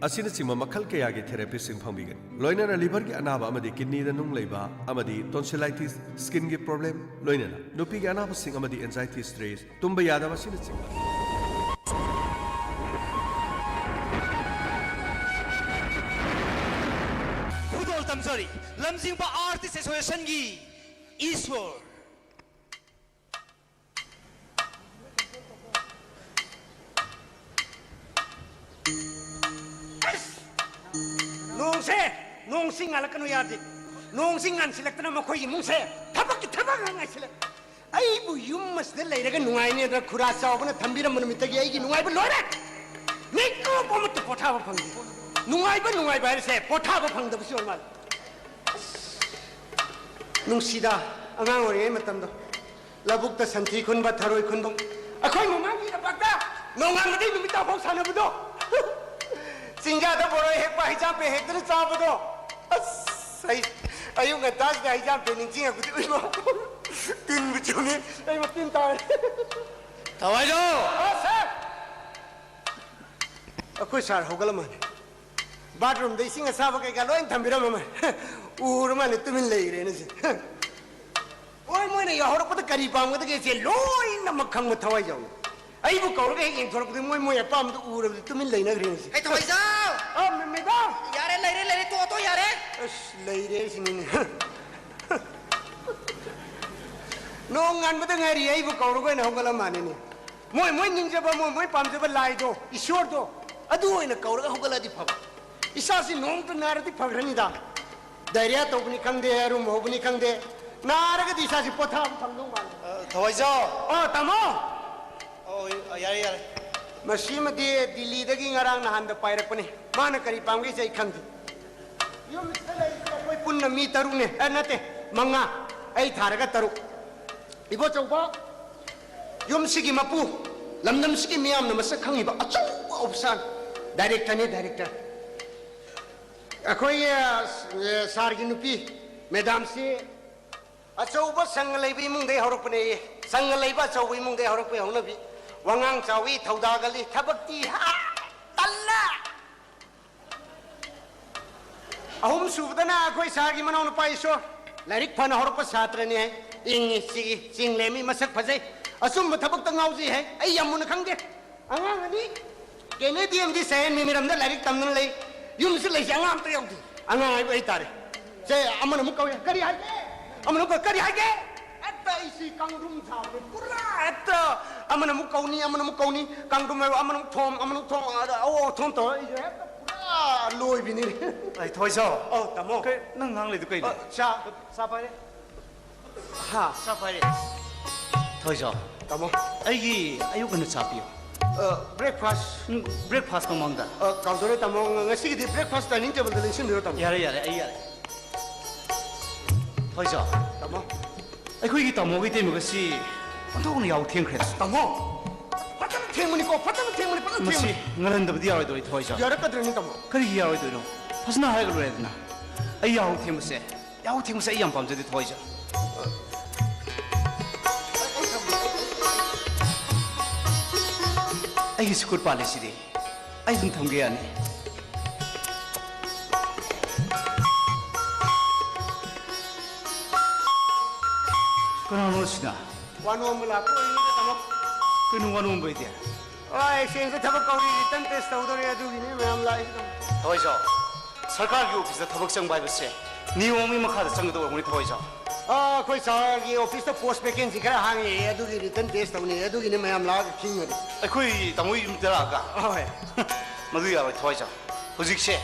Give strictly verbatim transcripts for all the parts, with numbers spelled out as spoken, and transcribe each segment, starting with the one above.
ꯑꯁꯤꯅꯆꯤꯡꯕ ꯃꯈꯜ ꯀꯌꯥꯒꯤ ꯊꯦꯔꯥꯄꯤꯁꯤꯡ ꯐꯪꯕꯤꯒꯅꯤ꯫ ꯂꯣꯏꯅꯅ ꯂꯤꯚꯔꯒꯤ ꯑꯅꯥꯕ ꯑꯃꯗꯤ ꯀꯤꯗꯅꯤꯗ ꯅꯨꯡ ꯂꯩꯕ ꯑꯃꯗꯤ ꯇꯣꯟꯁꯤꯂꯥꯏꯇꯤꯁ, ꯁ꯭ꯀꯤꯟꯒꯤ ꯄ꯭ꯔꯣꯕ꯭ꯂꯦꯝ, ꯂꯣꯏꯅꯅ ꯅꯨꯄꯤꯒꯤ ꯑꯅꯥꯕꯁꯤꯡ ꯑꯃꯗꯤ ꯑꯦꯟꯖꯥꯏꯇꯤ, ꯁ꯭ꯇ꯭ꯔꯦꯁ, ꯇꯨꯝꯕ ꯌꯥꯗꯕ ꯑꯁꯤꯅꯆꯤꯡꯕ꯫ ꯈꯨꯗꯣꯜ ꯇꯝꯖꯔꯤ ꯂꯝꯖꯤꯡꯕ ꯑꯥꯔꯇꯤꯁ ꯑꯦꯁꯣꯁꯤꯌꯦꯁꯟꯒꯤ ꯏꯁ꯭ꯋꯔ꯫ ꯅꯣꯡꯁꯦ, ꯅꯣꯡꯁꯤ ꯉꯥꯜꯂꯛꯀꯅꯨ ꯌꯥꯗꯦ꯫ ꯅꯣꯡꯁꯤ ꯉꯥꯟꯁꯤꯜꯂꯛꯇꯅ ꯃꯈꯣꯏꯒꯤ ꯏꯃꯨꯡꯁꯦ ꯊꯕꯛꯀꯤ ꯊꯕꯛ ꯉꯥꯛ ꯉꯥꯏꯁꯤꯜꯂꯦ꯫ ꯑꯩꯕꯨ ꯌꯨꯝ ꯑꯁꯤꯗ ꯂꯩꯔꯒ ꯅꯨꯡꯉꯥꯏꯅꯦꯗꯅ ꯈꯨꯔꯥ ꯆꯥꯎꯕꯅ ꯊꯝꯕꯤꯔꯝꯕ ꯅꯨꯃꯤꯠꯇꯒꯤ ꯑꯩꯒꯤ ꯅꯨꯡꯉꯥꯏꯕ ꯂꯣꯏꯔꯦ꯫ ꯃꯤꯀꯨꯞ ꯑꯃꯠꯇ ꯄꯣꯊꯥꯕ ꯐꯪꯗꯦ꯫ ꯅꯨꯡꯉꯥꯏꯕ, ꯅꯨꯡꯉꯥꯏꯕ ꯍꯥꯏꯔꯤꯁꯦ ꯄꯣꯊꯥꯕ ꯐꯪꯗꯕꯁꯤ ꯑꯣꯏꯔ ꯃꯥꯜꯂꯦ꯫ ꯅꯨꯡꯁꯤꯗ, ꯑꯉꯥꯡ ꯑꯣꯏꯔꯤꯉꯩ ꯃꯇꯝꯗꯣ꯫ ꯂꯧꯕꯨꯛꯇ ꯁꯟꯊꯤ ꯈꯨꯟꯕ, ꯊꯔꯣꯏ ꯈꯨꯟꯕ꯫ ꯑꯩꯈꯣꯏ ꯃꯃꯥꯡꯒꯤ ꯂꯝꯄꯥꯛꯇ ꯅꯣꯡꯉꯥꯟꯕꯗꯩ ꯅꯨꯃꯤꯠ ꯇꯥꯐꯥꯎ ꯁꯥꯟꯅꯕꯗꯣ꯫ ꯆꯤꯡꯌꯥꯗ ꯕꯣꯔꯣꯏ ꯍꯦꯛꯄ, ꯍꯩꯖꯥꯝꯄꯦ ꯍꯦꯛꯇꯅ ꯆꯥꯕꯗꯣ꯫ ꯑꯁ, ꯑꯩ ꯑꯌꯨꯛ ꯉꯟꯇꯥꯁꯤꯗ ꯍꯩꯖꯥꯝꯄꯦ ꯅꯤꯡꯁꯤꯡꯉꯛꯄꯗꯤ ꯏꯃꯥ, ꯇꯤꯟꯕꯨ ꯆꯨꯝꯃꯤ, ꯑꯩ ꯃꯇꯤꯟ ꯇꯥꯔꯦ꯫ ꯊꯋꯥꯏꯖꯧ! ꯑꯣ, ꯁꯥꯔ! ꯑꯩꯈꯣꯏ ꯁꯥꯔ ꯍꯧꯒꯠꯂꯝꯃꯅꯤ꯫ ꯕꯥꯠꯔꯨꯝꯗ ꯏꯁꯤꯡ ꯑꯁꯥꯕ ꯀꯩꯀꯥ ꯂꯣꯏ ꯊꯝꯕꯤꯔꯝꯃꯃꯅꯤ꯫ ꯎꯔ ꯃꯥꯅꯤ ꯇꯨꯃꯤꯟ ꯂꯩꯈ꯭ꯔꯦꯅ ꯁꯤ꯫ ꯍꯣꯏ, ꯃꯣꯏꯅ ꯌꯥꯍꯧꯔꯛꯄꯗ ꯀꯔꯤ ꯄꯥꯝꯒꯗꯒꯦ ꯁꯦ ꯂꯣꯏꯅꯃꯛ ꯈꯪꯕ ꯊꯋꯥꯏꯖꯥꯎꯅꯤ꯫ ꯑꯩꯕꯨ ꯀꯧꯔꯒ ꯍꯦꯛ ꯌꯦꯡꯊꯣꯔꯛꯄꯗ ꯃꯣꯏ ꯃꯣꯏ ꯑꯄꯥꯝꯕꯗꯨ ꯎꯔꯕꯗꯤ ꯇꯨꯃꯤꯟ ꯂꯩꯅꯈ꯭ꯔꯦꯅ ꯁꯤ꯫ ꯍꯦ ꯊꯋꯥꯏꯖꯥꯎ! ꯑ, ꯃꯦ-, ꯃꯦꯗꯥꯝ! ꯌꯥꯔꯦ, ꯂꯩꯔꯦ, ꯂꯩꯔꯦ, ꯇꯣꯛꯑꯣ, ꯇꯣꯛꯑꯣ, ꯌꯥꯔꯦ꯫ ꯑꯁ, ꯂꯩꯔꯦ ꯁꯤꯅꯤꯅꯦ꯫ ꯅꯣꯡ ꯉꯥꯟꯕꯗ ꯉꯥꯏꯔꯤ ꯑꯩꯕꯨ ꯀꯧꯔꯒ ꯑꯣꯏꯅ ꯍꯧꯒꯠꯂ ꯃꯥꯜꯂꯦꯅꯦ꯫ ꯃꯣꯏ ꯃꯣꯏ ꯅꯤꯡꯖꯕ, ꯃꯣꯏ ꯃꯣꯏ ꯄꯥꯝꯖꯕ ꯂꯥꯏꯗꯣ, ꯏꯁꯣꯔꯗꯣ, ꯑꯗꯨ ꯑꯣꯏꯅ ꯀꯧꯔꯒ ꯍꯧꯒꯠꯂꯗꯤ ꯐꯕ꯫ ꯏꯁꯥꯁꯤ ꯅꯣꯡꯃꯇ ꯅꯥꯔꯗꯤ ꯐꯈ꯭ꯔꯅꯤꯗ꯫ ꯗꯥꯏꯔꯤꯌꯥ ꯇꯧꯕꯅꯤ ꯈꯪꯗꯦ, ꯑꯔꯨꯝꯕ ꯍꯧꯕꯅꯤ ꯈꯪꯗꯦ, ꯅꯥꯔꯒꯗꯤ ꯏꯁꯥꯁꯤ ꯄꯣꯊꯥꯕ ꯐꯪꯗꯧ ꯃꯥꯜꯂꯦ꯫ ꯑ, ꯊꯋꯥꯏꯖꯥꯎ! ꯑꯣ, ꯇꯥꯃꯣ! ꯑꯣ, ꯌꯥꯔꯦ, ꯌꯥꯔꯦ꯫ ꯃꯁꯤꯃꯗꯤ ꯗꯤꯜꯂꯤꯗꯒꯤ ꯉꯔꯥꯡ ꯅꯍꯥꯟꯗ ꯄꯥꯏꯔꯛꯄꯅꯤ꯫ ꯃꯥꯅ ꯀꯔꯤ ꯄꯥꯝꯒꯦꯁꯦ ꯑꯩ ꯈꯪꯗꯦ꯫ ꯌꯨꯝꯁꯤꯗ ꯂꯩꯔꯤꯁꯦ ꯑꯩꯈꯣꯏ ꯄꯨꯟꯅ ꯃꯤ ꯇꯔꯨꯛꯅꯦ꯫ ꯑꯦ, ꯅꯠꯇꯦ, ꯃꯉꯥ꯫ ꯑꯩ ꯊꯥꯔꯒ ꯇꯔꯨꯛ꯫ ꯏꯕꯣꯆꯧꯕ, ꯌꯨꯝꯁꯤꯒꯤ ꯃꯄꯨ, ꯂꯝꯗꯝꯁꯤꯒꯤ ꯃꯤꯌꯥꯝꯅ ꯃꯁꯛ ꯈꯪꯉꯤꯕ ꯑꯆꯧꯕ ꯑꯣꯐꯤꯁꯥꯔ, ꯗꯥꯏꯔꯦꯛꯇꯔꯅꯤ, ꯗꯥꯏꯔꯦꯛꯇꯔ꯫ ꯑꯩꯈꯣꯏꯒꯤ, ꯑ, ꯁꯥꯔꯒꯤ ꯅꯨꯄꯤ, ꯃꯦꯗꯥꯝꯁꯤ ꯑꯆꯧꯕ ꯁꯪꯒ ꯂꯩꯕ ꯏꯃꯨꯡꯗꯒꯤ ꯍꯧꯔꯛꯄꯅꯦꯌꯦ꯫ ꯁꯪꯒ ꯂꯩꯕ ꯑꯆꯧꯕ ꯏꯃꯨꯡꯗꯒꯤ ꯍꯧꯔꯛꯄꯒꯤ ꯍꯧꯅꯕꯤ꯫ ꯋꯥꯉꯥꯡ ꯆꯥꯎꯏ, ꯊꯧꯗꯥ ꯀꯜꯂꯤ, ꯊꯕꯛꯇꯤ ꯍꯥ, ꯇꯜꯂꯦ꯫ ꯑꯍꯨꯝ ꯁꯨꯕꯗꯅ ꯑꯩꯈꯣꯏ ꯁꯥꯔꯒꯤ ꯃꯅꯥꯎꯅꯨꯄꯥ ꯏꯁꯣꯔ꯫ ꯂꯥꯏꯔꯤꯛ ꯐꯅ ꯍꯧꯔꯛꯄ ꯁꯥꯇ꯭ꯔꯅꯤ ꯍꯥꯏ꯫ ꯏꯪꯉꯤ, ꯆꯤꯛꯏ, ꯆꯤꯡ ꯂꯦꯝꯃꯤ, ꯃꯁꯛ ꯐꯖꯩ꯫ ꯑꯆꯨꯝꯕ ꯊꯕꯛꯇ ꯉꯥꯎꯖꯩ ꯍꯥꯏ꯫ ꯑꯩ ꯌꯥꯝ ꯃꯨꯟꯅ ꯈꯪꯗꯦ꯫ ꯑꯉꯥꯡ ꯑꯅꯤ ꯀꯦꯅꯦꯗꯤ ꯑꯃꯗꯤ ꯁꯍꯦꯟ ꯃꯤꯃꯤꯔꯝꯗ ꯂꯥꯏꯔꯤꯛ ꯇꯝꯗꯨꯅ ꯂꯩ꯫ ꯌꯨꯝꯁꯨ ꯂꯩꯁꯦ ꯑꯉꯥꯡ ꯑꯝꯇ ꯌꯥꯎꯗꯦ꯫ ꯑꯉꯥꯡ ꯍꯥꯏꯕ ꯑꯩ ꯇꯥꯔꯦ꯫ ꯁꯦ, ꯑꯃꯅ ꯑꯃꯨꯛ ꯀꯧꯏ, "ꯀꯔꯤ ꯍꯥꯏꯒꯦ?" ꯑꯃꯅ ꯑꯃꯨꯛ ꯀꯧꯏ, "ꯀꯔꯤ ꯍꯥꯏꯒꯦ?" ꯍꯦꯛꯇ ꯑꯩꯁꯤ ꯀꯥꯡꯗ꯭ꯔꯨꯝ ꯁꯥꯕꯅꯤ ꯄꯨꯔꯥ꯫ ꯍꯦꯛꯇ ꯑꯃꯅ ꯑꯃꯨꯛ ꯀꯧꯅꯤ, ꯑꯃꯅ ꯑꯃꯨꯛ ꯀꯧꯅꯤ, ꯀꯥꯡꯗ꯭ꯔꯨꯝ ꯍꯥꯏꯕ, ꯑꯃꯅ ꯑꯃꯨꯛ ꯊꯣꯝ, ꯑꯃꯅ ꯑꯃꯨꯛ ꯊꯣꯝ, ꯑꯗ ꯑꯧ ꯑꯧ ꯊꯣꯝ ꯇꯧꯔ ꯑꯩꯁꯦ ꯍꯦꯛꯇ ꯄꯨꯔꯥ ꯂꯣꯏꯕꯤꯅꯤ꯫ ꯑꯩ ꯊꯣꯏꯖꯥꯎ꯫ ꯑꯧ, ꯇꯥꯃꯣ꯫ ꯀꯩ, ꯅꯪ ꯉꯥꯡꯂꯤꯗꯨ ꯀꯩꯅꯣ? ꯑ, ꯆꯥ꯫ ꯆꯥ ꯄꯥꯏꯔꯦ꯫ ꯍꯥ? ꯆꯥ ꯄꯥꯏꯔꯦ꯫ ꯊꯣꯏꯖꯥꯎ꯫ ꯇꯥꯃꯣ꯫ ꯑꯩꯒꯤ ꯑꯌꯨꯛ ꯉꯟꯅ ꯆꯥ ꯄꯤꯌꯨ꯫ ꯑ, breakfast꯫ ꯎꯝ, breakfast ꯃꯃꯥꯡꯗ꯫ ꯑ, ꯀꯥꯎꯗꯧꯔꯦ, ꯇꯥꯃꯣ꯫ ꯉ-, ꯉꯁꯤꯒꯤꯗꯤ breakfast dining tableꯗ ꯂꯦꯡꯁꯤꯟꯕꯤꯔꯣ, ꯇꯥꯃꯣ꯫ ꯌꯥꯔꯦ, ꯌꯥꯔꯦ, ꯑꯩ ꯌꯥꯔꯦ꯫ ꯊꯣꯏꯖꯥꯎ꯫ ꯇꯥꯃꯣ꯫ ꯑꯩꯈꯣꯏꯒꯤ ꯇꯥꯃꯣꯒꯤ ꯏꯇꯩꯃꯒꯁꯤ ꯑꯣꯟꯊꯣꯛꯅ ꯌꯥꯍꯧ ꯊꯦꯡꯈ꯭ꯔꯦꯗ꯫ ꯇꯥꯃꯣ, ꯐꯖꯅ ꯊꯦꯡꯕꯅꯤꯀꯣ, ꯐꯖꯅ ꯊꯦꯡꯕꯅꯤ, ꯐꯖꯅ ꯃꯁꯤ ꯊꯦꯡꯕꯅꯤ꯫ ꯉꯜꯍꯟꯗꯕꯗꯤ ꯌꯥꯔꯣꯏꯗꯧꯔꯤ, ꯊꯣꯏꯖꯥꯎ꯫ ꯌꯥꯔꯛꯀꯗ꯭ꯔꯅꯤ, ꯇꯥꯃꯣ? ꯀꯔꯤꯒꯤ ꯌꯥꯔꯣꯏꯗꯣꯏꯅꯣ? ꯐꯖꯅ ꯍꯥꯏꯔꯒ ꯂꯣꯏꯔꯦꯗꯅ꯫ ꯑꯩ ꯌꯥꯍꯧ ꯊꯦꯡꯕꯁꯦ, ꯌꯥꯍꯧ ꯊꯦꯡꯕꯁꯦ ꯑꯩ ꯌꯥꯝ ꯄꯥꯝꯖꯗꯦ, ꯊꯣꯏꯖꯥꯎ꯫ ꯑꯩꯒꯤ ꯁ꯭ꯀꯨꯜ ꯄꯥꯜꯂꯤꯁꯤꯗꯤ꯫ ꯑꯩ ꯑꯗꯨꯝ ꯊꯝꯒꯦ ꯌꯥꯅꯤ꯫ ꯀꯅꯥꯅꯣ ꯁꯤꯅ? ꯋꯥꯅꯣꯝꯕ ꯂꯥꯛꯄ ꯑꯣꯏꯔꯤꯅꯤꯗ, ꯇꯥꯃꯣ꯫ ꯀꯩꯅꯣ ꯋꯥꯅꯣꯝꯕ ꯍꯥꯏꯗꯤ? ꯑ, exchangeꯗ ꯊꯕꯛ ꯀꯧꯔꯤ, written test ꯇꯧꯗꯣꯔꯦ, ꯑꯗꯨꯒꯤꯅꯤ ꯃꯌꯥꯝ ꯂꯥꯛꯏꯁꯤ, ꯇꯥꯃꯣ꯫ ꯊꯣꯏꯖꯥꯎ, ꯁꯔꯀꯥꯔꯒꯤ officeꯇ ꯊꯕꯛ ꯆꯪꯕ ꯍꯥꯏꯕꯁꯦ ꯅꯤꯌꯣꯝꯒꯤ ꯃꯈꯥꯗ ꯆꯪꯒꯗꯧꯕ ꯑꯣꯏꯔꯝꯒꯅꯤ, ꯊꯣꯏꯖꯥꯎ꯫ ꯑ, ꯑꯩꯈꯣꯏ ꯁꯥꯔꯒꯤ officeꯇ post vacancy ꯈꯔ ꯍꯥꯡꯉꯦ, ꯑꯗꯨꯒꯤ written test ꯇꯧꯅꯤ, ꯑꯗꯨꯒꯤꯅꯤ ꯃꯌꯥꯝ ꯂꯥꯛꯑꯒ ꯈꯤꯡꯉꯗꯤ꯫ ꯑꯩꯈꯣꯏ ꯇꯥꯃꯣ ꯌꯨꯝꯗ ꯂꯥꯛꯑꯒ? ꯍꯣꯏ꯫ ꯃꯗꯨ ꯌꯥꯔꯣꯏ, ꯊꯣꯏꯖꯥꯎ꯫ ꯍꯧꯖꯤꯛꯁꯦ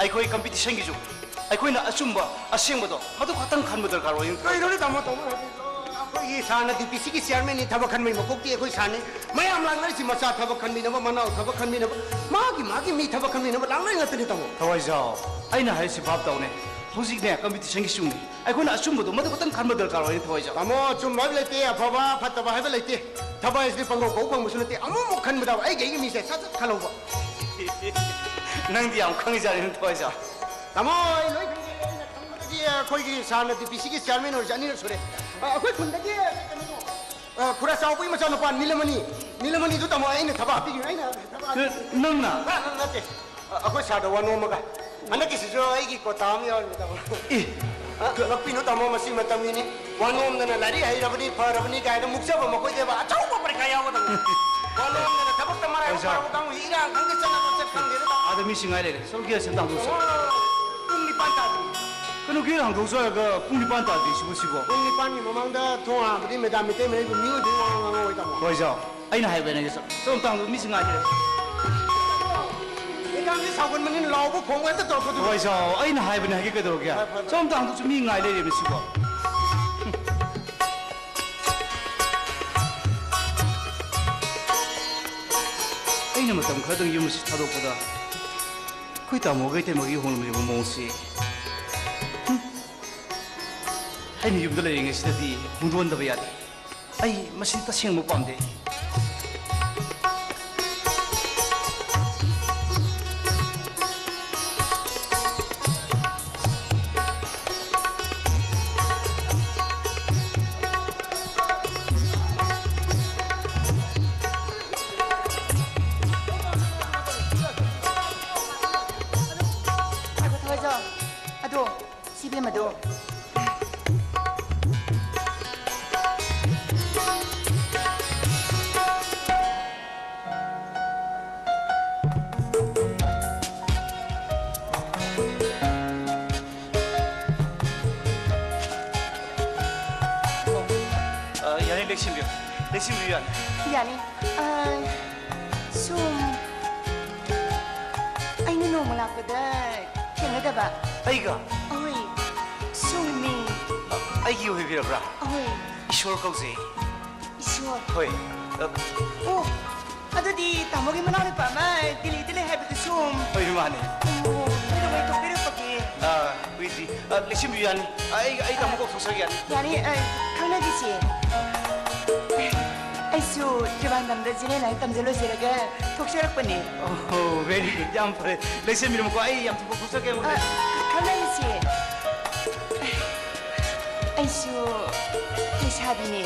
ꯑꯩꯈꯣꯏ competitionꯒꯤ ꯖꯨꯒꯅꯤ꯫ ꯑꯩꯈꯣꯏꯅ ꯑꯆꯨꯝꯕ, ꯑꯁꯦꯡꯕꯗꯣ ꯃꯗꯨ ꯈꯛꯇꯪ ꯈꯟꯕ ꯗꯔꯀꯥꯔ ꯑꯣꯏ꯫ ꯀꯩꯅꯣꯅꯦ ꯇꯥꯃꯣ, ꯇꯥꯃꯣ ꯍꯥꯏꯗꯤ ꯑꯩꯈꯣꯏꯒꯤ ꯁꯥꯔꯅ DPCꯒꯤ chairmanꯅꯤ, ꯊꯕꯛ ꯈꯟꯕꯒꯤ ꯃꯀꯣꯛꯇꯤ ꯑꯩꯈꯣꯏ ꯁꯥꯔꯅꯤ꯫ ꯃꯌꯥꯝ ꯂꯥꯛꯅꯔꯤꯁꯤ ꯃꯆꯥ ꯊꯕꯛ ꯈꯟꯕꯤꯅꯕ, ꯃꯅꯥꯎ ꯊꯕꯛ ꯈꯟꯕꯤꯅꯕ, ꯃꯥꯒꯤ, ꯃꯥꯒꯤ ꯃꯤ ꯊꯕꯛ ꯈꯟꯕꯤꯅꯕ ꯂꯥꯛꯅꯔꯤ ꯉꯥꯛꯇꯅꯤ, ꯇꯥꯃꯣ꯫ ꯊꯣꯏꯖꯥꯎ, ꯑꯩꯅ ꯍꯥꯏꯔꯤꯁꯤ ꯚꯥꯞ ꯇꯧꯅꯦ꯫ ꯍꯧꯖꯤꯛꯅꯦ competitionꯒꯤ ꯖꯨꯒꯅꯤ꯫ ꯑꯩꯈꯣꯏꯅ ꯑꯆꯨꯝꯕꯗꯣ ꯃꯗꯨ ꯈꯛꯇꯪ ꯈꯟꯕ ꯗꯔꯀꯥꯔ ꯑꯣꯏ, ꯊꯣꯏꯖꯥꯎ꯫ ꯇꯥꯃꯣ, ꯑꯆꯨꯝꯕ ꯍꯥꯏꯕ ꯂꯩꯇꯦ, ꯑꯐꯕ ꯐꯠꯇꯕ ꯍꯥꯏꯕ ꯂꯩꯇꯦ꯫ ꯊꯕꯛ ꯍꯥꯏꯁꯤꯗꯤ ꯄꯪꯀꯧ ꯀꯧ ꯐꯪꯕꯁꯨ ꯅꯠꯇꯦ꯫ ꯑꯃꯨꯛꯃꯨꯛ ꯈꯟꯕꯗ ꯑꯩꯒꯤ, ꯑꯩꯒꯤ ꯃꯤꯁꯦ ꯁꯠ ꯁꯠ ꯈꯜꯍꯧꯕ꯫ ꯅꯪꯗꯤ ꯌꯥꯝ ꯈꯪꯉꯤꯖꯥꯠꯅꯤ, ꯊꯣꯏꯖꯥꯎ꯫ ꯇꯥꯃꯣ, ꯑꯩ ꯂꯣꯏ ꯈꯪꯖꯩ꯫ ꯑꯩꯅ ꯈꯪꯕꯗꯒꯤ ꯑꯩꯈꯣꯏꯒꯤ ꯁꯥꯔꯅ DPCꯒꯤ chairman ꯑꯣꯏꯔꯤꯁꯦ ꯑꯅꯤꯔꯛ ꯁꯨꯔꯦ꯫ ꯑ, ꯑꯩꯈꯣꯏ ꯈꯨꯟꯗꯒꯤ ꯀꯩꯅꯣꯗꯣ, ꯑ, ꯈꯨꯔꯥ ꯆꯥꯎꯕꯒꯤ ꯃꯆꯥꯅꯨꯄꯥ ꯅꯤꯂꯃꯅꯤ, ꯅꯤꯂꯃꯅꯤꯗꯨ, ꯇꯥꯃꯣ, ꯑꯩꯅ ꯊꯕꯛ ꯍꯥꯞꯄꯤꯈꯤꯕꯅꯦ, ꯑꯩꯅ ꯊꯕꯛ ꯍꯥꯞꯄꯤꯈꯤꯕꯅꯦ꯫ ꯅꯪꯅ? ꯑ, ꯑ, ꯅꯠꯇꯦ꯫ ꯑ, ꯑꯩꯈꯣꯏ ꯁꯥꯔꯗ ꯋꯥ ꯅꯣꯝꯃꯒ꯫ ꯍꯟꯗꯛꯀꯤꯁꯤꯁꯨ ꯑꯩꯒꯤ ꯀꯣꯇꯥ ꯑꯃ ꯌꯥꯎꯔꯤꯕ, ꯇꯥꯃꯣ꯫ ꯑꯦ, ꯑ, ꯀ- ꯉꯛꯄꯤꯅꯨ, ꯇꯥꯃꯣ, ꯃꯁꯤ ꯃꯇꯝꯒꯤꯅꯤ꯫ ꯋꯥꯅꯣꯝꯗꯅ ꯂꯥꯏꯔꯤꯛ ꯍꯩꯔꯕꯅꯤ, ꯐꯔꯕꯅꯤ ꯀꯥꯏꯅ ꯃꯨꯛꯆꯕ ꯃꯈꯣꯏꯗꯦꯕ ꯑꯆꯧꯕ ꯄꯔꯤꯈꯥ ꯌꯥꯎꯒꯗꯕꯅꯤ꯫ ꯋꯥꯅꯣꯝꯗꯅ ꯊꯕꯛꯇ ꯃꯔꯥꯏꯕꯛ ꯑꯣꯖꯥ꯫ ꯄꯥꯟꯕ ꯀꯥꯡꯕꯨꯁꯤ ꯏꯔꯥꯡ ꯈꯪꯗꯦ, ꯆꯠꯅꯕ ꯆꯠ ꯈꯪꯗꯦꯗ, ꯇꯥꯃꯣ꯫ ꯑꯥꯗ ꯃꯤꯁꯤꯡ ꯉꯥꯏ ꯂꯩꯔꯦ꯫ ꯁꯣꯝ ꯒꯦꯠ ꯑꯁꯤꯗ ꯍꯥꯡꯗꯣꯛꯎꯁꯣ꯫ ꯑꯣ, ꯄꯨꯡ ꯅꯤꯄꯥꯟ ꯇꯥꯗ꯭ꯔꯤ꯫ ꯀꯩꯅꯣ, ꯒꯦꯠ ꯍꯥꯡꯗꯣꯛꯎꯁꯣ ꯍꯥꯏꯔꯒ ꯄꯨꯡ ꯅꯤꯄꯥꯟ ꯇꯥꯗ꯭ꯔꯤ ꯁꯤꯕꯨ, ꯁꯤꯕꯨ? ꯄꯨꯡ ꯅꯤꯄꯥꯟꯒꯤ ꯃꯃꯥꯡꯗ ꯊꯣꯡ ꯍꯥꯡꯕꯗꯤ ꯃꯦꯗꯥꯝ ꯃꯩꯇꯩ ꯃꯌꯦꯛꯄꯨ ꯃꯤꯑꯣꯏꯗꯩ ꯋꯥ ꯉꯥꯡꯉꯛꯑꯣꯏ, ꯇꯥꯃꯣ꯫ ꯍꯣꯏ, ꯖꯥꯎ꯫ ꯑꯩꯅ ꯍꯥꯏꯕ ꯅꯪꯒꯤ ꯁꯣꯝ ꯇꯥꯡꯗꯣ ꯃꯤꯁꯤꯡ ꯉꯥꯏꯔꯦ꯫ ꯃꯦꯗꯥꯝꯁꯤ ꯁꯥꯎꯒꯟꯕꯅꯤꯅ ꯂꯥꯎꯕ ꯈꯣꯡꯕ ꯍꯦꯛꯇ ꯇꯧꯔꯛꯄꯗꯨ꯫ ꯍꯣꯏ, ꯖꯥꯎ, ꯑꯩꯅ ꯍꯥꯏꯕꯅꯦ, ꯍꯥꯏꯒꯦ ꯀꯩꯗꯧꯔꯒꯦ? ꯐꯔꯦ, ꯐꯔꯦ, ꯐꯔꯦ꯫ ꯁꯣꯝ ꯇꯥꯡꯗꯣꯁꯨ ꯃꯤ ꯉꯥꯏ ꯂꯩꯔꯦ ꯃꯁꯤꯕꯣ꯫ ꯑꯩꯅ ꯃꯇꯝ ꯈꯔꯗꯪ ꯌꯨꯝ ꯑꯁꯤ ꯊꯥꯗꯣꯛꯄꯗ ꯑꯩꯈꯣꯏ ꯇꯥꯃꯣꯒ ꯏꯇꯩꯃꯒꯤ ꯍꯣꯡꯂꯝꯂꯤꯕ ꯃꯑꯣꯡꯁꯤ꯫ ꯍꯨꯝ꯫ ꯑꯩꯅ ꯌꯨꯝꯗ ꯂꯩꯔꯤꯉꯩꯁꯤꯗꯗꯤ ꯍꯣꯡꯗꯣꯛꯍꯟꯗꯕ ꯌꯥꯗꯦ꯫ ꯑꯩ ꯃꯁꯤ ꯇꯁꯦꯡꯕ ꯄꯥꯝꯗꯦ꯫ ꯉꯥꯏꯈꯣ, ꯊꯣꯏꯖꯥꯎ꯫ ꯑꯗꯣ, ꯁꯤ ꯏꯕꯦꯝꯃꯗꯣ꯫ ꯑ, ꯌꯥꯅꯤ, ꯂꯦꯛꯁꯤꯟꯕꯤꯌꯨ꯫ ꯂꯦꯛꯁꯤꯟꯕꯤꯌꯨ, ꯌꯥꯅꯤ꯫ ꯌꯥꯅꯤ꯫ ꯑ, ꯁꯨꯝ, ꯑꯩꯅ ꯅꯣꯡꯃ ꯂꯥꯛꯄꯗ ꯊꯦꯡꯅꯗꯕ꯫ ꯑꯩꯒ? ꯑꯍꯣꯏ, ꯁꯣꯝꯒꯤ ꯃꯤꯡ? ꯑ, ꯑꯩꯒꯤ ꯑꯣꯏꯕꯤꯔꯕ꯭ꯔꯥ? ꯑꯍꯣꯏ꯫ ꯏꯁꯣꯔ ꯀꯧꯖꯩ꯫ ꯏꯁꯣꯔ? ꯍꯣꯏ꯫ ꯑ, ꯑꯣ, ꯑꯗꯨꯗꯤ ꯇꯥꯃꯣꯒꯤ ꯃꯅꯥꯎꯅꯨꯄꯥ ꯑꯃ ꯗꯤꯜꯂꯤꯗ ꯂꯩ ꯍꯥꯏꯕꯗꯨ ꯁꯣꯝ? ꯍꯣꯏ, ꯃꯥꯅꯦ꯫ ꯑꯣ, ꯀꯩꯗꯧꯉꯩ ꯊꯣꯛꯄꯤꯔꯛꯄꯒꯦ? ꯑ, ꯀꯨꯏꯗ꯭ꯔꯤ꯫ ꯑ, ꯂꯦꯛꯁꯤꯟꯕꯤꯌꯨ, ꯌꯥꯅꯤ꯫ ꯑ, ꯑꯩ, ꯑꯩ ꯇꯥꯃꯣ ꯀꯧꯊꯣꯛꯆꯒꯦ, ꯌꯥꯅꯤ꯫ ꯌꯥꯅꯤ, ꯑ, ꯈꯪꯅꯈꯤꯁꯦ꯫ ꯑꯩꯁꯨ ꯇ꯭ꯔꯤꯕꯥꯟꯗꯝꯗ ꯖꯦꯅꯦꯔꯦꯜ ꯂꯥꯏꯟ ꯇꯝꯖ ꯂꯣꯏꯖꯔꯒ ꯊꯣꯛꯆꯔꯛꯄꯅꯦ꯫ ꯑꯣ, very good, ꯌꯥꯝ ꯐꯔꯦ꯫ ꯂꯦꯛꯁꯟꯕꯤꯔꯝꯃꯨꯀꯣ, ꯑꯩ ꯌꯥꯝ ꯊꯨꯕ ꯊꯣꯛꯆꯒꯦ꯫ ꯑ, ꯈꯪꯅꯈꯤꯁꯦ꯫ ꯑꯩꯁꯨ ꯂꯩꯁꯥꯕꯤꯅꯦ꯫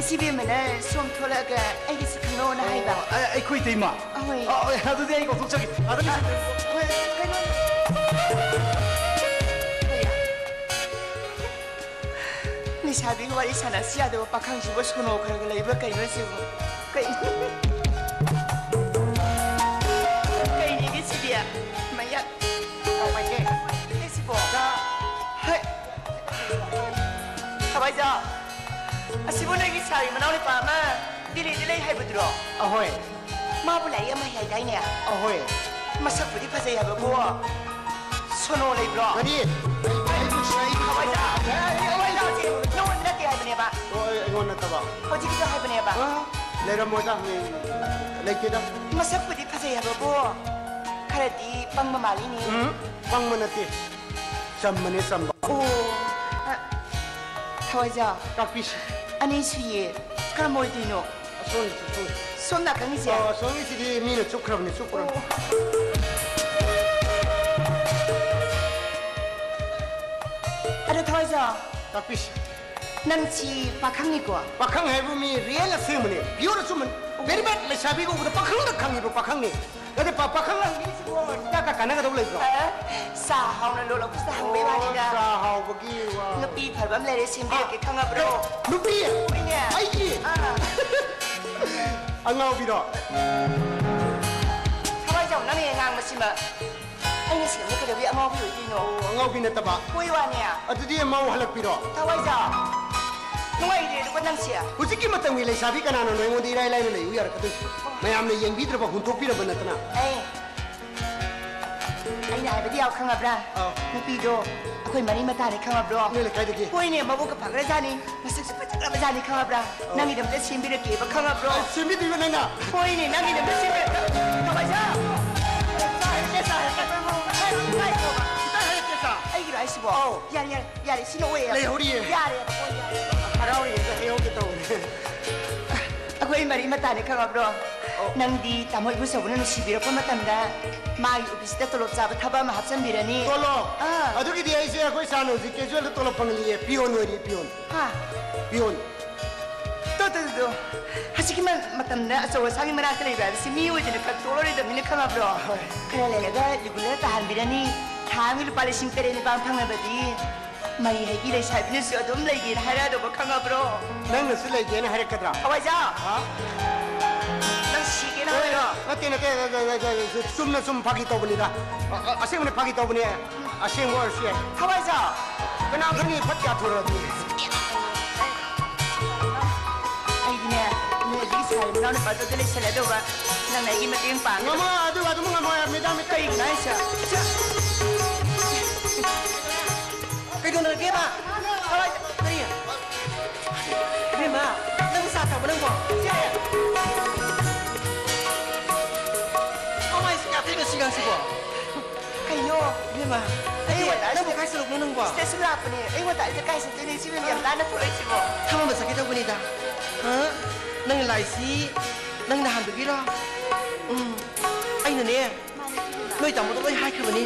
ꯏꯆꯦꯕꯦꯝꯃꯅ ꯁꯣꯝ ꯊꯣꯛꯂꯛꯑꯒ ꯑꯩꯒꯤꯁꯨ ꯈꯪꯅꯧꯅ ꯍꯥꯏꯕ꯫ ꯑꯣ, ꯑ-, ꯑꯩꯈꯣꯏ ꯏꯇꯩꯃ? ꯑꯍꯣꯏ꯫ ꯑ, ꯍꯣꯏ, ꯑꯗꯨꯗꯤ ꯑꯩ ꯀꯧꯊꯣꯛꯆꯒꯦ꯫ ꯑꯗ ꯂꯦꯛꯁꯟꯕꯤꯔꯝꯃꯨꯀꯣ꯫ ꯍꯣꯏ, ꯀꯩꯅꯣ, ꯂꯩꯁꯥꯕꯤꯒ ꯋꯥꯔꯤ ꯁꯥꯟꯅꯁꯤ ꯌꯥꯗꯕ ꯄꯥꯈꯪꯁꯤꯕꯨ ꯁꯣꯅꯣ ꯈꯔ ꯈꯔ ꯂꯩꯕ꯭ꯔꯥ ꯀꯩꯅꯣ ꯁꯤꯕꯨ? ꯀꯩ-, ꯀꯩꯅꯤꯒꯦ ꯁꯤꯗꯤ? ꯃꯌꯥ-, ꯀꯩ ꯁꯤꯕꯣ? ꯍꯩ! ꯊꯋꯥꯏꯖꯥꯎ, ꯑꯁꯤꯕꯨ ꯅꯣꯏꯒꯤ ꯁꯥꯔꯒꯤ ꯃꯅꯥꯎ ꯅꯨꯄꯥ ꯑꯃ ꯗꯤꯜꯂꯤꯗ ꯂꯩ ꯍꯥꯏꯕꯗꯨꯔꯣ? ꯑꯍꯣꯏ꯫ ꯃꯥꯕꯨ ꯂꯥꯏꯔꯤꯛ ꯌꯥꯝ ꯍꯩ ꯍꯥꯏꯗꯥꯏꯅꯦ? ꯑꯍꯣꯏ꯫ ꯃꯁꯛꯄꯨꯗꯤ ꯐꯖꯩ ꯍꯥꯏꯕꯕꯨ ꯁꯣꯅꯣ ꯂꯩꯕ꯭ꯔꯣ? ꯀꯔꯤ? ꯑꯩ, ꯑꯩꯕꯨ ꯁꯥꯏ-, ꯊꯋꯥꯏꯖꯥꯎ! ꯁꯣꯅꯣ ꯂꯩꯕ꯭ꯔꯣ? ꯊꯋꯥꯏꯖꯥꯎꯁꯦ ꯅꯉꯣꯟꯗ ꯅꯠꯇꯦ ꯍꯥꯏꯕꯅꯦꯕ꯫ ꯑꯣ, ꯑꯩ, ꯑꯩꯉꯣꯟꯗ ꯅꯠꯇꯕ? ꯍꯧꯖꯤꯛꯀꯤꯗꯣ ꯍꯥꯏꯕꯅꯦꯕ꯫ ꯑ, ꯂꯩꯔꯝꯃꯣꯏꯗ, ꯂꯩꯇꯦꯗ꯫ ꯃꯁꯛꯄꯨꯗꯤ ꯐꯖꯩ ꯍꯥꯏꯕꯕꯨ ꯈꯔꯗꯤ ꯄꯪꯕ ꯃꯥꯜꯂꯤꯅꯦ꯫ ꯎꯝ, ꯄꯪꯕ ꯅꯠꯇꯦ꯫ ꯆꯝꯕꯅꯦ, ꯆꯝꯕ꯫ ꯑꯣ, ꯑ, ꯊꯋꯥꯏꯖꯥꯎ꯫ ꯇꯥꯛꯄꯤꯁꯤ꯫ ꯑꯅꯤ ꯁꯨꯏꯌꯦ꯫ ꯀꯔꯝꯕ ꯑꯣꯏꯗꯣꯏꯅꯣ? ꯑꯁꯣꯝꯒꯤꯁꯤ, ꯑꯁꯣꯝꯒꯤ꯫ ꯁꯣꯝ ꯅꯥꯀꯟꯒꯤꯁꯦ? ꯑꯣ, ꯑꯁꯣꯝꯒꯤꯁꯤꯗꯤ ꯃꯤꯅ ꯆꯨꯞꯈ꯭ꯔꯕꯅꯤ, ꯆꯨꯞꯈ꯭ꯔꯕꯅꯤ꯫ ꯑꯣ꯫ ꯑꯗꯣ ꯊꯋꯥꯏꯖꯥꯎ꯫ ꯇꯥꯛꯄꯤꯁꯤ꯫ ꯅꯪꯁꯤ ꯄꯥꯈꯪꯅꯤꯀꯣ? ꯄꯥꯈꯪ ꯍꯥꯏꯕꯨ ꯃꯤ real ꯑꯁꯦꯡꯕꯅꯦ, pure ꯑꯆꯨꯝꯕꯅꯤ꯫ Very bad, ꯂꯩꯁꯥꯕꯤꯒ ꯎꯕꯗ ꯄꯥꯈꯪꯗ ꯈꯪꯉꯤꯕ ꯄꯥꯈꯪꯅꯤ꯫ ꯅꯠꯇꯦ, ꯄꯥ-, ꯄꯥꯈꯪ ꯍꯥꯏꯕꯁꯤꯕꯨ ꯍꯤꯗꯥꯛꯀ ꯀꯥꯟꯅꯒꯗꯧ ꯂꯩꯕ꯭ꯔꯣ? ꯑꯦ, ꯆꯥ ꯍꯥꯎꯅ ꯂꯣꯜꯂꯛꯄꯁꯤꯗ ꯍꯪꯕꯩ ꯑꯣ, ꯋꯥꯅꯤꯗ꯫ ꯆꯥ ꯍꯥꯎꯕꯒꯤ ꯋꯥ꯫ ꯅꯨꯄꯤ ꯐꯕ ꯑꯃ ꯂꯩꯔꯦ, ꯁꯦꯝꯕꯤꯔꯛꯀꯦ, ꯑ, ꯈꯪꯉꯕ꯭ꯔꯣ? ꯀꯩ-, ꯅꯨꯄꯤ? ꯍꯣꯏꯅꯦ꯫ ꯑꯩꯒꯤ? ꯑꯥ꯫ ꯑꯉꯥꯎꯕꯤꯔꯣ? ꯊꯋꯥꯏꯖꯥꯎ, ꯅꯪꯅ ꯉꯥꯡꯕꯁꯤꯃ꯫ ꯑꯩꯅ ꯁꯦꯝꯕ ꯀꯩꯗꯧꯕꯤ ꯑꯉꯥꯎꯕꯤ ꯑꯣꯏꯗꯣꯏꯅꯣ? ꯑꯣ, ꯑꯉꯥꯎꯕꯤ ꯅꯠꯇꯕ? ꯍꯣꯏ ꯋꯥꯅꯦ꯫ ꯑꯗꯨꯗꯤ ꯃꯧ ꯍꯜꯂꯛꯄꯤꯔꯣ? ꯊꯋꯥꯏꯖꯥꯎ, ꯅꯨꯡꯉꯥꯏꯔꯦ ꯑꯗꯨꯒ ꯅꯪꯁꯦ꯫ ꯍꯧꯖꯤꯛꯀꯤ ꯃꯇꯝꯒꯤ ꯂꯩꯁꯥꯕꯤ ꯀꯅꯥꯅꯣ ꯑꯩꯉꯣꯟꯗ ꯏꯔꯥꯏ ꯂꯥꯏꯅ ꯂꯩꯌꯨ ꯌꯥꯔꯛꯀꯗꯣꯏꯁꯦ? ꯃꯌꯥꯝꯅ ꯌꯦꯡꯕꯤꯗ꯭ꯔꯕ, ꯍꯨꯟꯗꯣꯛꯄꯤꯔꯕ ꯅꯠꯇꯅ? ꯑꯩ, ꯑꯩꯅ ꯍꯥꯏꯕꯗꯤ ꯌꯥꯎ ꯈꯪꯉꯕ꯭ꯔꯥ? ꯑꯥꯎ꯫ ꯅꯨꯄꯤꯗꯣ ꯑꯩꯈꯣꯏ ꯃꯔꯤ ꯃꯇꯥꯅꯤ ꯈꯪꯉꯕ꯭ꯔꯣ? ꯅꯣꯏ ꯂꯩꯀꯥꯏꯗꯒꯤ? ꯍꯣꯏꯅꯦ, ꯃꯕꯨꯛꯀ ꯐꯈ꯭ꯔꯖꯥꯠꯅꯤ, ꯃꯁꯛꯁꯨ ꯐꯖꯈ꯭ꯔꯕꯖꯥꯠꯅꯤ ꯈꯪꯉꯕ꯭ꯔꯥ? ꯑꯥꯎ꯫ ꯅꯪꯒꯤꯗꯃꯛꯇ ꯁꯦꯝꯕꯤꯔꯛꯀꯦꯕ ꯈꯪꯉꯕ꯭ꯔꯣ? ꯑꯥ, ꯁꯦꯝꯕꯤꯗꯣꯏꯕ ꯅꯪꯅ? ꯍꯣꯏꯅꯦ, ꯅꯪꯒꯤꯗꯃꯛꯇ ꯁꯦꯝꯕꯤꯔꯛꯀꯦ꯫ ꯀꯃꯥꯏꯅ? ꯆꯥ ꯍꯦꯛꯇ, ꯆꯥ ꯍꯦꯛꯇ꯫ ꯉꯥꯏꯈꯣ, ꯉꯥꯏꯈꯣ꯫ ꯈꯤꯇꯪ ꯍꯦꯛꯇ ꯆꯥ꯫ ꯑꯩꯒꯤꯔꯣ ꯍꯥꯏꯁꯤꯕꯣ? ꯑꯥꯎ꯫ ꯌꯥꯔꯦ, ꯌꯥꯔꯦ, ꯌꯥꯔꯦ, ꯁꯤꯅ ꯑꯣꯏꯌꯦ꯫ ꯂꯩꯍꯧꯔꯤꯌꯦ꯫ ꯌꯥꯔꯦ, ꯍꯣꯏ, ꯌꯥꯔꯦ꯫ ꯍꯔꯥꯎꯔꯤꯉꯩꯗ ꯍꯩꯍꯧꯒꯦ ꯇꯧꯕꯅꯦ꯫ ꯑꯩꯈꯣꯏ ꯃꯔꯤ ꯃꯇꯥꯅꯤ ꯈꯪꯉꯕ꯭ꯔꯣ? ꯑꯣ꯫ ꯅꯪꯗꯤ ꯇꯥꯃꯣ ꯏꯕꯨꯡꯆꯧꯕꯅ ꯅꯨꯡꯁꯤꯕꯤꯔꯛꯄ ꯃꯇꯝꯗ ꯃꯥꯒꯤ ꯑꯣꯐꯤꯁꯇ ꯇꯣꯂꯣꯞ ꯆꯥꯕ ꯊꯕꯛ ꯑꯃ ꯍꯥꯞꯆꯤꯟꯕꯤꯔꯅꯤ꯫ ꯇꯣꯂꯣꯞ? ꯑꯥ꯫ ꯑꯗꯨꯒꯤꯗꯤ ꯑꯩꯁꯦ ꯑꯩꯈꯣꯏ ꯁꯥꯔꯅ ꯍꯧꯖꯤꯛ casual ꯗ ꯇꯣꯂꯣꯞ ꯐꯪꯍꯜꯂꯤꯌꯦ, peon ꯑꯣꯏꯔꯤ, peon꯫ ꯍꯥ? Peon꯫ ꯇꯣ, ꯇꯣ, ꯇꯣ, ꯇꯣ꯫ ꯍꯧꯖꯤꯛꯀꯤ ꯃ-, ꯃꯇꯝꯗ ꯑꯆꯧ ꯑꯁꯥꯡꯒꯤ ꯃꯅꯥꯛꯇ ꯂꯩꯕ ꯍꯥꯏꯕꯁꯤ ꯃꯤ ꯑꯣꯏꯗꯅ ꯀꯟꯇ꯭ꯔꯣꯜ ꯑꯣꯏꯔꯣꯏꯗꯕꯅꯤꯅ ꯈꯪꯉꯕ꯭ꯔꯣ? ꯍꯣꯏ꯫ ꯈꯔ ꯂꯩꯔꯒ regular ꯇꯥꯍꯟꯕꯤꯔꯅꯤ꯫ ꯊꯥ ꯑꯃꯒꯤ ꯂꯨꯄꯥ ꯂꯤꯁꯤꯡ ꯇꯔꯦꯠ ꯅꯤꯄꯥꯜ ꯐꯪꯂꯕꯗꯤ꯫ ꯃꯩ ꯍꯩꯒꯤ ꯂꯩꯁꯥꯕꯤꯅꯁꯨ ꯑꯗꯨꯝ ꯂꯩꯒꯦꯅ ꯍꯥꯏꯔꯛꯑꯗꯧꯕ ꯈꯪꯉꯕ꯭ꯔꯣ? ꯅꯪꯅꯁꯨ ꯂꯩꯒꯦꯅ ꯍꯥꯏꯔꯛꯀꯗ꯭ꯔꯥ? ꯍꯋꯥꯏꯖꯥꯎ! ꯍꯥ? ꯅꯪ ꯁꯤꯒꯦꯅ ꯍꯥꯏꯔꯣ? ꯅꯠꯇꯦ, ꯅꯠꯇꯦ, ꯅꯠꯇꯦ, ꯅꯠꯇꯦ, ꯅꯠꯇꯦ, ꯆꯨꯝꯅ ꯁꯨꯝ ꯐꯥꯒꯤ ꯇꯧꯕꯅꯤꯗ꯫ ꯑ-, ꯑ-, ꯑꯁꯦꯡꯕꯅꯤ, ꯐꯥꯒꯤ ꯇꯧꯕꯅꯤ꯫ ꯑꯁꯦꯡꯕ ꯑꯣꯏꯔꯁꯨ ꯌꯥꯏ꯫ ꯍꯋꯥꯏꯖꯥꯎ! ꯀꯅꯥ ꯈꯪꯅꯤ, ꯐꯠ ꯀꯌꯥ ꯊꯣꯔꯛꯑꯗꯤ꯫ ꯑꯩꯗꯤꯅꯦ, ꯅꯣꯏ ꯑꯗꯨꯒꯤ ꯁꯥꯔꯤ ꯃꯅꯥꯎ ꯅꯨꯄꯥꯗꯣ ꯑꯗꯨ ꯂꯩꯁꯜꯂꯦ, ꯑꯗꯨꯒ ꯅꯪꯅ ꯑꯩꯒꯤ ꯃꯇꯦꯡ ꯄꯥꯡꯉꯦ꯫ ꯉꯝꯃꯣꯏ, ꯑꯗꯨ ꯑꯗꯨꯝ ꯉꯝꯃꯣꯏ, ꯃꯦꯗꯥꯝ, ꯃꯦꯗꯥꯝ꯫ ꯀꯩꯒꯤꯅꯣ ꯍꯥꯏꯁꯦ? ꯀꯩꯗꯧꯅꯔꯒꯦꯕ? ꯀꯔꯤ? ꯏꯕꯦꯝꯃ, ꯅꯪ ꯆꯥ ꯊꯛꯄ ꯅꯪꯕꯣ? ꯁꯦ! ꯃꯃꯥꯏꯁꯤ ꯀꯌꯥ ꯊꯦꯡꯅ ꯁꯤꯒꯥꯡꯁꯤꯕꯣ? ꯀꯩꯅꯣ? ꯏꯕꯦꯝꯃ, ꯑꯩ ꯅꯠꯇꯦ, ꯉꯟꯇꯥ ꯅꯪꯕꯨ ꯁꯤꯗ ꯀꯥꯏ ꯆꯠꯂꯨꯕꯅꯣ ꯅꯪꯕꯣ? ꯁꯤꯗ ꯁꯨꯝ ꯂꯥꯛꯄꯅꯦ꯫ ꯑꯩ ꯉꯟꯇꯥ ꯁꯤꯗ ꯀꯥꯏ ꯆꯠꯇꯣꯏꯅꯣ? ꯁꯤ ꯃꯌꯥꯝ ꯂꯥꯟꯅ ꯊꯣꯛꯂꯛꯏꯁꯤꯕꯣ? ꯊꯝꯃꯝꯕ ꯆꯠꯀꯦ ꯇꯧꯕꯅꯤꯗ꯫ ꯍꯥ? ꯅꯪ ꯂꯥꯏꯁꯤ ꯅꯪ ꯅꯍꯥꯟꯗꯨꯒꯤꯔꯣ? ꯎꯝ, ꯑꯩꯅꯅꯦ, ꯅꯣꯏ ꯇꯥꯃꯣꯗ ꯂꯣꯏ ꯍꯥꯏꯈ꯭ꯔꯕꯅꯤ꯫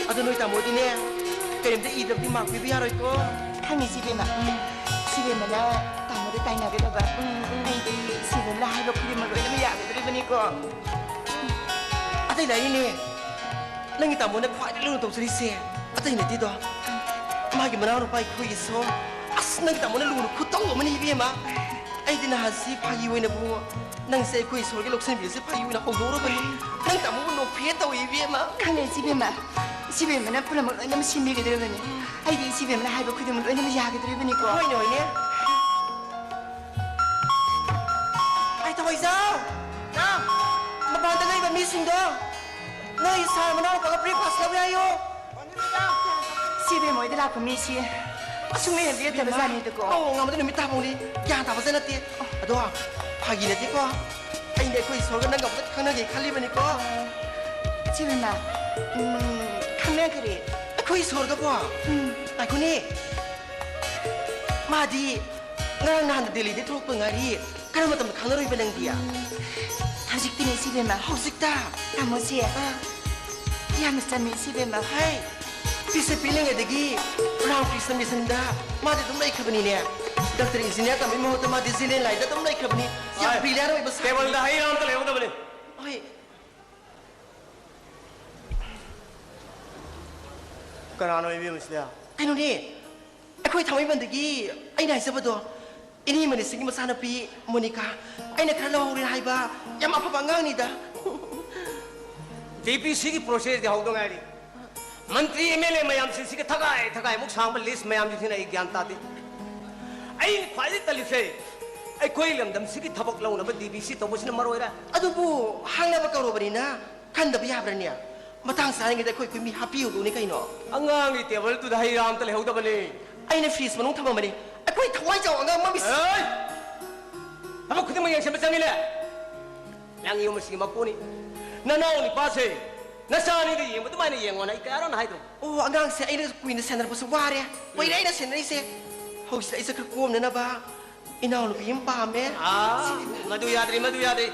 ꯑꯗꯣ ꯅꯣꯏ ꯇꯥꯃꯣꯗꯤꯅꯦ, ꯀꯔꯤꯝꯇ ꯏꯗꯕꯗꯤ ꯃꯥꯔꯛ ꯄꯤꯕ ꯌꯥꯔꯣꯏꯀꯣ꯫ ꯈꯪꯉꯤ, ꯁꯤꯕꯦꯝꯃ꯫ ꯁꯤꯕꯦꯝꯃꯅ ꯇꯥꯃꯣꯗ ꯇꯥꯏꯅꯒꯗꯕ꯫ ꯑꯩꯗꯤ ꯁꯤꯕꯦꯝꯃꯅ ꯍꯥꯏꯕ ꯈꯨꯗꯤꯡꯃꯛ ꯂꯣꯏꯅꯃꯛ ꯌꯥꯒꯗꯧꯔꯤꯕꯅꯤꯀꯣ꯫ ꯑꯇꯩ ꯂꯥꯏꯔꯤꯅꯦ, ꯅꯪꯒꯤ ꯇꯥꯃꯣꯅ ꯈ꯭ꯋꯥꯏꯗꯒꯤ ꯂꯨꯅ ꯇꯧꯖꯔꯤꯁꯦ ꯑꯇꯩ ꯅꯠꯇꯦꯗꯣ, ꯃꯥꯒꯤ ꯃꯅꯥꯎꯅꯨꯄꯥ ꯑꯩꯈꯣꯏꯒꯤꯁꯨ꯫ ꯑꯁ, ꯅꯪꯒꯤ ꯇꯥꯃꯣꯅ ꯂꯨꯅ ꯈꯨꯇꯧ ꯑꯃꯅꯤ, ꯏꯕꯦꯝꯃ꯫ ꯑꯩꯗꯤ ꯅꯍꯥꯟꯁꯤ ꯐꯥꯒꯤ ꯑꯣꯏꯅꯕꯨ ꯅꯪꯁꯦ ꯑꯩꯈꯣꯏ ꯏꯁꯣꯔꯒꯤ ꯂꯧꯁꯤꯟꯕꯤꯔꯁꯦ ꯐꯥꯒꯤ ꯑꯣꯏꯅ ꯍꯧꯗꯣꯛꯎꯔꯕꯅꯤ꯫ ꯅꯪ ꯇꯥꯃꯣꯕꯨ ꯅꯣꯛꯐꯦ ꯇꯧꯏ, ꯏꯕꯦꯝꯃ꯫ ꯈꯪꯉꯦ, ꯏꯆꯦꯕꯦꯝꯃ꯫ ꯏꯆꯦꯕꯦꯝꯃꯅ ꯄꯨꯝꯅꯃꯛ ꯂꯣꯏꯅꯃꯛ ꯁꯤꯟꯕꯤꯒꯗꯧꯔꯕꯅꯤ꯫ ꯑꯩꯗꯤ ꯏꯆꯦꯕꯦꯝꯃꯅ ꯍꯥꯏꯕ ꯈꯨꯗꯤꯡꯃꯛ ꯂꯣꯏꯅꯃꯛ ꯌꯥꯒꯗꯧꯔꯤꯕꯅꯤꯀꯣ꯫ ꯍꯣꯏꯅꯦ, ꯍꯣꯏꯅꯦ꯫ ꯑꯩ ꯊꯧꯕꯩꯖꯥꯎ! ꯃꯄꯥꯟꯗ ꯂꯩꯕ ꯃꯤꯁꯤꯡꯗꯣ, ꯅꯣꯏ ꯁꯥꯔ ꯃꯅꯥꯎꯅꯨꯄꯥꯒ breakfast ꯂꯧꯕ ꯌꯥꯏꯌꯣ꯫ ꯁꯤ ꯏꯕꯦꯝꯃ ꯍꯣꯏꯗ ꯂꯥꯛꯄ ꯃꯤꯁꯤ ꯑꯁꯨꯛ ꯂꯩꯅ ꯂꯦꯞꯇꯕ ꯖꯥꯠꯅꯤꯗꯀꯣ꯫ ꯑꯧ, ꯉꯝꯗ ꯅꯨꯃꯤꯠ ꯇꯥꯐꯧꯅꯤ꯫ ꯒ꯭ꯌꯥꯟ ꯇꯥꯕ ꯖꯥꯠ ꯅꯠꯇꯦ꯫ ꯑꯗꯣ, ꯐꯥꯒꯤ ꯅꯠꯇꯦꯀꯣ꯫ ꯑꯩꯅ ꯑꯩꯈꯣꯏ ꯏꯁꯣꯔꯒ ꯅꯪꯒ ꯑꯃꯨꯛꯇ ꯈꯪꯅꯒꯦ ꯈꯜꯂꯤꯕꯅꯤꯀꯣ꯫ ꯁꯤ ꯏꯕꯦꯝꯃ, ꯎꯝ, ꯈꯪꯅꯈ꯭ꯔꯦ꯫ ꯑꯩꯈꯣꯏ ꯏꯁꯣꯔꯒꯕꯣ? ꯎꯝ꯫ ꯉꯥꯏꯈꯣꯅꯦ꯫ ꯃꯥꯗꯤ ꯉꯔꯥꯡ ꯅꯍꯥꯟꯗ ꯗꯦꯜꯂꯤꯗꯩ ꯊꯣꯛꯂꯛꯄ ꯉꯥꯏꯔꯤ꯫ ꯀꯔꯝꯕ ꯃꯇꯝꯗ ꯈꯪꯅꯔꯨꯏꯕ ꯅꯪꯗꯤ? ꯍꯧꯖꯤꯛꯇꯤꯅꯦ, ꯏꯆꯦꯕꯦꯝꯃ꯫ ꯍꯧꯖꯤꯛꯇ? ꯇꯥꯃꯣꯁꯦ, ꯑꯥ꯫ ꯌꯥꯝꯅ ꯆꯝꯃꯦ, ꯏꯆꯦꯕꯦꯝꯃ꯫ ꯍꯩ, ꯄꯤꯁꯛ ꯄꯤꯛꯂꯤꯉꯩꯗꯒꯤ ꯔꯥꯝ ꯀ꯭ꯔꯤꯁꯅ ꯃꯤꯁꯟꯗ ꯃꯥꯗꯤ ꯑꯗꯨꯝ ꯂꯩꯈ꯭ꯔꯕꯅꯤꯅꯦ꯫ ꯗꯥꯛꯇꯔ ꯏꯟꯖꯤꯅꯤꯌꯥꯔ ꯇꯝꯕꯒꯤ ꯃꯍꯨꯠꯇ ꯃꯥꯗꯤ ꯖꯦꯅꯦꯔꯦꯜ ꯂꯥꯏꯟꯗ ꯑꯗꯨꯝ ꯂꯩꯈ꯭ꯔꯕꯅꯤ꯫ ꯌꯥꯝ ꯍꯣꯏ꯫ Brilliant ꯑꯣꯏꯕ ꯁꯥꯇ꯭ꯔꯅꯤ꯫ Tableꯗ ꯍꯩ ꯔꯥ ꯑꯝꯇ ꯂꯩꯍꯧꯗꯕꯅꯤ꯫ ꯍꯣꯏ꯫ ꯀꯅꯥꯅꯣ ꯏꯕꯦꯝꯃꯁꯤꯗ? ꯀꯩꯅꯣꯅꯦ, ꯑꯩꯈꯣꯏ ꯊꯥꯡꯃꯩꯕꯟꯗꯒꯤ ꯑꯩꯅ ꯍꯥꯏꯖꯕꯗꯣ, ꯏꯅꯦ ꯃꯅꯤꯁꯤꯡꯒꯤ ꯃꯆꯥꯅꯨꯄꯤ ꯃꯣꯅꯤꯀꯥ, ꯑꯩꯅ ꯈꯔ ꯂꯧꯍꯧꯔꯦ ꯍꯥꯏꯕ ꯌꯥꯝ ꯑꯐꯕ ꯑꯉꯥꯡꯅꯤꯗ꯫ ꯗꯤ-ꯄꯤ-ꯁꯤꯒꯤ ꯄ꯭ꯔꯣꯁꯦꯁꯇꯤ ꯍꯧꯗ ꯉꯥꯏꯔꯤ꯫ ꯃꯟꯇ꯭ꯔꯤ, ꯑꯦꯝ ꯑꯦꯜ ꯑꯦ ꯃꯌꯥꯝꯁꯤꯡꯁꯤꯒꯤ ꯊꯒꯥꯏ ꯊꯒꯥꯏꯃꯨꯛ ꯁꯥꯡꯕ ꯂꯤꯁ ꯃꯌꯥꯝꯁꯤꯡꯁꯤꯅ ꯑꯩ ꯒ꯭ꯌꯥꯟ ꯇꯥꯗꯦ꯫ ꯑꯩꯅ ꯈ꯭ꯋꯥꯏꯗꯒꯤ ꯇꯜꯂꯤꯁꯦ, ꯑꯩꯈꯣꯏ ꯂꯝꯗꯝꯁꯤꯒꯤ ꯊꯕꯛ ꯂꯧꯅꯕ ꯗꯤ-ꯄꯤ-ꯁꯤ ꯇꯧꯕꯁꯤꯅ ꯃꯔꯨ ꯑꯣꯏꯔꯦ꯫ ꯑꯗꯨꯕꯨ ꯍꯥꯡꯅꯕ ꯀꯧꯔꯕꯅꯤꯅ ꯈꯟꯗꯕ ꯌꯥꯕ꯭ꯔꯅꯦ? ꯃꯇꯥꯡ ꯆꯥꯔꯤꯉꯩꯗ ꯑꯩꯈꯣꯏ ꯑꯩꯈꯣꯏ ꯃꯤ ꯍꯥꯞꯄꯤꯍꯧꯗꯧꯅꯤ ꯀꯩꯅꯣ꯫ ꯑꯉꯥꯡꯒꯤ ꯇꯦꯕꯜꯗꯨꯗ ꯍꯩ ꯔꯥ ꯑꯝꯇ ꯂꯩꯍꯧꯗꯕꯅꯤ꯫ ꯑꯩꯅ ꯐ꯭ꯔꯤꯖ ꯃꯅꯨꯡ ꯊꯝꯃꯝꯕꯅꯤ꯫ ꯑꯩꯈꯣꯏ ꯊꯋꯥꯏ ꯆꯥꯎ ꯑꯉꯥꯡ ꯃꯃꯤꯠ ꯑꯦ! ꯊꯕꯛ ꯈꯨꯗꯤꯡꯃꯛ ꯌꯦꯡꯁꯤꯟꯕ ꯆꯪꯉꯤꯅꯦ꯫ ꯅꯪ ꯌꯨꯝ ꯑꯁꯤꯒꯤ ꯃꯄꯨꯅꯤ꯫ ꯅꯅꯥꯎ ꯅꯨꯄꯥꯁꯦ, ꯅꯆꯥꯅꯤꯗ ꯌꯦꯡꯕ ꯑꯗꯨꯃꯥꯏꯅ ꯌꯦꯡꯉꯣꯅ ꯑꯩ ꯀꯌꯥꯔꯛꯅ ꯍꯥꯏꯗꯣ? ꯑꯣ, ꯑꯉꯥꯡꯁꯦ ꯑꯩꯅ ꯀꯨꯏꯅ ꯁꯦꯟꯅꯔꯛꯄꯁꯨ ꯋꯥꯔꯦ꯫ ꯀꯨꯏꯔꯦ ꯑꯩꯅ ꯁꯦꯟꯅꯔꯤꯁꯦ꯫ ꯍꯧꯖꯤꯛ ꯑꯩꯁꯦ ꯈꯔ ꯀꯣꯝꯅꯅꯕ ꯏꯅꯥꯎꯅꯨꯄꯤ ꯑꯃ ꯄꯥꯝꯃꯦ꯫ ꯑꯥ, ꯁꯤ- ꯃꯗꯨ ꯌꯥꯗ꯭ꯔꯤ, ꯃꯗꯨ ꯌꯥꯗ꯭ꯔꯤ꯫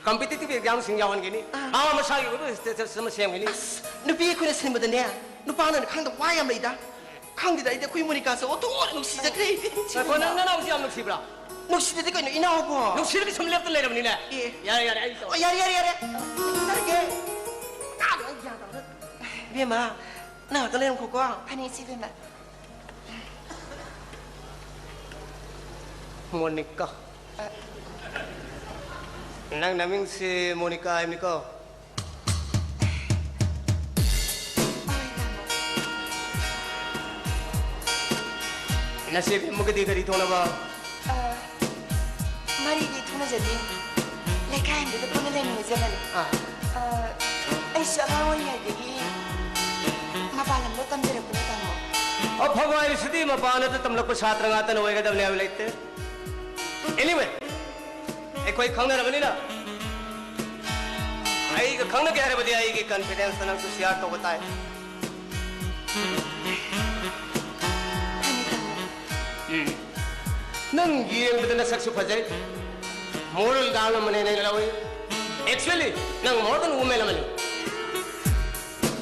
ꯀꯝꯄꯤꯇꯤꯇꯤꯚ ꯑꯦꯛꯖꯥꯝꯁꯤꯡ ꯌꯥꯎꯍꯟꯒꯅꯤ꯫ ꯑꯥ꯫ ꯑꯥ, ꯃꯁꯥꯒꯤ ꯑꯣꯏꯕ ꯁ꯭ꯇꯦꯇꯁ ꯑꯃ ꯁꯦꯝꯒꯅꯤ꯫ ꯑꯁ, ꯅꯨꯄꯤ ꯑꯩꯈꯣꯏꯅ ꯁꯤꯟꯕꯗꯅꯦ, ꯅꯨꯄꯥꯅ ꯈꯪꯗꯕ ꯋꯥ ꯌꯥꯝ ꯂꯩꯗ꯫ ꯈꯪꯗꯦꯗ, ꯑꯩꯗꯤ ꯑꯩꯈꯣꯏ ꯃꯣꯅꯤꯀꯥꯁꯦ ꯑꯣꯟꯊꯣꯛꯅ ꯅꯨꯡꯁꯤꯖꯈ꯭ꯔꯦ ꯑꯩꯗꯤ꯫ ꯉꯥꯏꯈꯣ, ꯅꯪ ꯅꯅꯥꯎꯁꯤ ꯌꯥꯝ ꯅꯨꯡꯁꯤꯕ꯭ꯔꯥ? ꯅꯨꯡꯁꯤꯗꯗꯤ ꯀꯩꯅꯣ, ꯏꯅꯥꯎꯕꯣ꯫ ꯅꯨꯡꯁꯤꯔꯗꯤ ꯁꯨꯝ ꯂꯦꯞꯇ ꯂꯩꯔꯕꯅꯤꯅꯦ꯫ ꯑꯦ꯫ ꯌꯥꯔꯦ, ꯌꯥꯔꯦ, ꯑꯩ ꯇꯧ- ꯑꯣ, ꯌꯥꯔꯦ, ꯌꯥꯔꯦ, ꯌꯥꯔꯦ꯫ ꯆꯠꯂꯒꯦ꯫ ꯀꯅꯥꯅꯣ ꯑꯩ ꯒ꯭ꯌꯥꯟ ꯇꯥꯗꯦ꯫ ꯏꯕꯦꯝꯃ, ꯅꯪ ꯉꯥꯛꯇ ꯂꯩꯔꯝꯈꯣꯀꯣ꯫ ꯐꯅꯦꯛꯁꯤ ꯏꯕꯦꯝꯃ꯫ ꯃꯣꯅꯤꯀꯥ꯫ ꯑ꯫ ꯅꯪ ꯅꯃꯤꯡꯁꯤ ꯃꯣꯅꯤꯀꯥ ꯍꯥꯏꯕꯅꯤꯀꯣ? ꯍꯣꯏ, ꯇꯥꯃꯣ꯫ ꯅꯆꯦ ꯕꯦꯝꯃꯒꯗꯤ ꯀꯔꯤ ꯊꯣꯛꯅꯕ? ꯑ, ꯃꯔꯤꯗꯤ ꯊꯣꯛꯅꯖꯗꯦ꯫ ꯂꯩꯀꯥꯏ ꯑꯃꯗꯨꯗ ꯄꯨꯟꯅ ꯂꯩꯃꯤꯟꯅꯖꯕꯅꯤ꯫ ꯑꯥ꯫ ꯑ, ꯑꯩꯁꯨ ꯑꯉꯥꯡ ꯑꯣꯏꯔꯤꯉꯩꯗꯒꯤ ꯃꯄꯥꯟ ꯂꯝꯗ ꯇꯝꯖꯔꯛꯄꯅꯦ, ꯇꯥꯃꯣ꯫ ꯑꯐꯕ ꯍꯥꯏꯕꯁꯤꯗꯤ ꯃꯄꯥꯟꯗ ꯇꯝꯂꯛꯄ ꯁꯥꯇ꯭ꯔ ꯉꯥꯛꯇꯅ ꯑꯣꯏꯒꯗꯕꯅꯤ ꯍꯥꯏꯕ ꯂꯩꯇꯦ꯫ Anyway, ꯑꯩꯈꯣꯏ ꯈꯪꯅꯔꯕꯅꯤꯅ ꯑꯩꯒ ꯈꯪꯅꯒꯦ ꯍꯥꯏꯔꯕꯗꯤ ꯑꯩꯒꯤ confidence ꯅꯪꯁꯨ share ꯇꯧꯕ ꯇꯥꯏ꯫ ꯎꯝ꯫ ꯅꯪ ꯌꯦꯡꯕꯗ ꯅꯁꯛꯁꯨ ꯐꯖꯩ꯫ Moral girl ꯑꯃꯅꯦꯅ ꯑꯩꯅ ꯂꯧꯏ꯫ Actually, ꯅꯪ more than woman ꯑꯃꯅꯤ꯫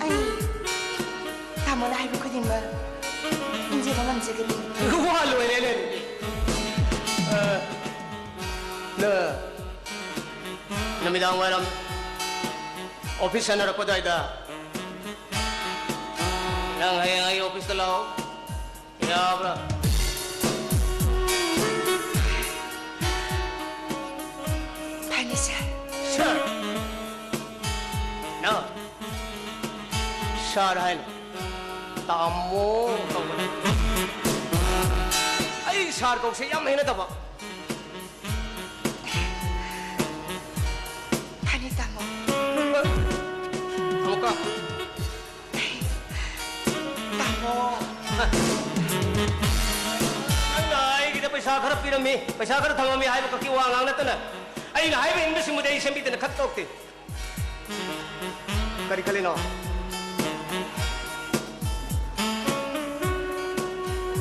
ꯑꯩ ꯇꯥꯃꯣꯅ ꯍꯥꯏꯕ ꯈꯨꯗꯤꯡꯃꯛ ꯏꯟꯖꯕ ꯉꯝꯖꯒꯅꯤ꯫ ꯋꯥ ꯂꯣꯏꯔꯦꯅꯦ꯫ ꯑ, ꯅ-, ꯅꯨꯃꯤꯗꯥꯡ ꯋꯥꯏꯔꯝ office ꯁꯥꯟꯅꯔꯛꯄ ꯑꯗꯨꯋꯥꯏꯗ ꯅꯪ ꯍꯌꯦꯡ ꯑꯩ office ꯇ ꯂꯥꯛꯑꯣ꯫ ꯌꯥꯕ꯭ꯔꯥ? ꯐꯅꯤ, ꯁꯥꯔ꯫ ꯁꯥꯔ! ꯅꯣ꯫ ꯁꯥꯔ ꯍꯥꯏꯅ ꯇꯥꯃꯣ ꯀꯧꯒꯗꯕ꯫ ꯑꯩ ꯁꯥꯔ ꯀꯧꯁꯦ ꯌꯥꯝ ꯍꯩꯅꯗꯕ꯫ ꯐꯅꯤ, ꯇꯥꯃꯣ꯫ ꯑꯃꯨꯛꯀ꯫ ꯇꯥꯃꯣ꯫ ꯅꯪꯅ ꯑꯩꯒꯤꯗ ꯄꯩꯁꯥ ꯈꯔ ꯄꯤꯔꯝꯃꯤ, ꯄꯩꯁꯥ ꯈꯔ ꯊꯝꯃꯝꯃꯤ ꯍꯥꯏꯕ ꯈꯛꯀꯤ ꯋꯥ ꯉꯥꯡ ꯅꯠꯇꯅ, ꯑꯩꯅ ꯍꯥꯏꯕ ꯏꯟꯕꯁꯤꯡꯕꯨꯗꯤ ꯑꯩ ꯁꯦꯝꯕꯤꯗꯅ ꯈꯛ ꯇꯧꯔꯛꯇꯦ꯫ ꯀꯔꯤ ꯈꯜꯂꯤꯅꯣ?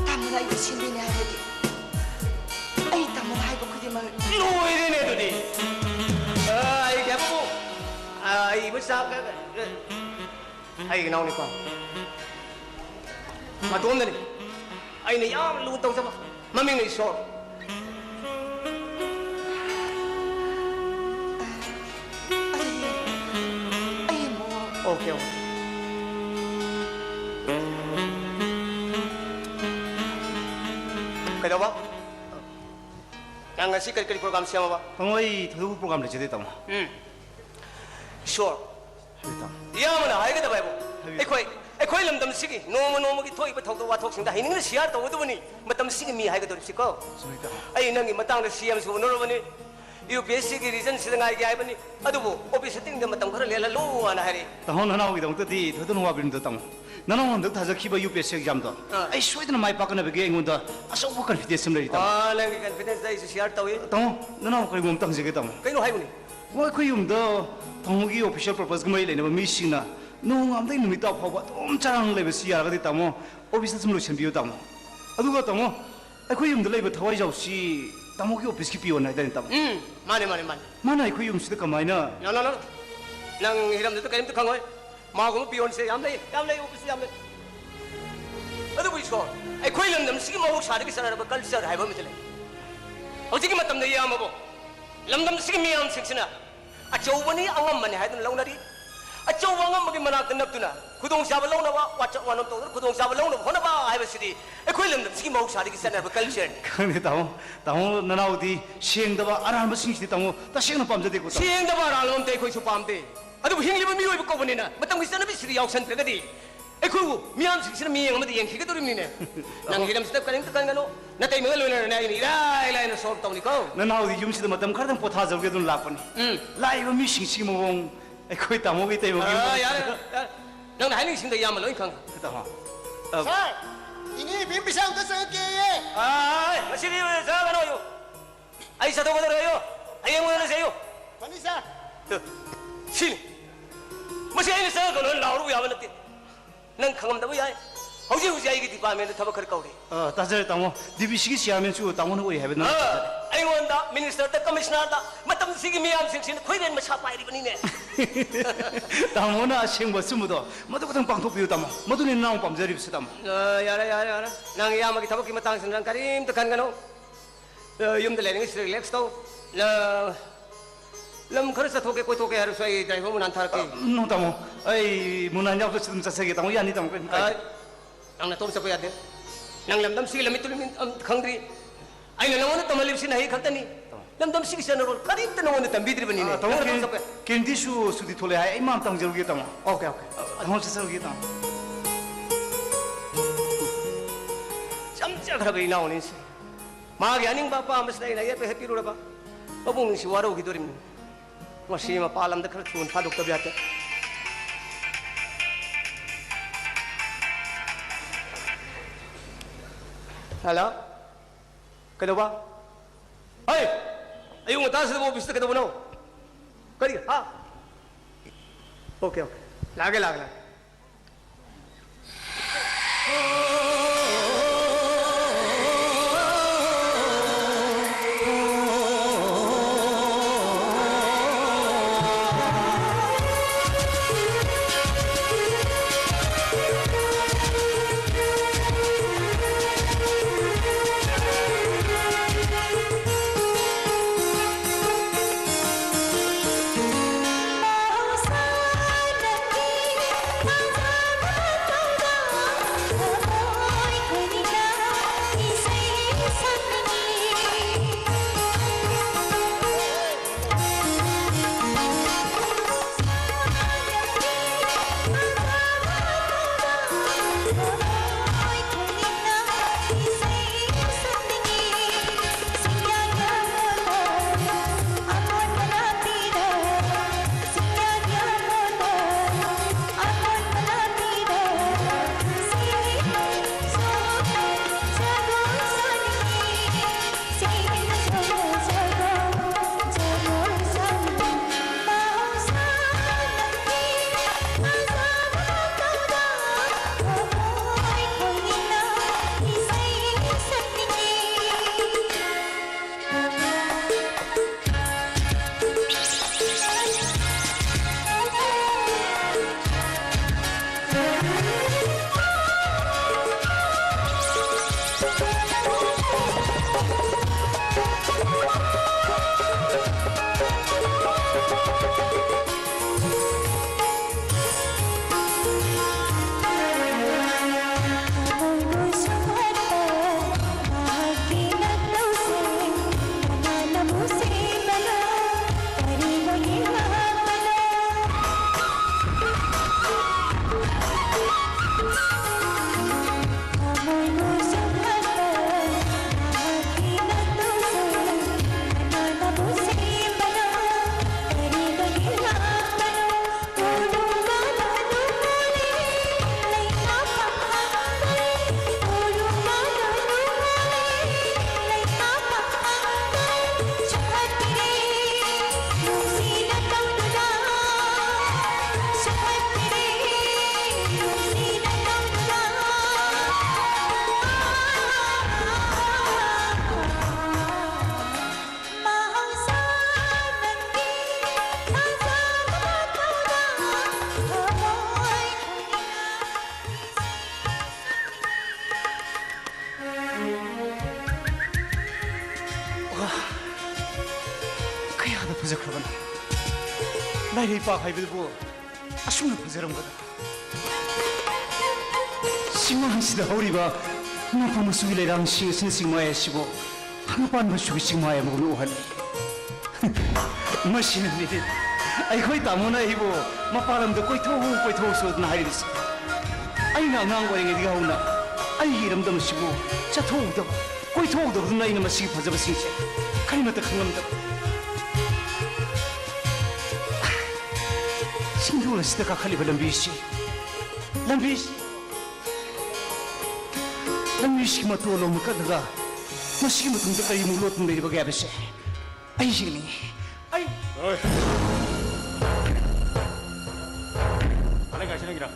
ꯇꯥꯃꯣꯅ ꯑꯩꯕꯨ ꯁꯦꯝꯕꯤꯅꯤ ꯍꯥꯏꯔꯗꯤ, ꯑꯩ ꯇꯥꯃꯣꯅ ꯍꯥꯏꯕ ꯈꯨꯗꯤꯡꯃꯛ꯫ ꯂꯣꯏꯔꯦꯅꯦ ꯑꯗꯨꯗꯤ꯫ ꯑ, ꯑꯩ ꯀꯩꯝꯕꯨ, ꯑ, ꯑꯩ ꯃꯆꯥ ꯀ-, ꯀ-, ꯑꯩꯒꯤ ꯏꯅꯥꯎꯅꯤꯀꯣ꯫ ꯃꯇꯣꯝꯗꯅꯤ꯫ ꯑꯩꯅ ꯌꯥꯝ ꯂꯨꯅ ꯇꯧꯖꯕ꯫ ꯃꯃꯤꯡꯅ ꯏꯁꯣꯔ꯫ ꯑꯩ, ꯑꯩ ꯑꯃꯨꯛ ꯑꯣꯀꯦ, ꯑꯣꯀꯦ꯫ ꯀꯩꯗꯧꯕ? ꯅꯪ ꯉꯁꯤ ꯀꯔꯤ ꯀꯔꯤ ꯄ꯭ꯔꯣꯒ꯭ꯔꯥꯝ ꯁꯦꯝꯃꯕ? ꯇꯥꯃꯣ, ꯑꯩ ꯊꯣꯏꯗꯣꯛꯄ ꯄ꯭ꯔꯣꯒ꯭ꯔꯥꯝ ꯂꯩꯖꯗꯦ, ꯇꯥꯃꯣ꯫ ꯎꯝ꯫ ꯏꯁꯣꯔ, ꯍꯥꯏꯕꯤꯌꯨ, ꯇꯥꯃꯣ꯫ ꯏꯌꯥꯝꯕꯅ ꯍꯥꯏꯒꯗꯕ ꯍꯥꯏꯕꯨ, ꯍꯥꯏꯕꯤꯌꯨ꯫ ꯑꯩꯈꯣꯏ, ꯑꯩꯈꯣꯏ ꯂꯝꯗꯝꯁꯤꯒꯤ ꯅꯣꯡꯃ ꯅꯣꯡꯃꯒꯤ ꯊꯣꯛꯏꯕ ꯊꯧꯗꯣꯛ ꯋꯥꯊꯣꯛꯁꯤꯡꯗ ꯍꯩꯅꯤꯡꯅ ꯁꯤꯌꯥꯔ ꯇꯧꯒꯗꯕꯅꯤ꯫ ꯃꯇꯝꯁꯤꯒꯤ ꯃꯤ ꯍꯥꯏꯒꯗꯧꯔꯤꯕꯁꯤꯀꯣ꯫ ꯆꯨꯝꯃꯤ, ꯇꯥꯃꯣ꯫ ꯑꯩ ꯅꯪꯒꯤ ꯃꯇꯥꯡꯗ ꯁꯤ ꯑꯦꯝꯁꯨ ꯎꯅꯔꯨꯕꯅꯤ꯫ ꯌꯨ ꯄꯤ ꯑꯦꯁ ꯁꯤꯒꯤ ꯔꯤꯖꯟꯁꯤꯗ ꯉꯥꯏꯒꯦ ꯍꯥꯏꯕꯅꯤ꯫ ꯑꯗꯨꯕꯨ ꯑꯣ ꯕꯤ ꯁꯤ ꯁꯤꯠꯇꯤꯡꯗ ꯃꯇꯝ ꯈꯔ ꯂꯦꯜꯍꯜꯂꯨ ꯍꯥꯏꯅ ꯍꯥꯏꯔꯛꯏ꯫ ꯇꯥꯃꯣ, ꯅꯅꯥꯎꯒꯤꯗꯃꯛꯇꯗꯤ ꯊꯣꯏꯗꯣꯛꯅ ꯋꯥꯕꯤꯔꯨꯅꯨꯗ, ꯇꯥꯃꯣ꯫ ꯅꯅꯥꯎ ꯍꯟꯗꯛ ꯊꯥꯖꯈꯤꯕ ꯌꯨ ꯄꯤ ꯑꯦꯁ ꯁꯤ ꯑꯦꯛꯖꯥꯝꯗꯣ ꯑꯥ꯫ ꯑꯩ ꯁꯣꯏꯗꯅ ꯃꯥꯏ ꯄꯥꯛꯀꯅꯕꯒꯤ ꯑꯩꯉꯣꯟꯗ ꯑꯆꯧꯕ ꯀꯟꯐꯤꯗꯦꯟꯁ ꯑꯃ ꯂꯩꯔꯤ, ꯇꯥꯃꯣ꯫ ꯑꯥ, ꯅꯪꯒꯤ ꯀꯟꯐꯤꯗꯦꯟꯁꯇ ꯑꯩꯁꯨ ꯁꯤꯌꯥꯔ ꯇꯧꯏ꯫ ꯇꯥꯃꯣ, ꯅꯅꯥꯎ ꯀꯔꯤꯒꯨꯝꯕ ꯑꯝꯇ ꯍꯪꯖꯒꯦ, ꯇꯥꯃꯣ꯫ ꯀꯩꯅꯣ ꯍꯥꯏꯕꯅꯤ? ꯃꯣꯏ ꯑꯩꯈꯣꯏ ꯌꯨꯝꯗ ꯇꯥꯃꯣꯒꯤ ꯑꯣꯐꯤꯁꯤꯌꯦꯜ ꯄꯔꯄꯁꯀ ꯃꯔꯤ ꯂꯩꯅꯕ ꯃꯤꯁꯤꯡꯅ ꯅꯣꯡꯉꯥꯟꯕꯗꯒꯤ ꯅꯨꯃꯤꯠ ꯇꯥ ꯐꯥꯎꯕ ꯑꯗꯨꯝ ꯆꯔꯥꯡ ꯂꯩꯕꯁꯤ ꯌꯥꯔꯒꯗꯤ, ꯇꯥꯃꯣ, ꯑꯣꯐꯤꯁꯇ ꯁꯨꯝ ꯂꯣꯏꯁꯤꯟꯕꯤꯌꯨ, ꯇꯥꯃꯣ꯫ ꯑꯗꯨꯒ, ꯇꯥꯃꯣ, ꯑꯩꯈꯣꯏ ꯌꯨꯝꯗ ꯂꯩꯕ ꯊꯋꯥꯏꯖꯥꯎꯁꯤ ꯇꯥꯃꯣꯒꯤ ꯑꯣꯐꯤꯁꯀꯤ ꯄꯤꯌꯣꯟ ꯍꯥꯏꯇꯥꯔꯦ, ꯇꯥꯃꯣ꯫ ꯎꯝ, ꯃꯥꯅꯦ, ꯃꯥꯅꯦ, ꯃꯥꯅꯦ꯫ ꯃꯥꯅ ꯑꯩꯈꯣꯏ ꯌꯨꯝꯁꯤꯗ ꯀꯃꯥꯏꯅ? ꯅꯣ, ꯅꯣ, ꯅꯣ, ꯅꯣ꯫ ꯅꯪ ꯍꯤꯔꯝꯗꯨꯗ ꯀꯔꯤꯝꯇ ꯈꯪꯉꯣꯏ꯫ ꯃꯥꯒꯨꯝꯕ ꯄꯤꯌꯣꯟꯁꯦ ꯌꯥꯝ ꯂꯩ, ꯌꯥꯝ ꯂꯩ, ꯑꯣꯐꯤꯁꯇ ꯌꯥꯝ ꯂꯩ꯫ ꯑꯗꯨꯕꯨ ꯏꯁꯣꯔ, ꯑꯩꯈꯣꯏ ꯂꯝꯗꯝꯁꯤꯒꯤ ꯃꯍꯧꯁꯥꯗꯒꯤ ꯆꯠꯅꯔꯕ ꯀꯜꯆꯔ ꯍꯥꯏꯕ ꯑꯃꯗꯤ ꯂꯩ꯫ ꯍꯧꯖꯤꯛꯀꯤ ꯃꯇꯝꯗ ꯏꯌꯥꯝꯕꯕꯨ ꯂꯝꯗꯝꯁꯤꯒꯤ ꯃꯤꯌꯥꯝꯁꯤꯡꯁꯤꯅ ꯑꯆꯧꯕꯅꯤ, ꯑꯉꯝꯕꯅꯤ ꯍꯥꯏꯗꯨꯅ ꯂꯧꯅꯔꯤ꯫ ꯑꯆꯧꯕ ꯑꯉꯝꯕꯒꯤ ꯃꯅꯥꯛꯇ ꯅꯞꯇꯨꯅ ꯈꯨꯗꯣꯡꯆꯥꯕ ꯂꯧꯅꯕ, ꯋꯥꯆꯠ ꯋꯥꯅꯣꯝ ꯇꯧꯗꯅ ꯈꯨꯗꯣꯡꯆꯥꯕ ꯂꯧꯅꯕ ꯍꯣꯠꯅꯕ ꯍꯥꯏꯕꯁꯤꯗꯤ ꯑꯩꯈꯣꯏ ꯂꯝꯗꯝꯁꯤꯒꯤ ꯃꯍꯧꯁꯥꯗꯒꯤ ꯆꯠꯅꯔꯕ ꯀꯜꯆꯔꯅꯤ꯫ ꯈꯪꯗꯦ ꯇꯥꯃꯣ, ꯇꯥꯃꯣ ꯅꯅꯥꯎꯗꯤ ꯁꯦꯡꯗꯕ ꯑꯔꯥꯟꯕꯁꯤꯡꯁꯤꯗꯤ ꯇꯥꯃꯣ ꯇꯁꯦꯡꯅ ꯄꯥꯝꯖꯗꯦꯀꯣ ꯇꯥꯃꯣ꯫ ꯁꯦꯡꯗꯕ ꯑꯔꯥꯟꯕ ꯑꯝꯇ ꯑꯩꯈꯣꯏꯁꯨ ꯄꯥꯝꯗꯦ꯫ ꯑꯗꯨꯕꯨ ꯍꯤꯡꯂꯤꯕ ꯃꯤꯑꯣꯏꯕ ꯀꯧꯕꯅꯤꯅ ꯃꯇꯝꯒꯤ ꯆꯠꯅꯕꯤꯁꯤꯗ ꯌꯥꯎꯁꯟꯗ꯭ꯔꯒꯗꯤ ꯑꯩꯈꯣꯏꯕꯨ ꯃꯤꯌꯥꯝꯁꯤꯡꯁꯤꯅ ꯃꯤꯠꯌꯦꯡ ꯑꯃꯗ ꯌꯦꯡꯈꯤꯒꯗꯧꯔꯤꯕꯅꯤꯅꯦ꯫ ꯅꯪ ꯍꯤꯔꯝꯁꯤꯗ ꯀꯔꯤꯝꯇ ꯈꯟꯒꯅꯨ꯫ ꯅꯇꯩꯃꯒ ꯂꯣꯏꯅꯔꯅꯦ ꯑꯩꯅ ꯏꯔꯥꯏ ꯂꯥꯏꯅ solve ꯇꯧꯅꯤꯀꯣ꯫ ꯅꯅꯥꯎꯗꯤ ꯌꯨꯝꯁꯤꯗ ꯃꯇꯝ ꯈꯔꯗꯪ ꯄꯣꯊꯥꯖꯔꯨꯒꯦ ꯑꯗꯨꯅ ꯂꯥꯛꯄꯅꯤ꯫ ꯎꯝ꯫ ꯂꯥꯛꯏꯕ ꯃꯤꯁꯤꯡꯁꯤꯒꯤ ꯃꯑꯣꯡ ꯑꯩꯈꯣꯏ ꯇꯥꯃꯣꯒꯤ ꯏꯇꯩꯃꯒꯤ ꯑꯥ, ꯃꯑꯣꯡ꯫ ꯌꯥꯔꯦ, ꯌꯥꯔꯦ꯫ ꯅꯪꯅ ꯍꯥꯏꯅꯤꯡꯁꯤꯡꯗꯣ ꯏꯌꯥꯝꯕ ꯂꯣꯏ ꯈꯪꯉꯦ꯫ ꯇꯥꯃꯣ꯫ ꯑ, ꯁꯥꯔ, ꯏꯅꯦ ꯏꯕꯦꯝ ꯄꯩꯁꯥ ꯑꯝꯇ ꯆꯪꯉꯛꯀꯦꯌꯦ꯫ ꯑꯥꯏ, ꯉꯁꯤꯗꯤ ꯆꯪꯉꯛꯀꯅꯣ ꯌꯨ꯫ ꯑꯩ ꯆꯠꯊꯣꯛꯀꯗꯧꯔꯦ ꯌꯨ꯫ ꯍꯌꯦꯡ ꯑꯣꯏꯅ ꯂꯩꯖꯩ ꯌꯨ꯫ ꯐꯅꯤ ꯁꯥꯔ꯫ ꯇꯨ, ꯁꯤꯅꯤ꯫ ꯃꯁꯤ ꯑꯩꯅ ꯆꯪꯉꯛꯀꯅꯣ ꯂꯥꯎꯔꯨꯕ ꯌꯥꯕ ꯅꯠꯇꯦ꯫ ꯅꯪ ꯈꯪꯉꯝꯗꯕ ꯌꯥꯏ꯫ ꯍꯧꯖꯤꯛ ꯍꯧꯖꯤꯛ ꯑꯩꯒꯤ departmentꯇ ꯊꯕꯛ ꯈꯔ ꯀꯧꯔꯤ꯫ ꯑ, ꯇꯥꯖꯔꯦ ꯇꯥꯃꯣ꯫ DBCꯒꯤ chairmanꯁꯨ ꯇꯥꯃꯣꯅ ꯑꯣꯏ ꯍꯥꯏꯕ ꯅꯪ ꯑ, ꯇꯥꯖꯔꯦ꯫ ꯑꯩꯉꯣꯟꯗ ministerꯗ commissionerꯗ ꯃꯇꯝꯁꯤꯒꯤ ꯃꯤꯌꯥꯝꯁꯤꯡꯁꯤꯅ ꯈꯣꯏꯔꯦꯟ ꯃꯁꯥ ꯄꯥꯏꯔꯤꯕꯅꯤꯅꯦ꯫ ꯇꯥꯃꯣꯅ ꯑꯁꯦꯡꯕ ꯑꯆꯨꯝꯕꯗꯣ ꯃꯗꯨ ꯈꯛꯇꯪ ꯄꯥꯡꯊꯣꯛꯄꯤꯌꯨ ꯇꯥꯃꯣ꯫ ꯃꯗꯨꯅꯤ ꯅꯅꯥꯎ ꯄꯥꯝꯖꯔꯤꯕꯁꯦ ꯇꯥꯃꯣ꯫ ꯑ, ꯌꯥꯔꯦ, ꯌꯥꯔꯦ, ꯌꯥꯔꯦ꯫ ꯅꯪ ꯏꯌꯥꯝꯕꯒꯤ ꯊꯕꯛꯀꯤ ꯃꯇꯥꯡꯁꯤꯗ ꯅꯪ ꯀꯔꯤꯝꯇ ꯈꯟꯒꯅꯨ꯫ ꯑ, ꯌꯨꯝꯗ ꯂꯩꯔꯤꯉꯩꯁꯤꯗ relax ꯇꯧ꯫ ꯅ-, ꯂꯝ ꯈꯔ ꯆꯠꯊꯣꯛꯀꯦ, ꯀꯣꯏꯊꯣꯛꯀꯦ ꯍꯥꯏꯔꯁꯨ ꯑꯩ driver ꯃꯨꯅꯥꯟ ꯊꯥꯔꯛꯀꯦ꯫ ꯑ, no ꯇꯥꯃꯣ꯫ ꯑꯩ ꯃꯨꯅꯥꯟ ꯌꯥꯎꯗ꯭ꯔꯁꯨ ꯑꯗꯨꯝ ꯆꯠꯆꯒꯦ ꯇꯥꯃꯣ꯫ ꯌꯥꯅꯤ ꯇꯥꯃꯣ, ꯀꯔꯤꯝ ꯀꯥꯏꯗꯦ꯫ ꯑ, ꯅꯪ ꯅꯇꯣꯝ ꯆꯠꯄ ꯌꯥꯗꯦ꯫ ꯅꯪ ꯂꯝꯗꯝꯁꯤꯒꯤ ꯂꯝꯃꯤꯠꯇꯨ ꯂꯝꯃꯤꯠ ꯑꯝꯇ ꯈꯪꯗ꯭ꯔꯤ꯫ ꯑꯩꯅ ꯅꯉꯣꯟꯗ ꯇꯝꯍꯜꯂꯤꯕꯁꯤ ꯅꯍꯩ ꯈꯛꯇꯅꯤ꯫ ꯇꯥꯃꯣ꯫ ꯂꯝꯗꯝꯁꯤꯒꯤ ꯆꯠꯅꯔꯣꯜ ꯀꯔꯤꯝꯇ ꯅꯉꯣꯟꯗ ꯇꯝꯕꯤꯗ꯭ꯔꯤꯕꯅꯤꯅꯦ꯫ ꯑ, ꯇꯥꯃꯣ, ꯅꯪ ꯅꯇꯣꯝ ꯀꯦꯟ-, ꯆꯠꯄ ꯌꯥ- ꯀꯦꯟꯗꯤꯁꯨ ꯁꯨꯇꯤ ꯊꯣꯛꯂꯛꯑꯦ ꯍꯥꯏ꯫ ꯑꯩ ꯃꯥ ꯑꯝꯇ ꯍꯪꯖꯔꯨꯒꯦ ꯇꯥꯃꯣ꯫ Okay, okay꯫ ꯑ, ꯇꯥꯃꯣ ꯆꯠꯆꯔꯨꯒꯦ ꯇꯥꯃꯣ꯫ ꯆꯝꯖꯈ꯭ꯔꯕ ꯏꯅꯥꯎꯅꯤꯁꯦ꯫ ꯃꯥꯒꯤ ꯑꯅꯤꯡꯕ ꯑꯄꯥꯝꯕꯁꯤꯗ ꯑꯩꯅ ꯑꯌꯦꯠꯄ ꯍꯦꯛꯄꯤꯔꯨꯔꯕ ꯃꯕꯨꯡꯁꯤ ꯋꯥꯔꯧꯈꯤꯗꯣꯔꯤꯕꯅꯤ꯫ ꯃꯁꯤ ꯃꯄꯥꯟ ꯂꯝꯗ ꯈꯔ ꯊꯨꯅ ꯊꯥꯗꯣꯛꯇꯕ ꯌꯥꯗꯦ꯫ Hello? ꯀꯩꯗꯧꯕ? ꯍꯩ! ꯑꯌꯨꯛ ꯉꯟꯇꯥꯁꯤꯗꯕꯨ officeꯇ ꯀꯩꯗꯧꯕꯅꯣ? ꯀꯔꯤ? ꯍꯥ? Okay, okay꯫ ꯂꯥꯛꯑꯒꯦ, ꯂꯥꯛꯑꯒꯦ, ꯂꯥꯛꯑꯒꯦ꯫ ꯂꯥꯏꯔꯩꯄꯥꯛ ꯍꯥꯏꯕꯗꯨꯕꯨ ꯑꯁꯨꯝꯅ ꯐꯖꯔꯝꯒꯗ꯭ꯔꯥ? ꯆꯤꯡꯃꯥꯟꯁꯤꯗ ꯍꯧꯔꯤꯕ ꯅꯣꯡꯐꯨ ꯃꯆꯨꯒꯤ ꯂꯩꯔꯥꯡꯁꯤꯡ ꯑꯁꯤꯅ ꯆꯤꯡꯃꯥꯏ ꯑꯁꯤꯕꯨ ꯍꯪꯒꯄꯥꯟ ꯃꯆꯨꯒꯤ ꯆꯤꯡꯃꯥꯏ ꯑꯃꯒꯨꯝꯅ ꯎꯍꯜꯂꯤ꯫ ꯃꯁꯤꯅꯅꯤꯅꯦ ꯑꯩꯈꯣꯏ ꯇꯥꯃꯣꯅ ꯑꯩꯕꯨ ꯃꯄꯥꯟ ꯂꯝꯗ ꯀꯣꯏꯊꯣꯛꯎ, ꯀꯣꯏꯊꯣꯛꯎ ꯁꯣꯗꯅ ꯍꯥꯏꯔꯤꯕꯁꯦ꯫ ꯑꯩꯅ ꯑꯉꯥꯡ ꯑꯣꯏꯔꯤꯉꯩꯗꯒꯤ ꯍꯧꯅ ꯑꯩꯒꯤ ꯏꯔꯝꯗꯝ ꯑꯁꯤꯕꯨ ꯆꯠꯊꯣꯛꯎꯗꯕ, ꯀꯣꯏꯊꯣꯛꯎꯗꯕꯗꯨꯅ ꯑꯩꯅ ꯃꯁꯤꯒꯤ ꯐꯖꯕꯁꯤꯡꯁꯦ ꯀꯔꯤꯃꯠꯇ ꯈꯪꯂꯝꯗꯕ꯫ ꯆꯤꯡꯗꯣꯜ ꯑꯁꯤꯗ ꯀꯥꯈꯠꯂꯤꯕ ꯂꯝꯕꯤꯁꯤ, ꯂꯝꯕꯤꯁꯤ, ꯂꯝꯕꯤꯁꯤꯒꯤ ꯃꯇꯣꯜ ꯂꯣꯝ ꯀꯠꯂꯒ ꯃꯁꯤꯒꯤ ꯃꯇꯨꯡꯗ ꯀꯔꯤꯃꯨꯛ ꯂꯣꯠꯇꯨꯅ ꯂꯩꯔꯤꯕꯒꯦ ꯍꯥꯏꯕꯁꯦ ꯑꯩ ꯌꯦꯡꯅꯤꯡꯉꯤ꯫ ꯑꯩ ꯑꯣꯏ꯫ ꯑꯂꯩ ꯒꯥꯔꯤ ꯁꯦꯟꯅꯒꯤꯔꯥ?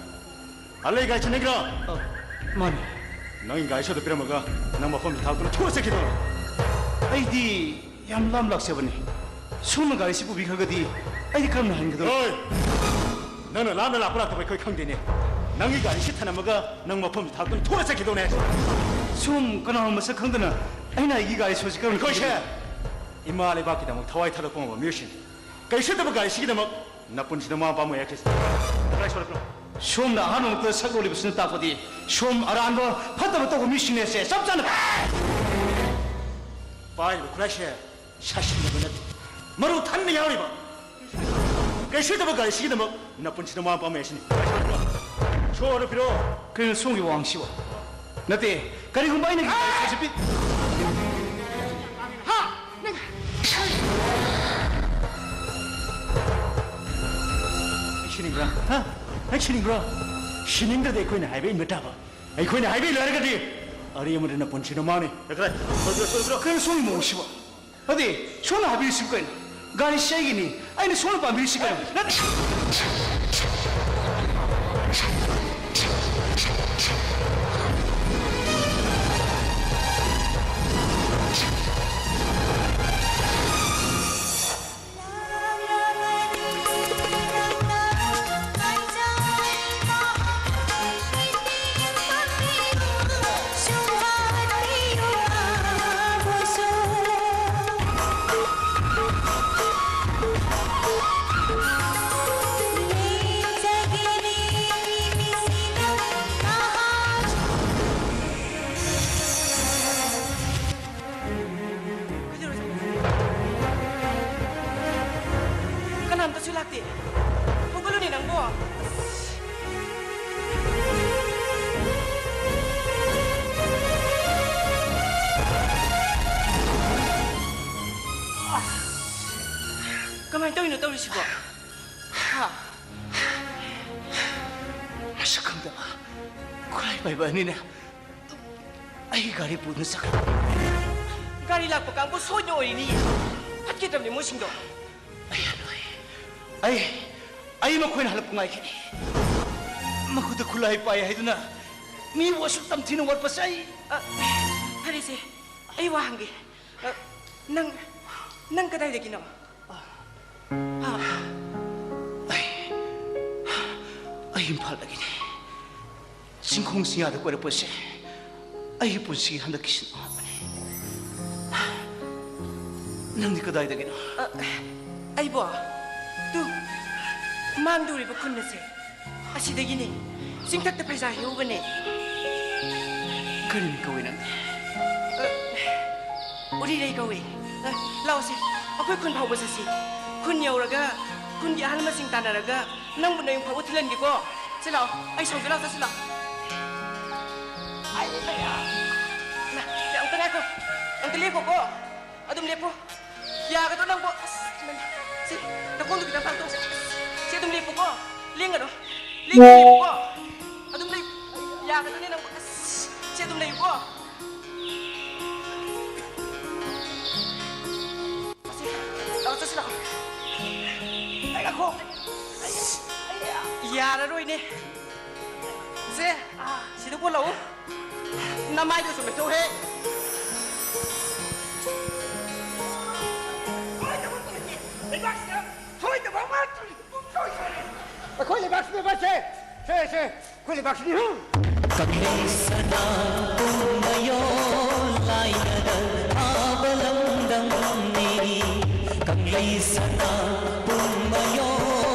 ꯑꯂꯩ ꯒꯥꯔꯤ ꯁꯦꯟꯅꯒꯤꯔꯥ? ꯑ, ꯃꯥꯅꯤ꯫ ꯅꯪꯒꯤ ꯒꯥꯔꯤ ꯁꯣꯗ ꯄꯤꯔꯝꯃꯒ ꯅꯪ ꯃꯐꯝꯁꯤ ꯊꯥꯗꯣꯛꯇꯨꯅ ꯊꯣꯛꯑ ꯆꯠꯈꯤꯗꯧꯔꯣ? ꯑꯩꯗꯤ ꯌꯥꯝ ꯂꯥꯝ ꯂꯥꯛꯆꯕꯅꯤ꯫ ꯁꯣꯝꯅ ꯒꯥꯔꯤꯁꯤ ꯄꯨꯕꯤꯈ꯭ꯔꯒꯗꯤ ꯑꯩꯗꯤ ꯀꯔꯝꯅ ꯍꯟꯒꯗꯧꯔꯤ? ꯑꯣꯏ! ꯅꯪꯅ ꯂꯥꯝꯅ ꯂꯥꯛꯄ ꯂꯥꯛꯇꯕ ꯑꯩꯈꯣꯏ ꯈꯪꯗꯦꯅꯦ꯫ ꯅꯪꯒꯤ ꯒꯥꯔꯤꯁꯤ ꯊꯅꯝꯃꯒ ꯅꯪ ꯃꯐꯝꯁꯤ ꯊꯥꯗꯣꯛꯇꯨꯅ ꯊꯣꯛꯑ ꯆꯠꯈꯤꯗꯧꯅꯦ ꯍꯥꯏꯁꯦ꯫ ꯁꯣꯝ ꯀꯅꯥ ꯃꯁꯛ ꯈꯪꯗꯅ ꯑꯩꯅ ꯑꯩꯒꯤ ꯒꯥꯔꯤ ꯁꯣꯁꯤ ꯀꯔꯝꯅ ꯑꯩꯈꯣꯏꯁꯦ ꯏꯃꯥ ꯂꯩꯕꯥꯛꯀꯤꯗꯃꯛ ꯊꯋꯥꯏ ꯊꯥꯗꯣꯛꯄ ꯉꯝꯕ ꯃꯤꯑꯣꯏꯁꯤꯡ꯫ ꯀꯩꯁꯨ ꯅꯠꯇꯕ ꯒꯥꯔꯤꯁꯤꯒꯤꯗꯃꯛ ꯅꯄꯨꯟꯁꯤꯗ ꯃꯃꯥ ꯃꯄꯥ ꯑꯃ ꯑꯣꯏꯔꯛꯈꯤꯁꯤ꯫ ꯀꯗꯥꯏ ꯁꯣꯛꯂꯛꯄꯅꯣ? ꯁꯣꯝꯅ ꯑꯍꯥꯟꯕꯃꯛꯇ ꯁꯛ ꯎꯠꯂꯤꯕꯁꯤꯅ ꯇꯥꯛꯄꯗꯤ ꯁꯣꯝ ꯑꯔꯥꯟꯕ ꯐꯠꯇꯕ ꯇꯧꯕ ꯃꯤꯁꯤꯡꯅꯦꯁꯦ ꯆꯞ ꯆꯥꯅ꯫ ꯄꯥꯏꯔꯤꯕ ꯈꯨꯠꯂꯥꯏꯁꯦ ꯁꯥꯁꯤꯟꯅꯕ ꯅꯠꯇꯦ, ꯃꯔꯨ ꯊꯟꯅ ꯌꯥꯎꯔꯤꯕ꯫ ꯀꯩꯁꯨ ꯅꯠꯇꯕ ꯒꯥꯔꯤꯁꯤꯒꯤꯗꯃꯛ ꯅꯄꯨꯟꯁꯤꯗ ꯃꯃꯥ ꯃꯄꯥ ꯑꯃ ꯑꯣꯏꯔꯛꯁꯤꯅꯤ꯫ ꯁꯣꯔꯗꯣ ꯄꯤꯔꯛꯑꯣ꯫ ꯀꯩꯅꯣ ꯁꯣꯝꯒꯤ ꯋꯥꯍꯪꯁꯤꯕꯣ? ꯅꯠꯇꯦ, ꯀꯔꯤꯒꯨꯝꯕ ꯑꯩꯅ ꯒꯥꯔꯤꯁꯤ ꯄꯤ- ꯍꯥ? ꯅꯪ ꯅꯪ ꯁꯤꯅꯤꯡꯕ꯭ꯔꯥ? ꯍꯥ? ꯅꯪ ꯁꯤꯅꯤꯡꯕ꯭ꯔꯣ? ꯁꯤꯅꯤꯡꯗ꯭ꯔꯗꯤ ꯑꯩꯈꯣꯏꯅ ꯍꯥꯏꯕ ꯏꯟꯕ ꯇꯥꯕ꯫ ꯑꯩꯈꯣꯏꯅ ꯍꯥꯏꯕ ꯏꯜꯂꯔꯒꯗꯤ ꯑꯔꯦꯝꯕꯗ ꯅꯄꯨꯟꯁꯤꯗꯣ ꯃꯥꯡꯅꯤ꯫ ꯀꯩꯅꯣ ꯁꯣꯝꯒꯤ ꯃꯑꯣꯡꯁꯤꯕꯣ? ꯅꯠꯇꯦ, ꯁꯣꯝꯅ ꯍꯥꯏꯕꯤꯔꯤꯁꯤꯕꯨ ꯀꯩꯅꯣ? ꯒꯥꯔꯤꯁꯤ ꯑꯩꯒꯤꯅꯤ, ꯑꯩꯅ ꯁꯣꯝꯅ ꯄꯥꯝꯕꯤꯔꯤꯁꯤ ꯀꯩꯅꯣ? ꯅꯠꯇꯦ꯫ ꯁꯤꯕꯣ? ꯍꯥ? ꯃꯁꯛ ꯈꯪꯗꯕ ꯈꯨꯠꯂꯥꯏ ꯄꯥꯏꯕ ꯑꯅꯤꯅ ꯑꯩ ꯒꯥꯔꯤ ꯄꯨꯗꯨꯅ ꯆꯠꯈ꯭ꯔꯦ꯫ ꯒꯥꯔꯤ ꯂꯥꯛꯄ ꯀꯥꯡꯕꯨ ꯁꯣꯏꯗꯅ ꯑꯣꯏꯔꯤꯅꯤ꯫ ꯐꯠꯈꯤꯗ꯭ꯔꯕꯅꯤ ꯃꯣꯏꯁꯤꯡꯗꯣ꯫ ꯑꯩ ꯍꯜꯂꯣꯏ꯫ ꯑꯩ, ꯑꯩ ꯃꯈꯣꯏꯅ ꯍꯜꯂꯛꯄ ꯉꯥꯏꯈꯤꯅꯤ꯫ ꯃꯈꯨꯠꯇ ꯈꯨꯠꯂꯥꯏ ꯄꯥꯏ ꯍꯥꯏꯗꯨꯅ ꯃꯤꯕꯨ ꯑꯁꯨꯛ ꯇꯝꯊꯤꯅ ꯑꯣꯠꯄꯁꯦ ꯑꯩ ꯑ, ꯐꯔꯦꯁꯦ, ꯑꯩ ꯋꯥ ꯍꯪꯒꯦ꯫ ꯑ, ꯅꯪ, ꯅꯪ ꯀꯗꯥꯏꯗꯒꯤꯅꯣ? ꯍꯥ? ꯑꯩ, ꯑꯩ ꯏꯝꯐꯥꯜꯗꯒꯤꯅꯤ꯫ ꯆꯤꯡꯈꯣꯡ ꯆꯤꯡꯌꯥꯗ ꯀꯣꯏꯔꯛꯄꯁꯦ ꯑꯩꯒꯤ ꯄꯨꯟꯁꯤꯒꯤ ꯍꯟꯗꯛꯀꯤꯁꯤꯅ ꯑꯍꯥꯟꯕꯅꯤ꯫ ꯅꯪꯗꯤ ꯀꯗꯥꯏꯗꯒꯤꯅꯣ? ꯑ, ꯑꯩꯕꯣ? ꯇꯨ, ꯃꯥꯡꯗ ꯎꯔꯤꯕ ꯈꯨꯟ ꯑꯁꯦ ꯑꯁꯤꯗꯒꯤꯅꯦ꯫ ꯆꯤꯡꯊꯛꯇ ꯐꯩꯖꯥ ꯍꯦꯛꯎꯕꯅꯦ꯫ ꯀꯔꯤ ꯃꯤꯡ ꯀꯧꯏ ꯅꯪꯗꯤ? ꯑ, ꯎꯔꯤꯔꯩ ꯀꯧꯏ꯫ ꯑ, ꯂꯥꯛꯑꯣꯁꯦ, ꯑꯩꯈꯣꯏ ꯈꯨꯟ ꯐꯥꯎꯕ ꯆꯠꯁꯤ꯫ ꯈꯨꯟ ꯌꯧꯔꯒ ꯈꯨꯟꯒꯤ ꯑꯍꯜ ꯃꯁꯤꯡ ꯇꯥꯟꯅꯔꯒ ꯅꯪꯕꯨ ꯅꯌꯨꯝ ꯐꯥꯎꯕ ꯊꯤꯜꯍꯟꯒꯦꯀꯣ꯫ ꯁꯤ ꯂꯥꯛꯑꯣ, ꯑꯩ ꯁꯣꯝꯗ ꯂꯥꯛꯑꯣ, ꯆꯠꯁꯤ ꯂꯥꯛꯑꯣ꯫ ꯑꯩ ꯂꯩꯌꯥ꯫ ꯅ, ꯁꯤ ꯑꯝꯇ ꯉꯥꯏꯈꯣ, ꯑꯝꯇ ꯂꯦꯞꯈꯣꯀꯣ꯫ ꯑꯗꯨꯝ ꯂꯦꯞꯄꯨ꯫ ꯌꯥꯒꯗ꯭ꯔꯣ ꯅꯪꯕꯨ? ꯑꯁ, ꯏꯃꯥꯏ, ꯁꯤ, ꯅꯈꯣꯡꯗꯣ ꯈꯤꯇꯪ ꯊꯥꯡꯇꯣꯛꯁꯦ꯫ ꯁꯤ ꯑꯗꯨꯝ ꯂꯦꯞꯄꯨꯀꯣ꯫ ꯂꯦꯡꯒꯅꯨ꯫ ꯂꯦꯡꯒꯅꯨ, ꯂꯦꯞꯄꯨꯀꯣ꯫ ꯑꯗꯨꯝ ꯂꯩꯌꯨ꯫ ꯌꯥꯒꯗ꯭ꯔꯅꯦ ꯅꯪꯕꯨ? ꯑꯁ, ꯁꯤ ꯑꯗꯨꯝ ꯂꯩꯌꯨꯀꯣ꯫ ꯑꯁꯤ, ꯂꯥꯛꯑꯣ, ꯆꯠꯁꯤ ꯂꯥꯛꯑꯣ꯫ ꯑꯩ ꯉꯥꯏꯈꯣ꯫ ꯑꯩ, ꯑꯩ, ꯌꯥꯔꯔꯣꯏꯅꯦ꯫ ꯁꯦ, ꯁꯤꯗ ꯀꯣꯜꯂꯛꯎ꯫ ꯅꯃꯥꯏꯗꯨꯁꯨ ꯃꯦꯠꯊꯣꯛꯍꯦ꯫ ꯂꯩꯕꯥꯛꯁꯤꯗ ꯁꯣꯏꯗꯕ ꯑꯃ ꯄꯨꯡꯁꯣꯏ ꯁꯣꯏꯔꯦ꯫ ꯑꯩꯈꯣꯏ ꯂꯩꯕꯥꯛꯁꯤꯗ ꯁꯦ, ꯁꯦ, ꯁꯦ, ꯑꯩꯈꯣꯏ ꯂꯩꯕꯥꯛꯁꯤꯗꯤ, ꯍꯨꯝ꯫ ꯀꯪꯂꯩ ꯁꯅꯥ ꯄꯨꯝꯕꯌꯣ ꯂꯥꯏꯅꯗ ꯊꯥꯕ ꯂꯝꯗꯝꯅꯤ꯫ ꯀꯪꯂꯩ ꯁꯅꯥ ꯄꯨꯝꯕꯌꯣ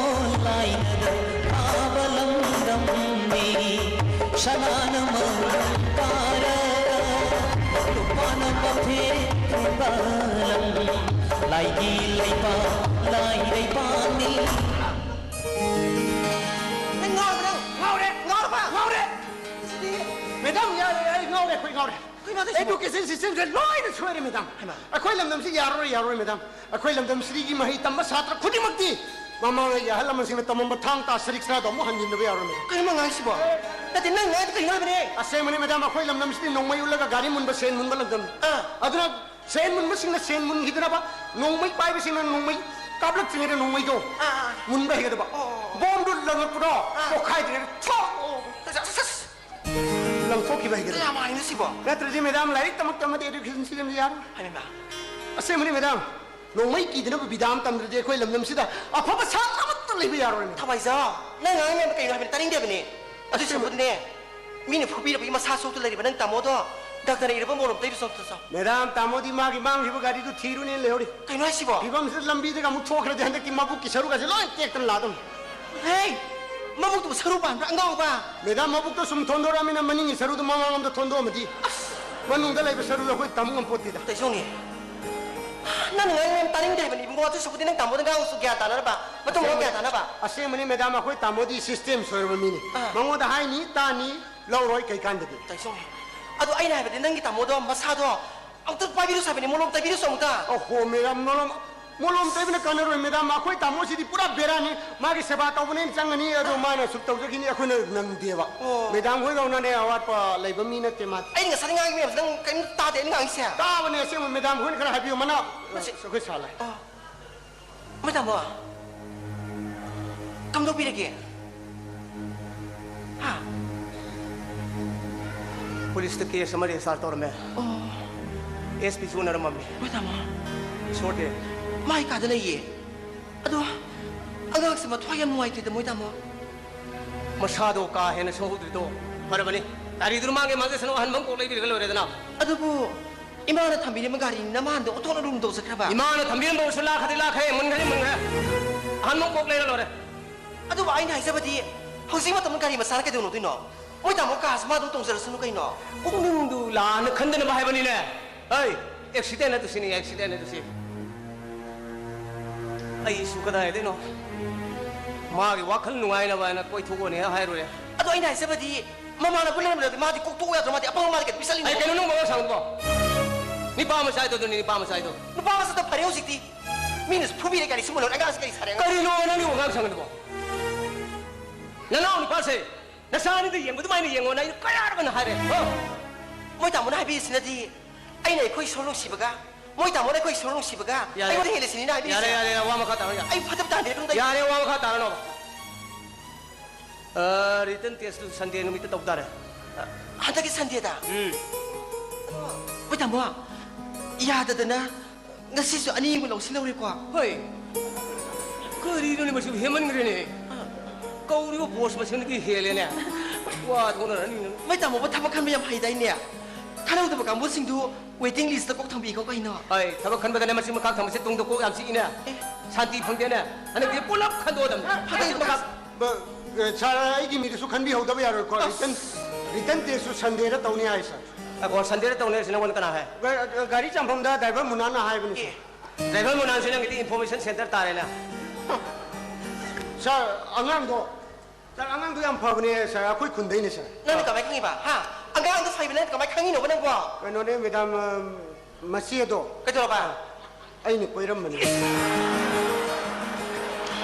ꯂꯥꯏꯅꯗ ꯊꯥꯕ ꯂꯝꯗꯝꯅꯤ꯫ ꯁꯅꯥꯅ ꯃꯃꯜ ꯀꯥꯔꯒ ꯂꯨꯄꯥꯅ ꯃꯐꯦꯟ ꯊꯦꯟꯕ ꯂꯝ꯫ ꯂꯥꯏꯒꯤ ꯂꯩꯕꯥꯛ, ꯂꯥꯏ ꯂꯩꯕꯥꯛꯅꯤ꯫ ꯅꯪ ꯉꯥꯎꯔꯕ ꯅꯪ? ꯉꯥꯎꯔꯦ! ꯉꯥꯎꯔꯕ? ꯉꯥꯎꯔꯦ! ꯁꯤꯗꯤ ꯃꯦꯗꯥꯝ ꯌꯥꯔꯦ, ꯑꯩ ꯉꯥꯎꯔꯦ, ꯑꯩꯈꯣꯏ ꯉꯥꯎꯔꯦ꯫ ꯀꯩꯅꯣ ꯇꯧꯏꯁꯤꯕꯣ? Education system ꯁꯦ ꯂꯣꯏꯅ ꯁꯣꯏꯔꯦ, ꯃꯦꯗꯥꯝ꯫ ꯍꯩꯃꯥ꯫ ꯑꯩꯈꯣꯏ ꯂꯝꯗꯝꯁꯤ ꯌꯥꯔꯔꯣꯏ, ꯌꯥꯔꯔꯣꯏ, ꯃꯦꯗꯥꯝ꯫ ꯑꯩꯈꯣꯏ ꯂꯝꯗꯝꯁꯤꯒꯤ ꯃꯍꯩ ꯇꯝꯕ ꯁꯥꯇ꯭ꯔ ꯈꯨꯗꯤꯡꯃꯛꯇꯤ ꯃꯃꯥꯡꯉꯩꯒꯤ ꯑꯍꯜ ꯂꯃꯟꯁꯤꯡꯅ ꯇꯝꯃꯝꯕ ꯊꯥꯡ ꯇꯥ ꯁꯔꯤꯛ ꯁꯔꯥꯗꯣ ꯑꯃꯨꯛ ꯍꯟꯖꯤꯟꯗꯕ ꯌꯥꯔꯣꯏ, ꯃꯦꯗꯥꯝ꯫ ꯀꯩꯅꯣ ꯅꯪ ꯉꯥꯡꯉꯤꯁꯤꯕꯣ? ꯅꯠꯇꯦ, ꯅꯪ ꯉꯥꯡꯉꯤꯗꯣ ꯀꯩꯅꯣ ꯍꯥꯏꯕꯅꯦ? ꯑꯁꯦꯡꯕꯅꯤ, ꯃꯦꯗꯥꯝ, ꯑꯩꯈꯣꯏ ꯂꯝꯗꯝꯁꯤꯗꯤ ꯅꯣꯡꯃꯩ ꯎꯠꯂꯒ ꯒꯥꯔꯤ ꯃꯨꯟꯕ, ꯁꯦꯟ ꯃꯨꯟꯕ ꯂꯝꯗꯝꯅꯤ꯫ ꯑꯥ꯫ ꯑꯗꯨꯅ ꯁꯦꯟ ꯃꯨꯟꯕꯁꯤꯡꯅ ꯁꯦꯟ ꯃꯨꯟꯈꯤꯗꯅꯕ, ꯅꯣꯡꯃꯩ ꯄꯥꯏꯕꯁꯤꯡꯅ ꯅꯣꯡꯃꯩ ꯀꯥꯞꯂꯛꯇ꯭ꯔꯤꯉꯩꯗ ꯅꯣꯡꯃꯩꯗꯣ ꯑꯥ, ꯑꯥ꯫ ꯃꯨꯟꯕ ꯍꯩꯒꯗꯕ꯫ ꯑꯣ, ꯑꯣ, ꯑꯣ꯫ ꯕꯣꯝꯗꯨ ꯂꯪꯉꯛꯄꯗꯣ ꯑꯥ꯫ ꯄꯣꯛꯈꯥꯏꯗ꯭ꯔꯤꯉꯩꯗ ꯊꯣꯛ ꯑꯣ, ꯑꯣ꯫ ꯂꯪꯊꯣꯛꯈꯤꯕ ꯍꯩꯒꯗꯕ꯫ ꯀꯌꯥꯝ ꯍꯥꯏꯅꯣ ꯁꯤꯕꯣ? ꯅꯠꯇ꯭ꯔꯗꯤ, ꯃꯦꯗꯥꯝ, ꯂꯥꯏꯔꯤꯛ ꯇꯃꯛ ꯇꯝꯃꯗꯤ education system ꯁꯤ ꯌꯥꯔꯣꯏ꯫ ꯍꯩꯃꯥ꯫ ꯑꯁꯦꯡꯕꯅꯤ, ꯃꯦꯗꯥꯝ꯫ ꯅꯣꯡꯃꯩ ꯀꯤꯗꯅꯕ ꯕꯤꯗꯥ ꯑꯃ ꯇꯝꯗ꯭ꯔꯗꯤ ꯑꯩꯈꯣꯏ ꯂꯝꯗꯝꯁꯤꯗ ꯑꯐꯕ ꯁꯥꯇ꯭ꯔ ꯑꯃꯠꯇ ꯂꯩꯕ ꯌꯥꯔꯣꯏ, ꯃꯦꯗꯥꯝ꯫ ꯊꯋꯥꯏꯖꯥꯎ, ꯅꯪ ꯉꯥꯡꯉꯤ ꯃꯌꯥꯝꯗꯣ ꯀꯩꯅꯣ ꯍꯥꯏꯕꯅꯤ? ꯇꯥꯅꯤꯡꯗꯦ ꯍꯥꯏꯕꯅꯤ꯫ ꯑꯗꯨ ꯑꯁꯦꯡꯕ꯫ ꯁꯔꯨꯛꯄꯨꯗꯤꯅꯦ, ꯃꯤꯅ ꯐꯨꯕꯤꯔꯕꯒꯤ ꯃꯁꯥ ꯁꯣꯛꯇ ꯂꯩꯔꯤꯕ ꯅꯪ ꯇꯥꯃꯣꯗꯣ ꯗꯥꯛꯇꯔꯅ ꯏꯔꯕ ꯃꯣꯂꯣꯝ ꯇꯩꯔꯨꯆꯣ ꯑꯝꯇ ꯆꯣ꯫ ꯃꯦꯗꯥꯝ, ꯇꯥꯃꯣꯗꯤ ꯃꯥꯒꯤ ꯃꯥꯡꯈꯤꯕ ꯒꯥꯔꯤꯗꯨ ꯊꯤꯔꯨꯅꯦꯅ ꯂꯩꯍꯧꯔꯤ꯫ ꯀꯩꯅꯣ ꯍꯥꯏꯁꯤꯕꯣ? ꯐꯤꯕꯝꯁꯤꯗ ꯂꯝꯕꯤꯗꯒ ꯑꯃꯨꯛ ꯊꯣꯛꯈ꯭ꯔꯗꯤ ꯍꯟꯗꯛꯇꯤ ꯃꯕꯨꯛꯀꯤ ꯁꯔꯨꯒꯁꯦ ꯂꯣꯏ ꯇꯦꯛꯇꯅ ꯂꯥꯛꯑꯗꯝꯅꯤ꯫ ꯍꯦ! ꯃꯕꯨꯛꯇꯨ ꯁꯔꯨ ꯄꯥꯟꯕ꯭ꯔꯥ, ꯑꯉꯥꯎꯕ? ꯃꯦꯗꯥꯝ, ꯃꯕꯨꯛꯇꯣ ꯁꯨꯝ ꯊꯣꯟꯗꯣꯔꯛꯑꯃꯤꯅ ꯃꯅꯤꯡꯒꯤ ꯁꯔꯨꯗꯣ ꯃꯃꯥꯡꯂꯣꯝꯗ ꯊꯣꯟꯗꯣꯛꯑꯝꯃꯗꯤ ꯑꯁ! ꯃꯅꯨꯡꯗ ꯂꯩꯕ ꯁꯔꯨꯗꯣ ꯑꯩꯈꯣꯏ ꯇꯝ ꯉꯝꯄꯣꯠꯇꯦꯗ꯫ ꯇꯩꯁꯣꯡꯉꯦ꯫ ꯅꯪꯅ ꯉꯥꯡꯉꯤ ꯃꯌꯥꯝ ꯇꯥꯅꯤꯡꯗꯦ ꯍꯥꯏꯕꯅꯤ ꯏꯕꯨꯡꯉꯣ, ꯑꯗꯨ ꯁꯔꯨꯛꯄꯨꯗꯤ ꯅꯪ ꯇꯥꯃꯣꯗ ꯉꯥꯡꯉꯨꯆꯣ, ꯒ꯭ꯌꯥꯟ ꯇꯥꯅꯅꯕ꯫ ꯃꯇꯨꯡ ꯃꯅꯥꯎ ꯒ꯭ꯌꯥꯟ ꯇꯥꯅꯕ꯫ ꯑꯁꯦꯡꯕꯅꯤ ꯃꯦꯗꯥꯝ, ꯑꯩꯈꯣꯏ ꯇꯥꯃꯣꯗꯤ system ꯁꯣꯏꯔꯕ ꯃꯤꯅꯤ꯫ ꯑꯥ꯫ ꯃꯉꯣꯟꯗ ꯍꯥꯏꯅꯤ, ꯇꯥꯅꯤ, ꯂꯧꯔꯣꯏ, ꯀꯩ ꯀꯥꯟꯗꯒꯦ? ꯇꯥꯏꯁꯣꯡ, ꯑꯗꯣ ꯑꯩꯅ ꯍꯥꯏꯕꯗꯤ ꯅꯪꯒꯤ ꯇꯥꯃꯣꯗꯣ ꯃꯁꯥꯗꯣ ꯑꯃꯨꯛꯇ ꯄꯥꯏꯕꯤꯔꯨꯁꯣ ꯍꯥꯏꯕꯅꯤ, ꯃꯣꯂꯣꯝ ꯇꯩꯕꯤꯔꯨꯁꯣ ꯑꯃꯨꯛꯇ꯫ ꯑꯣꯍꯣ, ꯃꯦꯗꯥꯝ, ꯃꯣꯂꯣꯝ, ꯃꯣꯂꯣꯝ ꯇꯩꯕꯅ ꯀꯥꯟꯅꯔꯣꯏ ꯃꯦꯗꯥꯝ, ꯑꯩꯈꯣꯏ ꯇꯥꯃꯣꯁꯤꯗꯤ ꯄꯨꯔꯥ ꯕꯦꯔꯥꯅꯤ, ꯃꯥꯒꯤ ꯁꯦꯕꯥ ꯇꯧꯕꯅꯦꯅ ꯆꯪꯒꯅꯤ, ꯑꯗꯣ ꯃꯥꯅ ꯑꯁꯨꯛ ꯇꯧꯖꯈꯤꯅꯤ, ꯑꯩꯈꯣꯏꯅ ꯅꯪꯗꯦꯕ꯫ ꯑꯣ꯫ ꯃꯦꯗꯥꯝ ꯍꯣꯏꯗꯧꯅꯅꯦ ꯑꯋꯥꯠꯄ ꯂꯩꯕ ꯃꯤ ꯅꯠꯇꯦ ꯃꯥꯗꯤ꯫ ꯑꯩꯅ ꯉꯁꯥꯏꯗꯩ ꯉꯥꯡꯉꯤ ꯃꯌꯥꯝꯁꯦ ꯅꯪ ꯀꯔꯤꯝ ꯇꯥꯗꯦ ꯑꯩꯅ ꯉꯥꯡꯉꯤꯁꯦ? ꯇꯥꯕꯅꯦ ꯑꯁꯦꯡꯕ ꯃꯦꯗꯥꯝ ꯍꯣꯏꯅ ꯈꯔ ꯍꯥꯏꯕꯤꯌꯨ, ꯃꯅꯥ ꯃꯁꯤ ꯑꯩꯈꯣꯏ ꯁꯥ ꯂꯥꯏ꯫ ꯑꯣ꯫ ꯃꯣꯏ ꯇꯥꯃꯣ, ꯀꯝꯗꯧꯕꯤꯔꯒꯦ? ꯍꯥ? ꯄꯨꯂꯤꯁꯇ ꯀꯦꯁ ꯑꯃ ꯔꯦꯖꯤꯁꯇꯥꯔ ꯇꯧꯔꯝꯃꯦ꯫ ꯑꯣ꯫ ꯑꯦꯁ ꯄꯤꯁꯨ ꯎꯅꯔꯝꯃꯕꯅꯤ꯫ ꯃꯣꯏ ꯇꯥꯃꯣ꯫ ꯁꯣꯔꯇꯦ꯫ ꯃꯥꯏ ꯀꯥꯗ ꯂꯩꯌꯦ꯫ ꯑꯗꯣ ꯑꯉꯥꯡꯁꯦ ꯃꯊ꯭ꯋꯥꯏ ꯌꯥꯝ ꯅꯨꯡꯉꯥꯏꯇꯦꯗ, ꯃꯣꯏ ꯇꯥꯃꯣ꯫ ꯃꯁꯥꯗꯣ ꯀꯥ ꯍꯦꯟꯅ ꯁꯣꯛꯍꯧꯗ꯭ꯔꯤꯗꯣ ꯐꯔꯕꯅꯤ꯫ ꯒꯥꯔꯤꯗꯨꯅ ꯃꯥꯡꯒꯦ ꯃꯥꯡꯖꯁꯅꯨ, ꯑꯍꯟꯕ ꯑꯃ ꯀꯣꯛ ꯂꯩꯕꯤꯔꯒ ꯂꯣꯏꯔꯦꯗꯅ꯫ ꯑꯗꯨꯕꯨ ꯏꯃꯥꯅ ꯊꯝꯕꯤꯔꯝꯕ ꯒꯥꯔꯤꯅꯤꯅ ꯃꯥꯅꯗꯤ ꯑꯣꯟꯊꯣꯛꯅ ꯂꯨꯝ ꯇꯧꯖꯈ꯭ꯔꯕ꯫ ꯏꯃꯥꯅ ꯊꯝꯕꯤꯔꯝꯕ ꯑꯣꯏꯔꯁꯨ ꯂꯥꯛꯈ꯭ꯔꯗꯤ ꯂꯥꯛꯈ꯭ꯔꯦ, ꯃꯨꯟꯈ꯭ꯔꯗꯤ ꯃꯨꯟꯈ꯭ꯔꯦ꯫ ꯑꯍꯟꯕ ꯑꯃ ꯀꯣꯛ ꯂꯩꯔ ꯂꯣꯏꯔꯦ꯫ ꯑꯗꯨꯕꯨ ꯑꯩꯅ ꯍꯥꯏꯖꯕꯗꯤ ꯍꯧꯖꯤꯛ ꯃꯇꯝꯗ ꯒꯥꯔꯤ ꯃꯆꯥꯅ ꯀꯩꯗꯧꯅꯗꯣꯏꯅꯣ? ꯃꯣꯏ ꯇꯥꯃꯣ ꯀꯥꯁꯦ ꯃꯥ ꯑꯗꯨꯝ ꯇꯣꯡꯖꯔꯁꯅꯨ ꯀꯩꯅꯣ꯫ ꯄꯨꯛꯅꯤꯡꯗꯨ ꯂꯥꯟꯅ ꯈꯟꯗꯅꯕ ꯍꯥꯏꯕꯅꯤꯅꯦ꯫ ꯑꯩ ꯑꯦꯛꯁꯤꯗꯦꯟ ꯑꯗꯨ ꯁꯤꯅꯤ, ꯑꯦꯛꯁꯤꯗꯦꯟ ꯑꯗꯨ ꯁꯤ꯫ ꯑꯩꯁꯨ ꯀꯗꯥꯏꯗꯩꯅꯣ ꯃꯥꯒꯤ ꯋꯥꯈꯜ ꯅꯨꯡꯉꯥꯏꯅꯕ ꯍꯥꯏꯅ ꯀꯣꯏꯊꯣꯛꯑꯣꯅꯦ ꯍꯥꯏꯔꯨꯔꯦ꯫ ꯑꯗꯣ ꯑꯩꯅ ꯍꯥꯏꯖꯕꯗꯤ ꯃꯃꯥꯟꯅꯕ ꯂꯩꯔꯝꯗ꯭ꯔꯗꯤ ꯃꯥꯗꯤ ꯀꯣꯛꯇꯣꯛꯎ ꯌꯥꯗ꯭ꯔꯣ? ꯃꯥꯗꯤ ꯑꯄꯪꯕ ꯃꯥꯗꯤ ꯀꯩꯗꯧꯕꯩ ꯆꯠꯂꯤꯅꯣ? ꯑꯩ ꯀꯩꯅꯣ ꯅꯪ ꯋꯥꯉꯥꯡ ꯁꯥꯡꯗꯣ? ꯅꯤꯄꯥ ꯃꯆꯥ ꯍꯥꯏꯗꯣ ꯑꯗꯨꯅꯤ, ꯅꯤꯄꯥ ꯃꯆꯥ ꯍꯥꯏꯗꯣ꯫ ꯅꯨꯄꯥ ꯃꯆꯥꯗꯣ ꯐꯔꯦ ꯍꯧꯖꯤꯛꯇꯤ꯫ ꯃꯤꯅꯁꯨ ꯐꯨꯕꯤꯔꯦ, ꯒꯥꯔꯤ ꯁꯨꯝꯕ ꯂꯣꯟ ꯑꯉꯥꯡꯁꯦ ꯀꯔꯤ ꯁꯥꯔꯦ? ꯀꯔꯤꯅꯣ ꯅꯪꯒꯤ ꯋꯥꯉꯥꯡ ꯁꯥꯉꯥꯡꯗꯨꯕꯣ? ꯅꯅꯥꯎ ꯅꯨꯄꯥꯁꯦ ꯅꯆꯥ ꯑꯅꯤꯗ ꯌꯦꯡꯕ ꯑꯗꯨꯃꯥꯏꯅ ꯌꯦꯡꯉꯣꯅ ꯑꯩꯅ ꯀꯌꯥꯔꯛ ꯍꯥꯏꯔꯦ? ꯍꯣ? ꯃꯣꯏ ꯇꯥꯃꯣꯅ ꯍꯥꯏꯕꯤꯔꯤꯁꯤꯅꯗꯤ ꯑꯩꯅ ꯑꯩꯈꯣꯏ ꯁꯣꯔ ꯅꯨꯡꯁꯤꯕꯒ, ꯃꯣꯏ ꯇꯥꯃꯣꯅ ꯑꯩꯈꯣꯏ ꯁꯣꯔ ꯅꯨꯡꯁꯤꯕꯒ ꯌꯥꯔꯦ꯫ ꯑꯩꯉꯣꯟꯗ ꯍꯦꯜꯂꯤꯁꯤꯅꯤꯅ ꯍꯥꯏꯕꯤꯔꯤꯁꯦ꯫ ꯌꯥꯔꯦ, ꯌꯥꯔꯦ, ꯌꯥꯔꯦ, ꯋꯥ ꯃꯈꯥ ꯇꯥꯔꯣ, ꯌꯥꯔꯦ꯫ ꯑꯩ ꯐꯠꯇꯕ ꯇꯥꯍꯟꯕꯤꯔꯛꯀꯅꯨꯗ꯫ ꯌꯥꯔꯦ, ꯋꯥ ꯃꯈꯥ ꯇꯥꯔꯅꯣ꯫ ꯑ, written test ꯇꯨ Sunday ꯅꯨꯃꯤꯠꯇ ꯇꯧ ꯇꯥꯔꯦ꯫ ꯍꯟꯗꯛꯀꯤ Sunday ꯗ? ꯎꯝ꯫ ꯍꯣꯏ ꯇꯥꯃꯣ, ꯌꯥꯗꯗꯅ ꯉꯁꯤꯁꯨ ꯑꯅꯤ ꯑꯃꯨꯛ ꯂꯧꯁꯤꯜꯍꯧꯔꯦꯀꯣ꯫ ꯍꯣꯏ꯫ ꯀꯔꯤꯅꯣꯅꯦ, ꯃꯁꯤꯕꯨ ꯍꯦꯟꯃꯟꯈ꯭ꯔꯦꯅꯦ꯫ ꯀꯧꯔꯤꯕ post ꯃꯁꯤꯡꯗꯒꯤ ꯍꯦꯜꯂꯦꯅꯦ꯫ ꯋꯥ ꯊꯣꯛꯅꯔꯅꯤ ꯅꯪ꯫ ꯃꯣꯏ ꯇꯥꯃꯣꯕꯨ ꯊꯕꯛ ꯈꯟꯕ ꯌꯥꯝ ꯍꯩꯗꯥꯏꯅꯦ? ꯈꯜꯍꯧꯗꯕ ꯀꯥꯡꯕꯨꯁꯤꯡꯗꯨ waiting list ꯇ ꯀꯣꯛ ꯊꯝꯕꯤꯀꯣ ꯀꯩꯅꯣ꯫ ꯍꯣꯏ, ꯊꯕꯛ ꯈꯟꯕꯗꯅꯦ ꯃꯁꯤ ꯃꯈꯥ ꯊꯝꯕꯁꯦ ꯇꯨꯡꯗ ꯀꯣꯛ ꯌꯥꯝ ꯆꯤꯛꯏꯅꯦ꯫ ꯑꯦ꯫ ꯁꯥꯟꯇꯤ ꯐꯪꯗꯦꯅꯦ꯫ ꯍꯟꯗꯛꯇꯤ ꯄꯨꯂꯞ ꯈꯟꯗꯣꯛꯑꯗꯕꯅꯤ꯫ ꯐꯠꯇꯦ, ꯃꯁꯤ ꯃꯈꯥ ꯕ-, ꯑ, sir, ꯑꯩꯒꯤ ꯃꯤꯗꯨꯁꯨ ꯈꯟꯕꯤꯍꯧꯗꯕ ꯌꯥꯔꯣꯏꯀꯣ꯫ ꯑꯁ꯫ Written, written test ꯁꯨ Sunday ꯗ ꯇꯧꯅꯤ ꯍꯥꯏ, sir꯫ ꯑꯀꯣ, Sunday ꯗ ꯇꯧꯅꯤ ꯍꯥꯏꯁꯤ ꯅꯉꯣꯟꯗ ꯀꯅꯥ ꯍꯥꯏ? ꯒ-, ꯒ-, ꯒꯥꯔꯤ ꯆꯥꯝꯐꯝꯗ driver ꯃꯨꯅꯥꯅ ꯍꯥꯏꯕꯅꯤ, sir꯫ ꯑꯦ꯫ Driver ꯃꯨꯅꯥꯟꯁꯤ ꯅꯪꯒꯤꯗꯤ information center ꯇꯥꯔꯦꯅꯦ꯫ Sir, ꯑꯉꯥꯡꯗꯣ, sir, ꯑꯉꯥꯡꯗꯣ ꯌꯥꯝ ꯐꯕꯅꯦ, sir, ꯑꯩꯈꯣꯏ ꯈꯨꯟꯗꯩꯅꯦ, sir꯫ ꯅꯪꯅ ꯀꯃꯥꯏ ꯈꯪꯉꯤꯕ? ꯍꯥ? ꯑꯉꯥꯡꯗꯣ ꯐꯩꯕ ꯅꯪꯅ ꯀꯃꯥꯏ ꯈꯪꯉꯤꯅꯣꯕ ꯅꯪꯕꯣ? ꯀꯩꯅꯣꯅꯦ, madam, ꯑ, ꯃꯆꯦꯗꯣ꯫ ꯀꯩꯗꯧꯔꯕ? ꯑꯩꯅ ꯀꯣꯏꯔꯝꯕꯅꯤ꯫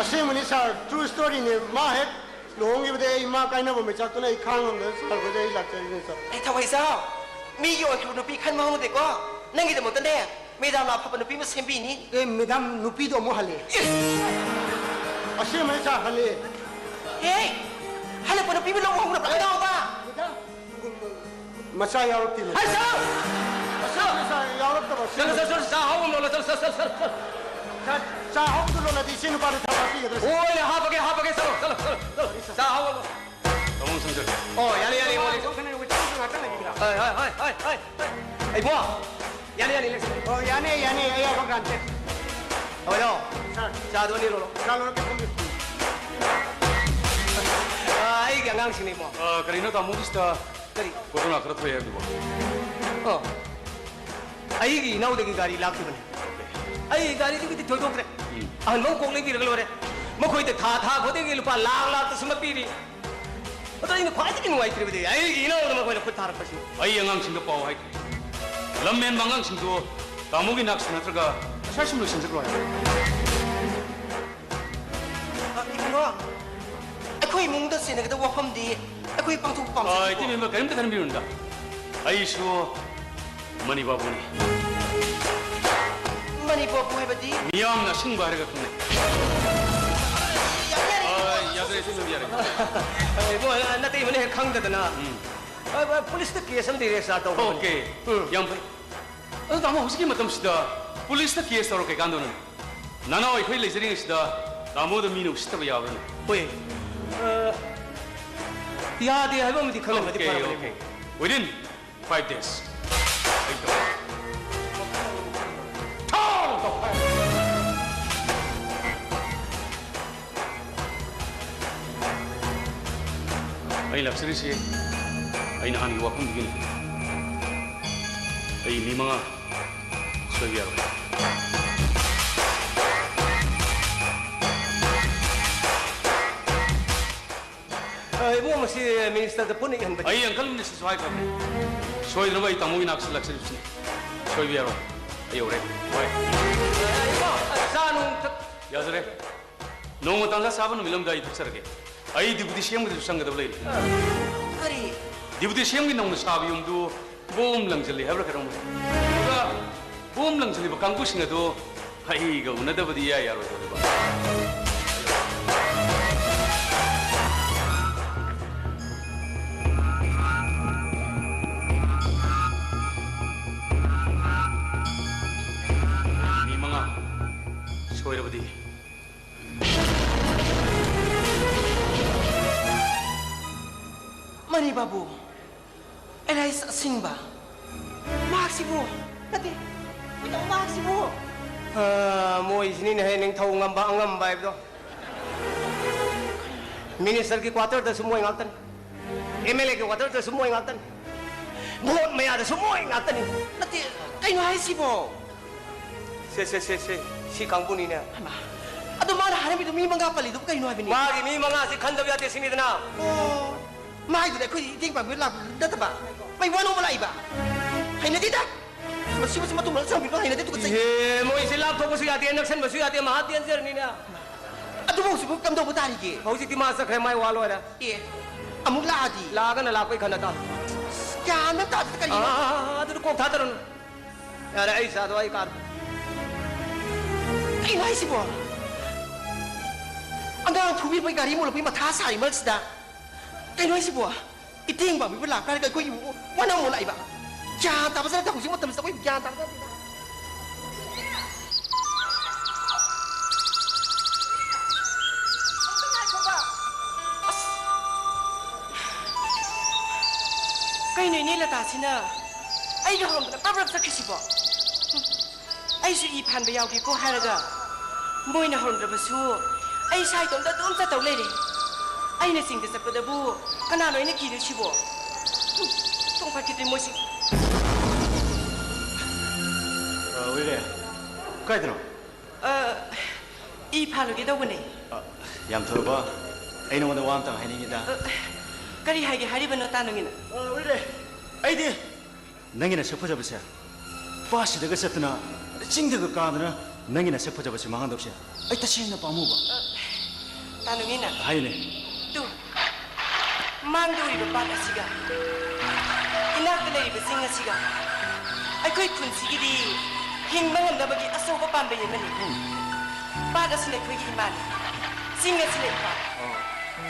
ꯑꯁꯦꯡꯕꯅꯤ, sir, true story ꯅꯦ꯫ ꯃꯥ ꯍꯦꯛ ꯂꯨꯍꯣꯡꯈꯤꯕꯗꯩ ꯑꯩ ꯃꯥ ꯀꯥꯏꯅꯕ ꯃꯩꯆꯥꯛꯇꯨꯅ ꯑꯩ ꯈꯥꯡꯉꯝꯗꯅ sir ꯈꯣꯏꯗ ꯑꯩ ꯂꯥꯛꯆꯔꯤꯅꯦ, sir꯫ ꯑꯦ, ꯊꯧꯃꯩꯖꯥꯎ, ꯃꯤꯒꯤ ꯑꯣꯏꯈꯤꯕ ꯅꯨꯄꯤ ꯈꯟꯕ ꯍꯧꯅꯗꯦꯀꯣ꯫ ꯅꯪꯒꯤꯗꯃꯛꯇꯅꯦ, madam ꯅ ꯑꯐꯕ ꯅꯨꯄꯤ ꯑꯃ ꯁꯦꯝꯕꯤꯅꯤ꯫ ꯑꯦ, madam, ꯅꯨꯄꯤꯗꯣ ꯑꯃꯨꯛ ꯍꯜꯂꯦ꯫ ꯑꯦ! ꯑꯁꯦꯡꯕꯅꯤ, sir, ꯍꯜꯂꯦ꯫ ꯑꯦ! ꯍꯜꯂꯛꯄ ꯅꯨꯄꯤ ꯑꯃ ꯂꯧꯕ ꯍꯧꯅꯕ꯭ꯔꯥ? ꯀꯩꯗꯧꯕ? Madam, ꯃꯆꯥ ꯌꯥꯎꯔꯛꯇꯦ, madam꯫ ꯍꯥꯏ, sir! Sir! Sir, ꯌꯥꯎꯔꯛꯇꯕ, sir꯫ ꯆꯠꯂꯣ, ꯆꯠꯂꯣ, ꯆꯠꯂꯣ, ꯆꯥ ꯍꯥꯎꯕ ꯑꯃ ꯂꯣꯜꯂꯣ, ꯆꯠꯂꯣ, ꯆꯠꯂꯣ, ꯆꯠꯂꯣ, ꯆꯠꯂꯣ꯫ Sir, ꯆꯥ ꯍꯥꯎꯕꯗꯣ ꯂꯣꯜꯂꯗꯤ ꯏꯆꯦ ꯅꯨꯄꯥꯗꯣ ꯊꯕꯛ ꯍꯥꯞꯄꯤꯒꯗ꯭ꯔꯥ, sir? ꯍꯣꯏꯅꯦ, ꯍꯥꯞꯄꯒꯦ, ꯍꯥꯞꯄꯒꯦ, ꯆꯠꯂꯣ, ꯆꯠꯂꯣ, ꯆꯠꯂꯣ, ꯆꯠꯂꯣ꯫ ꯆꯥ ꯍꯥꯎꯕ ꯑꯃ꯫ ꯇꯥꯃꯣ ꯁꯪꯖꯔ꯫ ꯑꯣ, ꯌꯥꯅꯤ, ꯌꯥꯅꯤ, ꯏꯕꯨꯡꯉꯣ꯫ ꯉꯥꯛꯇꯪ ꯂꯩꯕꯤꯒꯦꯔꯥ? ꯍꯣꯏ, ꯍꯣꯏ, ꯍꯣꯏ, ꯍꯣꯏ, ꯍꯣꯏ꯫ ꯏꯕꯨꯡꯉꯣ, ꯌꯥꯅꯤ, ꯌꯥꯅꯤ, ꯂꯦꯛꯁꯟ꯫ ꯑꯣ, ꯌꯥꯅꯤ, ꯌꯥꯅꯤ, ꯑꯩ ꯌꯥꯎꯕ ꯀꯥꯟꯗ꯫ ꯍꯣꯏ, ꯂꯥꯛꯑꯣ꯫ Sir꯫ ꯆꯥꯗꯣ ꯑꯅꯤ ꯂꯣꯜꯂꯣ꯫ ꯆꯥ ꯂꯣꯜꯂꯛꯀꯦ, ꯐꯝꯕꯤꯌꯨ꯫ ꯑꯥ, ꯑꯩꯒꯤ ꯑꯉꯥꯡꯁꯤꯡꯅꯤ, ꯏꯕꯨꯡꯉꯣ꯫ ꯑꯥ, ꯀꯔꯤꯅꯣ ꯇꯥꯃꯣꯒꯤꯁꯤꯗ ꯀꯔꯤ? ꯒꯣꯊꯅꯥ ꯈꯔ ꯊꯣꯛꯑꯦ ꯍꯥꯏꯕꯗꯨꯕꯣ? ꯑꯣ꯫ ꯑꯩꯒꯤ ꯏꯅꯥꯎꯗꯒꯤ ꯒꯥꯔꯤ ꯂꯥꯛꯈꯤꯕꯅꯤ꯫ ꯑꯩ ꯒꯥꯔꯤꯗꯨꯒꯤꯗꯤ ꯊꯣꯏꯗꯣꯛꯇ꯭ꯔꯦ꯫ ꯎꯝ꯫ ꯑꯍꯟꯕ ꯑꯃ ꯀꯣꯛ ꯂꯩꯕꯤꯔꯒ ꯂꯣꯏꯔꯦ꯫ ꯃꯈꯣꯏꯗ ꯊꯥ ꯊꯥ ꯈꯨꯗꯤꯡꯒꯤ ꯂꯨꯄꯥ ꯂꯥꯈ ꯂꯥꯈꯇ ꯁꯨꯝꯕ ꯄꯤꯔꯤ꯫ ꯑꯗꯣ ꯑꯩꯅ ꯈ꯭ꯋꯥꯏꯗꯒꯤ ꯅꯨꯡꯉꯥꯏꯇ꯭ꯔꯤꯕꯗꯤ ꯑꯩꯒꯤ ꯏꯅꯥꯎꯗ ꯃꯈꯣꯏꯅ ꯈꯨꯠ ꯊꯥꯔꯛꯄꯁꯤ꯫ ꯑꯩ ꯑꯉꯥꯡꯁꯤꯡꯗ ꯄꯥꯎ ꯍꯥꯏꯈ꯭ꯔꯦ, ꯂꯝ ꯍꯦꯟꯕ ꯑꯉꯥꯡꯁꯤꯡꯗꯨ ꯇꯥꯃꯣꯒꯤ ꯅꯥꯛꯁꯨ ꯅꯠꯇ꯭ꯔꯒ ꯑꯁ꯭ꯋꯥꯏ ꯁꯨꯝ ꯂꯣꯏꯁꯤꯟꯖꯈ꯭ꯔꯣ ꯍꯥꯏꯕ꯫ ꯑ, ꯏꯕꯨꯡꯉꯣ, ꯑꯩꯈꯣꯏ ꯏꯃꯨꯡꯗ ꯆꯦꯟꯅꯒꯗꯕ ꯋꯥꯐꯝꯗꯤ ꯑꯩꯈꯣꯏ ꯄꯥꯡꯊꯣꯛꯄ ꯄꯥꯝꯖꯩ꯫ ꯑ, ꯏꯇꯩꯃ, ꯀꯔꯤꯝꯇ ꯈꯟꯕꯤꯔꯨꯅꯨꯗ꯫ ꯑꯩꯁꯨ ꯃꯅꯤ ꯕꯥꯕꯨꯅꯤ꯫ ꯃꯅꯤ ꯕꯥꯕꯨ ꯍꯥꯏꯕꯗꯤ? ꯃꯤꯌꯥꯝꯅ ꯑꯁꯤꯡꯕ ꯍꯥꯏꯔꯒ ꯈꯪꯅꯩ꯫ ꯌꯥꯔꯦ, ꯌꯥꯔꯦ꯫ ꯑ, ꯌꯥꯖꯔꯦ, ꯏꯇꯩꯃ, ꯌꯥꯔꯦ꯫ ꯏꯕꯨꯡꯉꯣ, ꯅꯇꯩꯃꯅ ꯍꯦꯛ ꯈꯪꯗꯗꯅ꯫ ꯎꯝ꯫ ꯑ, ꯑ, ꯄꯨꯂꯤꯁꯇ ꯀꯦꯁ ꯑꯃꯗꯤ ꯔꯦꯖꯤꯁꯇꯥꯔ ꯇꯧꯕꯅꯤ꯫ ꯑꯣꯀꯦ꯫ ꯎꯝ꯫ ꯌꯥꯝ ꯐꯩ꯫ ꯑꯗꯣ ꯇꯥꯃꯣ, ꯍꯧꯖꯤꯛꯀꯤ ꯃꯇꯝꯁꯤꯗ ꯄꯨꯂꯤꯁꯇ ꯀꯦꯁ ꯇꯧꯔ ꯀꯩ ꯀꯥꯟꯗꯧꯅꯣ? ꯅꯅꯥꯎ ꯑꯩꯈꯣꯏ ꯂꯩꯖꯔꯤꯉꯩꯁꯤꯗ ꯇꯥꯃꯣꯗ ꯃꯤꯅ ꯎꯁꯤꯠꯇꯕ ꯌꯥꯕ꯭ꯔꯅꯦ? ꯍꯣꯏ꯫ ꯑ, ꯌꯥꯗꯦ ꯍꯥꯏꯕ ꯑꯃꯗꯤ ꯈꯪꯍꯜꯂꯗꯤ ꯑꯣꯀꯦ, ꯐꯔꯕꯅꯦ꯫ ꯑꯣꯀꯦ꯫ Within five days꯫ ꯑꯩ ꯇꯧ-, ꯊꯥꯎ ꯇꯧꯈꯥꯏ꯫ ꯑꯩ ꯂꯥꯛꯆꯔꯤꯁꯤ ꯑꯩ ꯅꯍꯥꯟꯒꯤ ꯋꯥꯐꯝꯗꯨꯒꯤꯅꯤ꯫ ꯑꯩ ꯃꯤ ꯃꯉꯥ ꯁꯣꯏꯕ ꯌꯥꯔꯣꯏ꯫ ꯑ, ꯏꯕꯨꯡꯉꯣ, ꯃꯁꯤ ꯃꯤꯅꯤꯁꯇꯔꯗ ꯄꯨꯟꯅ ꯏꯍꯟꯕꯅꯤ꯫ ꯑꯩ ꯑꯪꯀꯜ ꯃꯤꯅꯤꯁꯇꯔꯁꯨ ꯍꯥꯏꯈ꯭ꯔꯕꯅꯤ꯫ ꯁꯣꯏꯗꯅꯕ ꯑꯩ ꯇꯥꯃꯣꯒꯤ ꯅꯥꯛꯁꯨ ꯂꯥꯛꯆꯔꯤꯕꯁꯤꯅꯤ꯫ ꯁꯣꯏꯕ ꯌꯥꯔꯣꯏ꯫ ꯑꯩ ꯌꯧꯔꯦ꯫ ꯍꯣꯏ꯫ ꯏꯕꯨꯡꯉꯣ, ꯆꯥ ꯅꯨꯡ ꯊꯛ- ꯌꯥꯖꯔꯦ꯫ ꯅꯣꯡꯃ ꯇꯥꯟꯖꯥ ꯆꯥꯕ ꯅꯨꯃꯤꯠ ꯑꯃꯗ ꯑꯩ ꯊꯛꯆꯔꯒꯦ꯫ ꯑꯩ ꯗꯤꯄꯨꯇꯤ ꯁꯤ ꯑꯦꯝꯒꯤꯗꯁꯨ ꯆꯪꯒꯗꯕ ꯂꯩꯔꯦ꯫ ꯀꯔꯤ? ꯗꯤꯄꯨꯇꯤ ꯁꯤ ꯑꯦꯝꯒꯤ ꯅꯧꯅ ꯁꯥꯕ ꯌꯨꯝꯗꯨ ꯕꯣꯝ ꯂꯪꯁꯤꯜꯂꯤ ꯍꯥꯏꯕ꯭ꯔꯥ ꯀꯩꯅꯣꯝ ꯍꯥꯏ꯫ ꯑꯗꯨꯒ ꯕꯣꯝ ꯂꯪꯁꯤꯜꯂꯤꯕ ꯀꯥꯡꯕꯨꯁꯤꯡ ꯑꯗꯨ ꯑꯩꯒ ꯎꯅꯗꯕꯗꯤ ꯏꯌꯥ ꯌꯥꯔꯣꯏꯗꯧꯔꯤꯕ꯫ ꯃꯤ ꯃꯉꯥ ꯁꯣꯏꯔꯕꯗꯤ꯫ ꯃꯅꯤ ꯕꯥꯕꯨ, ꯑꯦꯂꯥꯏꯁ ꯑꯁꯤꯡꯕ꯫ ꯃꯍꯥꯛꯁꯤꯕꯨ, ꯅꯠꯇꯦ, ꯀꯩꯗꯧ ꯃꯍꯥꯛꯁꯤꯕꯨ? ꯑ, ꯃꯣꯏꯁꯤꯅꯤꯅꯦꯍꯦ, ꯅꯤꯡꯊꯧ ꯉꯝꯕ ꯑꯉꯝꯕ ꯍꯥꯏꯕꯗꯣ꯫ ꯃꯤꯅꯤꯁꯇꯔꯒꯤ ꯀ꯭ꯋꯥꯇꯔꯗꯁꯨ ꯃꯣꯏ ꯉꯥꯛꯇꯅꯤ꯫ ꯑꯦꯝ ꯑꯦꯜ ꯑꯦꯒꯤ ꯀ꯭ꯋꯥꯇꯔꯗꯁꯨ ꯃꯣꯏ ꯉꯥꯛꯇꯅꯤ꯫ ꯚꯣꯠ ꯃꯌꯥꯗꯁꯨ ꯃꯣꯏ ꯉꯥꯛꯇꯅꯤ꯫ ꯅꯠꯇꯦ, ꯀꯩꯅꯣ ꯍꯥꯏꯁꯤꯕꯣ? ꯁꯦ, ꯁꯦ, ꯁꯦ, ꯁꯦ, ꯁꯤ ꯀꯥꯡꯕꯨꯅꯤꯅꯦ꯫ ꯍꯩꯃꯥ, ꯑꯗꯣ ꯃꯥꯅ ꯍꯥꯏꯔꯝꯃꯤꯗꯣ ꯃꯤ ꯃꯉꯥ ꯄꯜꯂꯤꯗꯨꯕꯨ ꯀꯩꯅꯣ ꯍꯥꯏꯕꯅꯤ? ꯃꯥꯒꯤ ꯃꯤ ꯃꯉꯥꯁꯤ ꯈꯟꯗꯕ ꯌꯥꯗꯦ ꯁꯤꯅꯤꯗꯅ꯫ ꯑꯣ꯫ ꯃꯥꯏꯗꯨꯗ ꯑꯩꯈꯣꯏꯗꯤ ꯏꯇꯦꯡ ꯄꯥꯡꯕꯤꯕ ꯂꯥꯛꯄ ꯅꯠꯇꯕ, ꯃꯩ ꯋꯥ ꯅꯣꯝꯕ ꯂꯥꯛꯏꯕ꯫ ꯍꯩꯅꯗꯦꯗ꯫ ꯃꯁꯤ, ꯃꯁꯤ ꯃꯇꯨꯡ ꯃꯅꯥꯎ ꯆꯪꯕꯤꯕ ꯍꯩꯅꯗꯦ, ꯇꯨꯀꯠꯆꯩ꯫ ꯏꯍꯦ, ꯃꯣꯏꯁꯦ ꯂꯥꯞꯊꯣꯛꯄꯁꯨ ꯌꯥꯗꯦ, ꯅꯛꯁꯟꯕꯁꯨ ꯌꯥꯗꯦ, ꯃꯍꯥ ꯗꯦꯟꯖꯔꯅꯤꯅꯦ꯫ ꯑꯗꯨꯐꯥꯎꯁꯤꯕꯨ ꯀꯝꯗꯧꯕ ꯇꯥꯔꯤꯒꯦ? ꯍꯧꯖꯤꯛꯇꯤ ꯃꯥ ꯆꯠꯈ꯭ꯔꯦ, ꯃꯥꯏ ꯋꯥ ꯂꯣꯏꯔꯦ꯫ ꯑꯦ, ꯑꯃꯨꯛ ꯂꯥꯛꯑꯗꯤ? ꯂꯥꯛꯑꯒꯅ ꯂꯥꯛꯄꯩ ꯈꯟꯅ ꯇꯥ꯫ ꯒ꯭ꯌꯥꯟ ꯑꯃ ꯇꯥꯗꯦꯗ, ꯀꯔꯤꯅꯣ? ꯑꯥ, ꯑꯗꯨꯗꯤ ꯀꯣꯛ ꯊꯥꯗꯔꯨꯅꯨ꯫ ꯌꯥꯔꯦ, ꯑꯩ ꯏꯆꯥꯗꯣ ꯑꯩ ꯀꯥꯔ꯫ ꯀꯩꯅꯣ ꯍꯥꯏꯁꯤꯕꯣ? ꯑꯉꯥꯡ ꯐꯨꯕꯤꯕꯩ ꯒꯥꯔꯤ ꯃꯣꯠꯂꯛꯄꯩ ꯃꯊꯥ ꯁꯥꯔꯤ ꯃꯔꯛꯁꯤꯗ꯫ ꯀꯩꯅꯣ ꯍꯥꯏꯁꯤꯕꯣ? ꯏꯇꯦꯡ ꯄꯥꯡꯕꯤꯕ ꯂꯥꯛꯄ ꯍꯥꯏꯔꯒ ꯑꯩꯈꯣꯏꯒꯤꯕꯨ ꯋꯥꯅ ꯑꯃꯨꯛ ꯂꯥꯛꯏꯕ꯫ ꯒ꯭ꯌꯥꯟ ꯇꯥꯕ ꯖꯥꯠ ꯅꯠꯇꯦ, ꯍꯧꯖꯤꯛ ꯃꯇꯝꯁꯤꯗ ꯑꯩꯈꯣꯏ ꯒ꯭ꯌꯥꯟ ꯇꯥꯕ ꯖꯥꯠ ꯅꯠꯇꯦ꯫ ꯑꯁ! ꯀꯩꯅꯣ ꯏꯅꯦ ꯂꯇꯥꯁꯤꯅ ꯑꯩꯒ ꯍꯧꯔꯝꯗꯅ ꯄ꯭ꯔꯞ ꯄ꯭ꯔꯞ ꯆꯠꯈ꯭ꯔꯤꯁꯤꯕꯣ? ꯑꯩꯁꯨ ꯏ ꯐꯥꯟꯕ ꯌꯥꯎꯒꯦꯀꯣ ꯍꯥꯏꯔꯒ, ꯃꯣꯏꯅ ꯍꯧꯔꯝꯗ꯭ꯔꯕꯁꯨ ꯑꯩ ꯏꯁꯥ ꯏꯇꯣꯝꯇ ꯑꯗꯨꯝ ꯆꯠꯇꯧ ꯂꯩꯔꯦ꯫ ꯑꯩꯅ ꯆꯤꯡꯗ ꯆꯠꯄꯗꯕꯨ ꯀꯅꯥꯅꯣ ꯑꯩꯅ ꯀꯤꯗꯣꯏꯁꯤꯕꯣ? ꯍꯨꯝ, ꯇꯣꯡ ꯐꯠꯈꯤꯗ꯭ꯔꯦ ꯃꯣꯏꯁꯤ꯫ ꯑ, ꯋꯤꯔꯦ, ꯀꯥꯏꯗꯅꯣ? ꯑ, ꯏ ꯐꯥꯜꯂꯨꯒꯦ ꯇꯧꯕꯅꯦ꯫ ꯑ, ꯌꯥꯝ ꯊꯨꯔꯕꯣ? ꯑꯩ ꯅꯉꯣꯟꯗ ꯋꯥ ꯑꯝꯇꯪ ꯍꯥꯏꯅꯤꯡꯉꯤꯗ꯫ ꯑ, ꯀꯔꯤ ꯍꯥꯏꯒꯦ ꯍꯥꯏꯔꯤꯕꯅꯣ, ꯇꯥ ꯅꯨꯡꯉꯤꯅ? ꯑ, ꯋꯤꯔꯦ, ꯑꯩꯗꯤ ꯅꯪꯒꯤ ꯅꯁꯛ ꯐꯖꯕꯁꯦ ꯄꯥꯠꯁꯤꯗꯒ ꯆꯠꯇꯅ, ꯆꯤꯡꯗꯒ ꯀꯥꯗꯅ ꯅꯪꯒꯤ ꯅꯁꯛ ꯐꯖꯕꯁꯦ ꯃꯥꯡꯍꯟꯗꯧꯁꯦ ꯑꯩ ꯇꯁꯦꯡꯅ ꯄꯥꯝꯃꯨꯕ꯫ ꯑ, ꯇꯥ ꯅꯨꯡꯉꯤꯅ? ꯍꯥꯏꯌꯨꯅꯦ꯫ ꯇꯨ, ꯃꯥꯡꯗ ꯎꯔꯤꯕ ꯄꯥꯠ ꯑꯁꯤꯒ ꯏꯅꯥꯛꯇ ꯂꯩꯔꯤꯕ ꯆꯤꯡ ꯑꯁꯤꯒ ꯑꯩꯈꯣꯏ ꯈꯨꯟꯁꯤꯒꯤꯗꯤ ꯍꯤꯡꯕ ꯉꯝꯅꯕꯒꯤ ꯑꯆꯧꯕ ꯄꯥꯝꯕꯩ ꯑꯃꯅꯤ꯫ ꯎꯝ꯫ ꯄꯥꯠ ꯑꯁꯤꯅ ꯑꯩꯈꯣꯏꯒꯤ ꯏꯃꯥꯅꯤ, ꯆꯤꯡ ꯑꯁꯤꯅ ꯏꯄꯥ꯫ ꯑꯣ꯫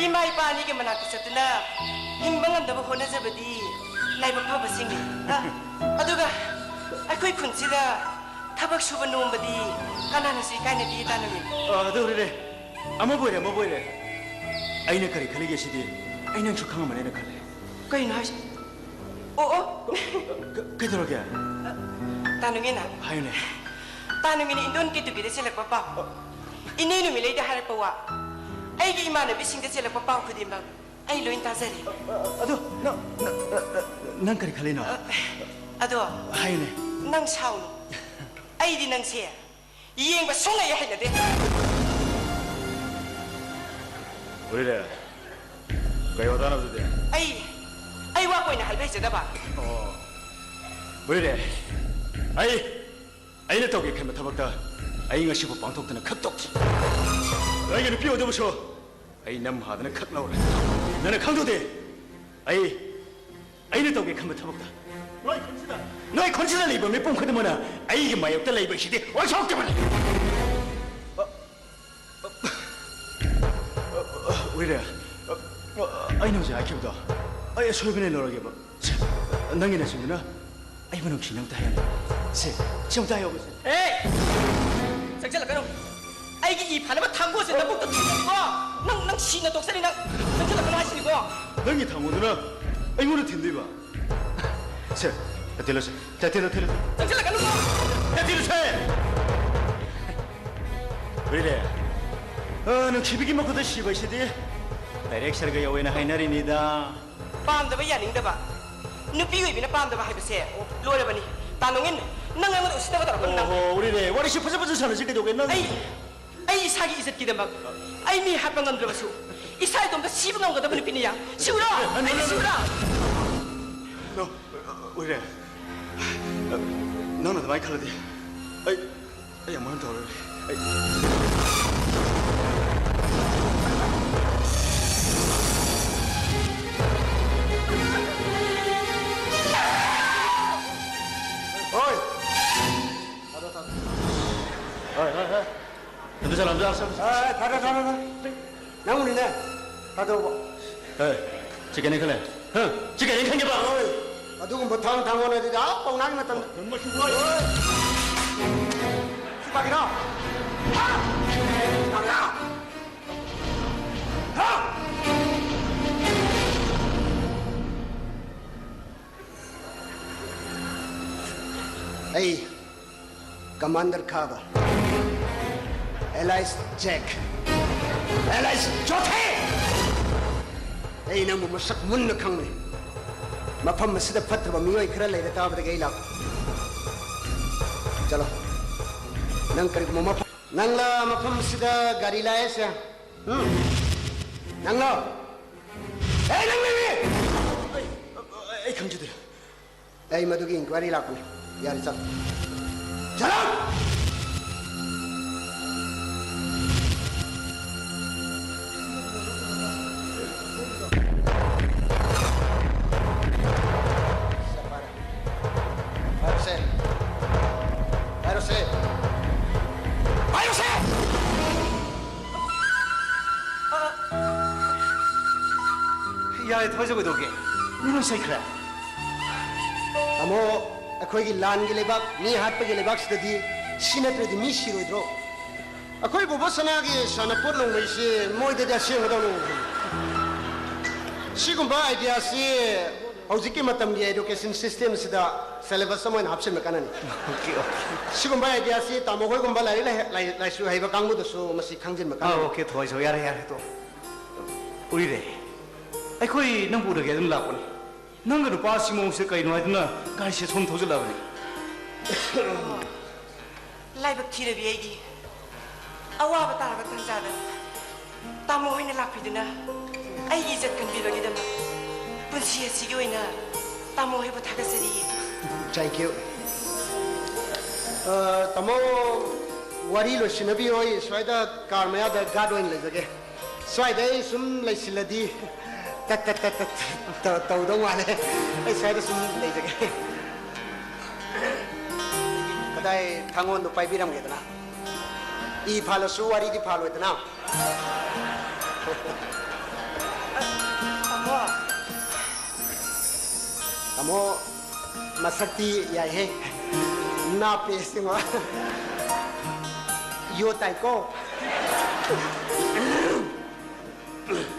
ꯏꯃꯥ ꯏꯄꯥ ꯑꯅꯤꯒꯤ ꯃꯅꯥꯛꯇ ꯆꯠꯇꯨꯅ ꯍꯤꯡꯕ ꯉꯝꯅꯕ ꯍꯣꯠꯅꯖꯕꯗꯤ ꯂꯥꯏꯕꯛ ꯐꯕꯁꯤꯡꯅꯤ꯫ ꯑ, ꯑꯗꯨꯒ ꯑꯩꯈꯣꯏ ꯈꯨꯟꯁꯤꯗ ꯊꯕꯛ ꯁꯨꯕ ꯅꯣꯝꯕꯗꯤ ꯀꯅꯥꯅꯁꯨ ꯏꯀꯥꯏꯅꯗꯦ, ꯇꯥ ꯅꯨꯡꯉꯤꯅ꯫ ꯑ, ꯑꯗꯨ ꯍꯣꯔꯦꯟ ꯑꯃꯕꯨ ꯑꯣꯏꯔꯦ, ꯑꯃꯕꯨ ꯑꯣꯏꯔꯦ꯫ ꯑꯩꯅ ꯀꯔꯤ ꯈꯜꯂꯤꯒꯦ ꯁꯤꯗꯤ? ꯑꯩ ꯅꯪꯁꯨ ꯈꯪꯉꯝꯃꯅꯦꯅ ꯈꯜꯂꯦ꯫ ꯀꯩꯅꯣ ꯍꯥꯏꯁꯦ? ꯑꯣ, ꯑꯣ꯫ ꯀ-, ꯀꯩꯗꯧꯔꯒꯦ? ꯇꯥ ꯅꯨꯡꯉꯤꯅ꯫ ꯍꯥꯏꯌꯨꯅꯦ꯫ ꯇꯥ ꯅꯨꯡꯉꯤꯅ ꯏꯟꯗꯣꯟ ꯀꯦꯇꯨꯀꯤꯗ ꯆꯦꯜꯂꯛꯄ ꯄꯥꯎ꯫ ꯏꯅꯦ ꯅꯨꯃꯤꯠꯂꯩꯗ ꯍꯥꯏꯔꯛꯄ ꯋꯥ꯫ ꯑꯩꯒꯤ ꯏꯃꯥꯟꯅꯕꯤꯁꯤꯡꯗ ꯆꯦꯜꯂꯛꯄ ꯄꯥꯎ ꯈꯨꯗꯤꯡꯃꯛ ꯑꯩ ꯂꯣꯏ ꯇꯥꯖꯔꯦ꯫ ꯑ, ꯑ, ꯑꯗꯣ ꯅꯪ, ꯅꯪ, ꯑ, ꯑ, ꯅꯪ ꯀꯔꯤ ꯈꯜꯂꯤꯅꯣ? ꯑ, ꯑꯗꯣ ꯍꯥꯏꯌꯨꯅꯦ꯫ ꯅꯪ ꯁꯥꯎꯅꯨ꯫ ꯑꯩꯗꯤ ꯅꯪꯁꯦ ꯌꯦꯡꯕ ꯁꯨꯡꯍꯩ ꯍꯩꯅꯗꯦ꯫ ꯎꯔꯤꯔꯦ? ꯀꯩ ꯋꯥꯇꯥꯅꯣ ꯑꯗꯨꯗꯤ? ꯂꯩꯖꯗꯕ꯫ ꯑꯣ, ꯂꯣꯏꯔꯦ꯫ ꯑꯩ, ꯑꯩꯅ ꯇꯧꯒꯦ ꯈꯟꯕ ꯊꯕꯛꯇ ꯑꯩ ꯉꯁꯤꯕꯨ ꯄꯥꯡꯊꯣꯛꯇꯅ ꯈꯛ ꯇꯣꯛꯈꯤ꯫ ꯑꯩꯒꯤ ꯅꯨꯄꯤ ꯑꯣꯏꯗꯕꯁꯨ ꯑꯩ ꯅꯝ ꯍꯥꯗꯅ ꯈꯛ ꯂꯧꯔꯦ꯫ ꯅꯪꯅ ꯈꯪꯗꯧꯗꯦ꯫ ꯑꯩ, ꯑꯩꯅ ꯇꯧꯒꯦ ꯈꯟꯕ ꯊꯕꯛꯇ ꯅꯣꯏ ꯈꯨꯟꯁꯤꯗ, ꯅꯣꯏ ꯈꯨꯟꯁꯤꯗ ꯂꯩꯕ ꯃꯤꯄꯨꯝ ꯈꯨꯗꯤꯡꯃꯛꯅ ꯑꯩꯒꯤ ꯃꯥꯌꯣꯛꯇ ꯂꯩꯕ ꯑꯁꯤꯗꯤ ꯑꯣꯏꯊꯣꯛꯇꯕꯅꯤ꯫ ꯑꯣꯏꯔꯦ꯫ ꯑꯩꯅ ꯍꯧꯖꯤꯛ ꯍꯥꯏꯈꯤꯕꯗꯣ ꯑꯩ ꯑꯁꯣꯏꯕꯅꯦ ꯂꯧꯔꯒꯦꯕ꯫ ꯁꯦ, ꯅꯪꯒꯤ ꯅꯆꯤꯟꯗꯨꯅ ꯑꯩꯕꯨ ꯅꯨꯡꯁꯤ ꯅꯪ ꯇꯥꯏ ꯍꯥꯏꯅ꯫ ꯁꯦ, ꯁꯤ ꯑꯃꯨꯛꯇ ꯍꯥꯏꯌꯣꯕ, ꯁꯦ꯫ ꯑꯦ! ꯆꯪꯁꯤꯜꯂꯛꯀꯅꯨ꯫ ꯑꯩꯒꯤ ꯏ ꯐꯥꯅꯕ ꯊꯥꯡꯒꯣꯜꯁꯦ ꯅꯕꯨꯛꯇ ꯊꯤꯜꯂꯅꯤꯀꯣ꯫ ꯅꯪ, ꯅꯪ ꯁꯤꯅ ꯇꯣꯛꯆꯅꯤ ꯅꯪ꯫ ꯆꯪꯁꯤꯜꯂꯛꯀꯅꯨ ꯍꯥꯏꯁꯤꯅꯤꯀꯣ꯫ ꯅꯪꯒꯤ ꯊꯥꯡꯒꯣꯜꯗꯨꯅ ꯑꯩꯉꯣꯟꯗ ꯊꯤꯟꯗꯣꯏꯕ? ꯁꯦ, ꯊꯤꯜꯂꯣ, ꯁꯦ꯫ ꯊꯤꯜꯂꯣ, ꯊꯤꯜꯂꯣ꯫ ꯆꯪꯁꯤꯜꯂꯛꯀꯅꯨꯀꯣ꯫ ꯊꯤꯜꯂꯨꯁꯦ꯫ ꯂꯣꯏꯔꯦ꯫ ꯑ, ꯅꯨꯡꯁꯤꯕꯤꯒꯤ ꯃꯈꯨꯠꯇ ꯁꯤꯕ ꯍꯥꯏꯁꯤꯗꯤ ꯗꯥꯏꯔꯦꯛ ꯁꯔꯒ ꯌꯧꯋꯦꯅ ꯍꯥꯏꯅꯔꯤꯅꯤꯗ꯫ ꯄꯥꯝꯗꯕ ꯌꯥꯅꯤꯡꯗꯕ, ꯅꯨꯄꯤ ꯑꯣꯏꯕꯤꯅ ꯄꯥꯝꯗꯕ ꯍꯥꯏꯕꯁꯦ ꯂꯣꯏꯔꯕꯅꯤ꯫ ꯇꯥ ꯅꯣꯡꯉꯤꯟ, ꯅꯪ ꯑꯩꯉꯣꯟꯗ ꯎꯁꯤꯠꯇꯕ ꯇꯧꯔꯛꯀꯅꯨ ꯅꯪ꯫ ꯑꯣꯍꯣ, ꯎꯔꯤꯅꯦ꯫ ꯋꯥꯔꯤꯁꯤ ꯐꯖ ꯐꯖ ꯁꯥꯟꯅꯁꯤ ꯀꯩꯗꯧꯒꯦ ꯅꯪ? ꯑꯩ, ꯑꯩ ꯏꯁꯥꯒꯤ ꯏꯖꯠꯀꯤꯗꯃꯛ ꯑꯩ ꯃꯤ ꯍꯥꯠꯄ ꯉꯝꯗ꯭ꯔꯕꯁꯨ ꯏꯁꯥ ꯏꯇꯣꯝꯇ ꯁꯤꯕ ꯉꯝꯒꯗꯕ ꯅꯨꯄꯤꯅꯤ ꯌꯥ꯫ ꯁꯤꯎꯔꯣ? ꯑꯦ, ꯑꯦ, ꯑꯩ ꯅꯣ, ꯅꯣ, ꯁꯤꯎꯔꯣ? ꯅꯣ, ꯎꯔꯦ꯫ ꯅꯪꯅ ꯑꯗꯨꯃꯥꯏꯅ ꯈꯜꯂꯗꯤ ꯑꯩ, ꯑꯩ ꯑꯃꯨꯛ ꯍꯟꯅ ꯇꯧꯔꯔꯣꯏ꯫ ꯑꯩ ꯍꯣꯏ꯫ ꯍꯣꯏ, ꯍꯣꯏ, ꯍꯣꯏ꯫ ꯑꯗꯨ ꯆꯠꯂꯣ, ꯑꯗꯨ ꯆꯠꯂꯣ꯫ ꯑꯦ, ꯊꯥꯗꯣꯛ, ꯊꯥꯗꯣꯛ, ꯊꯥꯗꯣꯛ꯫ ꯅꯪꯕꯨꯅꯤꯅꯦ, ꯊꯥꯗꯣꯛꯄ꯫ ꯑꯦ, ꯁꯤ ꯀꯩꯅꯣ ꯈꯜꯂꯦ꯫ ꯍꯥ? ꯁꯤ ꯀꯩꯅꯣ ꯈꯟꯒꯦꯕ? ꯍꯣꯏ꯫ ꯑꯗꯨꯒꯨꯝꯕ ꯊꯥꯡ ꯊꯥꯡꯒꯣꯟ ꯑꯗꯨꯗꯤ ꯑꯥ ꯄꯧꯅꯥꯒꯤ ꯃꯇꯝꯗ꯫ ꯅꯪ ꯃꯁꯤ ꯋꯥꯏ꯫ ꯍꯣꯏ꯫ ꯁꯤ ꯄꯥꯏꯒꯦꯔꯣ? ꯍꯥ? ꯁꯤ ꯄꯥꯏꯒꯦꯔꯣ? ꯍꯥ? ꯑꯩ ꯀꯃꯥꯟꯗꯔ ꯈꯥꯕ, ꯑꯦꯂꯥꯏꯁ ꯖꯦꯛ, ꯑꯦꯂꯥꯏꯁ ꯖꯣꯊꯦ! ꯑꯩ ꯅꯪꯕꯨ ꯃꯁꯛ ꯃꯨꯟꯅ ꯈꯪꯕꯅꯤ꯫ ꯃꯐꯝ ꯑꯁꯤꯗ ꯐꯠꯇꯕ ꯃꯤꯑꯣꯏ ꯈꯔ ꯂꯩꯔꯦ ꯇꯥꯕꯗꯒꯤ ꯑꯩ ꯂꯥꯛꯄ꯫ ꯆꯠꯂꯣ꯫ ꯅꯪ ꯀꯔꯤꯒꯨꯝꯕ ꯃꯐꯝ, ꯅꯪꯂ ꯃꯐꯝ ꯑꯁꯤꯗ ꯒꯥꯔꯤ ꯂꯥꯛꯑꯦꯁꯦ? ꯎꯝ? ꯅꯪꯂꯣ? ꯑꯦ, ꯅꯪ ꯂꯩꯔꯤ! ꯑꯩ ꯃꯗꯨꯒꯤ inquiry ꯂꯥꯛꯄꯅꯤ꯫ ꯌꯥꯔꯦ, ꯆꯠꯂꯣ꯫ ꯆꯠꯂꯣ! ꯄꯥꯏꯔꯣꯁꯦ꯫ ꯄꯥꯏꯔꯣꯁꯦ! ꯌꯥꯔꯦ, ꯊꯣꯏꯁꯨ ꯀꯩꯗꯧꯒꯦ? ꯃꯤ ꯂꯣꯏ ꯆꯠꯈ꯭ꯔꯦ꯫ ꯇꯥꯃꯣ, ꯑꯩꯈꯣꯏꯒꯤ ꯂꯥꯟꯒꯤ ꯂꯩꯕꯥꯛ, ꯃꯤ ꯍꯥꯠꯄꯒꯤ ꯂꯩꯕꯥꯛꯁꯤꯗꯗꯤ ꯁꯤ ꯅꯠꯇ꯭ꯔꯗꯤ ꯃꯤ ꯁꯤꯔꯣꯏꯗ꯭ꯔꯣ? ꯑꯩꯈꯣꯏ ꯕꯣꯕꯣ ꯁꯅꯥꯒꯤ ꯁꯥꯟꯅꯄꯣꯠ ꯂꯣꯡꯕꯩꯁꯤ ꯃꯣꯏꯗꯗꯤ ꯑꯁꯦꯡꯕꯗꯧꯅ ꯎꯕꯅꯤ꯫ ꯁꯤꯒꯨꯝꯕ ideaꯁꯤ ꯍꯧꯖꯤꯛꯀꯤ ꯃꯇꯝꯒꯤ education systemꯁꯤꯗ syllabus ꯑꯃ ꯑꯣꯏꯅ ꯍꯥꯞꯆꯤꯟꯕ ꯀꯥꯟꯅꯅꯤ꯫ Okay, okay꯫ ꯁꯤꯒꯨꯝꯕ ideaꯁꯤ ꯇꯥꯃꯣ ꯍꯣꯏꯒꯨꯝꯕ ꯂꯥꯏꯔꯤꯛ ꯂꯥꯏ-, ꯂꯥꯏ-, ꯂꯥꯏꯁꯨ ꯍꯩꯕ ꯀꯥꯡꯕꯨꯗꯁꯨ ꯃꯁꯤ ꯈꯪꯖꯤꯟꯕ ꯑꯥ, ꯀꯥꯟꯅꯅꯤ꯫ Okay, ꯊꯣꯏꯁꯨ, ꯌꯥꯔꯦ, ꯌꯥꯔꯦ, ꯇꯣ꯫ ꯎꯏꯔꯦ, ꯑꯩꯈꯣꯏ ꯅꯪꯕꯨ ꯎꯅꯒꯦ ꯑꯗꯨꯝ ꯂꯥꯛꯄꯅꯤ꯫ ꯅꯪꯒ ꯅꯨꯄꯥꯁꯤ ꯃꯑꯣꯡꯁꯦ ꯀꯩꯅꯣ ꯍꯥꯏꯗꯨꯅ ꯒꯥꯔꯤꯁꯦ ꯁꯣꯝ ꯊꯧꯖꯤꯜꯂꯛꯑꯕꯅꯤ꯫ ꯂꯥꯏꯕꯛ ꯊꯤꯔꯕꯤ ꯑꯩꯒꯤ ꯑꯋꯥꯕ ꯇꯥꯔꯕ ꯇꯟꯖꯥꯗ ꯇꯥꯃꯣ ꯍꯣꯏꯅ ꯂꯥꯛꯄꯤꯗꯨꯅ ꯑꯩꯒꯤ ꯏꯖꯠ ꯀꯟꯕꯤꯕꯒꯤꯗꯃꯛ ꯄꯨꯟꯁꯤ ꯑꯁꯤꯒꯤ ꯑꯣꯏꯅ ꯇꯥꯃꯣ ꯍꯣꯏꯕꯨ ꯊꯥꯒꯠꯆꯔꯤ꯫ Thank you꯫ ꯑ, ꯇꯥꯃꯣ, ꯋꯥꯔꯤ ꯂꯣꯏꯁꯤꯟꯅꯕꯤ ꯍꯣꯏ, ꯁ꯭ꯋꯥꯏꯗ ꯀꯥꯔ ꯃꯌꯥꯗ guard ꯑꯣꯏꯅ ꯂꯩꯖꯒꯦ꯫ ꯁ꯭ꯋꯥꯏꯗ ꯑꯩ ꯁꯨꯝ ꯂꯩꯁꯤꯜꯂꯗꯤ ꯇꯠ ꯇꯠ ꯇꯠ ꯇꯠ ꯇꯧ-, ꯇꯧꯗꯧ ꯃꯥꯜꯂꯦ꯫ ꯑꯩ ꯁ꯭ꯋꯥꯏꯗ ꯁꯨꯝ ꯂꯩꯖꯒꯦ꯫ ꯀꯗꯥꯏ ꯊꯥꯡꯒꯣꯟꯗꯣ ꯄꯥꯏꯕꯤꯔꯝꯒꯦꯗꯅ? ꯏ ꯐꯥꯜꯂꯁꯨ ꯋꯥꯔꯤꯗꯤ ꯐꯥꯜꯂꯣꯏꯗꯅ꯫ ꯇꯥꯃꯣ꯫ ꯇꯥꯃꯣ, ꯃꯁꯛꯇꯤ ꯌꯥꯏꯍꯦ꯫ ꯅꯥꯞꯄꯦ ꯁꯤꯃ꯫ ꯌꯣ ꯇꯥꯏꯀꯣ꯫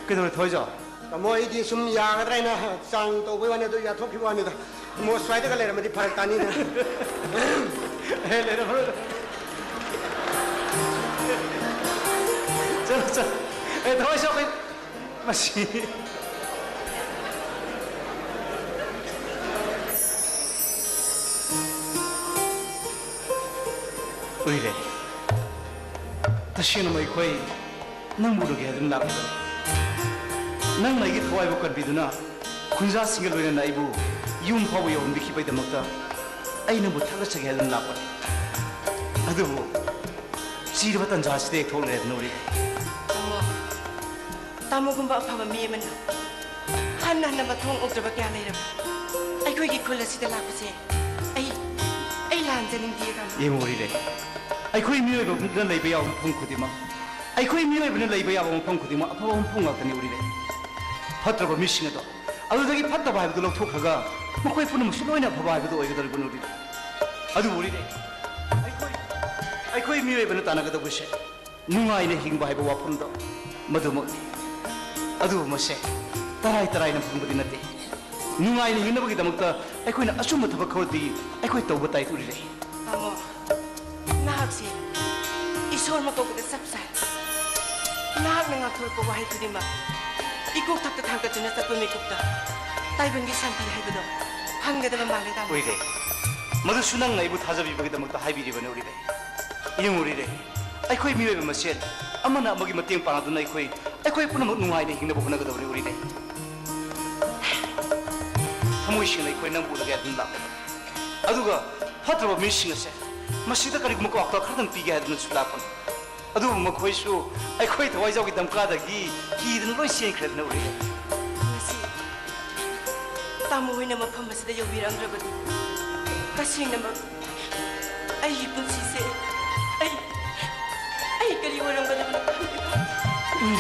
ꯀꯩꯗꯧꯔꯦ ꯊꯣꯏꯖꯣ? ꯇꯥꯃꯣ, ꯑꯩꯗꯤ ꯁꯨꯝ ꯌꯥꯒꯗ꯭ꯔꯥ ꯍꯥꯏꯅ ꯆꯥꯡ ꯇꯧꯕꯩ ꯋꯥꯅꯤ, ꯑꯗꯨ ꯌꯥꯊꯣꯛꯈꯤꯕ ꯋꯥꯅꯤꯗ꯫ ꯇꯥꯃꯣ, ꯁ꯭ꯋꯥꯏꯗꯒ ꯂꯩꯔꯝꯃꯗꯤ ꯐꯔꯛ ꯇꯥꯅꯤꯅ꯫ ꯑꯦ, ꯂꯩꯔꯝꯃꯔꯣꯏꯗ꯫ ꯆꯠꯂꯣ, ꯆꯠꯂꯣ꯫ ꯑꯦ, ꯊꯣꯏꯁꯨ ꯑꯩꯈꯣꯏ ꯃꯁꯤ꯫ ꯎꯏꯔꯦ꯫ ꯇꯁꯦꯡꯅꯃꯛ ꯑꯩꯈꯣꯏ ꯅꯪꯕꯨ ꯎꯅꯒꯦ ꯍꯥꯏꯗꯨꯅ ꯂꯥꯛꯂꯤꯕꯅꯤ꯫ ꯅꯪꯅ ꯑꯩꯒꯤ ꯊꯋꯥꯏꯕꯨ ꯀꯟꯕꯤꯗꯨꯅ ꯈꯨꯟꯖꯥꯁꯤꯡꯒ ꯂꯣꯏꯅꯅ ꯑꯩꯕꯨ ꯌꯨꯝ ꯐꯥꯎꯕ ꯌꯧꯍꯟꯕꯤꯈꯤꯕꯒꯤꯗꯃꯛꯇ ꯑꯩ ꯅꯪꯕꯨ ꯊꯥꯒꯠꯆꯒꯦ ꯍꯥꯏꯗꯨꯅ ꯂꯥꯛꯄꯅꯤ꯫ ꯑꯗꯨꯕꯨ ꯆꯤꯔꯕ ꯇꯟꯖꯥ ꯑꯁꯤꯗ ꯍꯦꯛ ꯊꯣꯛꯂꯦ ꯅꯧꯔꯤ꯫ ꯇꯥꯃꯣ, ꯇꯥꯃꯣꯒꯨꯝꯕ ꯑꯐꯕ ꯃꯤ ꯑꯃꯅ ꯍꯟꯅ ꯍꯟꯅ ꯃꯊꯣꯡ ꯑꯣꯛꯇ꯭ꯔꯕ ꯀꯌꯥ ꯂꯩꯔꯕ ꯑꯩꯈꯣꯏꯒꯤ ꯈꯨꯜ ꯑꯁꯤꯗ ꯂꯥꯛꯄꯁꯦ ꯑꯩ, ꯑꯩ ꯂꯥꯟꯖꯅꯤꯡꯗꯦ, ꯇꯥꯃꯣ꯫ ꯌꯦꯡꯉꯨ ꯎꯔꯤꯔꯦ, ꯑꯩꯈꯣꯏ ꯃꯤꯑꯣꯏꯕꯅ ꯂꯩꯕ ꯌꯥꯕ ꯃꯐꯝ ꯈꯨꯗꯤꯡꯃꯛ, ꯑꯩꯈꯣꯏ ꯃꯤꯑꯣꯏꯕꯅ ꯂꯩꯕ ꯌꯥꯕ ꯃꯐꯝ ꯈꯨꯗꯤꯡꯃꯛ ꯑꯐꯕ ꯃꯐꯝ ꯉꯥꯛꯇꯅꯤ ꯎꯔꯤꯔꯦ꯫ ꯐꯠꯇ꯭ꯔꯕ ꯃꯤꯁꯤꯡ ꯑꯗꯣ ꯑꯗꯨꯗꯒꯤ ꯐꯠꯇꯕ ꯍꯥꯏꯕꯗꯨ ꯂꯧꯊꯣꯛꯈ꯭ꯔꯒ ꯃꯈꯣꯏ ꯄꯨꯝꯅꯃꯛꯁꯨ ꯂꯣꯏꯅ ꯑꯐꯕ ꯍꯥꯏꯕꯗꯨ ꯑꯣꯏꯒꯗꯧꯔꯤꯕꯅꯤ ꯎꯔꯤꯔꯦ꯫ ꯑꯗꯨꯕꯨ ꯎꯔꯤꯔꯦ, ꯑꯩꯈꯣꯏ, ꯑꯩꯈꯣꯏ ꯃꯤꯑꯣꯏꯕꯅ ꯇꯥꯟꯅꯒꯗꯧꯕꯁꯦ ꯅꯨꯡꯉꯥꯏꯅ ꯍꯤꯡꯕ ꯍꯥꯏꯕ ꯋꯥꯐꯝꯗꯣ ꯃꯗꯨꯃꯛꯅꯤ꯫ ꯑꯗꯨꯕꯨ ꯃꯁꯦ ꯇꯔꯥꯏ ꯇꯔꯥꯏꯅ ꯐꯪꯕꯗꯤ ꯅꯠꯇꯦ꯫ ꯅꯨꯡꯉꯥꯏꯅ ꯍꯤꯡꯅꯕꯒꯤꯗꯃꯛꯇ ꯑꯩꯈꯣꯏꯅ ꯑꯆꯨꯝꯕ ꯊꯕꯛ ꯈꯔꯗꯤ ꯑꯩꯈꯣꯏ ꯇꯧꯕ ꯇꯥꯏ ꯎꯔꯤꯔꯦ꯫ ꯇꯥꯃꯣ, ꯅꯍꯥꯛꯁꯦ ꯏꯁꯣꯔ ꯃꯀꯧꯕꯗ ꯆꯞ ꯆꯥꯏ꯫ ꯅꯍꯥꯛꯅ ꯉꯥꯡꯊꯣꯔꯛꯄ ꯋꯥꯍꯩ ꯈꯨꯗꯤꯡꯃꯛ ꯏꯀꯣꯛ ꯊꯛꯇ ꯊꯥꯡꯒꯠꯇꯨꯅ ꯆꯠꯄ ꯃꯤꯀꯨꯞꯇ ꯇꯥꯏꯕꯪꯒꯤ ꯁꯥꯟꯇꯤ ꯍꯥꯏꯕꯗꯣ ꯐꯪꯒꯗꯕ ꯃꯥꯜꯂꯦ, ꯇꯥꯃꯣ꯫ ꯎꯔꯤꯔꯦ, ꯃꯗꯨꯁꯨ ꯅꯪꯅ ꯑꯩꯕꯨ ꯊꯥꯖꯕꯤꯕꯒꯤꯗꯃꯛꯇ ꯍꯥꯏꯕꯤꯔꯤꯕꯅꯤ ꯎꯔꯤꯔꯦ꯫ ꯌꯦꯡꯉꯨ ꯎꯔꯤꯔꯦ, ꯑꯩꯈꯣꯏ ꯃꯤꯑꯣꯏꯕ ꯃꯁꯦꯟ ꯑꯃꯅ ꯑꯃꯒꯤ ꯃꯇꯦꯡ ꯄꯥꯡꯅꯗꯨꯅ ꯑꯩꯈꯣꯏ, ꯑꯩꯈꯣꯏ ꯄꯨꯝꯅꯃꯛ ꯅꯨꯡꯉꯥꯏꯅ ꯍꯤꯡꯅꯕ ꯍꯣꯠꯅꯒꯗꯕꯅꯤ ꯎꯔꯤꯔꯦ꯫ ꯊꯃꯣꯏ ꯁꯦꯡꯅ ꯑꯩꯈꯣꯏ ꯅꯪꯕꯨ ꯎꯅꯒꯦ ꯑꯗꯨꯝ ꯂꯥꯛꯄꯅꯤ꯫ ꯑꯗꯨꯒ ꯐꯠꯇ꯭ꯔꯕ ꯃꯤꯁꯤꯡ ꯑꯁꯦ ꯃꯁꯤꯗ ꯀꯔꯤꯒꯨꯝꯕ ꯄꯥꯎꯇꯥꯛ ꯈꯔꯗꯪ ꯄꯤꯒꯦ ꯍꯥꯏꯗꯨꯅꯁꯨ ꯂꯥꯛꯄꯅꯤ꯫ ꯑꯗꯨꯕꯨ ꯃꯈꯣꯏꯁꯨ ꯑꯩꯈꯣꯏ ꯊꯋꯥꯏꯖꯥꯎꯒꯤ ꯗꯝꯀꯥꯗꯒꯤ ꯀꯤꯗꯨꯅ ꯂꯣꯏ ꯆꯦꯟꯈ꯭ꯔꯦꯗꯅ ꯎꯔꯤꯔꯦ꯫ ꯉꯁꯤ ꯇꯥꯃꯣ ꯍꯣꯏꯅ ꯃꯐꯝ ꯑꯁꯤꯗ ꯌꯧꯕꯤꯔꯛꯑꯝꯗ꯭ꯔꯕꯗꯤ ꯇꯁꯦꯡꯅꯃꯛ ꯑꯩꯒꯤ ꯄꯨꯟꯁꯤꯁꯦ ꯑꯩ, ꯑꯩ ꯀꯔꯤ ꯑꯣꯏꯔꯝꯒꯗꯕꯅꯣ ꯈꯪꯗꯦ꯫ ꯎꯝ꯫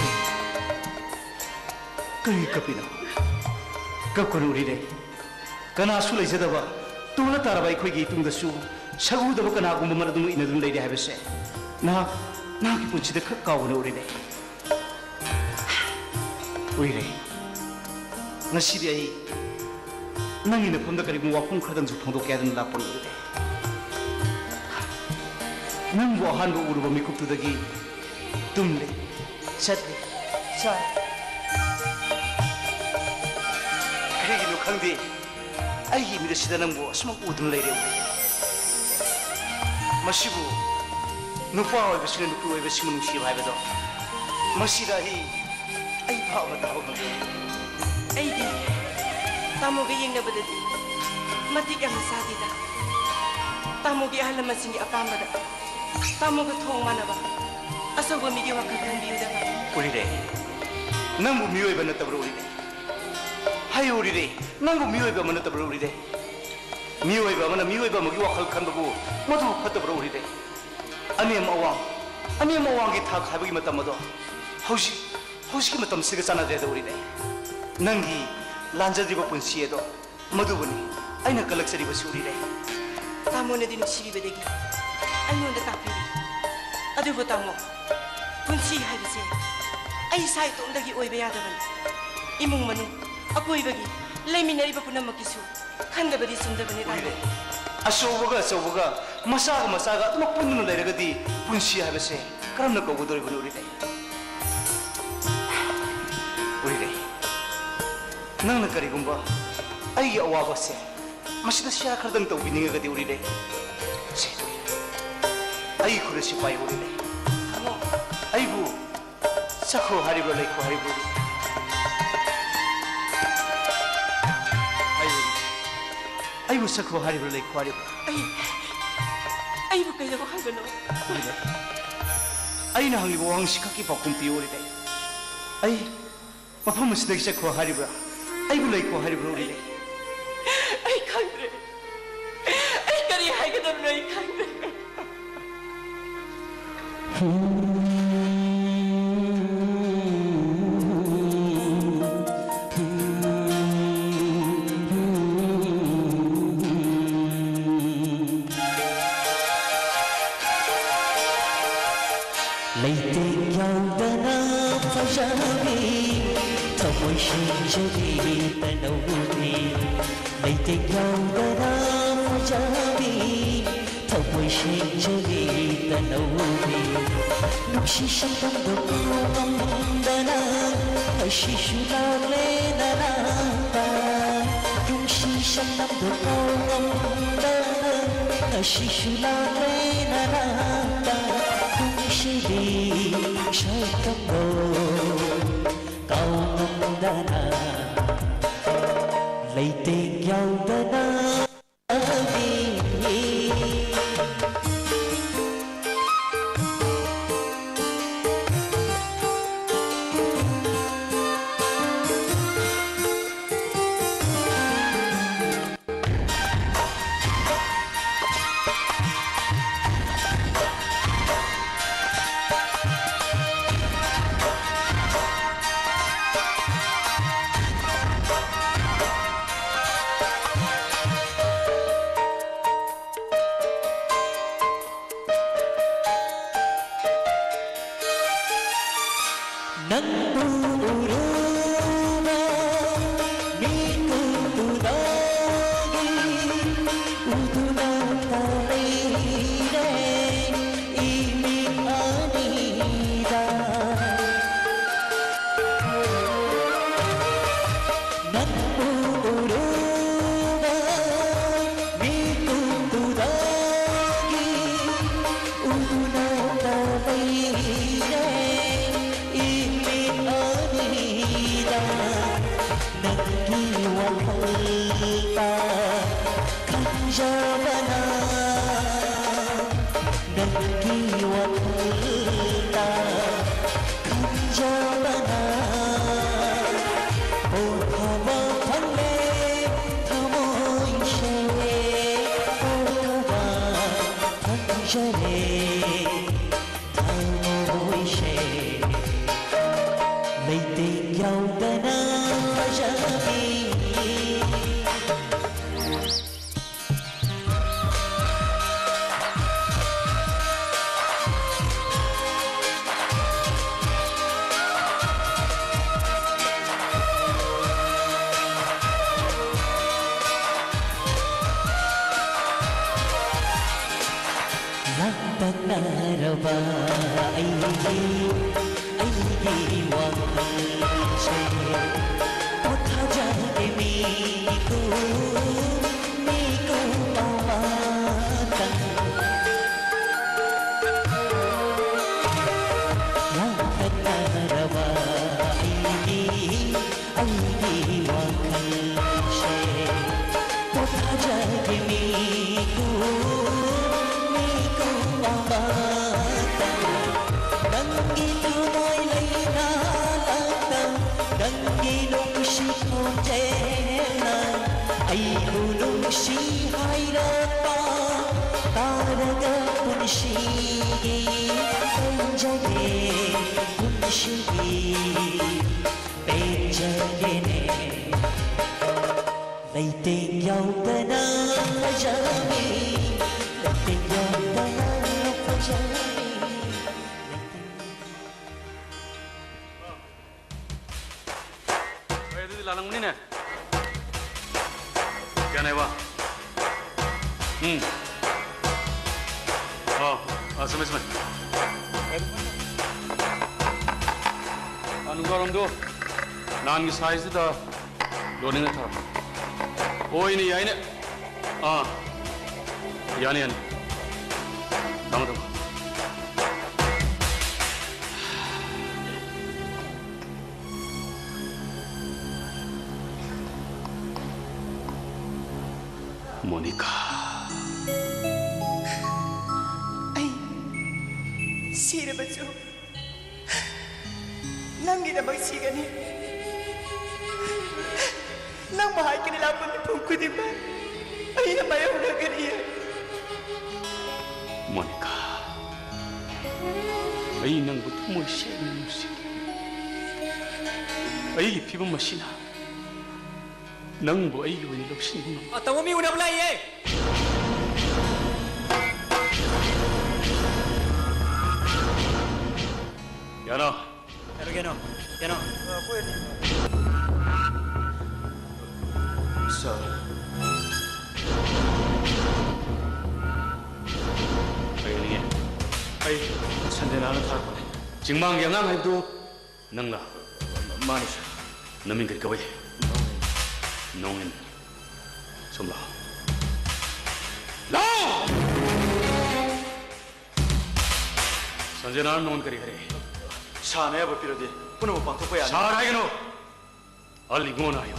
ꯀꯔꯤ ꯀꯞꯄꯤꯅꯣ? ꯀꯞꯀꯅꯨ ꯎꯔꯤꯔꯦ꯫ ꯀꯅꯥꯁꯨ ꯂꯩꯖꯗꯕ ꯇꯣꯜꯂ ꯇꯥꯔꯕ ꯑꯩꯈꯣꯏꯒꯤ ꯏꯇꯨꯡꯗꯁꯨ ꯁꯛꯎꯗꯕ ꯀꯅꯥꯒꯨꯝꯕ ꯑꯃ ꯑꯗꯨꯝ ꯏꯟꯅꯗꯨꯅ ꯂꯩꯔꯦ ꯍꯥꯏꯕꯁꯦ ꯅꯍꯥꯛ, ꯅꯍꯥꯛꯀꯤ ꯄꯨꯟꯁꯤꯗ ꯈꯛ ꯀꯥꯎꯒꯅꯨ ꯎꯔꯤꯔꯦ꯫ ꯎꯔꯤꯔꯦ, ꯉꯁꯤꯗꯤ ꯑꯩ ꯅꯪꯒꯤ ꯅꯐꯝꯗ ꯀꯔꯤꯒꯨꯝꯕ ꯋꯥꯐꯝ ꯈꯔꯗꯪꯁꯨ ꯐꯣꯡꯗꯣꯛꯀꯦ ꯍꯥꯏꯗꯨꯅ ꯂꯥꯛꯄꯅꯤ ꯎꯔꯤꯔꯦ꯫ ꯅꯪꯕꯨ ꯑꯍꯥꯟꯕ ꯎꯔꯨꯕ ꯃꯤꯀꯨꯞꯇꯨꯗꯒꯤ ꯇꯨꯝꯂꯦ, ꯆꯠꯂꯦ, ꯆꯥꯔꯦ꯫ ꯀꯔꯤꯒꯤꯅꯣ ꯈꯪꯗꯦ, ꯑꯩꯒꯤ ꯃꯤꯠ ꯑꯁꯤꯗ ꯅꯪꯕꯨ ꯑꯁꯨꯃꯛ ꯎꯗꯨꯅ ꯂꯩꯔꯦ꯫ ꯃꯁꯤꯕꯨ ꯅꯨꯄꯥ ꯑꯣꯏꯕꯁꯤꯡꯅ ꯅꯨꯄꯤ ꯑꯣꯏꯕꯁꯤꯡꯕꯨ ꯅꯨꯡꯁꯤꯕ ꯍꯥꯏꯕꯗꯣ, ꯃꯁꯤꯗ ꯑꯩ, ꯑꯩ ꯐꯥꯎꯕ ꯇꯥꯕ ꯉꯝꯗꯦ꯫ ꯑꯩꯗꯤ ꯇꯥꯃꯣꯒ ꯌꯦꯡꯅꯕꯗꯗꯤ ꯃꯇꯤꯛ ꯌꯥꯝꯅ ꯆꯥꯗꯦꯗ꯫ ꯇꯥꯃꯣꯒꯤ ꯑꯍꯜ ꯂꯃꯟꯁꯤꯡꯒꯤ ꯑꯄꯥꯝꯕꯗ ꯇꯥꯃꯣꯒ ꯊꯣꯡ ꯃꯥꯟꯅꯕ ꯑꯆꯧꯕ ꯃꯤꯒꯤ ꯋꯥꯈꯜ ꯈꯟꯕꯤꯌꯨꯗꯕ꯫ ꯎꯔꯤꯔꯦ, ꯅꯪꯕꯨ ꯃꯤꯑꯣꯏꯕ ꯅꯠꯇꯕ꯭ꯔꯣ ꯎꯔꯤꯔꯦ? ꯍꯥꯏꯌꯨ ꯎꯔꯤꯔꯦ, ꯅꯪꯕꯨ ꯃꯤꯑꯣꯏꯕ ꯑꯃ ꯅꯠꯇꯕ꯭ꯔꯣ ꯎꯔꯤꯔꯦ? ꯃꯤꯑꯣꯏꯕ ꯑꯃꯅ ꯃꯤꯑꯣꯏꯕ ꯑꯃꯒꯤ ꯋꯥꯈꯜ ꯈꯟꯕꯕꯨ ꯃꯗꯨ ꯐꯠꯇꯕ꯭ꯔꯣ ꯎꯔꯤꯔꯦ? ꯑꯅꯦꯝ ꯑꯋꯥꯡ, ꯑꯅꯦꯝ ꯑꯋꯥꯡꯒꯤ ꯊꯥꯛ ꯍꯥꯏꯕꯒꯤ ꯃꯇꯝ ꯑꯗꯣ ꯍꯧꯖꯤꯛ, ꯍꯧꯖꯤꯛꯀꯤ ꯃꯇꯝꯁꯤꯒ ꯆꯥꯟꯅꯗ꯭ꯔꯦꯗ ꯎꯔꯤꯔꯦ꯫ ꯅꯪꯒꯤ ꯂꯥꯟꯖꯗ꯭ꯔꯤꯕ ꯄꯨꯟꯁꯤ ꯑꯗꯣ ꯃꯗꯨꯕꯨꯅꯤ ꯑꯩꯅ ꯀꯜꯂꯛꯆꯔꯤꯕꯁꯤ ꯎꯔꯤꯔꯦ꯫ ꯇꯥꯃꯣꯅꯗꯤ ꯅꯨꯡꯁꯤꯕꯤꯕꯗꯒꯤ ꯑꯩꯉꯣꯟꯗ ꯇꯥꯛꯄꯤꯔꯤ꯫ ꯑꯗꯨꯕꯨ ꯇꯥꯃꯣ, ꯄꯨꯟꯁꯤ ꯍꯥꯏꯕꯁꯦ ꯑꯩ ꯏꯁꯥ ꯏꯇꯣꯝꯗꯒꯤ ꯑꯣꯏꯕ ꯌꯥꯗꯕꯅꯤ꯫ ꯏꯃꯨꯡ ꯃꯅꯨꯡ, ꯑꯀꯣꯏꯕꯒꯤ, ꯂꯩꯃꯤꯟꯅꯔꯤꯕ ꯄꯨꯝꯅꯃꯛꯀꯤꯁꯨ ꯈꯟꯗꯕꯗꯤ ꯆꯨꯝꯗꯕꯅꯤ ꯇꯥꯃꯣ꯫ ꯎꯔꯤꯔꯦ꯫ ꯑꯆꯧꯕꯒ ꯑꯆꯧꯕꯒ, ꯃꯆꯥꯒ ꯃꯆꯥꯒ ꯑꯗꯨꯃꯛ ꯄꯨꯟꯗꯨꯅ ꯂꯩꯔꯒꯗꯤ ꯄꯨꯟꯁꯤ ꯍꯥꯏꯕꯁꯦ ꯀꯔꯝꯅ ꯀꯧꯒꯗꯧꯔꯤꯕꯅꯣ ꯎꯔꯤꯔꯦ? ꯎꯔꯤꯔꯦ꯫ ꯅꯪꯅ ꯀꯔꯤꯒꯨꯝꯕ ꯑꯩꯒꯤ ꯑꯋꯥꯕꯁꯦ ꯃꯁꯤꯗ share ꯈꯔꯗꯪ ꯇꯧꯕꯤꯅꯤꯡꯉꯒꯗꯤ ꯎꯔꯤꯔꯦ꯫ ꯁꯦ, ꯑꯩꯒꯤ ꯈꯨꯠ ꯑꯁꯤ ꯄꯥꯏꯌꯨ ꯎꯔꯤꯔꯦ꯫ ꯇꯥꯃꯣ꯫ ꯑꯩꯕꯨ ꯆꯠꯈ꯭ꯔꯣ ꯍꯥꯏꯔꯤꯕ꯭ꯔꯥ, ꯂꯩꯈ꯭ꯔꯣ ꯍꯥꯏꯔꯤꯕ꯭ꯔꯥ? ꯑꯩꯕꯨ, ꯑꯩꯕꯨ ꯆꯠꯈ꯭ꯔꯣ ꯍꯥꯏꯔꯤꯕ꯭ꯔꯥ, ꯂꯩꯈ꯭ꯔꯣ ꯍꯥꯏꯔꯤꯕ꯭ꯔꯥ? ꯑꯩ, ꯑꯩꯕꯨ ꯀꯩꯗꯧꯕ ꯍꯪꯕꯅꯣ? ꯎꯔꯤꯔꯦ꯫ ꯑꯩꯅ ꯍꯪꯂꯤꯕ ꯋꯥꯍꯪꯁꯤ ꯈꯛꯀꯤ ꯄꯥꯎꯈꯨꯝ ꯄꯤꯌꯨ ꯎꯔꯤꯔꯦ꯫ ꯑꯩ ꯃꯐꯝ ꯑꯁꯤꯗꯒꯤ ꯆꯠꯈ꯭ꯔꯣ ꯍꯥꯏꯔꯤꯕ꯭ꯔꯥ? ꯑꯩꯕꯨ ꯂꯩꯈ꯭ꯔꯣ ꯍꯥꯏꯔꯤꯕ꯭ꯔꯥ ꯎꯔꯤꯔꯦ? ꯑꯩ ꯈꯪꯗ꯭ꯔꯦ꯫ ꯑꯩ ꯀꯔꯤ ꯍꯥꯏꯒꯗꯕꯅꯣ ꯑꯩ ꯈꯪꯗ꯭ꯔꯦ꯫ ꯂꯩꯇꯦꯡ ꯌꯥꯎꯗꯅ ꯐꯖꯕꯤ, ꯊꯃꯣꯏ ꯁꯦꯡꯖꯕꯤ ꯇꯅꯧꯕꯤ꯫ ꯂꯩꯇꯦꯡ ꯌꯥꯎꯗꯅ ꯐꯖꯕꯤ, ꯊꯃꯣꯏ ꯁꯦꯡꯖꯕꯤ ꯇꯅꯧꯕꯤ꯫ ꯅꯨꯡꯁꯤ ꯁꯛꯇꯝꯗꯣ ꯀꯥꯎꯉꯝꯗꯅ ꯉꯁꯤꯁꯨ ꯂꯥꯛꯂꯦ ꯅꯅꯥꯛꯇ꯫ ꯅꯨꯡꯁꯤ ꯁꯛꯇꯝꯗꯣ ꯀꯥꯎꯉꯝꯗꯅ ꯉꯁꯤꯁꯨ ꯂꯥꯛꯂꯦ ꯅꯅꯥꯛꯇ꯫ ꯅꯨꯡꯁꯤꯕꯤ ꯁꯛꯇꯝꯗꯣ ꯀꯥꯎꯉꯝꯗꯅ꯫ ꯂꯩꯇꯦꯡ ꯌꯥꯎꯗꯅ ꯅꯪꯕꯨ ꯎꯔꯨꯕ ꯃꯤꯀꯨꯞꯇꯨꯗꯒꯤ ꯎꯗꯨꯅ ꯂꯩꯔꯦ ꯏꯃꯤꯠ ꯑꯅꯤꯗ꯫ ꯅꯪꯕꯨ ꯎꯔꯨꯕ ꯃꯤꯀꯨꯞꯇꯨꯗꯒꯤ ꯎꯗꯨꯅ ꯂꯩꯔꯦ ꯏꯃꯤꯠ ꯑꯅꯤꯗ꯫ ꯅꯪꯒꯤ ꯋꯥꯈꯜꯗ ꯈꯟꯖꯕꯅ ꯅꯪꯒꯤ ꯋꯥꯈꯜꯗ ꯈꯟꯖꯕꯅ ꯄꯣꯊꯥꯕ ꯐꯪꯂꯦ ꯊꯃꯣꯏꯁꯦ ꯄꯣꯊꯥꯕ ꯐꯪꯖꯔꯦ ꯊꯃꯣꯏꯁꯦ ꯂꯩꯇꯦꯡ ꯌꯥꯎꯗꯅ ꯐꯖꯕꯤ꯫ ꯂꯥꯡꯇꯛꯅꯔꯕ ꯑꯩꯒꯤ, ꯑꯩꯒꯤ ꯋꯥꯈꯜꯁꯦ ꯄꯣꯊꯥꯖꯒꯦ ꯃꯤꯀꯨꯞ, ꯃꯤꯀꯨꯞ ꯑꯃꯇꯪ꯫ ꯂꯥꯡꯇꯛꯅꯔꯕ ꯑꯩꯒꯤ, ꯑꯩꯒꯤ ꯋꯥꯈꯜꯁꯦ ꯑꯩꯕꯨ ꯅꯨꯡꯁꯤ ꯍꯥꯏꯔꯛꯄ ꯇꯥꯔꯒ ꯄꯨꯟꯁꯤꯒꯤ ꯄꯦꯟꯖꯔꯦ, ꯄꯨꯟꯁꯤꯒꯤ ꯄꯦꯟꯖꯔꯦꯅꯦ꯫ ꯂꯩꯇꯦꯡ ꯌꯥꯎꯗꯅ ꯐꯖꯔꯝꯃꯤ, ꯂꯩꯇꯦꯡ ꯌꯥꯎꯗꯅ ꯐꯖꯔꯝꯃꯤ꯫ ꯑꯩ ꯑꯗꯨꯗꯤ ꯂꯥꯜꯂꯝꯒꯅꯤꯅꯦ꯫ ꯀꯌꯥꯅꯦꯕ? ꯎꯝ꯫ ꯑꯣ, ꯑ, ꯆꯨꯝꯃꯦ, ꯆꯨꯝꯃꯦ꯫ ꯑ, ꯅꯨꯡꯗꯥꯡꯋꯥꯏꯔꯝꯗꯣ ꯅꯍꯥꯟꯒꯤ sizeꯗꯨꯗ ꯂꯣꯅꯤꯡꯅ ꯊꯥꯔꯛꯑꯣ꯫ ꯍꯣꯏꯅꯦ, ꯌꯥꯏꯅꯦ꯫ ꯑꯥ, ꯌꯥꯅꯤ, ꯌꯥꯅꯤ꯫ ꯊꯝꯃꯣ, ꯊꯝꯃꯣ꯫ ꯃꯣꯅꯤꯀꯥ꯫ ꯑꯩ ꯁꯤꯔꯕꯁꯨ ꯅꯪꯒꯤꯗꯃꯛ ꯁꯤꯒꯅꯤ꯫ ꯅꯪꯕꯨ ꯍꯥꯏꯒꯅꯤ ꯂꯥꯛꯄ ꯃꯤꯄꯨꯝ ꯈꯨꯗꯤꯡꯃꯛ ꯑꯩꯅ ꯃꯥꯌꯣꯛꯅꯒꯅꯤ꯫ ꯃꯣꯅꯤꯀꯥ, ꯑꯩ ꯅꯪꯕꯨ ꯊꯃꯣꯏ ꯁꯦꯡꯅ ꯅꯨꯡꯁꯤ꯫ ꯑꯩꯒꯤ ꯐꯤꯕꯝ ꯑꯁꯤꯅ ꯅꯪꯕꯨ ꯑꯩꯒꯤ ꯑꯣꯏꯅ ꯂꯧꯁꯤꯟꯕ ꯉꯝ- ꯑ, ꯇꯥꯃꯣ, ꯃꯤ ꯎꯅꯕ ꯂꯥꯛꯏꯌꯦ꯫ ꯌꯥꯅꯣ꯫ ꯀꯩꯅꯣ, ꯀꯩꯅꯣ, ꯀꯩꯅꯣ? ꯁꯥꯔ꯫ ꯀꯩꯅꯣꯅꯦ? ꯑꯩ ꯁꯟꯖꯅꯥꯅ ꯊꯥꯔꯛꯄꯅꯦ꯫ ꯆꯤꯡꯃꯥꯡꯒꯤ ꯑꯉꯥꯡ ꯍꯥꯏꯕꯗꯨ ꯅꯪꯂꯥ? ꯃꯥꯅꯤ, ꯁꯥꯔ꯫ ꯅꯃꯤꯡ ꯀꯔꯤ ꯀꯧꯏ? ꯅꯣꯡꯏꯟ꯫ ꯁꯣꯝ ꯂꯥꯛꯑꯣ꯫ ꯂꯥꯛꯑꯣ! ꯁꯟꯖꯅꯥꯅ ꯅꯉꯣꯟꯗ ꯀꯔꯤ ꯍꯥꯏꯔꯛꯏ? ꯁꯥꯔꯅ ꯑꯌꯥꯕ ꯄꯤꯔꯗꯤ ꯄꯨꯝꯅꯃꯛ ꯄꯥꯡꯊꯣꯛꯄ ꯌꯥꯅꯤ꯫ ꯁꯥꯔ ꯍꯥꯏꯒꯅꯨ꯫ ꯑꯜ ꯏꯉꯣꯟ ꯍꯥꯏꯌꯣ꯫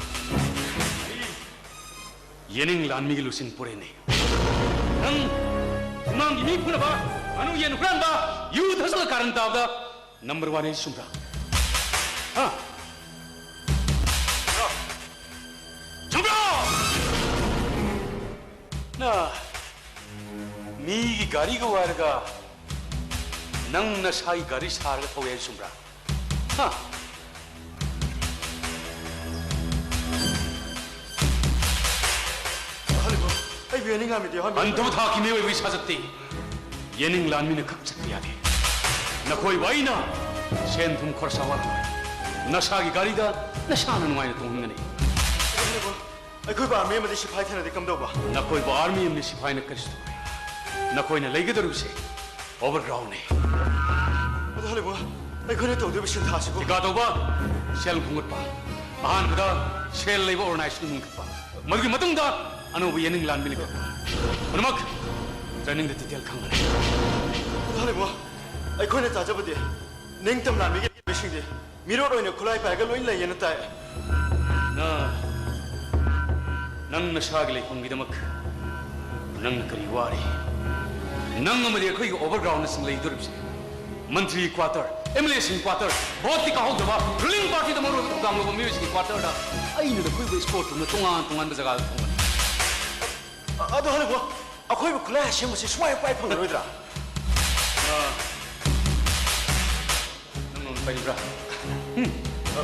ꯑꯩ ꯌꯦꯅꯤꯡ ꯂꯥꯟꯃꯤꯒꯤ ꯂꯨꯆꯤꯡ ꯄꯨꯔꯦꯟꯅꯤ꯫ ꯅꯪ ꯁꯨꯃꯥꯡꯒꯤ ꯃꯤ ꯐꯨꯅꯕ, ꯉꯥꯅꯨ ꯌꯦꯟ ꯍꯨꯔꯥꯟꯕ, ꯌꯨ ꯊꯛꯆꯜꯂ ꯀꯥꯔꯟ ꯇꯥꯕꯗ number one ꯍꯥꯏꯁꯤ ꯆꯨꯝꯕ꯭ꯔꯥ? ꯍꯥ? ꯆꯨꯝꯕ꯭ꯔꯣ? ꯒꯥꯔꯤꯒ ꯋꯥꯏꯔꯒ ꯅꯪ ꯅꯁꯥꯒꯤ ꯒꯥꯔꯤ ꯁꯥꯔꯒ ꯊꯧꯋꯦ ꯍꯥꯏ ꯆꯨꯝꯕ꯭ꯔꯥ? ꯍꯥ? ꯍꯜꯂꯣ, ꯑꯩꯕꯨ ꯌꯥꯅꯤꯡꯉꯝꯃꯤꯗꯤ ꯍꯜꯂꯣ꯫ ꯑꯟꯊꯕ ꯊꯥꯛꯀꯤ ꯃꯤꯑꯣꯏꯕꯒꯤ ꯁꯥꯖꯠꯇꯤ ꯌꯦꯅꯤꯡ ꯂꯥꯟꯃꯤꯅ ꯈꯛ ꯆꯠꯄ ꯌꯥꯗꯦ꯫ ꯅꯈꯣꯏꯕꯨ ꯑꯩꯅ ꯁꯦꯟ ꯊꯨꯝ ꯈꯣꯔꯁꯥ ꯋꯥꯠꯇꯅ ꯅꯁꯥꯒꯤ ꯒꯥꯔꯤꯗ ꯅꯁꯥꯅ ꯅꯨꯡꯉꯥꯏꯅ ꯇꯣꯡꯅꯤꯡꯒꯅꯤ꯫ ꯑꯩꯈꯣꯏꯕꯨ ꯑꯥꯔꯃꯤ ꯑꯃꯗꯤ ꯁꯤꯐꯥꯏ ꯊꯦꯡꯅꯗꯤ ꯀꯝꯗꯧꯕ? ꯅꯈꯣꯏꯕꯨ ꯑꯥꯔꯃꯤ ꯑꯃꯗꯤ ꯁꯤꯐꯥꯏꯅ ꯀꯔꯤꯁꯨ ꯇꯧꯔꯣꯏ꯫ ꯅꯈꯣꯏꯅ ꯂꯩꯒꯗꯧꯔꯤꯕꯁꯦ ꯑꯣꯚꯔꯒ꯭ꯔꯥꯎꯟꯅꯤ꯫ ꯑꯗꯣ ꯍꯜꯂꯤꯕꯣ, ꯑꯩꯈꯣꯏꯅ ꯇꯧꯗꯣꯏꯕ ꯁꯤꯟꯊꯥꯁꯤꯕꯨ? ꯊꯤꯀꯥ ꯇꯧꯕ, ꯁꯦꯜ ꯈꯣꯝꯒꯠꯄ꯫ ꯑꯍꯥꯟꯕꯗ ꯁꯦꯜ ꯂꯩꯕ ꯑꯣꯔꯒꯅꯥꯏꯖꯦꯁꯟ ꯂꯤꯡꯈꯠꯄ, ꯃꯗꯨꯒꯤ ꯃꯇꯨꯡꯗ ꯑꯅꯧꯕ ꯌꯦꯅꯤꯡ ꯂꯥꯟꯃꯤ ꯂꯤꯡꯈꯠꯄ꯫ ꯄꯨꯝꯅꯃꯛ ꯇ꯭ꯔꯦꯅꯤꯡꯗ ꯗꯤꯇꯦꯜ ꯈꯪꯒꯅꯤ꯫ ꯑꯗꯣ ꯍꯜꯂꯤꯕꯣ, ꯑꯩꯈꯣꯏꯅ ꯇꯥꯖꯕꯗꯤ ꯅꯤꯡꯇꯝ ꯂꯥꯟꯃꯤꯒꯤ ꯃꯤꯁꯤꯡꯗꯤ ꯃꯤꯔꯣꯠ ꯑꯣꯏꯅ ꯈꯨꯠꯂꯥꯏ ꯄꯥꯏꯔꯒ ꯂꯣꯏ ꯂꯩꯌꯦꯅ ꯇꯥꯏ꯫ ꯅ-, ꯅꯪ ꯅꯁꯥꯒꯤ ꯂꯩꯐꯝꯒꯤꯗꯃꯛ ꯅꯪꯅ ꯀꯔꯤ ꯋꯥꯔꯤ? ꯅꯪ ꯑꯃꯗꯤ ꯑꯩꯈꯣꯏꯒꯤ ꯑꯣꯚꯔꯒ꯭ꯔꯥꯎꯟꯗꯁꯤꯡ ꯂꯩꯗꯣꯔꯤꯕꯁꯦ ꯃꯟꯇ꯭ꯔꯤ ꯀ꯭ꯋꯥꯇꯔ, ꯑꯦꯝ ꯑꯦꯜ ꯑꯦꯁꯤꯡ ꯀ꯭ꯋꯥꯇꯔ, ꯚꯣꯠꯇꯤ ꯀꯥꯍꯧꯗꯕ ꯔꯨꯂꯤꯡ ꯄꯥꯔꯇꯤꯗ ꯃꯔꯨ ꯑꯣꯏꯕ ꯊꯧꯗꯥꯡ ꯂꯧꯕ ꯃꯤꯑꯣꯏꯁꯤꯡꯒꯤ ꯀ꯭ꯋꯥꯇꯔꯗ ꯑꯩꯅ ꯅꯈꯣꯏꯕꯨ ꯏꯁꯀꯣꯔꯠ ꯔꯨꯝꯗ ꯇꯣꯉꯥꯟ ꯇꯣꯉꯥꯟꯕ ꯖꯒꯥꯗ ꯊꯝꯒꯅꯤ꯫ ꯑ-, ꯑꯗꯣ ꯍꯜꯂꯤꯕꯣ, ꯑꯩꯈꯣꯏꯕꯨ ꯈꯨꯠꯂꯥꯏ ꯑꯁꯦꯡꯕꯁꯤ ꯁꯨꯃꯥꯏꯅ ꯄꯥꯏ ꯐꯪꯂꯔꯣꯏꯗ꯭ꯔꯥ? ꯑ, ꯅꯪ ꯅꯣꯡꯃ ꯄꯥꯏꯅꯤꯡꯕ꯭ꯔꯥ? ꯎꯝ꯫ ꯑ,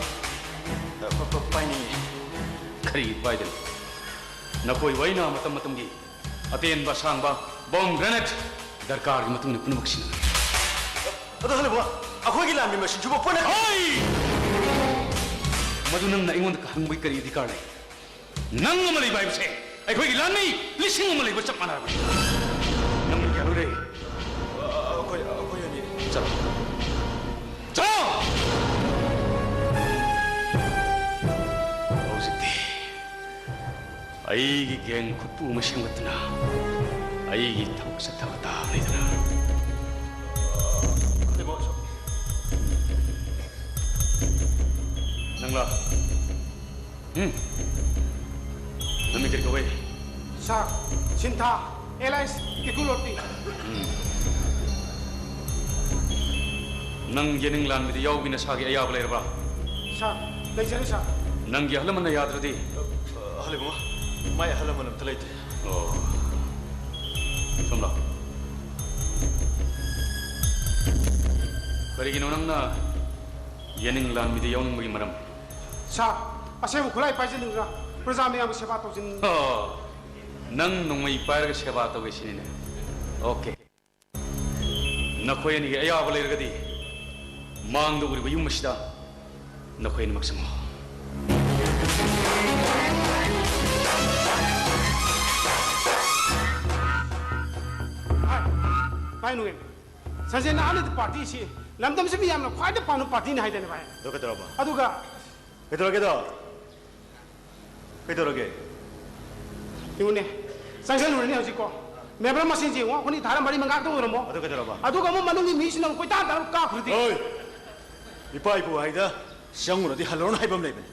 ꯑ, ꯄ-, ꯄ-, ꯄꯥꯏꯅꯤꯡꯉꯤ꯫ ꯀꯔꯤꯒꯤ ꯄꯥꯏꯗꯅꯣ? ꯅꯈꯣꯏꯕꯨ ꯑꯩꯅ ꯃꯇꯝ ꯃꯇꯝꯒꯤ ꯑꯇꯦꯟꯕ ꯑꯁꯥꯡꯕ ꯕꯣꯝ ꯒ꯭ꯔꯦꯅꯦꯗ ꯗꯔꯀꯥꯔꯒꯤ ꯃꯇꯨꯡ ꯏꯟꯅ ꯄꯨꯝꯅꯃꯛ ꯁꯤꯖꯤꯟꯅꯒꯅꯤ꯫ ꯑꯗꯣ ꯍꯜꯂꯤꯕꯣ, ꯑꯩꯈꯣꯏꯒꯤ ꯂꯥꯟꯃꯤ ꯃꯁꯤꯡꯁꯤꯕꯨ ꯄꯨꯟꯅ ꯍꯩ! ꯃꯗꯨ ꯅꯪꯅ ꯑꯩꯉꯣꯟꯗ ꯍꯪꯕꯒꯤ ꯀꯔꯤ ꯑꯙꯤꯀꯥꯔ ꯂꯩ? ꯅꯪ ꯑꯃ ꯂꯩꯕ ꯍꯥꯏꯕꯁꯦ ꯑꯩꯈꯣꯏꯒꯤ ꯂꯥꯟꯃꯤ ꯂꯤꯁꯤꯡ ꯑꯃ ꯂꯩꯕ ꯆꯞ ꯃꯥꯟꯅꯔꯕꯅꯤ꯫ ꯅꯪ ꯃꯤ ꯀꯌꯥ ꯂꯣꯏꯔꯦ? ꯑ-, ꯑ-, ꯑꯩꯈꯣꯏ, ꯑꯩꯈꯣꯏ ꯑꯅꯤ꯫ ꯆꯠꯂꯣ꯫ ꯆꯠꯂꯣ! ꯍꯧꯖꯤꯛꯇꯤ ꯑꯩꯒꯤ ꯒꯦꯡ ꯈꯨꯠꯄꯨ ꯑꯃ ꯁꯦꯝꯒꯠꯇꯨꯅ ꯑꯩꯒꯤ ꯊꯕꯛ ꯆꯠꯊꯕ ꯇꯥꯕꯅꯤꯗꯅ꯫ ꯅꯪꯂꯥ? ꯎꯝ꯫ ꯅꯃꯤꯡ ꯀꯔꯤ ꯀꯧꯏ? ꯁꯥꯔ, ꯁꯤꯟꯊꯥ, ꯑꯦꯂꯥꯏꯟꯁ ꯀꯦꯀꯨ ꯂꯣꯇꯤ꯫ ꯎꯝ꯫ ꯅꯪ ꯌꯦꯅꯤꯡ ꯂꯥꯟꯕꯗ ꯌꯥꯎꯕꯤ ꯅꯁꯥꯒꯤ ꯑꯌꯥꯕ ꯂꯩꯔꯕ꯭ꯔꯥ? ꯁꯥꯔ, ꯂꯩꯖꯔꯦ, ꯁꯥꯔ꯫ ꯅꯪꯒꯤ ꯑꯍꯜ ꯂꯃꯟꯅ ꯌꯥꯗ꯭ꯔꯗꯤ? ꯑ, ꯑꯍꯜ ꯏꯕꯨꯡꯉꯣ, ꯃꯥꯏ ꯑꯍꯜ ꯂꯃꯟ ꯑꯝꯇ ꯂꯩꯇꯦ꯫ ꯑꯣ꯫ ꯁꯣꯝ ꯂꯥꯎ꯫ ꯀꯔꯤꯒꯤꯅꯣ ꯅꯪꯅ ꯌꯦꯅꯤꯡ ꯂꯥꯟꯃꯤꯗ ꯌꯥꯎꯅꯤꯡꯕꯒꯤ ꯃꯔꯝ? ꯁꯥꯔ, ꯑꯁꯦꯡꯕ ꯈꯨꯠꯂꯥꯏ ꯄꯥꯏꯖꯅꯤꯡꯗ꯭ꯔꯥ? ꯄ꯭ꯔꯖꯥ ꯃꯌꯥꯝꯒꯤ ꯁꯦꯕꯥ ꯇꯧꯖꯅꯤꯡꯗ꯭ꯔꯥ? ꯑꯣ, ꯅꯪ ꯅꯣꯡꯃꯩ ꯄꯥꯏꯔꯒ ꯁꯦꯕꯥ ꯇꯧꯒꯦ ꯁꯤꯅꯤꯅꯦ? ꯑꯣꯀꯦ꯫ ꯅꯈꯣꯏ ꯑꯅꯤꯒꯤ ꯑꯌꯥꯕ ꯂꯩꯔꯒꯗꯤ ꯃꯥꯡꯗ ꯎꯔꯤꯕ ꯌꯨꯝ ꯑꯁꯤꯗ ꯅꯈꯣꯏ ꯑꯅꯤꯃꯛ ꯆꯪꯉꯣ꯫ ꯚꯥꯏ, ꯚꯥꯏ ꯅꯣꯡꯉꯦꯟ, ꯁꯟꯖꯦꯟ ꯑꯍꯜ ꯄꯥꯔꯇꯤꯁꯤ ꯂꯝꯗꯝꯁꯤꯕꯨ ꯌꯥꯝꯅ ꯈ꯭ꯋꯥꯏꯗꯩ ꯄꯥꯝꯅꯕ ꯄꯥꯔꯇꯤꯅꯤ ꯍꯥꯏꯗꯥꯏꯅꯦ ꯚꯥꯏ? ꯑꯗꯨ ꯀꯩꯗꯧꯔꯕ? ꯑꯗꯨꯒ ꯀꯩꯗꯧꯔꯒꯦꯗꯣ? ꯀꯩꯗꯧꯔꯒꯦ? ꯌꯦꯡꯉꯨꯅꯦ, ꯆꯪꯁꯜꯂꯨꯔꯅꯤ ꯍꯧꯖꯤꯛꯀꯣ꯫ ꯃꯦꯝꯕꯔ ꯃꯁꯤꯡꯁꯦ ꯌꯦꯡꯉꯣ, ꯑꯩꯈꯣꯏꯅꯤ ꯊꯥꯔ ꯃꯔꯤ ꯃꯉꯥ ꯈꯛꯇ ꯑꯣꯏꯔꯝꯃꯣ꯫ ꯑꯗꯨ ꯀꯩꯗꯧꯔꯕ? ꯑꯗꯨꯒ ꯑꯃꯨꯛ ꯃꯅꯨꯡꯒꯤ ꯃꯤꯁꯤꯅ ꯑꯃꯨꯛ ꯀꯣꯏꯇꯥꯟ ꯇꯥꯟꯅ ꯀꯥꯞꯈ꯭ꯔꯗꯤ? ꯍꯣꯏ! ꯏꯄꯥ ꯏꯄꯨ ꯍꯥꯏꯗ ꯆꯪꯉꯨꯔꯗꯤ ꯍꯜꯂꯨꯔꯅꯨ ꯍꯥꯏꯕ ꯑꯃ ꯂꯩꯕꯅꯤ꯫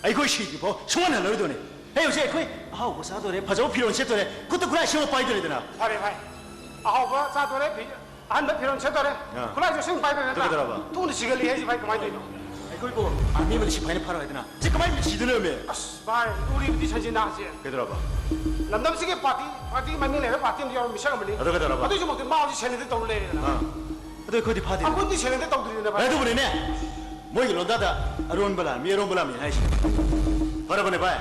ꯑꯩꯈꯣꯏ ꯁꯤꯗ꯭ꯔꯤꯐꯥꯎ ꯁꯨꯡꯍꯟ ꯍꯜꯂꯔꯣꯏꯗꯧꯅꯤ꯫ ꯑꯩ ꯍꯧꯖꯤꯛ ꯑꯩꯈꯣꯏ ꯑꯍꯥꯎꯕ ꯆꯥꯗꯣꯔꯦ, ꯐꯖꯕ ꯐꯤꯔꯣꯜ ꯁꯦꯠꯇꯣꯔꯦ, ꯈꯨꯠꯇ ꯈꯨꯠꯂꯥꯏ ꯁꯦꯝꯃ ꯄꯥꯏꯗꯣꯔꯦꯗꯅ꯫ ꯐꯔꯦ ꯚꯥꯏ, ꯑꯍꯥꯎꯕ ꯆꯥꯗꯣꯔꯦ, ꯐꯤ-, ꯑꯍꯟꯕ ꯐꯤꯔꯣꯜ ꯁꯦꯠꯇꯣꯔꯦ, ꯑꯥ꯫ ꯈꯨꯠꯂꯥꯏꯁꯨ ꯁꯦꯝꯃ ꯄꯥꯏꯗꯣꯔꯦ ꯑꯗꯨ ꯅꯠꯇ꯭ꯔꯥ? ꯀꯩꯗꯧꯔꯕ? ꯊꯨꯅ ꯁꯤꯒꯜꯂꯤ ꯍꯥꯏꯁꯤ ꯚꯥꯏ, ꯀꯃꯥꯏꯅ ꯇꯧꯔꯤꯅꯣ? ꯑꯩꯈꯣꯏꯕꯨ ꯑꯥꯔꯃꯤ ꯑꯃꯗꯤ ꯁꯤꯐꯥꯏꯅ ꯐꯥꯔꯣꯏ ꯍꯥꯏꯗꯅ꯫ ꯁꯤ ꯀꯃꯥꯏꯅ ꯁꯤꯗꯣꯏꯅꯣꯃꯦ? ꯑꯁ ꯚꯥꯏ, ꯎꯔꯤꯕꯗꯤ ꯁꯟꯖꯤꯅꯥꯁꯦ꯫ ꯀꯩꯗꯧꯔꯕ? ꯂꯝꯗꯝꯁꯤꯒꯤ ꯄꯥꯔꯇꯤ, ꯄꯥꯔꯇꯤ ꯃꯃꯤꯡ ꯂꯩꯔꯕ ꯄꯥꯔꯇꯤ ꯑꯃꯗ ꯌꯥꯎꯔꯕ ꯃꯤꯁꯛ ꯑꯃꯅꯤ꯫ ꯑꯗꯨ ꯀꯩꯗꯧꯔꯕ? ꯑꯗꯨꯏꯁꯨꯃꯛꯇ ꯃꯥꯁꯤ ꯁꯦꯂꯦꯟꯗꯔ ꯇꯧꯔ ꯂꯩꯔꯦꯗꯅ꯫ ꯑꯥ꯫ ꯑꯗꯨ ꯑꯩꯈꯣꯏꯗꯤ ꯐꯥꯗꯦ꯫ ꯑꯩꯈꯣꯏꯗꯤ ꯁꯦꯂꯦꯟꯗꯔ ꯇꯧꯗ꯭ꯔꯤꯗꯅ ꯚꯥꯏ꯫ ꯑꯦ, ꯑꯗꯨꯕꯨꯅꯤꯅꯦ, ꯃꯣꯏꯒꯤ ꯂꯣꯟꯗꯥꯗ ꯑꯔꯣꯟꯕ ꯂꯥꯟꯃꯤ, ꯑꯔꯣꯟꯕ ꯂꯥꯟꯃꯤ ꯍꯥꯏꯁꯦ꯫ ꯐꯔꯕꯅꯦ ꯚꯥꯏ꯫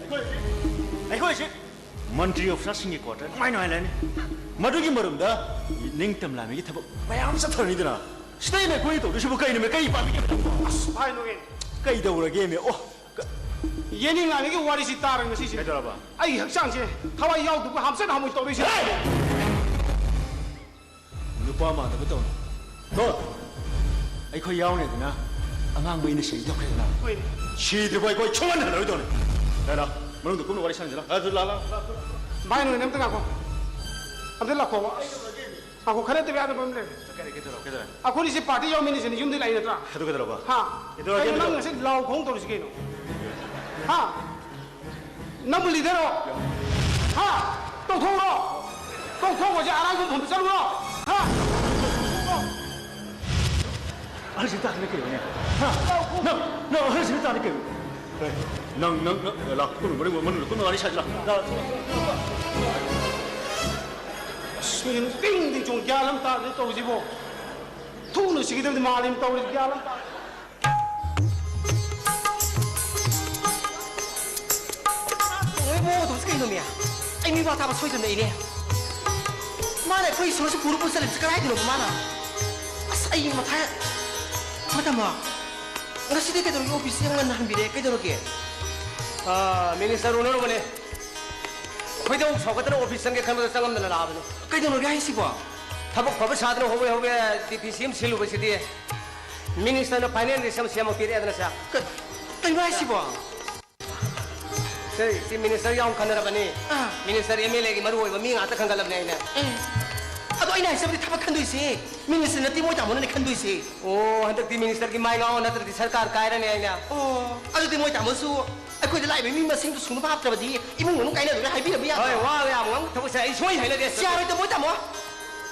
ꯑꯩꯈꯣꯏ, ꯑꯩꯈꯣꯏꯁꯦ ꯃꯟꯇ꯭ꯔꯤ ꯑꯣꯐꯤꯁꯥꯔꯁꯤꯡꯒꯤ ꯀ꯭ꯋꯥꯇꯔ ꯅꯨꯡꯉꯥꯏ ꯅꯨꯡꯉꯥꯏ ꯂꯩꯔꯅꯤ꯫ ꯃꯗꯨꯒꯤ ꯃꯔꯨꯝꯗ ꯅꯤꯡꯇꯝ ꯂꯥꯟꯃꯤꯒꯤ ꯊꯕꯛ ꯃꯌꯥꯝ ꯆꯠꯊꯔꯅꯤꯗꯅ꯫ ꯁꯤꯗ ꯑꯩꯅ ꯑꯩꯈꯣꯏꯅ ꯇꯧꯗꯣꯏꯁꯤꯕꯨ ꯀꯩꯅꯣꯃꯦ? ꯀꯩ ꯄꯥꯝꯃꯤꯒꯦ? ꯑꯁ, ꯚꯥꯏ ꯅꯣꯡꯉꯦꯟ꯫ ꯀꯩꯗꯧꯔꯒꯦꯃꯦ? ꯑꯣ, ꯀ- ꯌꯦꯅꯤꯡ ꯂꯥꯟꯃꯤꯒꯤ ꯋꯥꯔꯤꯁꯤ ꯇꯥꯔꯒ ꯉꯁꯤꯁꯦ ꯀꯩꯗꯧꯔꯕ? ꯑꯩꯒꯤ ꯍꯛꯆꯥꯡꯁꯦ ꯊꯋꯥꯏ ꯌꯥꯎꯗꯕ ꯍꯥꯝꯆꯠ ꯍꯥꯝꯃꯣꯏ ꯇꯧꯔꯤꯁꯦ꯫ ꯍꯦ! ꯅꯨꯄꯥ ꯃꯥꯟꯗꯕ ꯇꯧꯅꯨ꯫ ꯀꯣ? ꯑꯩꯈꯣꯏ ꯌꯥꯎꯔꯤꯉꯩꯗꯅ ꯑꯉꯥꯡꯕ ꯑꯩꯅ ꯁꯦꯡꯗꯣꯛꯈ꯭ꯔꯦꯗꯅ꯫ ꯍꯣꯏꯅꯦ꯫ ꯁꯤꯗ꯭ꯔꯤꯕꯣ ꯑꯩꯈꯣꯏ ꯁꯨꯡꯍꯟ ꯍꯜꯂꯔꯣꯏꯗꯧꯅꯦ꯫ ꯂꯥ, ꯂꯥ, ꯃꯅꯨꯡꯗ ꯀꯨꯝꯅ ꯋꯥꯔꯤ ꯁꯥꯟꯅꯁꯤ ꯂꯥ꯫ ꯑꯗꯨ ꯂꯥ, ꯂꯥ, ꯂꯥ꯫ ꯚꯥꯏ, ꯅꯣꯏ ꯑꯝꯇ ꯉꯥꯏꯈꯣ꯫ ꯑꯝꯇ ꯂꯥꯛꯈꯣꯕ꯫ ꯉꯥꯏꯈꯣ, ꯈꯟꯅꯗꯕ ꯌꯥꯗꯕ ꯑꯃ ꯂꯩꯔꯦ꯫ ꯀꯔꯤ, ꯀꯩꯗꯧꯔꯕ, ꯀꯩꯗꯧꯔꯕ? ꯑꯩꯈꯣꯏꯅꯤꯁꯦ ꯄꯥꯔꯇꯤ ꯌꯥꯎꯃꯤꯟꯅꯁꯦꯅ ꯌꯨꯝꯗ ꯂꯥꯛꯏ ꯅꯠꯇ꯭ꯔꯥ? ꯑꯗꯨ ꯀꯩꯗꯧꯔꯕ? ꯍꯥ? ꯀꯩꯗꯧꯔꯒꯦ, ꯀꯩꯅꯣ ꯅꯪ ꯀꯩꯗꯧꯔꯕ? ꯉꯁꯤ ꯂꯥꯎ ꯈꯣꯡ ꯇꯧꯔꯤꯁꯤ ꯀꯩꯅꯣ? ꯍꯥ? ꯅꯪꯕꯨ ꯂꯤꯗꯔꯔꯣ? ꯍꯥ? ꯇꯧꯊꯣꯛꯎꯔꯣ? ꯇꯧꯊꯣꯛꯎꯔꯣꯁꯦ ꯑꯔꯥꯡꯕ ꯃꯐꯝꯗ ꯆꯠꯂꯨꯔꯣ? ꯍꯥ? ꯑꯍꯜꯁꯤ ꯇꯥꯈ꯭ꯔꯦ ꯀꯩꯅꯣꯅꯦ? ꯍꯥ? ꯅꯪ, ꯅꯪ ꯑꯍꯜꯁꯤ ꯇꯥꯈ꯭ꯔꯦ ꯀꯩꯅꯣ? ꯅꯪ, ꯅꯪ, ꯅꯪ, ꯂꯥꯛ, ꯀꯨꯟ ꯃꯔꯤ, ꯃꯅꯨꯡꯗ ꯀꯨꯟ ꯃꯉꯥꯅꯤ ꯁꯥꯏꯁꯤ ꯂꯥꯛ꯫ ꯂꯥꯛ꯫ ꯑꯁ, ꯃꯤꯁꯤꯡ ꯇꯤꯡ ꯇꯤꯡ ꯆꯣꯡ ꯒ꯭ꯌꯥꯟ ꯑꯃ ꯇꯥꯗꯦ ꯇꯧꯔꯤꯁꯤꯕꯣ꯫ ꯊꯨꯅ ꯁꯤꯒꯗꯕꯗꯤ ꯃꯥꯜꯂꯤꯅ ꯇꯧꯔꯤꯁꯤ, ꯒ꯭ꯌꯥꯟ ꯑꯃ ꯇꯥꯗꯦ꯫ ꯇꯧꯔꯤꯕ ꯃꯑꯣꯡ ꯃꯇꯧꯁꯤ ꯀꯩꯅꯣꯃꯤ? ꯑꯩ ꯃꯤꯋꯥ ꯇꯥꯕ ꯁꯣꯏꯗꯅ ꯏꯅꯦ꯫ ꯃꯥꯅ ꯑꯩꯈꯣꯏ ꯏꯁꯣꯔꯁꯤ ꯄꯨꯔ ꯄꯨꯔ ꯆꯠꯂꯤꯕꯁꯤ ꯀꯗꯥꯏꯗꯅꯣꯕ ꯃꯥꯅ? ꯑꯁ, ꯑꯩ ꯃꯊꯥ ꯌꯥꯝ-, ꯃꯇꯝꯃꯣ, ꯉꯁꯤꯗꯤ ꯀꯩꯗꯧꯔꯒꯦ? ꯑꯣꯐꯤꯁꯁꯤ ꯌꯥꯝ ꯉꯟꯅ ꯍꯟꯕꯤꯔꯦ, ꯀꯩꯗꯧꯔꯒꯦ? ꯑꯥ, ꯃꯤꯅꯤꯁꯇꯔ ꯎꯅꯔꯨꯕꯅꯦ꯫ ꯈꯣꯏꯗꯧ ꯁꯥꯎꯒꯠꯇꯅ ꯑꯣꯐꯤꯁ ꯆꯪꯒꯦ ꯈꯟꯕꯗ ꯆꯪꯉꯝꯗꯅ ꯂꯥꯛꯑꯕꯅꯦ꯫ ꯀꯩꯗꯧꯔꯒꯦ ꯍꯥꯏꯁꯤꯕꯣ? ꯊꯕꯛ ꯐꯕ ꯁꯥꯗꯅ ꯍꯣꯕꯦ ꯍꯣꯕꯦ ꯗꯤ ꯄꯤ ꯁꯤ ꯑꯃ ꯁꯤꯜꯂꯨꯕꯁꯤꯗꯤ ꯃꯤꯅꯤꯁꯇꯔꯅ ꯐꯥꯏꯅꯦꯜ ꯂꯤꯁ ꯑꯃ ꯁꯦꯝꯃ ꯄꯤꯔꯛꯑꯦꯗꯅ ꯁꯦ꯫ ꯀ-, ꯀꯩꯅꯣ ꯍꯥꯏꯁꯤꯕꯣ? ꯁꯦ, ꯁꯤ ꯃꯤꯅꯤꯁꯇꯔ ꯌꯥꯎꯅ ꯈꯟꯅꯔꯕꯅꯤ꯫ ꯑꯥ꯫ ꯃꯤꯅꯤꯁꯇꯔ ꯑꯦꯝ ꯑꯦꯜ ꯑꯦꯒꯤ ꯃꯔꯨ ꯑꯣꯏꯕ ꯃꯤ ꯉꯥꯛꯇ ꯈꯟꯒꯠꯂꯕꯅꯦ ꯑꯩꯅ꯫ ꯑꯦ, ꯑꯗꯣ ꯑꯩꯅ ꯍꯥꯏꯖꯕꯗꯤ ꯊꯕꯛ ꯈꯟꯗꯣꯏꯁꯦ ꯃꯤꯅꯤꯁꯇꯔ ꯅꯠꯇꯦ, ꯃꯣꯏ ꯇꯥꯃꯣꯅꯅꯦ ꯈꯟꯗꯣꯏꯁꯦ꯫ ꯑꯣ, ꯍꯟꯗꯛꯇꯤ ꯃꯤꯅꯤꯁꯇꯔꯒꯤ ꯃꯥꯏ ꯉꯥꯎ ꯅꯠꯇ꯭ꯔꯗꯤ ꯁꯔꯀꯥꯔ ꯀꯥꯏꯔꯅꯤ ꯍꯥꯏꯅ꯫ ꯑꯣ, ꯑꯗꯨꯗꯤ ꯃꯣꯏ ꯇꯥꯃꯣꯁꯨ ꯑꯩꯈꯣꯏꯗ ꯂꯥꯛꯏꯕ ꯃꯤ ꯃꯁꯤꯡꯗꯨ ꯁꯨꯅꯕ ꯍꯥꯞꯇ꯭ꯔꯕꯗꯤ ꯏꯃꯨꯡ ꯃꯅꯨꯡ ꯀꯥꯏꯅꯗꯣꯏꯔꯥ ꯍꯥꯏꯕꯤꯔꯝꯕ ꯌꯥꯗ꯭ꯔꯣ? ꯍꯣꯏ, ꯋꯥ ꯌꯥꯝ ꯉꯥꯡꯕ ꯊꯕꯛꯁꯦ ꯑꯩ ꯁꯨꯡꯍꯩ ꯍꯩꯅꯗꯦ꯫ ꯌꯥꯔꯣꯏꯗ ꯃꯣꯏ ꯇꯥꯃꯣ꯫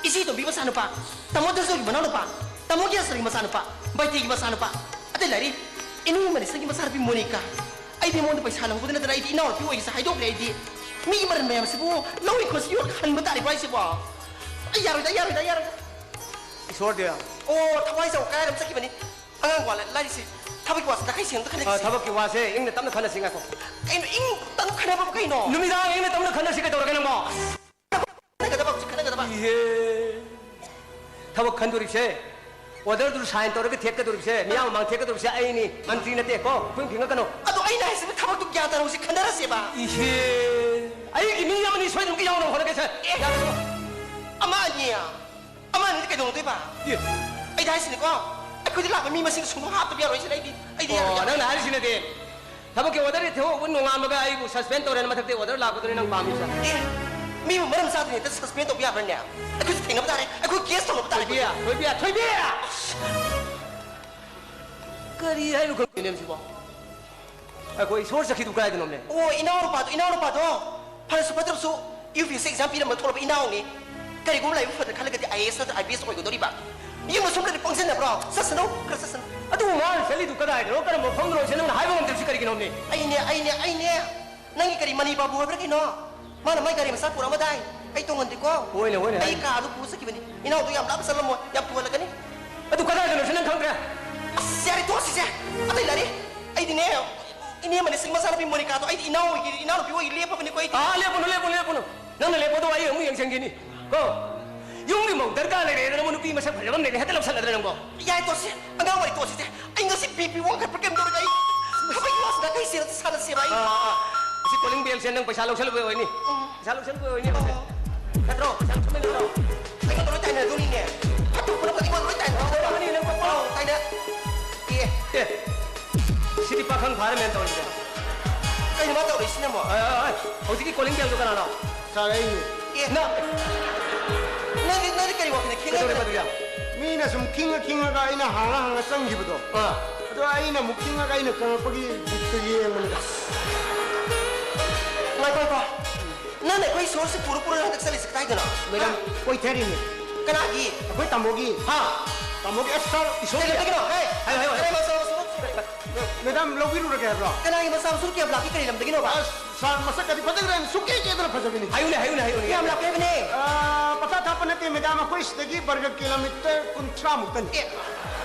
ꯏꯆꯦ ꯇꯣꯝꯕꯤ ꯃꯆꯥꯅꯨꯄꯥ, ꯇꯥꯃꯣ ꯗꯁꯖꯣꯏꯒꯤ ꯃꯅꯥꯎꯅꯨꯄꯥ, ꯇꯥꯃꯣ ꯒ꯭ꯌꯥꯁꯔꯒꯤ ꯃꯆꯥꯅꯨꯄꯥ, ꯕꯥꯏꯇꯤꯒꯤ ꯃꯆꯥꯅꯨꯄꯥ, ꯑꯇꯩ ꯂꯥꯏꯔꯤ, ꯏꯅꯨ ꯃꯅꯤꯁꯪꯒꯤ ꯃꯆꯥꯅꯨꯄꯤ ꯃꯣꯅꯤꯀꯥ꯫ ꯑꯩꯗꯤ ꯃꯉꯣꯟꯗ ꯄꯩꯁꯥ ꯂꯧꯍꯧꯕꯗ ꯅꯠꯇꯅ ꯑꯩꯗꯤ ꯏꯅꯥꯎꯅꯨꯄꯤ ꯑꯣꯏꯒꯦꯁꯦ ꯍꯥꯏꯗꯣꯛꯈ꯭ꯔꯦ ꯑꯩꯗꯤ꯫ ꯃꯤꯒꯤ ꯃꯔꯟ ꯃꯌꯥꯝꯁꯤꯕꯨ ꯂꯧꯔꯤ ꯈꯣꯠꯁꯤ ꯌꯣꯠ ꯍꯟꯕ ꯇꯥꯔꯦꯀꯣ ꯑꯩꯁꯤꯕꯣ? ꯑꯩ ꯌꯥꯔꯣꯏꯗ, ꯌꯥꯔꯣꯏꯗ, ꯌꯥꯔꯣꯏꯗ꯫ ꯏꯁꯣꯔꯗꯤ? ꯑꯣ, ꯊꯋꯥꯏꯖꯥꯎ ꯀꯗꯥꯏꯗ ꯆꯠꯈꯤꯕꯅꯤ? ꯑꯉꯥꯡ ꯋꯥ ꯂꯥꯏꯔꯤꯛꯁꯤ, ꯊꯕꯛꯀꯤ ꯋꯥꯁꯤ ꯇꯈꯩ ꯁꯦꯡꯅ ꯑꯝꯇ ꯈꯟꯅꯈꯤꯁꯤ꯫ ꯑ, ꯊꯕꯛꯀꯤ ꯋꯥꯁꯦ ꯏꯪꯅ ꯇꯞꯅ ꯈꯟꯅꯁꯤ, ꯉꯥꯏꯈꯣ꯫ ꯀꯩꯅꯣ ꯏꯪ ꯇꯞꯅ ꯈꯟꯅꯕꯕꯨ ꯀꯩꯅꯣ? ꯅꯨꯃꯤꯗꯥꯡ ꯏꯪꯅ ꯇꯞꯅ ꯈꯟꯅꯁꯤ ꯀꯩꯗꯧꯔꯒꯦ ꯅꯪꯕꯣ? ꯈꯟꯅꯒꯗꯕ ꯍꯧꯖꯤꯛ ꯈꯟꯅꯒꯗꯕ꯫ ꯏꯍꯦ꯫ ꯊꯕꯛ ꯈꯟꯗꯣꯔꯤꯁꯦ ꯑꯣꯔꯗꯔꯗꯨ ꯁꯥꯏꯟ ꯇꯧꯔꯒ ꯊꯦꯠꯀꯗꯧꯔꯤꯕꯁꯦ, ꯃꯤꯌꯥꯝ ꯃꯃꯥꯡ ꯊꯦꯠꯀꯗꯧꯔꯤꯕꯁꯦ ꯑꯩꯅꯤ, ꯃꯟꯇ꯭ꯔꯤ ꯅꯠꯇꯦꯀꯣ, ꯈꯨꯠ ꯐꯤꯡꯉꯛꯀꯅꯨ꯫ ꯑꯗꯣ ꯑꯩꯅ ꯍꯥꯏꯁꯤꯕꯨ ꯊꯕꯛꯇꯨ ꯒ꯭ꯌꯥꯟ ꯇꯥꯅ ꯍꯧꯖꯤꯛ ꯈꯟꯅꯔꯁꯦꯕ꯫ ꯏꯍꯦ, ꯑꯩꯒꯤ ꯃꯤ ꯑꯃꯅꯤ ꯁꯣꯏꯗꯅ ꯑꯃꯨꯛꯀ ꯌꯥꯎꯅꯕ ꯍꯣꯠꯅꯒꯦꯁꯦ꯫ ꯑꯦ, ꯑꯃ ꯑꯅꯤ, ꯑꯃ ꯑꯅꯤꯗꯤ ꯀꯩꯗꯧꯅꯗꯣꯏꯕ? ꯑꯦ꯫ ꯑꯩꯗꯤ ꯍꯥꯏꯁꯤꯅꯤꯀꯣ, ꯑꯩꯈꯣꯏꯗ ꯂꯥꯛꯄ ꯃꯤ ꯃꯁꯤꯡꯗꯣ ꯁꯨꯡꯍꯥꯞ ꯍꯥꯞꯇꯕ ꯌꯥꯔꯣꯏ ꯁꯤꯅ ꯑꯩꯗꯤ, ꯑꯩꯗꯤ ꯑꯣ, ꯌꯥꯔꯣꯏ, ꯌꯥꯔꯣꯏ꯫ ꯅꯪꯅ ꯍꯥꯏꯔꯤꯁꯤꯅꯗꯤ ꯊꯕꯛꯀꯤ ꯑꯣꯔꯗꯔ ꯊꯣꯛꯂꯛꯄ ꯅꯣꯡꯉꯥꯟꯕꯒ ꯑꯩꯕꯨ ꯁꯁꯄꯦꯟ ꯇꯧꯔꯦꯅ ꯃꯊꯛꯇ ꯑꯣꯔꯗꯔ ꯂꯥꯛꯄꯗꯨꯅꯤ ꯅꯪ ꯄꯥꯝꯃꯤꯁꯦ꯫ ꯑꯦ, ꯃꯤꯕꯨ ꯃꯔꯝ ꯆꯥꯗꯅ ꯍꯦꯛꯇ ꯁꯁꯄꯦꯟ ꯇꯧꯕ ꯌꯥꯕ꯭ꯔꯅꯦ? ꯑꯩꯈꯣꯏꯁꯨ ꯊꯦꯡꯅꯕ ꯇꯥꯔꯦ, ꯑꯩꯈꯣꯏ ꯀꯦꯁ ꯇꯧꯅꯕ ꯇꯥꯔꯦ꯫ ꯊꯣꯏꯕꯤ, ꯊꯣꯏꯕꯤ, ꯊꯣꯏꯕꯤ! ꯀꯔꯤ ꯍꯥꯏꯅꯣ ꯈꯪꯗꯦꯅꯦ ꯃꯁꯤꯕꯣ? ꯑꯩꯈꯣꯏ ꯏꯁꯣꯔ ꯆꯠꯈꯤꯗꯨ ꯀꯥꯏꯗꯅꯣꯅꯦ? ꯑꯣ, ꯏꯅꯥꯎꯅꯨꯄꯥꯗꯣ, ꯏꯅꯥꯎꯅꯨꯄꯥꯗꯣ꯫ ꯐꯔꯁꯨ ꯐꯠꯇ꯭ꯔꯕꯁꯨ U P S C exam ꯄꯤꯔꯝꯕ ꯊꯣꯛꯂꯛꯄ ꯏꯅꯥꯎꯅꯤ꯫ ꯀꯔꯤꯒꯨꯝꯕ ꯂꯥꯏꯕꯛ ꯐꯗꯅ ꯈꯜꯂꯒꯗꯤ ꯑꯥꯏ ꯑꯦ ꯑꯦꯁ ꯅꯠꯇ꯭ꯔ ꯑꯥꯏ ꯄꯤ ꯑꯦꯁ ꯑꯣꯏꯒꯗꯧꯔꯤꯕ꯫ ꯌꯨꯝꯗ ꯁꯨꯝ ꯂꯩꯔꯗꯤ ꯄꯪꯁꯤꯟꯅꯕ꯭ꯔꯣ? ꯆꯠꯁꯅꯨ, ꯈꯔ ꯆꯠꯁꯅꯨ꯫ ꯑꯗꯨꯕꯨ ꯃꯥꯅ ꯆꯠꯂꯤꯗꯨ ꯀꯗꯥꯏꯗꯅꯣ? ꯀꯔꯝꯕ ꯃꯐꯝꯗꯅꯣ? ꯁꯤ ꯅꯪꯅ ꯍꯥꯏꯕ ꯉꯝꯗ꯭ꯔꯤꯕꯁꯤ ꯀꯔꯤꯒꯤꯅꯣꯅꯦ? ꯑꯩꯅꯦ, ꯑꯩꯅꯦ, ꯑꯩꯅꯦ꯫ ꯅꯪꯒꯤ ꯀꯔꯤ ꯃꯅꯤ ꯕꯥꯕꯨ ꯍꯥꯏꯕ꯭ꯔꯥ ꯀꯩꯅꯣ? ꯃꯥꯅ ꯃꯥꯏ ꯒꯥꯔꯤ ꯃꯆꯥ ꯄꯨꯔꯛꯑꯃꯗꯥꯏ꯫ ꯑꯩ ꯇꯣꯡꯍꯟꯗꯦꯀꯣ꯫ ꯍꯣꯏꯅꯦ, ꯍꯣꯏꯅꯦ, ꯑꯩ ꯍꯣꯏꯅꯦ꯫ ꯀꯥꯔꯗꯨ ꯄꯨꯔ ꯆꯠꯈꯤꯕꯅꯤ꯫ ꯏꯅꯥꯎꯗꯣ ꯌꯥꯝ ꯂꯥꯞꯅ ꯆꯠꯂꯝꯃꯣꯏ, ꯌꯥꯝ ꯊꯨꯍꯜꯂꯛꯀꯅꯤ꯫ ꯑꯗꯨ ꯀꯗꯥꯏꯗꯅꯣ ꯁꯤ ꯅꯪ ꯈꯪꯗ꯭ꯔꯦ? ꯑꯁ, ꯌꯥꯔꯦ, ꯇꯣꯛꯑꯁꯤꯁꯦ꯫ ꯑꯇꯩ ꯂꯥꯏꯔꯤ꯫ ꯑꯩꯗꯤꯅꯦ, ꯏꯅꯦ ꯃꯅꯤꯁꯤꯡ ꯃꯆꯥꯅꯨꯄꯤ ꯃꯣꯅꯤꯀꯥꯗꯣ ꯑꯩꯗꯤ ꯏꯅꯥꯎ ꯑꯣꯏꯒꯦ, ꯏꯅꯥꯎꯅꯨꯄꯤ ꯑꯣꯏꯒꯦ ꯂꯦꯞꯄꯕꯅꯤꯀꯣ ꯑꯩꯗꯤ꯫ ꯑꯥ, ꯂꯦꯞꯄꯨꯅꯨ, ꯂꯦꯞꯄꯨꯅꯨ, ꯂꯦꯞꯄꯨꯅꯨ꯫ ꯅꯪꯅ ꯂꯦꯞꯄꯗꯣ ꯑꯩ ꯑꯃꯨꯛ ꯌꯦꯡꯁꯤꯟꯈꯤꯅꯤ꯫ ꯀꯣ? ꯌꯨꯝꯒꯤ ꯃꯧ ꯗꯔꯀꯥꯔ ꯂꯩꯔꯦꯗꯅ ꯅꯪꯕꯨ ꯅꯨꯄꯤ ꯃꯁꯛ ꯐꯖꯕ ꯑꯃ ꯂꯩꯔꯦ ꯍꯦꯛꯇ ꯂꯧꯁꯜꯂꯗ꯭ꯔꯥ ꯅꯪꯕꯣ? ꯌꯥꯏ, ꯇꯣꯛꯁꯤ꯫ ꯑꯉꯥꯡ ꯋꯥꯔꯤ ꯇꯣꯛꯁꯤꯁꯦ꯫ ꯑꯩ ꯉꯁꯤ BP ꯋꯥꯡꯈꯠꯄ꯭ꯔꯥ ꯀꯩꯝ ꯇꯧꯔꯒ ꯑꯩ ꯊꯕꯛꯀꯤ ꯋꯥꯁꯤꯗ ꯀꯩ ꯁꯦꯜ ꯁꯥꯟꯅꯁꯦꯕ ꯑꯩ? ꯑꯥ, ꯑꯥ, ꯑꯥ꯫ ꯑꯁꯤ calling bell ꯁꯦ ꯅꯪ ꯄꯩꯁꯥ ꯂꯧꯁꯜꯂꯨꯕꯩ ꯑꯣꯏꯅꯤ꯫ ꯎꯝ꯫ ꯄꯩꯁꯥ ꯂꯧꯁꯜꯂꯨꯕꯩ ꯑꯣꯏꯅꯤ ꯍꯧꯖꯤꯛ꯫ ꯑꯣ꯫ ꯅꯠꯇ꯭ꯔꯣ? ꯄꯩꯁꯥ ꯂꯧꯁꯜꯂꯨꯕꯩ ꯅꯠꯇ꯭ꯔꯣ? ꯑꯩꯉꯣꯟꯗ ꯂꯣꯏ ꯇꯥꯏꯅꯗꯣꯔꯤꯅꯦ꯫ ꯐꯠꯇꯕ ꯄꯨꯝꯅꯃꯛ ꯑꯩꯉꯣꯟꯗ ꯂꯣꯏ ꯇꯥꯏꯅꯗꯣꯔꯤ꯫ ꯇꯥꯏꯅꯔꯛꯀꯅꯤ ꯅꯪ ꯀꯣ꯫ ꯑꯣ, ꯇꯥꯏꯅ-, ꯑꯦ꯫ ꯑꯦ꯫ ꯁꯤꯗꯤ ꯄꯥꯈꯪ ꯐꯥꯔꯝꯃꯦꯅ ꯇꯧꯔꯤꯁꯦ꯫ ꯀꯩꯅꯣ ꯃꯥ ꯇꯧꯔꯛꯏꯁꯤꯅ ꯑꯃꯨꯛ? ꯑ, ꯑ, ꯑ, ꯍꯧꯖꯤꯛꯀꯤ calling bell ꯗꯣ ꯀꯅꯥꯅꯣ? ꯁꯥꯔ, ꯑꯩꯅꯦ꯫ ꯑꯦ꯫ ꯅꯪ-, ꯅꯪꯗꯤ, ꯅꯪꯗꯤ ꯀꯔꯤ ꯋꯥꯈꯜꯗ ꯈꯦꯡꯉꯛꯏꯅꯣ? ꯀꯩꯗꯧꯔꯦ, ꯃꯗꯨꯌꯥ? ꯃꯤꯅ ꯁꯨꯝ ꯈꯤꯡꯉ ꯈꯤꯡꯉꯒ ꯑꯩꯅ ꯍꯥꯡꯉ ꯍꯥꯡꯉ ꯆꯪꯈꯤꯕꯗꯣ꯫ ꯑꯥ꯫ ꯑꯗꯣ ꯑꯩꯅ ꯑꯃꯨꯛ ꯈꯤꯡꯉꯒ ꯑꯩꯅ ꯆꯪꯉꯛꯄꯒꯤ ꯕꯤꯠꯇ ꯌꯦꯡꯕꯅꯤꯗ꯫ ꯉꯥꯏꯈꯣ, ꯉꯥꯏꯈꯣ꯫ ꯅꯪꯅ ꯑꯩꯈꯣꯏ ꯏꯁꯣꯔꯁꯦ ꯄꯨꯔ ꯄꯨꯔ ꯍꯟꯗꯛ ꯆꯠꯂꯤꯁꯦ ꯀꯗꯥꯏꯗꯅꯣ? ꯃꯦꯗꯥꯝ, ꯍꯥ? ꯀꯣꯏꯊꯔꯤꯅꯦ꯫ ꯀꯅꯥꯒꯤ? ꯑꯩꯈꯣꯏ ꯇꯥꯃꯣꯒꯤ꯫ ꯍꯥ? ꯇꯥꯃꯣꯒꯤ, ꯑꯁ, ꯁꯥꯔ, ꯏꯁꯣꯔꯒꯤ? ꯀꯩ ꯂꯝꯗꯒꯤꯅꯣ? ꯍꯦ! ꯍꯥꯏꯌꯨ, ꯍꯥꯏꯌꯨ, ꯍꯥꯏꯌꯨ꯫ ꯀꯅꯥꯒꯤ ꯃꯆꯥ ꯃꯁꯨ? ꯃꯦꯗꯥꯝ, ꯂꯧꯕꯤꯔꯨꯔꯒꯦ ꯍꯥꯏꯕ꯭ꯔꯣ? ꯀꯅꯥꯒꯤ ꯃꯆꯥ ꯃꯁꯨ ꯀꯌꯥꯝ ꯂꯥꯛꯀꯦ? ꯀꯔꯤ ꯂꯝꯗꯒꯤꯅꯣꯕ? ꯑꯁ, ꯁꯥꯔ, ꯃꯁꯛ ꯀꯗꯤ ꯐꯖꯈ꯭ꯔꯦꯅꯦ, ꯁꯨꯛꯀꯦ ꯀꯦꯗꯅ ꯐꯖꯕꯤꯅꯤ꯫ ꯍꯥꯏꯌꯨꯅꯦ, ꯍꯥꯏꯌꯨꯅꯦ, ꯍꯥꯏꯌꯨꯅꯦ, ꯀꯌꯥꯝ ꯍꯥꯏꯌꯨꯅꯦ꯫ ꯂꯥꯛꯀꯦ ꯍꯥꯏꯕꯅꯦ? ꯑꯥ, ꯄꯇꯥ ꯊꯥꯞꯄ ꯅꯠꯇꯦ, ꯃꯦꯗꯥꯝ, ꯑꯩꯈꯣꯏ ꯁꯤꯗꯒꯤ ꯕꯔꯒ ꯀꯤꯂꯣꯃꯤꯇꯔ ꯀꯨꯟꯊ꯭ꯔꯥ ꯃꯨꯛꯇꯅꯤ꯫ ꯑꯦ꯫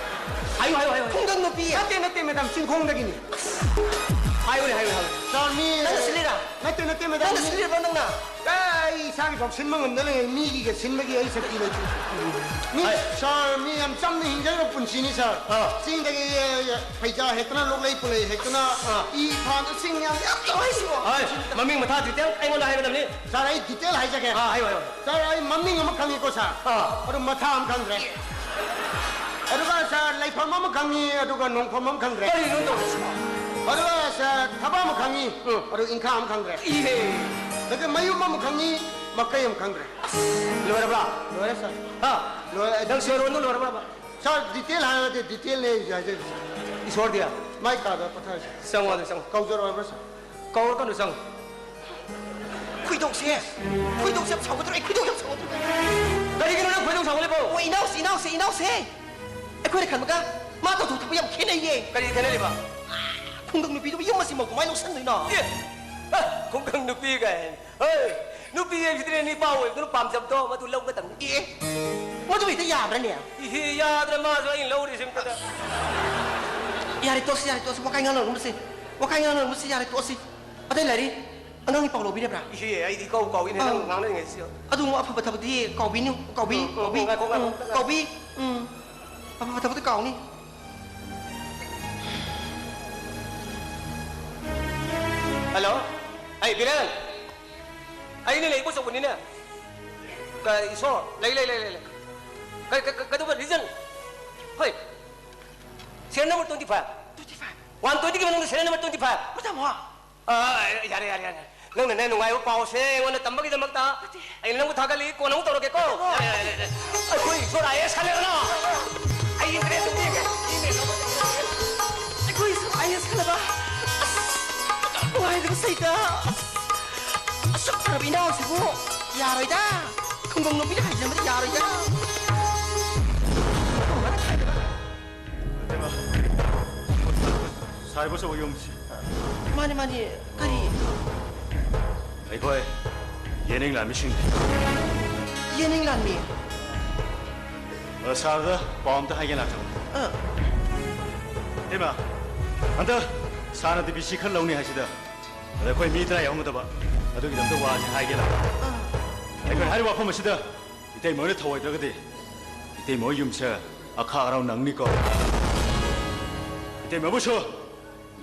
ꯍꯥꯏꯌꯨ, ꯍꯥꯏꯌꯨ, ꯍꯥꯏꯌꯨ, ꯍꯥꯏꯌꯨ꯫ ꯈꯨꯡꯒꯪ ꯅꯨꯄꯤ꯫ ꯅꯠꯇꯦ, ꯅꯠꯇꯦ, ꯃꯦꯗꯥꯝ, ꯆꯤꯡꯈꯣꯡꯗꯒꯤꯅꯤ꯫ ꯍꯥꯏꯌꯨꯅꯦ, ꯍꯥꯏꯌꯨꯅꯦ, ꯍꯥꯏꯌꯨꯅꯦ꯫ ꯁꯥꯔ, ꯃꯤ ꯅꯪꯅ ꯁꯤꯜꯂꯤꯔꯥ? ꯅꯠꯇꯦ, ꯅꯠꯇꯦ, ꯃꯦꯗꯥꯝ, ꯅꯪꯅ ꯃꯤ ꯁꯤꯜꯂꯤꯔꯕ ꯅꯪꯅ? ꯑꯦ, ꯑꯩ ꯏꯁꯥꯒꯤ ꯐꯥꯎ ꯁꯤꯟꯕ ꯉꯝꯗ ꯂꯩꯔꯦ, ꯃꯤꯒꯤꯒ ꯁꯤꯟꯕꯒꯤ ꯑꯩ ꯁꯛꯇꯤ ꯂꯩꯇꯦ꯫ ꯃꯤ, ꯍꯥꯏ꯫ ꯁꯥꯔ, ꯃꯤ ꯌꯥꯝ ꯆꯝꯅ ꯍꯤꯡꯖꯔꯕ ꯄꯨꯟꯁꯤꯅꯤ, ꯁꯥꯔ꯫ ꯑꯥ꯫ ꯆꯤꯡꯗꯒꯤ, ꯑꯦ, ꯑꯦ, ꯐꯩꯖꯥ ꯍꯦꯛꯇꯅ, ꯂꯣꯛꯂꯩ ꯄꯨꯂꯩ ꯍꯦꯛꯇꯅ, ꯑꯥ꯫ ꯏ ꯐꯥꯟꯗ ꯁꯤꯡ ꯌꯥꯝ, ꯌꯥꯝ ꯇꯧꯔꯤꯁꯤꯕꯣ꯫ ꯍꯣꯏ, ꯃꯃꯤꯡ ꯃꯊꯥ detail ꯑꯩꯉꯣꯟꯗ ꯍꯥꯏꯒꯗꯕꯅꯤ꯫ ꯁꯥꯔ, ꯑꯩ detail ꯍꯥꯏꯖꯒꯦ꯫ ꯑꯥ, ꯍꯥꯏꯌꯣ, ꯍꯥꯏꯌꯣ꯫ ꯁꯥꯔ, ꯑꯩ ꯃꯃꯤꯡ ꯑꯃ ꯈꯪꯉꯤꯀꯣ, ꯁꯥꯔ꯫ ꯑꯥ꯫ ꯑꯗꯨ ꯃꯊꯥ ꯑꯃ ꯈꯪꯗ꯭ꯔꯦ꯫ ꯑꯗꯨꯒ, ꯁꯥꯔ, ꯂꯩꯐꯝ ꯑꯃ ꯈꯪꯉꯤ, ꯑꯗꯨꯒ ꯅꯣꯡꯐꯝ ꯑꯃ ꯈꯪꯗ꯭ꯔꯦ꯫ ꯀꯔꯤꯅꯣ ꯇꯧꯔꯤꯁꯤꯕꯣ? ꯑꯗꯨꯒ, ꯁꯥꯔ, ꯊꯕꯛ ꯑꯃ ꯈꯪꯉꯤ, ꯎꯝ꯫ ꯑꯗꯨ ꯏꯪꯈꯥ ꯑꯃ ꯈꯪꯗ꯭ꯔꯦ꯫ ꯏꯍꯦ꯫ ꯑꯗꯨꯒ ꯃꯌꯨꯝ ꯑꯃ ꯈꯪꯉꯤ, ꯃꯀꯩ ꯑꯃ ꯈꯪꯗ꯭ꯔꯦ꯫ ꯂꯣꯏꯔꯕ꯭ꯔꯥ? ꯂꯣꯏꯔꯦ, ꯁꯥꯔ꯫ ꯍꯥ? ꯂꯣꯏꯔꯦ꯫ ꯅꯪ ꯁꯦꯔꯣꯟꯗꯣ ꯂꯣꯏꯔꯕ꯭ꯔꯕ? ꯁꯥꯔ, detail ꯍꯥꯏꯔꯗꯤ detail ꯅꯦ ꯑꯩꯁꯦ ꯍꯥꯏꯖꯔꯤꯁꯦ꯫ ꯏꯁꯣꯔꯗꯤ? ꯃꯥꯏ ꯀꯥꯗ ꯄꯣꯊꯥꯔꯤꯁꯦ꯫ ꯆꯪꯉꯣ, ꯑꯗꯨ ꯆꯪꯉꯣ꯫ ꯀꯧꯖꯔꯛꯑꯣꯏꯕ꯭ꯔꯥ, ꯁꯥꯔ? ꯀꯧꯔꯛꯀꯅꯨ, ꯆꯪꯉꯣ꯫ ꯈꯣꯏꯗꯧꯁꯦ, ꯈꯣꯏꯗꯧꯁꯦ ꯌꯥꯝ ꯁꯥꯎꯒꯠꯇ꯭ꯔꯣ? ꯑꯩ ꯈꯣꯏꯗꯧ ꯌꯥꯝ ꯁꯥꯎꯒꯠꯇ꯭ꯔꯣ? ꯀꯔꯤꯒꯤꯅꯣ ꯅꯪ ꯈꯣꯏꯗꯧ ꯁꯥꯎꯒꯠꯂꯤꯕꯣ? ꯑꯣ, ꯏꯅꯥꯎꯁꯦ, ꯏꯅꯥꯎꯁꯦ, ꯏꯅꯥꯎꯁꯦ꯫ ꯑꯩꯈꯣꯏꯅ ꯈꯟꯕꯒ ꯃꯥ ꯇꯧꯊꯣꯛ ꯊꯣꯛꯄ ꯌꯥꯝ ꯈꯦꯠꯅꯩꯌꯦ꯫ ꯀꯔꯤ ꯈꯦꯠꯅꯔꯤꯕ? ꯈꯨꯡꯒꯪ ꯅꯨꯄꯤꯗꯨꯕꯨ ꯌꯨꯝ ꯃꯁꯤꯃꯛ ꯀꯃꯥꯏꯅ ꯂꯧꯁꯟꯗꯣꯏꯅꯣ? ꯑꯦ! ꯑ, ꯈꯨꯡꯒꯪ ꯅꯨꯄꯤ ꯀꯥꯏꯅ꯫ ꯍꯣꯏ, ꯅꯨꯄꯤ ꯍꯥꯏꯕꯁꯤꯗꯤꯅꯦ ꯅꯤꯄꯥ ꯑꯣꯏꯕꯗꯨꯅ ꯄꯥꯝꯖꯕꯗꯣ ꯃꯗꯨ ꯂꯧꯒꯗꯕꯅꯤ꯫ ꯑꯦ, ꯃꯥ ꯑꯗꯨ ꯍꯦꯛꯇ ꯌꯥꯕ꯭ꯔꯅꯦ? ꯏꯍꯦ, ꯌꯥꯗ꯭ꯔꯦ, ꯃꯥꯁꯨ ꯑꯩꯅ ꯂꯧꯔꯤꯁꯦ ꯑꯝꯇꯗ꯫ ꯌꯥꯔꯦ, ꯇꯣꯛꯁꯤ, ꯌꯥꯔꯦ, ꯇꯣꯛꯁꯤ꯫ ꯋꯥꯈꯜ ꯉꯥꯡꯅꯔꯨꯅꯨꯁꯤ꯫ ꯋꯥꯈꯜ ꯉꯥꯡꯅꯔꯨꯅꯨꯁꯤ, ꯌꯥꯔꯦ, ꯇꯣꯛꯁꯤ꯫ ꯑꯇꯩ ꯂꯩꯔꯤ? ꯑꯉꯥꯡꯒꯤ ꯄꯥꯎ ꯂꯧꯕꯤꯔꯕ꯭ꯔꯥ? ꯏꯍꯦ, ꯑꯩꯗꯤ ꯏꯀꯥꯎ ꯀꯥꯎꯏꯅꯦ, ꯅꯪ ꯑꯥ꯫ ꯉꯥꯡꯅꯔꯤꯉꯩꯁꯤꯗ꯫ ꯑꯗꯨꯒꯨꯝꯕ ꯑꯐꯕ ꯊꯕꯛꯇꯤ ꯀꯥꯎꯕꯤꯅꯨ, ꯀꯥꯎꯕꯤ, ꯎꯝ, ꯎꯝ, ꯀꯥꯎꯕꯤ꯫ ꯉꯥꯏꯈꯣ, ꯉꯥꯏꯈꯣ, ꯎꯝ, ꯉꯥꯏꯈꯣ꯫ ꯀꯥꯎꯕꯤ꯫ ꯎꯝ꯫ ꯑꯐꯕ ꯊꯕꯛꯇꯤ ꯀꯥꯎꯅꯤ꯫ ꯍꯜꯂꯣ? ꯑꯩ ꯕꯤꯔꯦꯟ꯫ ꯑꯩꯅꯦ ꯂꯩꯕ ꯑꯆꯧꯕꯅꯤꯅꯦ꯫ ꯀ-, ꯏꯁꯣꯔ, ꯂꯩ, ꯂꯩ, ꯂꯩ, ꯂꯩ, ꯂꯩ꯫ ꯀ-, ꯀ-, ꯀ-, ꯀꯩꯗꯧꯕ reason? ꯍꯣꯏ꯫ Serial number twenty five꯫ Twenty five꯫ One twenty ꯒꯤ ꯃꯅꯨꯡꯗ serial number twenty five꯫ ꯃꯇꯝ ꯍꯣ꯫ ꯑ, ꯌꯥꯔꯦ, ꯌꯥꯔꯦ, ꯌꯥꯔꯦ꯫ ꯅꯪꯅꯅꯦ ꯅꯨꯡꯉꯥꯏꯕ ꯄꯥꯎꯁꯦ ꯑꯩꯉꯣꯟꯗ ꯇꯝꯕꯒꯤꯗꯃꯛꯇ ꯅꯠꯇꯦ꯫ ꯑꯩ ꯅꯪꯕꯨ ꯊꯥꯒꯠꯂꯤ, ꯀꯣꯟꯅ ꯑꯃꯨꯛ ꯇꯧꯔꯛꯀꯦꯀꯣ꯫ ꯅꯠꯇꯦꯀꯣ꯫ ꯌꯥꯔꯦ, ꯌꯥꯔꯦ, ꯌꯥꯔꯦ꯫ ꯑꯩꯈꯣꯏ ꯏꯁꯣꯔ IAS ꯈꯜꯂꯦꯗꯅ꯫ ꯑꯩ interest ꯑꯗꯨꯝ ꯌꯦꯡꯒꯦ꯫ ꯑꯩꯈꯣꯏ ꯏꯁꯣꯔ IAS ꯈꯜꯂꯕ? ꯑꯁ, ꯅꯨꯡꯉꯥꯏꯗꯕ ꯁꯩꯇ꯫ ꯑꯁ, ꯑꯁꯨꯛ ꯐꯔꯕ ꯏꯅꯥꯎꯁꯤꯕꯨ ꯌꯥꯔꯣꯏꯗ꯫ ꯈꯨꯡꯒꯪ ꯅꯨꯄꯤꯅ ꯍꯥꯏꯖꯟꯕꯗꯤ ꯌꯥꯔꯣꯏꯗ꯫ ꯁꯥꯔꯤꯕ ꯑꯆꯧꯕ ꯌꯨꯝꯁꯤ꯫ ꯃꯥꯅꯤ, ꯃꯥꯅꯤ꯫ ꯀꯔꯤ? ꯑꯩꯈꯣꯏ ꯌꯦꯅꯤꯡ ꯂꯥꯟꯃꯤꯁꯤꯡ꯫ ꯌꯦꯅꯤꯡ ꯂꯥꯟꯃꯤ? ꯑ, ꯁꯥꯔꯗ ꯄꯥꯎ ꯑꯝꯇ ꯍꯥꯏꯒꯦ ꯂꯥꯛꯆꯕꯅꯤ꯫ ꯑ꯫ ꯏꯇꯩꯃ, ꯍꯟꯗꯛ ꯁꯥꯔꯅ DPC ꯈꯔ ꯂꯧꯅꯤ ꯍꯥꯏꯁꯤꯗ, ꯑꯗ ꯑꯩꯈꯣꯏ ꯃꯤ ꯇꯔꯥ ꯌꯥꯎꯍꯟꯒꯗꯕ, ꯑꯗꯨꯒꯤꯗꯃꯛꯇ ꯋꯥꯁꯤ ꯍꯥꯏꯒꯦ ꯂꯥꯛꯄ꯫ ꯑ꯫ ꯑꯩꯈꯣꯏꯅ ꯍꯥꯏꯔꯤꯕ ꯋꯥꯐꯝ ꯑꯁꯤꯗ ꯏꯇꯩꯃ ꯍꯣꯏꯅ ꯊꯧꯑꯣꯏꯗ꯭ꯔꯒꯗꯤ, ꯏꯇꯩꯃ ꯍꯣꯏ ꯌꯨꯝꯁꯦ ꯑꯈꯥꯛ ꯑꯔꯥꯎ ꯅꯪꯅꯤꯀꯣ꯫ ꯏꯇꯩꯃꯕꯨꯁꯨ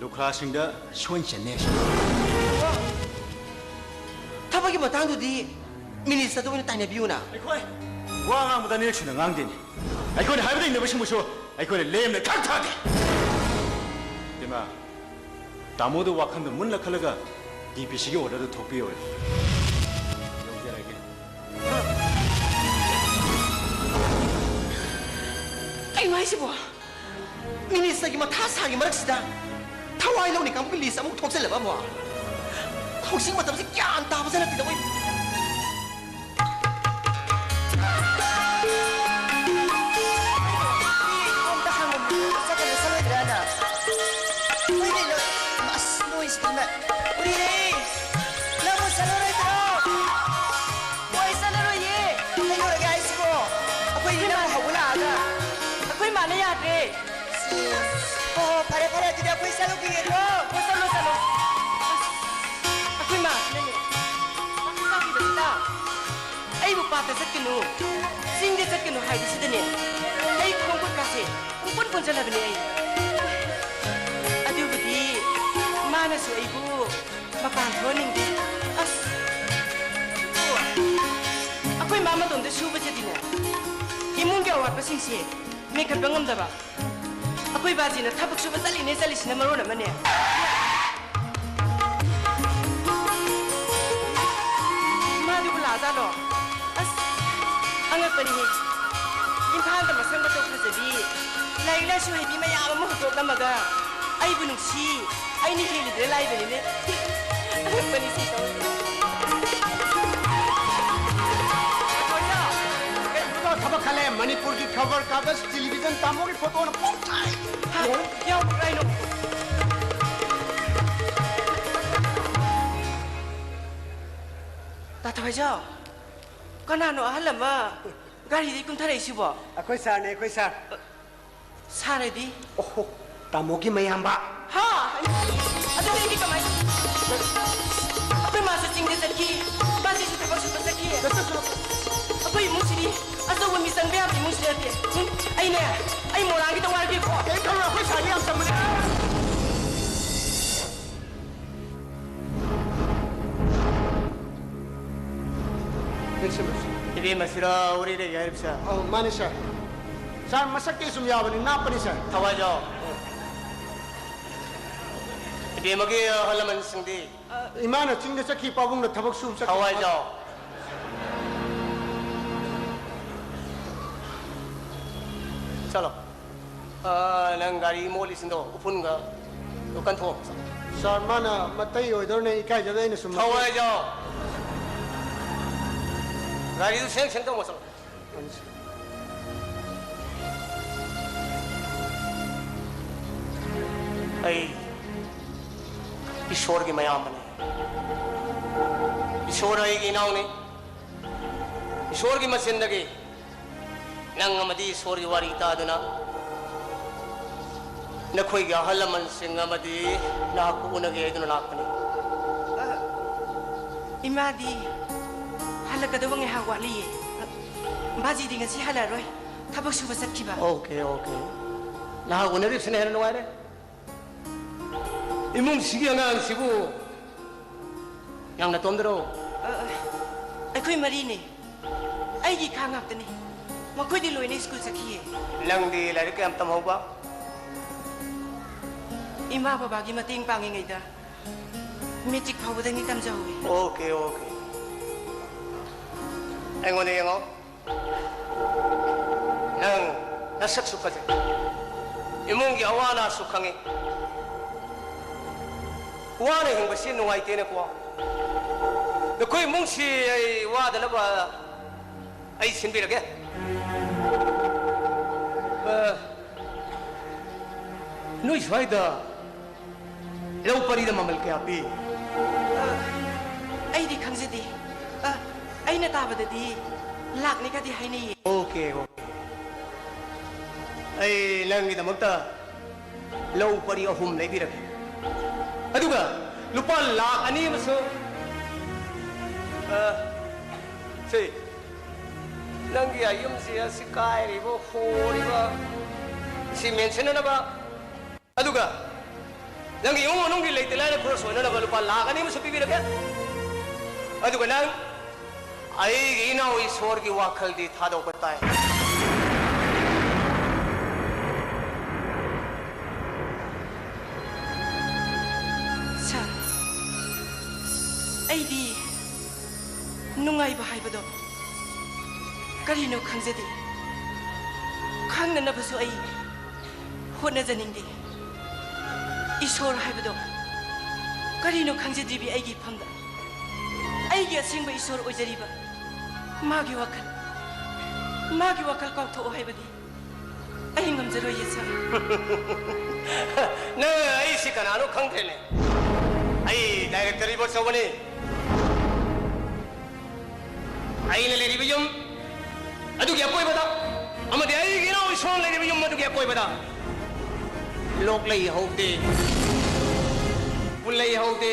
ꯂꯨꯈ꯭ꯔꯥꯁꯤꯡꯗ ꯁꯣꯏꯅ ꯆꯟꯅꯦ꯫ ꯊꯕꯛꯀꯤ ꯃꯇꯥꯡꯗꯨꯗꯤ ꯃꯤꯅꯤꯁꯇꯔꯗ ꯑꯣꯏꯅ ꯇꯥꯏꯅꯕꯤꯌꯨꯅ꯫ ꯑꯩꯈꯣꯏ ꯋꯥ ꯉꯥꯡꯕꯗ ꯑꯅꯤꯔꯛ ꯁꯨꯅ ꯉꯥꯡꯗꯦꯅꯦ꯫ ꯑꯩꯈꯣꯏꯅ ꯍꯥꯏꯕꯗ ꯏꯟꯅꯕꯁꯤꯡꯕꯨꯁꯨ ꯑꯩꯈꯣꯏꯅ ꯂꯦꯝꯅ ꯊꯛ ꯊꯥꯗꯦ꯫ ꯏꯃꯥ, ꯇꯥꯃꯣꯗꯨ ꯋꯥꯈꯜꯗ ꯃꯨꯟꯅ ꯈꯜꯂꯒ DPCꯒꯤ orderꯗꯨ ꯊꯣꯛꯄꯤꯌꯣ꯫ ꯌꯧꯖꯔꯒꯦ꯫ ꯀꯩꯅꯣ ꯍꯥꯏꯁꯤꯕꯣ? ꯃꯤꯅꯤꯁꯇꯔꯒꯤ ꯃꯊꯥ ꯁꯥꯒꯤ ꯃꯔꯛꯁꯤꯗ ꯊꯋꯥꯏ ꯂꯧꯅꯤ ꯀꯥꯡꯕꯨꯒꯤ list ꯑꯃꯨꯛ ꯊꯣꯛꯆꯜꯂꯕ ꯑꯃꯨꯛ? ꯍꯧꯖꯤꯛ ꯃꯇꯝꯁꯤ ꯒ꯭ꯌꯥꯟ ꯇꯥꯕꯁꯦ ꯅꯠꯇꯦꯗ, ꯃꯣꯏ꯫ ꯀꯣꯝꯇ ꯍꯪꯉꯝꯕꯗꯨ ꯆꯠꯀꯗ꯭ꯔꯥ ꯆꯠꯂꯣꯏꯗ꯭ꯔꯥꯅ? ꯍꯣꯏꯅꯦ, ꯂꯣꯏ-, ꯑꯁ, ꯅꯣꯏꯁꯤꯗꯤ ꯏꯃꯥ꯫ ꯎꯔꯤꯔꯦ! ꯅꯪꯕꯨ ꯆꯠꯂꯔꯣꯏꯗ꯭ꯔꯣ? ꯍꯣꯏ, ꯆꯠꯂꯔꯣꯏꯌꯦ꯫ ꯀꯩꯗꯧꯔꯒꯦ ꯍꯥꯏꯁꯤꯕꯣ? ꯑꯩꯈꯣꯏ ꯂꯣꯏꯁꯜꯂꯨꯈꯤꯒꯦꯀꯣ꯫ ꯂꯣꯏꯁꯜꯂꯣ, ꯂꯣꯏꯁꯜꯂꯣ꯫ ꯑꯁ, ꯑꯩꯈꯣꯏ ꯃꯥꯁꯤꯅꯅꯦ, ꯆꯥꯛ ꯆꯥꯈꯤꯕꯁꯤꯗ ꯑꯩꯕꯨ ꯄꯥꯠꯇ ꯆꯠꯀꯅꯨ, ꯆꯤꯡꯗ ꯆꯠꯀꯅꯨ ꯍꯥꯏꯕꯁꯤꯗꯅꯦ, ꯑꯩ ꯈꯣꯡ ꯈꯨꯠꯀꯥꯁꯦ ꯄꯨꯡꯄꯨꯟ ꯄꯨꯟꯁꯤꯜꯂꯕꯅꯦ ꯑꯩ꯫ ꯑꯗꯨꯕꯨꯗꯤ ꯃꯥꯅꯁꯨ ꯑꯩꯕꯨ ꯃꯄꯥꯟ ꯊꯣꯛꯍꯟꯅꯤꯡꯗꯦ꯫ ꯑꯁ, ꯑꯩꯈꯣꯏ ꯃꯥ ꯃꯇꯣꯝꯗ ꯁꯨꯕꯁꯤꯗꯤꯅꯦ, ꯏꯃꯨꯡꯒꯤ ꯑꯋꯥꯠꯄꯁꯤꯡꯁꯦ ꯃꯦꯟꯈꯠꯄ ꯉꯝꯗꯕ꯫ ꯑꯩꯈꯣꯏ ꯕꯥꯖꯤꯅ ꯊꯕꯛ ꯁꯨꯕ ꯆꯠꯂꯤꯅꯦ ꯆꯠꯂꯤꯁꯤꯅ ꯃꯔꯣꯟ ꯑꯃꯅꯦ꯫ ꯃꯥꯗꯨꯕꯨ ꯂꯥꯛꯑꯖꯥꯠꯂꯣ? ꯑꯁ, ꯑꯉꯛꯄꯅꯤꯍꯦ꯫ ꯏꯝꯐꯥꯜꯗ ꯃꯁꯛ ꯃꯇꯧ ꯐꯖꯕꯤ, ꯂꯥꯏꯔꯤꯛ ꯂꯥꯏꯁꯨ ꯍꯩꯕꯤ ꯃꯌꯥꯝ ꯑꯃ ꯍꯨꯟꯗꯣꯛꯂꯝꯃꯒ ꯑꯩꯕꯨ ꯅꯨꯡꯁꯤ, ꯑꯩꯅ ꯍꯦꯜꯂꯤꯗ꯭ꯔꯦ ꯂꯥꯏꯕꯅꯤꯅꯦ꯫ ꯑꯉꯛꯄꯅꯤ ꯁꯤ ꯇꯧꯔꯤꯁꯦ꯫ ꯀꯩꯅꯣ ꯊꯕꯛ ꯈꯜꯂꯦ, ꯃꯅꯤꯄꯨꯔꯒꯤ ꯈꯕꯔ ꯀꯥꯒꯖ, ꯇꯦꯂꯤꯚꯤꯖꯟ, ꯇꯥꯃꯣꯒꯤ ꯐꯣꯇꯣꯅ ꯄꯣꯛ ꯊꯥꯏ꯫ ꯍꯥ? ꯌꯥꯎꯕ꯭ꯔꯥ ꯍꯥꯏꯅꯣ? ꯇꯥ ꯊꯋꯥꯏꯖꯥꯎ, ꯀꯅꯥꯅꯣ ꯑꯍꯜ ꯑꯃ ꯒꯥꯔꯤꯗꯒꯤ ꯀꯨꯝꯊꯔꯛꯏꯁꯤꯕꯣ? ꯑꯩꯈꯣꯏ ꯁꯥꯔꯅꯦ, ꯑꯩꯈꯣꯏ ꯁꯥꯔ꯫ ꯁꯥꯔꯗꯤ? ꯑꯣꯍꯣ, ꯇꯥꯃꯣꯒꯤ ꯃꯌꯥꯝꯕ꯫ ꯍꯥ? ꯑꯗꯨꯗꯤ ꯑꯩꯗꯤ ꯀꯃꯥꯏꯅ? ꯑꯩꯈꯣꯏ ꯃꯥꯁꯨ ꯆꯤꯡꯗ ꯆꯠꯈꯤ, ꯃꯥꯁꯤꯁꯨ ꯊꯕꯛ ꯁꯨꯕ ꯆꯠꯈꯤ꯫ ꯆꯠꯁꯅꯨ, ꯆꯠꯁꯅꯨ꯫ ꯑꯩꯈꯣꯏ ꯏꯃꯨꯡꯁꯤꯗꯤ ꯑꯆꯧꯕ ꯃꯤꯆꯪꯕ ꯌꯥꯕ ꯏꯃꯨꯡꯁꯤ ꯅꯠꯇꯦ꯫ ꯎꯝ, ꯑꯩꯅꯦ, ꯑꯩ ꯃꯣꯔꯥꯡꯒꯤꯗ ꯋꯥꯔꯒꯦꯀꯣ꯫ ꯀꯩꯝ ꯈꯜꯂꯨꯅꯨ, ꯑꯩꯈꯣꯏ ꯁꯥꯔꯗꯤ ꯌꯥꯝ ꯆꯝꯕꯅꯦ꯫ ꯏꯕꯦꯝꯃ, ꯁꯤꯔꯥ ꯎꯔꯤ ꯂꯩ ꯍꯥꯏꯔꯤꯕꯁꯦ? ꯑꯧ, ꯃꯥꯅꯤ, ꯁꯥꯔ꯫ ꯁꯥꯔ, ꯃꯁꯛꯇꯤ ꯁꯨꯝ ꯌꯥꯕꯅꯤ, ꯅꯥꯞꯄꯅꯤ, ꯁꯥꯔ꯫ ꯊꯋꯥꯏꯖꯥꯎ꯫ ꯏꯕꯦꯝꯃꯒꯤ ꯑꯍꯜ ꯂꯃꯟꯁꯤꯡꯗꯤ? ꯏꯃꯥꯅ ꯆꯤꯡꯗ ꯆꯠꯈꯤ, ꯄꯥꯕꯨꯡꯅ ꯊꯕꯛ ꯁꯨꯕ ꯆꯠꯈꯤ꯫ ꯊꯋꯥꯏꯖꯥꯎ꯫ ꯆꯠꯂꯣ꯫ ꯑꯥ, ꯅꯪ ꯒꯥꯔꯤ ꯃꯣꯠꯂꯤꯁꯤꯡꯗꯣ ꯎꯐꯨꯟꯒ ꯀꯟꯊꯣꯛꯑꯣ꯫ ꯁꯥꯔ, ꯃꯥꯅ ꯃꯇꯩ ꯑꯣꯏꯗꯧꯔꯅꯦ, ꯏꯀꯥꯏꯖꯕ ꯑꯩꯅ ꯁꯨꯝ ꯊꯋꯥꯏꯖꯥꯎ꯫ ꯒꯥꯔꯤꯗꯨ ꯁꯦꯡ ꯁꯦꯡ ꯇꯧꯃꯣ, ꯆꯠꯂꯣ꯫ ꯑꯩ ꯏꯁꯣꯔꯒꯤ ꯃꯌꯥꯝꯕꯅꯤ꯫ ꯏꯁꯣꯔ ꯑꯩꯒꯤ ꯏꯅꯥꯎꯅꯤ꯫ ꯏꯁꯣꯔꯒꯤ ꯃꯆꯤꯟꯗꯒꯤ ꯅꯪ ꯑꯃꯗꯤ ꯏꯁꯣꯔꯒꯤ ꯋꯥꯔꯤ ꯇꯥꯗꯨꯅ ꯅꯈꯣꯏꯒꯤ ꯑꯍꯜ ꯂꯃꯟꯁꯤꯡ ꯑꯃꯗꯤ ꯅꯍꯥꯛꯄꯨ ꯎꯅꯒꯦ ꯍꯥꯏꯗꯨꯅ ꯂꯥꯛꯄꯅꯤ꯫ ꯑ, ꯏꯃꯥꯗꯤ ꯍꯜꯂꯛꯀꯗꯕ ꯉꯥꯏꯍꯥꯛ ꯋꯥꯠꯂꯤꯌꯦ꯫ ꯕꯥꯖꯤꯗꯤ ꯉꯁꯤ ꯍꯜꯂꯛꯑꯔꯣꯏ, ꯊꯕꯛ ꯁꯨꯕ ꯆꯠꯈꯤꯕ꯫ Okay, okay. ꯅꯍꯥꯛ ꯎꯅꯔꯤꯕꯁꯤꯅ ꯍꯦꯟꯅ ꯅꯨꯡꯉꯥꯏꯔꯦ꯫ ꯏꯃꯨꯡꯁꯤꯒꯤ ꯑꯉꯥꯡꯁꯤꯕꯨ ꯅꯪ ꯅꯇꯣꯝꯗꯔꯣ? ꯑ, ꯑ, ꯑꯩꯈꯣꯏ ꯃꯔꯤꯅꯦ꯫ ꯑꯩꯒꯤ ꯏꯈꯥ ꯉꯥꯛꯇꯅꯤ꯫ ꯃꯈꯣꯏꯗꯤ ꯂꯣꯏꯅ ꯁ꯭ꯀꯨꯜ ꯆꯠꯈꯤꯌꯦ꯫ ꯅꯪꯗꯤ ꯂꯥꯏꯔꯤꯛ ꯀꯌꯥꯝ ꯇꯝꯍꯧꯕ? ꯏꯃꯥ ꯕꯕꯥꯒꯤ ꯃꯇꯦꯡ ꯄꯥꯡꯉꯤꯉꯩꯗ ꯃꯦꯇ꯭ꯔꯤꯛ ꯐꯥꯎꯕꯗꯪꯗꯤ ꯇꯝꯖꯍꯧꯋꯤ꯫ Okay, okay. ꯑꯩꯉꯣꯟꯗ ꯌꯦꯡꯉꯣ꯫ ꯅꯪ ꯅꯁꯛꯁꯨ ꯐꯖꯩ꯫ ꯏꯃꯨꯡꯒꯤ ꯑꯋꯥ ꯑꯅꯥꯁꯨ ꯈꯪꯉꯤ꯫ ꯋꯥꯅ ꯍꯤꯡꯕꯁꯤ ꯅꯨꯡꯉꯥꯏꯇꯦꯅꯦꯀꯣ꯫ ꯅꯈꯣꯏ ꯏꯃꯨꯡꯁꯤ ꯑꯩ ꯋꯥꯗꯅꯕ ꯑꯩ ꯁꯤꯟꯕꯤꯔꯒꯦ꯫ ꯑ, ꯅꯣꯏ ꯁ꯭ꯋꯥꯏꯗ ꯂꯧ ꯄꯔꯤꯗ ꯃꯃꯜ ꯀꯌꯥ ꯄꯤ? ꯑ, ꯑꯩꯗꯤ ꯈꯪꯖꯗꯦ꯫ ꯑ, ꯑꯩꯅ ꯇꯥꯕꯗꯗꯤ ꯂꯥꯛꯅꯤ ꯀꯗꯤ ꯍꯥꯏꯅꯩꯌꯦ꯫ Okay, okay. ꯑꯩ ꯅꯪꯒꯤꯗꯃꯛꯇ ꯂꯧ ꯄꯔꯤ ꯑꯍꯨꯝ ꯂꯩꯕꯤꯔꯒꯦ꯫ ꯑꯗꯨꯒ ꯂꯨꯄꯥ ꯂꯥꯛ ꯑꯅꯤ ꯑꯃꯁꯨ, ꯑ, ꯁꯤ, ꯅꯪꯒꯤ ꯑꯌꯨꯝꯁꯤ ꯑꯁꯤ ꯀꯥꯏꯔꯤꯕ, ꯍꯣꯔꯤꯕ, ꯁꯤ ꯃꯦꯟꯁꯤꯟꯅꯅꯕ꯫ ꯑꯗꯨꯒ ꯅꯪꯒꯤ ꯏꯃꯨꯡ ꯃꯅꯨꯡꯒꯤ ꯂꯩꯇ ꯂꯥꯏꯔ ꯈꯔ ꯁꯣꯏꯅꯅꯕ ꯂꯨꯄꯥ ꯂꯥꯛ ꯑꯅꯤ ꯑꯃꯁꯨ ꯄꯤꯕꯤꯔꯒꯦ꯫ ꯑꯗꯨꯒ ꯅꯪ ꯑꯩꯒꯤ ꯏꯅꯥꯎ ꯏꯁꯣꯔꯒꯤ ꯋꯥꯈꯜꯗꯤ ꯊꯥꯗꯣꯛꯄ ꯇꯥꯏ꯫ ꯁꯥꯔ, ꯑꯩꯗꯤ ꯅꯨꯡꯉꯥꯏꯕ ꯍꯥꯏꯕꯗꯣ ꯀꯔꯤꯅꯣ ꯈꯪꯖꯗꯦ꯫ ꯈꯪꯅꯅꯕꯁꯨ ꯑꯩ ꯍꯣꯠꯅꯖꯅꯤꯡꯗꯦ꯫ ꯏꯁꯣꯔ ꯍꯥꯏꯕꯗꯣ ꯀꯔꯤꯅꯣ ꯈꯪꯖꯗ꯭ꯔꯤꯕꯤ ꯑꯩꯒꯤ ꯏꯐꯝꯗ꯫ ꯑꯩꯒꯤ ꯑꯁꯦꯡꯕ ꯏꯁꯣꯔ ꯑꯣꯏꯖꯔꯤꯕ ꯃꯥꯒꯤ ꯋꯥꯈꯜ, ꯃꯥꯒꯤ ꯋꯥꯈꯜ ꯀꯥꯎꯊꯣꯛꯑꯣ ꯍꯥꯏꯕꯗꯤ ꯑꯩ ꯉꯝꯖꯔꯣꯏꯌꯦ, ꯁꯥꯔ꯫ ꯅꯪ ꯑꯩꯁꯤ ꯀꯅꯥꯅꯣ ꯈꯪꯗ꯭ꯔꯦꯅꯦ꯫ ꯑꯩ ꯗꯥꯏꯔꯦꯛꯇꯔ ꯏꯕꯣꯆꯧꯕꯅꯤ꯫ ꯑꯩꯅ ꯂꯩꯔꯤꯕ ꯌꯨꯝ ꯑꯗꯨꯒꯤ ꯑꯀꯣꯏꯕꯗ ꯑꯃꯗꯤ ꯑꯩꯒꯤ ꯏꯅꯥꯎ ꯏꯁꯣꯔ ꯂꯩꯔꯤꯕ ꯌꯨꯝ ꯑꯗꯨꯒꯤ ꯑꯀꯣꯏꯕꯗ ꯂꯣꯛ ꯂꯩ ꯍꯧꯗꯦ, ꯄꯨꯜꯂꯩ ꯍꯧꯗꯦ,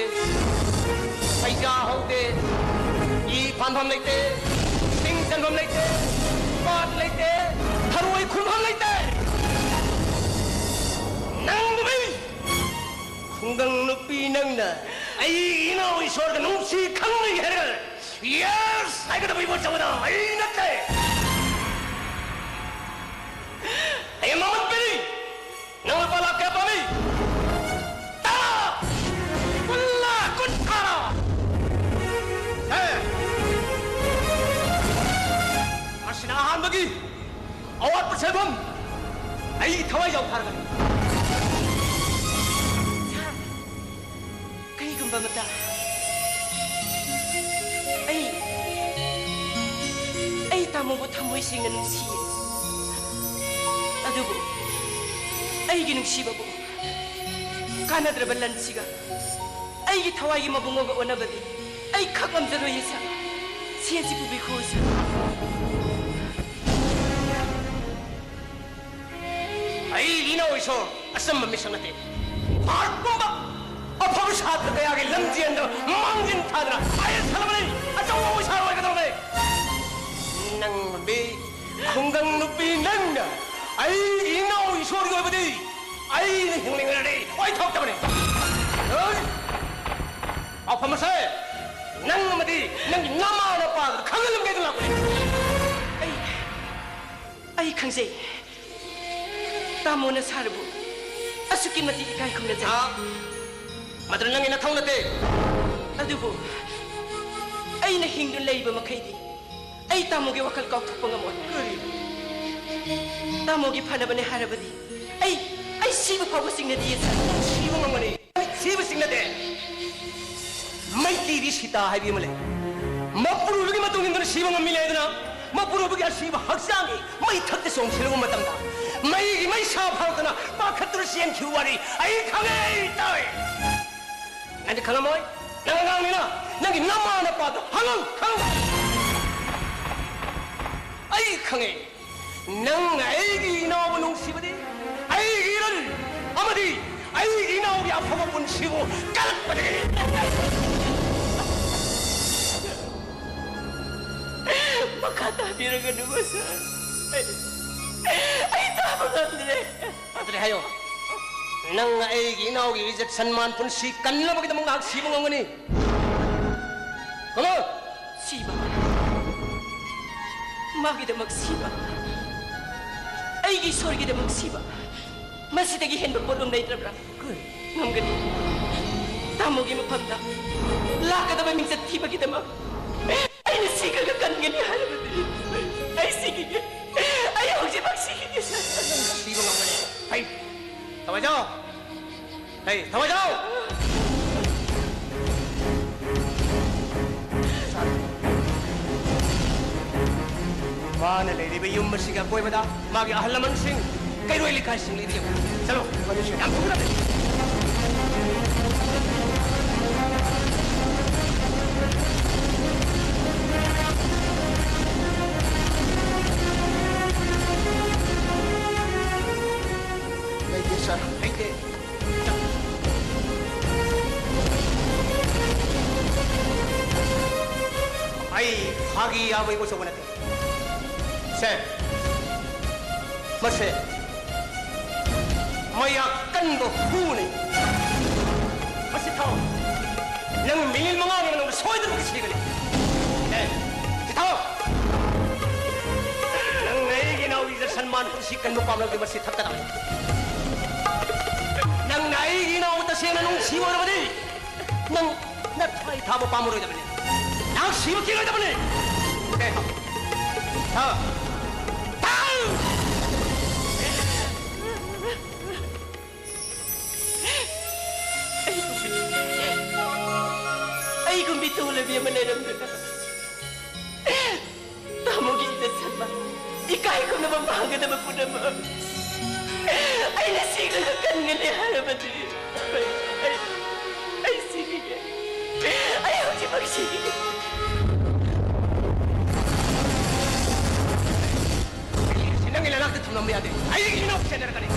ꯄꯩꯖꯥ ꯍꯧꯗꯦ, ꯏ ꯐꯥꯟꯐꯝ ꯂꯩꯇꯦ, ꯁꯤꯡ ꯆꯟꯐꯝ ꯂꯩꯇꯦ, ꯄꯥꯠ ꯂꯩꯇꯦ, ꯊꯔꯣꯏ ꯈꯨꯟꯐꯝ ꯂꯩꯇꯦ꯫ ꯅꯪ ꯅꯨꯄꯤ, ꯈꯨꯡꯒꯪ ꯅꯨꯄꯤ ꯅꯪꯅ ꯑꯩꯒꯤ ꯏꯅꯥꯎ ꯏꯁꯣꯔꯒ ꯅꯨꯡꯁꯤ ꯈꯪꯅꯩ ꯍꯥꯏꯔꯒ ꯌꯦꯁ ꯍꯥꯏꯒꯗꯕ ꯏꯕꯣ ꯆꯧꯗ ꯑꯩ ꯅꯠꯇꯦ꯫ ꯑꯩ ꯃꯃꯜ ꯄꯤꯔꯤ꯫ ꯅꯪ ꯂꯨꯄꯥ ꯂꯥꯈ ꯀꯌꯥ ꯄꯥꯝꯃꯤ? ꯇꯔꯥ! ꯀꯨꯟ ꯂꯥꯈ! ꯀꯨꯟꯊ꯭ꯔꯥꯔꯣ? ꯍꯦ! ꯃꯁꯤꯅ ꯑꯍꯥꯟꯕꯒꯤ ꯑꯋꯥꯠꯄ ꯁꯦꯟꯐꯝ ꯑꯩꯒꯤ ꯊꯋꯥꯏ ꯌꯥꯎꯊꯔꯒꯅꯤ꯫ ꯁꯥꯔ, ꯀꯔꯤꯒꯨꯝꯕ ꯑꯃꯇ ꯑꯩ, ꯑꯩ ꯇꯥꯃꯣꯕꯨ ꯊꯃꯣꯏ ꯁꯦꯡꯅ ꯅꯨꯡꯁꯤꯌꯦ꯫ ꯑꯗꯨꯕꯨ ꯑꯩꯒꯤ ꯅꯨꯡꯁꯤꯕꯕꯨ ꯀꯥꯟꯅꯗ꯭ꯔꯕ ꯂꯟꯁꯤꯒ ꯑꯩꯒꯤ ꯊꯋꯥꯏꯒꯤ ꯃꯕꯨꯡꯉꯣꯒ ꯑꯣꯟꯅꯕꯗꯤ ꯑꯩ ꯈꯛ ꯉꯝꯖꯔꯣꯏꯌꯦ ꯁꯥꯔ꯫ ꯁꯤ ꯑꯁꯤ ꯄꯨꯕꯤꯈꯣ ꯁꯥꯔ꯫ ꯑꯩꯒꯤ ꯏꯅꯥꯎ ꯏꯁꯣꯔ ꯑꯆꯝꯕ ꯃꯤꯁꯛ ꯅꯠꯇꯦ꯫ ꯑꯥꯔꯠꯀꯨꯝꯕ ꯑꯐꯕ ꯁꯥꯇ꯭ꯔ ꯀꯌꯥꯒꯤ ꯂꯝꯖꯦꯟꯗ ꯃꯥꯡꯖꯤꯟ ꯊꯥꯗꯅ ꯑꯥꯏ ꯑꯦꯁ ꯊꯜꯂꯕꯅꯤ꯫ ꯑꯆꯧꯕ ꯑꯣꯐꯤꯁꯥꯔ ꯑꯣꯏꯒꯗꯧꯔꯕꯅꯤ꯫ ꯅꯪ ꯅꯨꯄꯤ, ꯈꯨꯡꯒꯪ ꯅꯨꯄꯤ ꯅꯪꯅ ꯑꯩꯒꯤ ꯏꯅꯥꯎ ꯏꯁꯣꯔꯒꯤ ꯑꯣꯏꯕꯗꯤ ꯑꯩꯅ ꯍꯤꯡꯂꯤꯉꯩꯗꯗꯤ ꯑꯣꯏꯊꯣꯛꯇꯕꯅꯤ꯫ ꯍꯣꯏ! ꯄꯥꯎꯈꯨꯝ ꯑꯁꯦ ꯅꯪ ꯑꯃꯗꯤ ꯅꯪꯒꯤ ꯅꯃꯥ ꯅꯄꯥꯗꯨꯗ ꯈꯪꯍꯜꯂꯝꯒꯦ ꯍꯥꯏꯗꯨꯅ ꯂꯥꯛꯄꯅꯤ꯫ ꯑꯩ, ꯑꯩ ꯈꯪꯖꯩ꯫ ꯇꯥꯃꯣꯅ ꯁꯥꯔꯕꯨ ꯑꯁꯨꯛꯀꯤ ꯃꯇꯤꯛ ꯏꯀꯥꯏ ꯈꯨꯝꯅꯖꯩ꯫ ꯑꯥ, ꯃꯗꯨꯅ ꯅꯪꯒꯤ ꯅꯊꯧ ꯅꯠꯇꯦ꯫ ꯑꯗꯨꯕꯨ ꯑꯩꯅ ꯍꯤꯡꯗꯨꯅ ꯂꯩꯔꯤꯕ ꯃꯈꯩꯗꯤ ꯑꯩ ꯇꯥꯃꯣꯒꯤ ꯋꯥꯈꯜ ꯀꯥꯎꯊꯣꯛꯄ ꯉꯝꯃꯣꯏ꯫ ꯀꯔꯤ? ꯇꯥꯃꯣꯒꯤ ꯐꯅꯕꯅꯦ ꯍꯥꯏꯔꯕꯗꯤ ꯑꯩ, ꯑꯩ ꯁꯤꯕ ꯐꯥꯎꯕ ꯆꯤꯡꯅꯗꯤꯌꯦ ꯁꯥꯔ꯫ ꯁꯤꯕ ꯉꯝꯒꯅꯤ꯫ ꯁꯤꯕ ꯆꯤꯡꯅꯗꯦ꯫ ꯃꯩꯇꯩꯗꯤ ꯁꯤꯇꯥ ꯍꯥꯏꯕꯤ ꯑꯃ ꯂꯩ꯫ ꯃꯄꯨꯔꯣꯏꯕꯒꯤ ꯃꯇꯨꯡ ꯏꯟꯗꯨꯅ ꯁꯤꯕ ꯉꯝꯃꯤ ꯂꯩꯗꯅ, ꯃꯄꯨꯔꯣꯏꯕꯒꯤ ꯑꯁꯤꯕ ꯍꯛꯆꯥꯡꯒꯤ ꯃꯩ ꯊꯛꯇ ꯆꯣꯡꯁꯤꯜꯂꯨꯕ ꯃꯇꯝꯗ ꯃꯩꯒꯤ ꯃꯩꯁꯥ ꯐꯥꯎꯗꯅ ꯄꯥꯈꯠꯇꯨꯅ ꯆꯦꯟꯈꯤꯕ ꯋꯥꯔꯤ ꯑꯩ ꯈꯪꯉꯦ, ꯇꯥꯏ꯫ ꯅꯪꯗꯤ ꯈꯪꯉꯝꯃꯣꯏ꯫ ꯅꯪ ꯑꯉꯥꯡꯅꯤꯅ ꯅꯪꯒꯤ ꯅꯃꯥ ꯅꯄꯥꯗ ꯍꯪꯉꯨ, ꯈꯪꯉꯨ꯫ ꯑꯩ ꯈꯪꯉꯦ꯫ ꯅꯪꯅ ꯑꯩꯒꯤ ꯏꯅꯥꯎꯕꯨ ꯅꯨꯡꯁꯤꯕꯗꯤ ꯑꯩꯒꯤ ꯏꯔꯜ ꯑꯩꯒꯤ ꯏꯅꯥꯎꯒꯤ ꯑꯐꯕ ꯄꯨꯟꯁꯤꯕꯨ ꯀꯜꯂꯛꯄꯗꯒꯤ꯫ ꯃꯈꯥ ꯇꯥꯕꯤꯔꯒꯅꯨ, ꯁꯥꯔ꯫ ꯑꯩ, ꯑꯩ ꯇꯥꯕ ꯉꯝꯗ꯭ꯔꯦ꯫ ꯑꯗꯨꯗꯤ ꯍꯥꯏꯌꯣ, ꯅꯪꯅ ꯑꯩꯒꯤ ꯏꯅꯥꯎꯒꯤ ꯏꯖꯠ ꯁꯟꯃꯥꯟ ꯄꯨꯟꯁꯤ ꯀꯟꯅꯕꯒꯤꯗꯃꯛ ꯉꯥꯏꯍꯥꯛ ꯁꯤꯕ ꯉꯝꯒꯅꯤ? ꯀꯃꯣꯟ! ꯁꯤꯕ? ꯃꯥꯒꯤꯗꯃꯛ ꯁꯤꯕ? ꯑꯩꯒꯤ ꯏꯁꯣꯔꯒꯤꯗꯃꯛ ꯁꯤꯕ? ꯃꯁꯤꯗꯒꯤ ꯍꯦꯟꯕ ꯄꯣꯠꯂꯨꯝ ꯂꯩꯇ꯭ꯔꯕ꯭ꯔꯥ? ꯉꯝꯒꯅꯤ꯫ ꯇꯥꯃꯣꯒꯤ ꯃꯐꯝꯗ ꯂꯥꯛꯀꯗꯕ ꯃꯤꯡꯆꯠ ꯊꯤꯕꯒꯤꯗꯃꯛ ꯑꯩꯅ ꯁꯤꯈ꯭ꯔꯒ ꯀꯟꯒꯅꯤ ꯍꯥꯏꯔꯕꯗꯤ ꯑꯩ ꯁꯤꯈꯤꯒꯦ꯫ ꯑꯩ ꯍꯧꯖꯤꯛꯃꯛ ꯁꯤꯈꯤꯒꯦ, ꯁꯥꯔ꯫ ꯁꯤꯕ ꯉꯝꯒꯅꯤ꯫ ꯍꯩ, ꯊꯋꯥꯏꯖꯥꯎ! ꯍꯩ, ꯊꯋꯥꯏꯖꯥꯎ! ꯃꯥꯅ ꯂꯩꯔꯤꯕ ꯌꯨꯝ ꯑꯁꯤꯒꯤ ꯑꯀꯣꯏꯕꯗ ꯃꯥꯒꯤ ꯑꯍꯜ ꯂꯃꯟꯁꯤꯡ, ꯀꯩꯔꯣꯏ ꯂꯩꯀꯥꯏꯁꯤꯡ ꯂꯩꯔꯤ꯫ ꯆꯠꯂꯣ꯫ ꯌꯥꯝ ꯊꯨꯅ꯫ ꯂꯩꯇꯦ, ꯁꯥꯔ꯫ ꯂꯩꯇꯦ꯫ ꯑꯩ ꯐꯥꯒꯤ ꯌꯥꯕ ꯏꯀꯣ ꯆꯧꯕ ꯅꯠꯇꯦ꯫ ꯁꯦ, ꯃꯁꯦ ꯃꯩ ꯑꯀꯟꯕ ꯍꯨꯅꯤ꯫ ꯃꯁꯤ ꯊꯥꯎ꯫ ꯅꯪ ꯃꯤꯅꯤꯠ ꯃꯉꯥꯒꯤ ꯃꯅꯨꯡꯗ ꯁꯣꯏꯗꯅꯃꯛꯀꯤ ꯁꯤꯒꯅꯤ꯫ ꯑꯦ, ꯁꯤ ꯊꯥꯎ꯫ ꯅꯪꯅ ꯑꯩꯒꯤ ꯏꯅꯥꯎꯒꯤ ꯁꯟꯃꯥꯟ ꯄꯨꯟꯁꯤ ꯀꯟꯕ ꯄꯥꯝꯂꯕꯗꯤ ꯃꯁꯤ ꯊꯛꯀꯗꯕꯅꯤ꯫ ꯅꯪꯅ ꯑꯩꯒꯤ ꯏꯅꯥꯎꯕꯨ ꯇꯁꯦꯡꯅ ꯅꯨꯡꯁꯤ ꯑꯣꯏꯔꯕꯗꯤ ꯅꯪ ꯅꯊ꯭ꯋꯥꯏ ꯊꯥꯕ ꯄꯥꯝꯃꯔꯣꯏꯗꯕꯅꯤ꯫ ꯅꯍꯥꯛ ꯁꯤꯕ ꯀꯤꯔꯣꯏꯗꯕꯅꯤ꯫ ꯑꯦ, ꯊꯥꯎ꯫ ꯊꯥꯎ! ꯑꯩꯒꯨꯝꯕꯤ, ꯑꯩꯒꯨꯝꯕꯤ ꯇꯣꯂꯕꯤ ꯑꯃ ꯂꯩꯔꯝꯗꯅ ꯇꯥꯃꯣꯒꯤ ꯏꯖꯠ ꯁꯟꯃꯥꯟ, ꯏꯀꯥꯏ ꯈꯨꯝꯅꯕ ꯃꯥꯡꯒꯗꯕ ꯄꯨꯝꯅꯃꯛ ꯑꯩꯅ ꯁꯤꯈ꯭ꯔꯒ ꯀꯟꯒꯅꯤ ꯍꯥꯏꯔꯕꯗꯤ ꯑꯩ, ꯑꯩ, ꯑꯩ ꯁꯤꯈꯤꯒꯦ꯫ ꯑꯩ ꯍꯧꯖꯤꯛꯃꯛ ꯁꯤꯈꯤꯒꯦ꯫ ꯑꯩ ꯅꯪꯒꯤ ꯅꯅꯥꯛꯇ ꯊꯝꯂꯝꯕ ꯌꯥꯗꯦ꯫ ꯑꯩꯒꯤ ꯏꯅꯥꯎ ꯆꯦꯟꯅꯔꯛꯀꯅꯤ꯫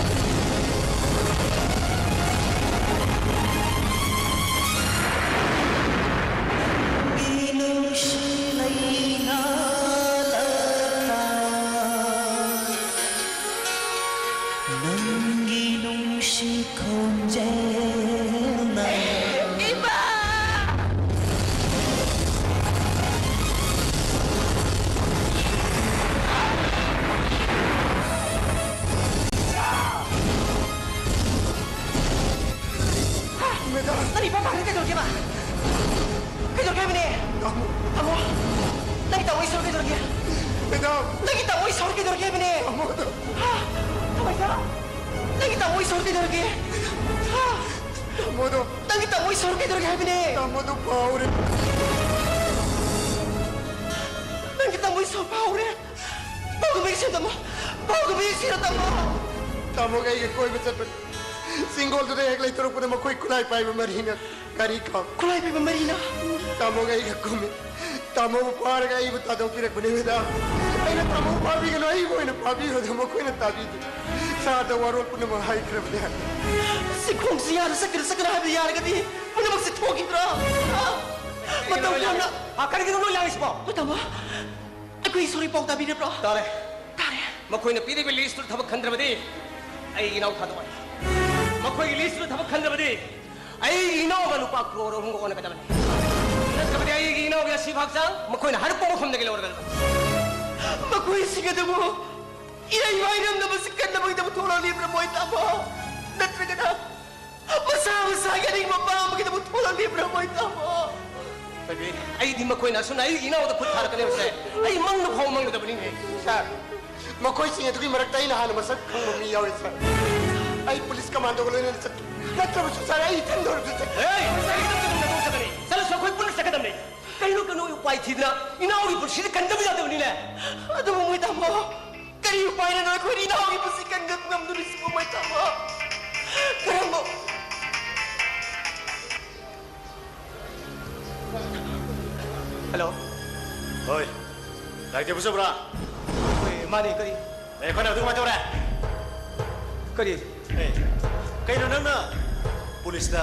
ꯇꯥꯃꯣ! ꯅꯪꯒꯤ ꯇꯥꯃꯣ ꯏꯁꯣꯔ ꯀꯩꯗꯧꯔꯒꯦ? ꯃꯦꯗꯥꯝ! ꯅꯪꯒꯤ ꯇꯥꯃꯣ ꯏꯁꯣꯔ ꯀꯩꯗꯧꯔꯒꯦ ꯍꯥꯏꯕꯅꯦ? ꯇꯥꯃꯣꯗꯣ! ꯍꯥ? ꯀꯃꯥꯏꯅ? ꯅꯪꯒꯤ ꯇꯥꯃꯣ ꯏꯁꯣꯔ ꯀꯩꯗꯧꯔꯒꯦ? ꯍꯥ? ꯇꯥꯃꯣꯗꯣ! ꯅꯪꯒꯤ ꯇꯥꯃꯣ ꯏꯁꯣꯔ ꯀꯩꯗꯧꯔꯒꯦ ꯍꯥꯏꯕꯅꯦ? ꯇꯥꯃꯣꯗꯣ ꯐꯥꯎꯔꯦ꯫ ꯅꯪꯒꯤ ꯇꯥꯃꯣ ꯏꯁꯣꯔ ꯐꯥꯎꯔꯦ? ꯄꯥꯎꯗꯝ ꯌꯦꯡꯁꯤꯔꯣ ꯇꯥꯃꯣ? ꯄꯥꯎꯗꯝ ꯌꯦꯡꯁꯤꯔꯣ ꯇꯥꯃꯣ? ꯇꯥꯃꯣꯒ ꯑꯩꯒ ꯀꯣꯏꯕ ꯆꯠꯄ ꯆꯤꯡꯒꯣꯜꯗꯨꯗ ꯍꯦꯛ ꯂꯩꯊꯣꯔꯛꯄꯗ ꯃꯈꯣꯏ ꯈꯨꯠꯂꯥꯏ ꯄꯥꯏꯕ ꯃꯔꯤꯅ ꯒꯥꯔꯤ ꯈꯥꯝ꯫ ꯈꯨꯠꯂꯥꯏ ꯄꯥꯏꯕ ꯃꯔꯤꯅ? ꯇꯥꯃꯣꯒ ꯑꯩꯒ ꯀꯨꯝꯃꯤ꯫ ꯇꯥꯃꯣꯕꯨ ꯐꯥꯔꯒ ꯑꯩꯕꯨ ꯊꯥꯗꯣꯛꯄꯤꯔꯛꯄꯅꯦ, ꯃꯦꯗꯥꯝ꯫ ꯑꯩꯅ ꯇꯥꯃꯣꯕꯨ ꯐꯥꯕꯤꯒꯅꯨ, ꯑꯩꯕꯨ ꯑꯣꯏꯅ ꯐꯥꯕꯤꯌꯨ ꯑꯗꯣ ꯃꯈꯣꯏꯅ ꯇꯥꯕꯤꯗꯦ꯫ ꯁꯥꯔꯗ ꯋꯥꯔꯣꯜ ꯄꯨꯝꯅꯃꯛ ꯍꯥꯏꯈ꯭ꯔꯕꯅꯦ꯫ ꯁꯤ ꯈꯣꯡꯁꯤ ꯌꯥꯔ ꯆꯠꯀꯅꯨ, ꯆꯠꯀꯅꯨ ꯍꯥꯏꯕ ꯌꯥꯔꯒꯗꯤ ꯄꯨꯝꯅꯃꯛꯁꯦ ꯊꯣꯛꯈꯤꯗ꯭ꯔꯥ? ꯍꯥ? ꯃꯇꯧ ꯀꯔꯝꯅ? ꯑ, ꯀꯔꯤꯒꯤꯅꯣ ꯅꯣꯏ ꯂꯥꯡꯉꯤꯁꯤꯕꯣ? ꯃꯇꯝ, ꯑꯩꯈꯣꯏ ꯏꯁꯣꯔꯒꯤ ꯄꯥꯎ ꯇꯥꯕꯤꯔꯕ꯭ꯔꯣ? ꯇꯥꯔꯦ꯫ ꯇꯥꯔꯦ꯫ ꯃꯈꯣꯏꯅ ꯄꯤꯔꯤꯕ ꯂꯤꯁꯇꯨꯗ ꯊꯕꯛ ꯈꯟꯗ꯭ꯔꯕꯗꯤ ꯑꯩꯒꯤ ꯏꯅꯥꯎ ꯊꯥꯗꯣꯛꯑꯣꯏ꯫ ꯃꯈꯣꯏꯒꯤ ꯂꯤꯁꯇꯨꯗ ꯊꯕꯛ ꯈꯟꯗ꯭ꯔꯕꯗꯤ ꯑꯩꯒꯤ ꯏꯅꯥꯎꯒ ꯂꯨꯄꯥ ꯀ꯭ꯔꯣꯔ ꯑꯍꯨꯝꯒ ꯑꯣꯟꯅꯒꯗꯕꯅꯤ꯫ ꯅꯠꯇ꯭ꯔꯕꯗꯤ ꯑꯩꯒꯤ ꯏꯅꯥꯎꯒꯤ ꯑꯁꯤꯕ ꯍꯛꯆꯥꯡ ꯃꯈꯣꯏꯅ ꯍꯥꯏꯔꯛꯄ ꯃꯐꯝꯗꯒꯤ ꯂꯧꯔꯒꯗꯕꯅꯤ꯫ ꯃꯈꯣꯏꯁꯤꯡ ꯑꯗꯨꯕꯨ ꯏꯔꯩ ꯃꯥꯏꯔꯝꯅꯕꯁꯤ ꯀꯟꯅꯕꯒꯤꯗꯃꯛ ꯊꯣꯛꯂꯛꯂꯤꯕ꯭ꯔꯥ ꯃꯣꯏ ꯇꯥꯃꯣ? ꯅꯠꯇ꯭ꯔꯒꯅ ꯃꯁꯥ ꯃꯁꯥꯒꯤ ꯑꯅꯤꯡꯕ ꯑꯄꯥꯝꯕꯒꯤꯗꯃꯛ ꯊꯣꯛꯂꯛꯂꯤꯕ꯭ꯔꯥ ꯃꯣꯏ ꯇꯥꯃꯣ? ꯊꯣꯏꯕꯤ, ꯑꯩꯗꯤ ꯃꯈꯣꯏꯅ ꯑꯁꯨꯝꯅ ꯑꯩꯒꯤ ꯏꯅꯥꯎꯗ ꯈꯨꯠ ꯊꯥꯔꯛꯀꯅꯦꯕꯁꯦ ꯑꯩ ꯃꯪꯗ ꯐꯥꯎ ꯃꯪꯂꯨꯗꯕꯅꯤꯅꯦ꯫ ꯁꯥꯔ, ꯃꯈꯣꯏꯁꯤꯡ ꯑꯗꯨꯒꯤ ꯃꯔꯛꯇ ꯑꯩꯅ ꯍꯥꯟꯅ ꯃꯁꯛ ꯈꯪꯕ ꯃꯤ ꯌꯥꯎꯔꯤ, ꯁꯥꯔ꯫ ꯑꯩ ꯄꯨꯂꯤꯁ ꯀꯃꯥꯟꯗꯣꯒ ꯂꯣꯏꯅꯅ ꯆꯠꯀꯦ꯫ ꯅꯠꯇ꯭ꯔꯕꯁꯨ, ꯁꯥꯔ, ꯑꯩ ꯏꯊꯟꯗ ꯑꯣꯏꯔꯕꯁꯨ ꯆꯠꯀꯦ꯫ ꯑꯦ, ꯀꯔꯤꯒꯤꯗꯃꯛꯇ ꯅꯪ ꯅꯇꯣꯝ ꯆꯠꯀꯅꯤ? ꯆꯠꯂꯁꯨ ꯑꯩꯈꯣꯏ ꯄꯨꯟꯅ ꯆꯠꯀꯗꯕꯅꯤ꯫ ꯀꯔꯤꯅꯣ, ꯀꯩꯅꯣ ꯎꯄꯥꯏ ꯊꯤꯗꯅ ꯏꯅꯥꯎꯒꯤ ꯄꯨꯟꯁꯤꯗ ꯀꯟꯗꯕ ꯌꯥꯗꯕꯅꯤꯅꯦ꯫ ꯑꯗꯨꯕꯨ ꯃꯣꯏ ꯇꯥꯃꯣ, ꯀꯔꯤ ꯎꯄꯥꯏꯅꯅꯣ ꯑꯩꯈꯣꯏꯅ ꯏꯅꯥꯎꯒꯤ ꯄꯨꯟꯁꯤ ꯀꯟꯕ ꯉꯝꯗꯣꯔꯤꯁꯤꯕꯨ, ꯃꯣꯏ ꯇꯥꯃꯣ? ꯀꯔꯝꯕ? ꯍꯜꯂꯣ꯫ ꯍꯣꯏ꯫ ꯂꯥꯏꯇꯦꯕꯨ ꯆꯠꯄ꯭ꯔꯥ? ꯍꯣꯏ, ꯃꯥꯅꯦ, ꯀꯔꯤ? ꯑꯦ, ꯑꯩꯈꯣꯏꯅ ꯑꯗꯨ ꯀꯃꯥꯏꯅ ꯇꯧꯔꯦ? ꯀꯔꯤ? ꯑꯦ, ꯀꯩꯅꯣ ꯅꯪꯅ ꯄꯨꯂꯤꯁꯇ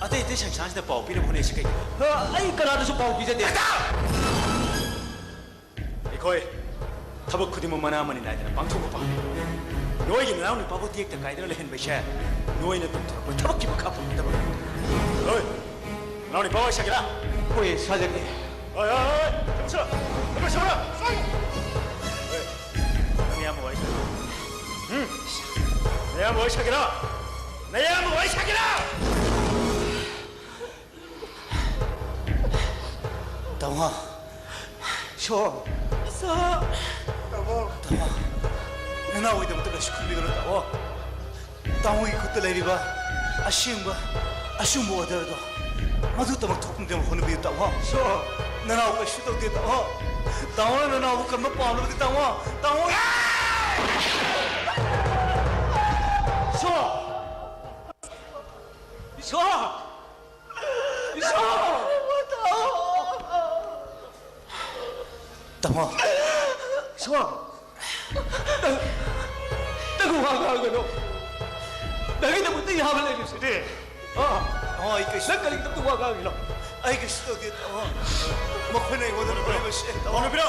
ꯑꯇꯩ ꯑꯇꯩ ꯁꯪꯁꯥꯟꯁꯤꯗ ꯄꯥꯎ ꯄꯤꯅꯕ ꯍꯣꯠꯅꯩꯁꯤ ꯀꯩꯒꯤꯅꯣ? ꯑ, ꯑꯩ ꯀꯅꯥꯗꯁꯨ ꯄꯥꯎ ꯄꯤꯖꯗꯦ꯫ ꯑꯩꯈꯣꯏ ꯊꯕꯛ ꯈꯨꯗꯤꯡꯃꯛ ꯃꯅꯥ ꯃꯅꯤ ꯅꯥꯏꯗꯅ ꯄꯥꯡꯊꯣꯛꯄ ꯄꯥꯝꯃꯤ꯫ ꯅꯣꯏꯒꯤ ꯅꯅꯥꯎ ꯅꯨꯄꯥꯕꯨ ꯇꯦꯛꯇ ꯀꯥꯏꯗꯅ ꯂꯩꯍꯟꯕꯁꯦ ꯅꯣꯏꯅ ꯇꯧꯊꯣꯔꯛꯄ ꯊꯕꯛꯀꯤ ꯃꯈꯥ ꯄꯣꯟꯒꯗꯕ꯫ ꯍꯣꯏ, ꯅꯅꯥꯎ ꯅꯨꯄꯥ ꯋꯥꯔꯤ ꯁꯥꯒꯦꯔꯥ? ꯍꯣꯏ, ꯁꯥꯖꯒꯦ꯫ ꯍꯣꯏ, ꯍꯣꯏ, ꯍꯣꯏ, ꯊꯕꯛ ꯁꯨꯔꯣ, ꯊꯕꯛ ꯁꯨꯔꯣ꯫ ꯍꯣꯏ, ꯅꯪ ꯏꯌꯥꯝꯕ ꯋꯥꯔꯤ ꯁꯥꯒꯦꯔꯥ? ꯎꯝ? ꯅꯌꯥꯝꯕ ꯋꯥꯔꯤ ꯁꯥꯒꯦꯔꯥ? ꯅꯌꯥꯝꯕ ꯋꯥꯔꯤ ꯁꯥꯒꯦꯔꯥ? ꯇꯥꯃꯣ꯫ ꯁꯣ꯫ ꯁꯣ꯫ ꯇꯥꯃꯣ꯫ ꯇꯥꯃꯣ꯫ ꯅꯅꯥꯎꯒꯤꯗꯃꯛꯇ ꯀꯩꯁꯨ ꯈꯟꯕꯤꯒꯅꯨ, ꯇꯥꯃꯣ꯫ ꯇꯥꯃꯣꯒꯤ ꯈꯨꯠꯇ ꯂꯩꯔꯤꯕ ꯑꯁꯦꯡꯕ, ꯑꯆꯨꯝꯕ order ꯗꯣ, ꯃꯗꯨꯇꯃꯛ ꯊꯣꯛꯅꯕ ꯍꯣꯠꯅꯕꯤꯌꯨ, ꯇꯥꯃꯣ꯫ ꯁꯣ꯫ ꯅꯅꯥꯎ ꯀꯩꯁꯨ ꯇꯧꯗꯦ, ꯇꯥꯃꯣ꯫ ꯇꯥꯃꯣꯅ ꯅꯅꯥꯎꯕꯨ ꯀꯟꯕ ꯄꯥꯝꯂꯕꯗꯤ, ꯇꯥꯃꯣ, ꯇꯥꯃꯣ꯫ ꯁꯣ꯫ ꯏꯁꯣꯔ! ꯏꯁꯣꯔ! ꯇꯥꯃꯣ꯫ ꯏꯁꯣꯔ! ꯅꯪ, ꯅꯪ ꯋꯥ ꯉꯥꯡꯒꯅꯨ꯫ ꯅꯪꯒꯤꯗꯃꯛꯇ ꯌꯥꯕ ꯂꯩꯔꯤꯁꯤꯗꯤ꯫ ꯑ? ꯇꯥꯃꯣ, ꯑꯩ ꯀꯩꯁꯨ ꯅꯪ ꯀꯔꯤꯒꯤꯗꯃꯛꯇ ꯋꯥ ꯉꯥꯡꯉꯤꯅꯣ? ꯑꯩ ꯀꯩꯁꯨ ꯇꯧꯗꯦ, ꯇꯥꯃꯣ꯫ ꯃꯈꯣꯏꯅ ꯑꯩꯉꯣꯟꯗ ꯐꯨꯔꯤꯕꯁꯦ, ꯇꯥꯃꯣ꯫ ꯊꯣꯡ ꯍꯥꯡꯗꯣꯛꯄꯤꯔꯣ!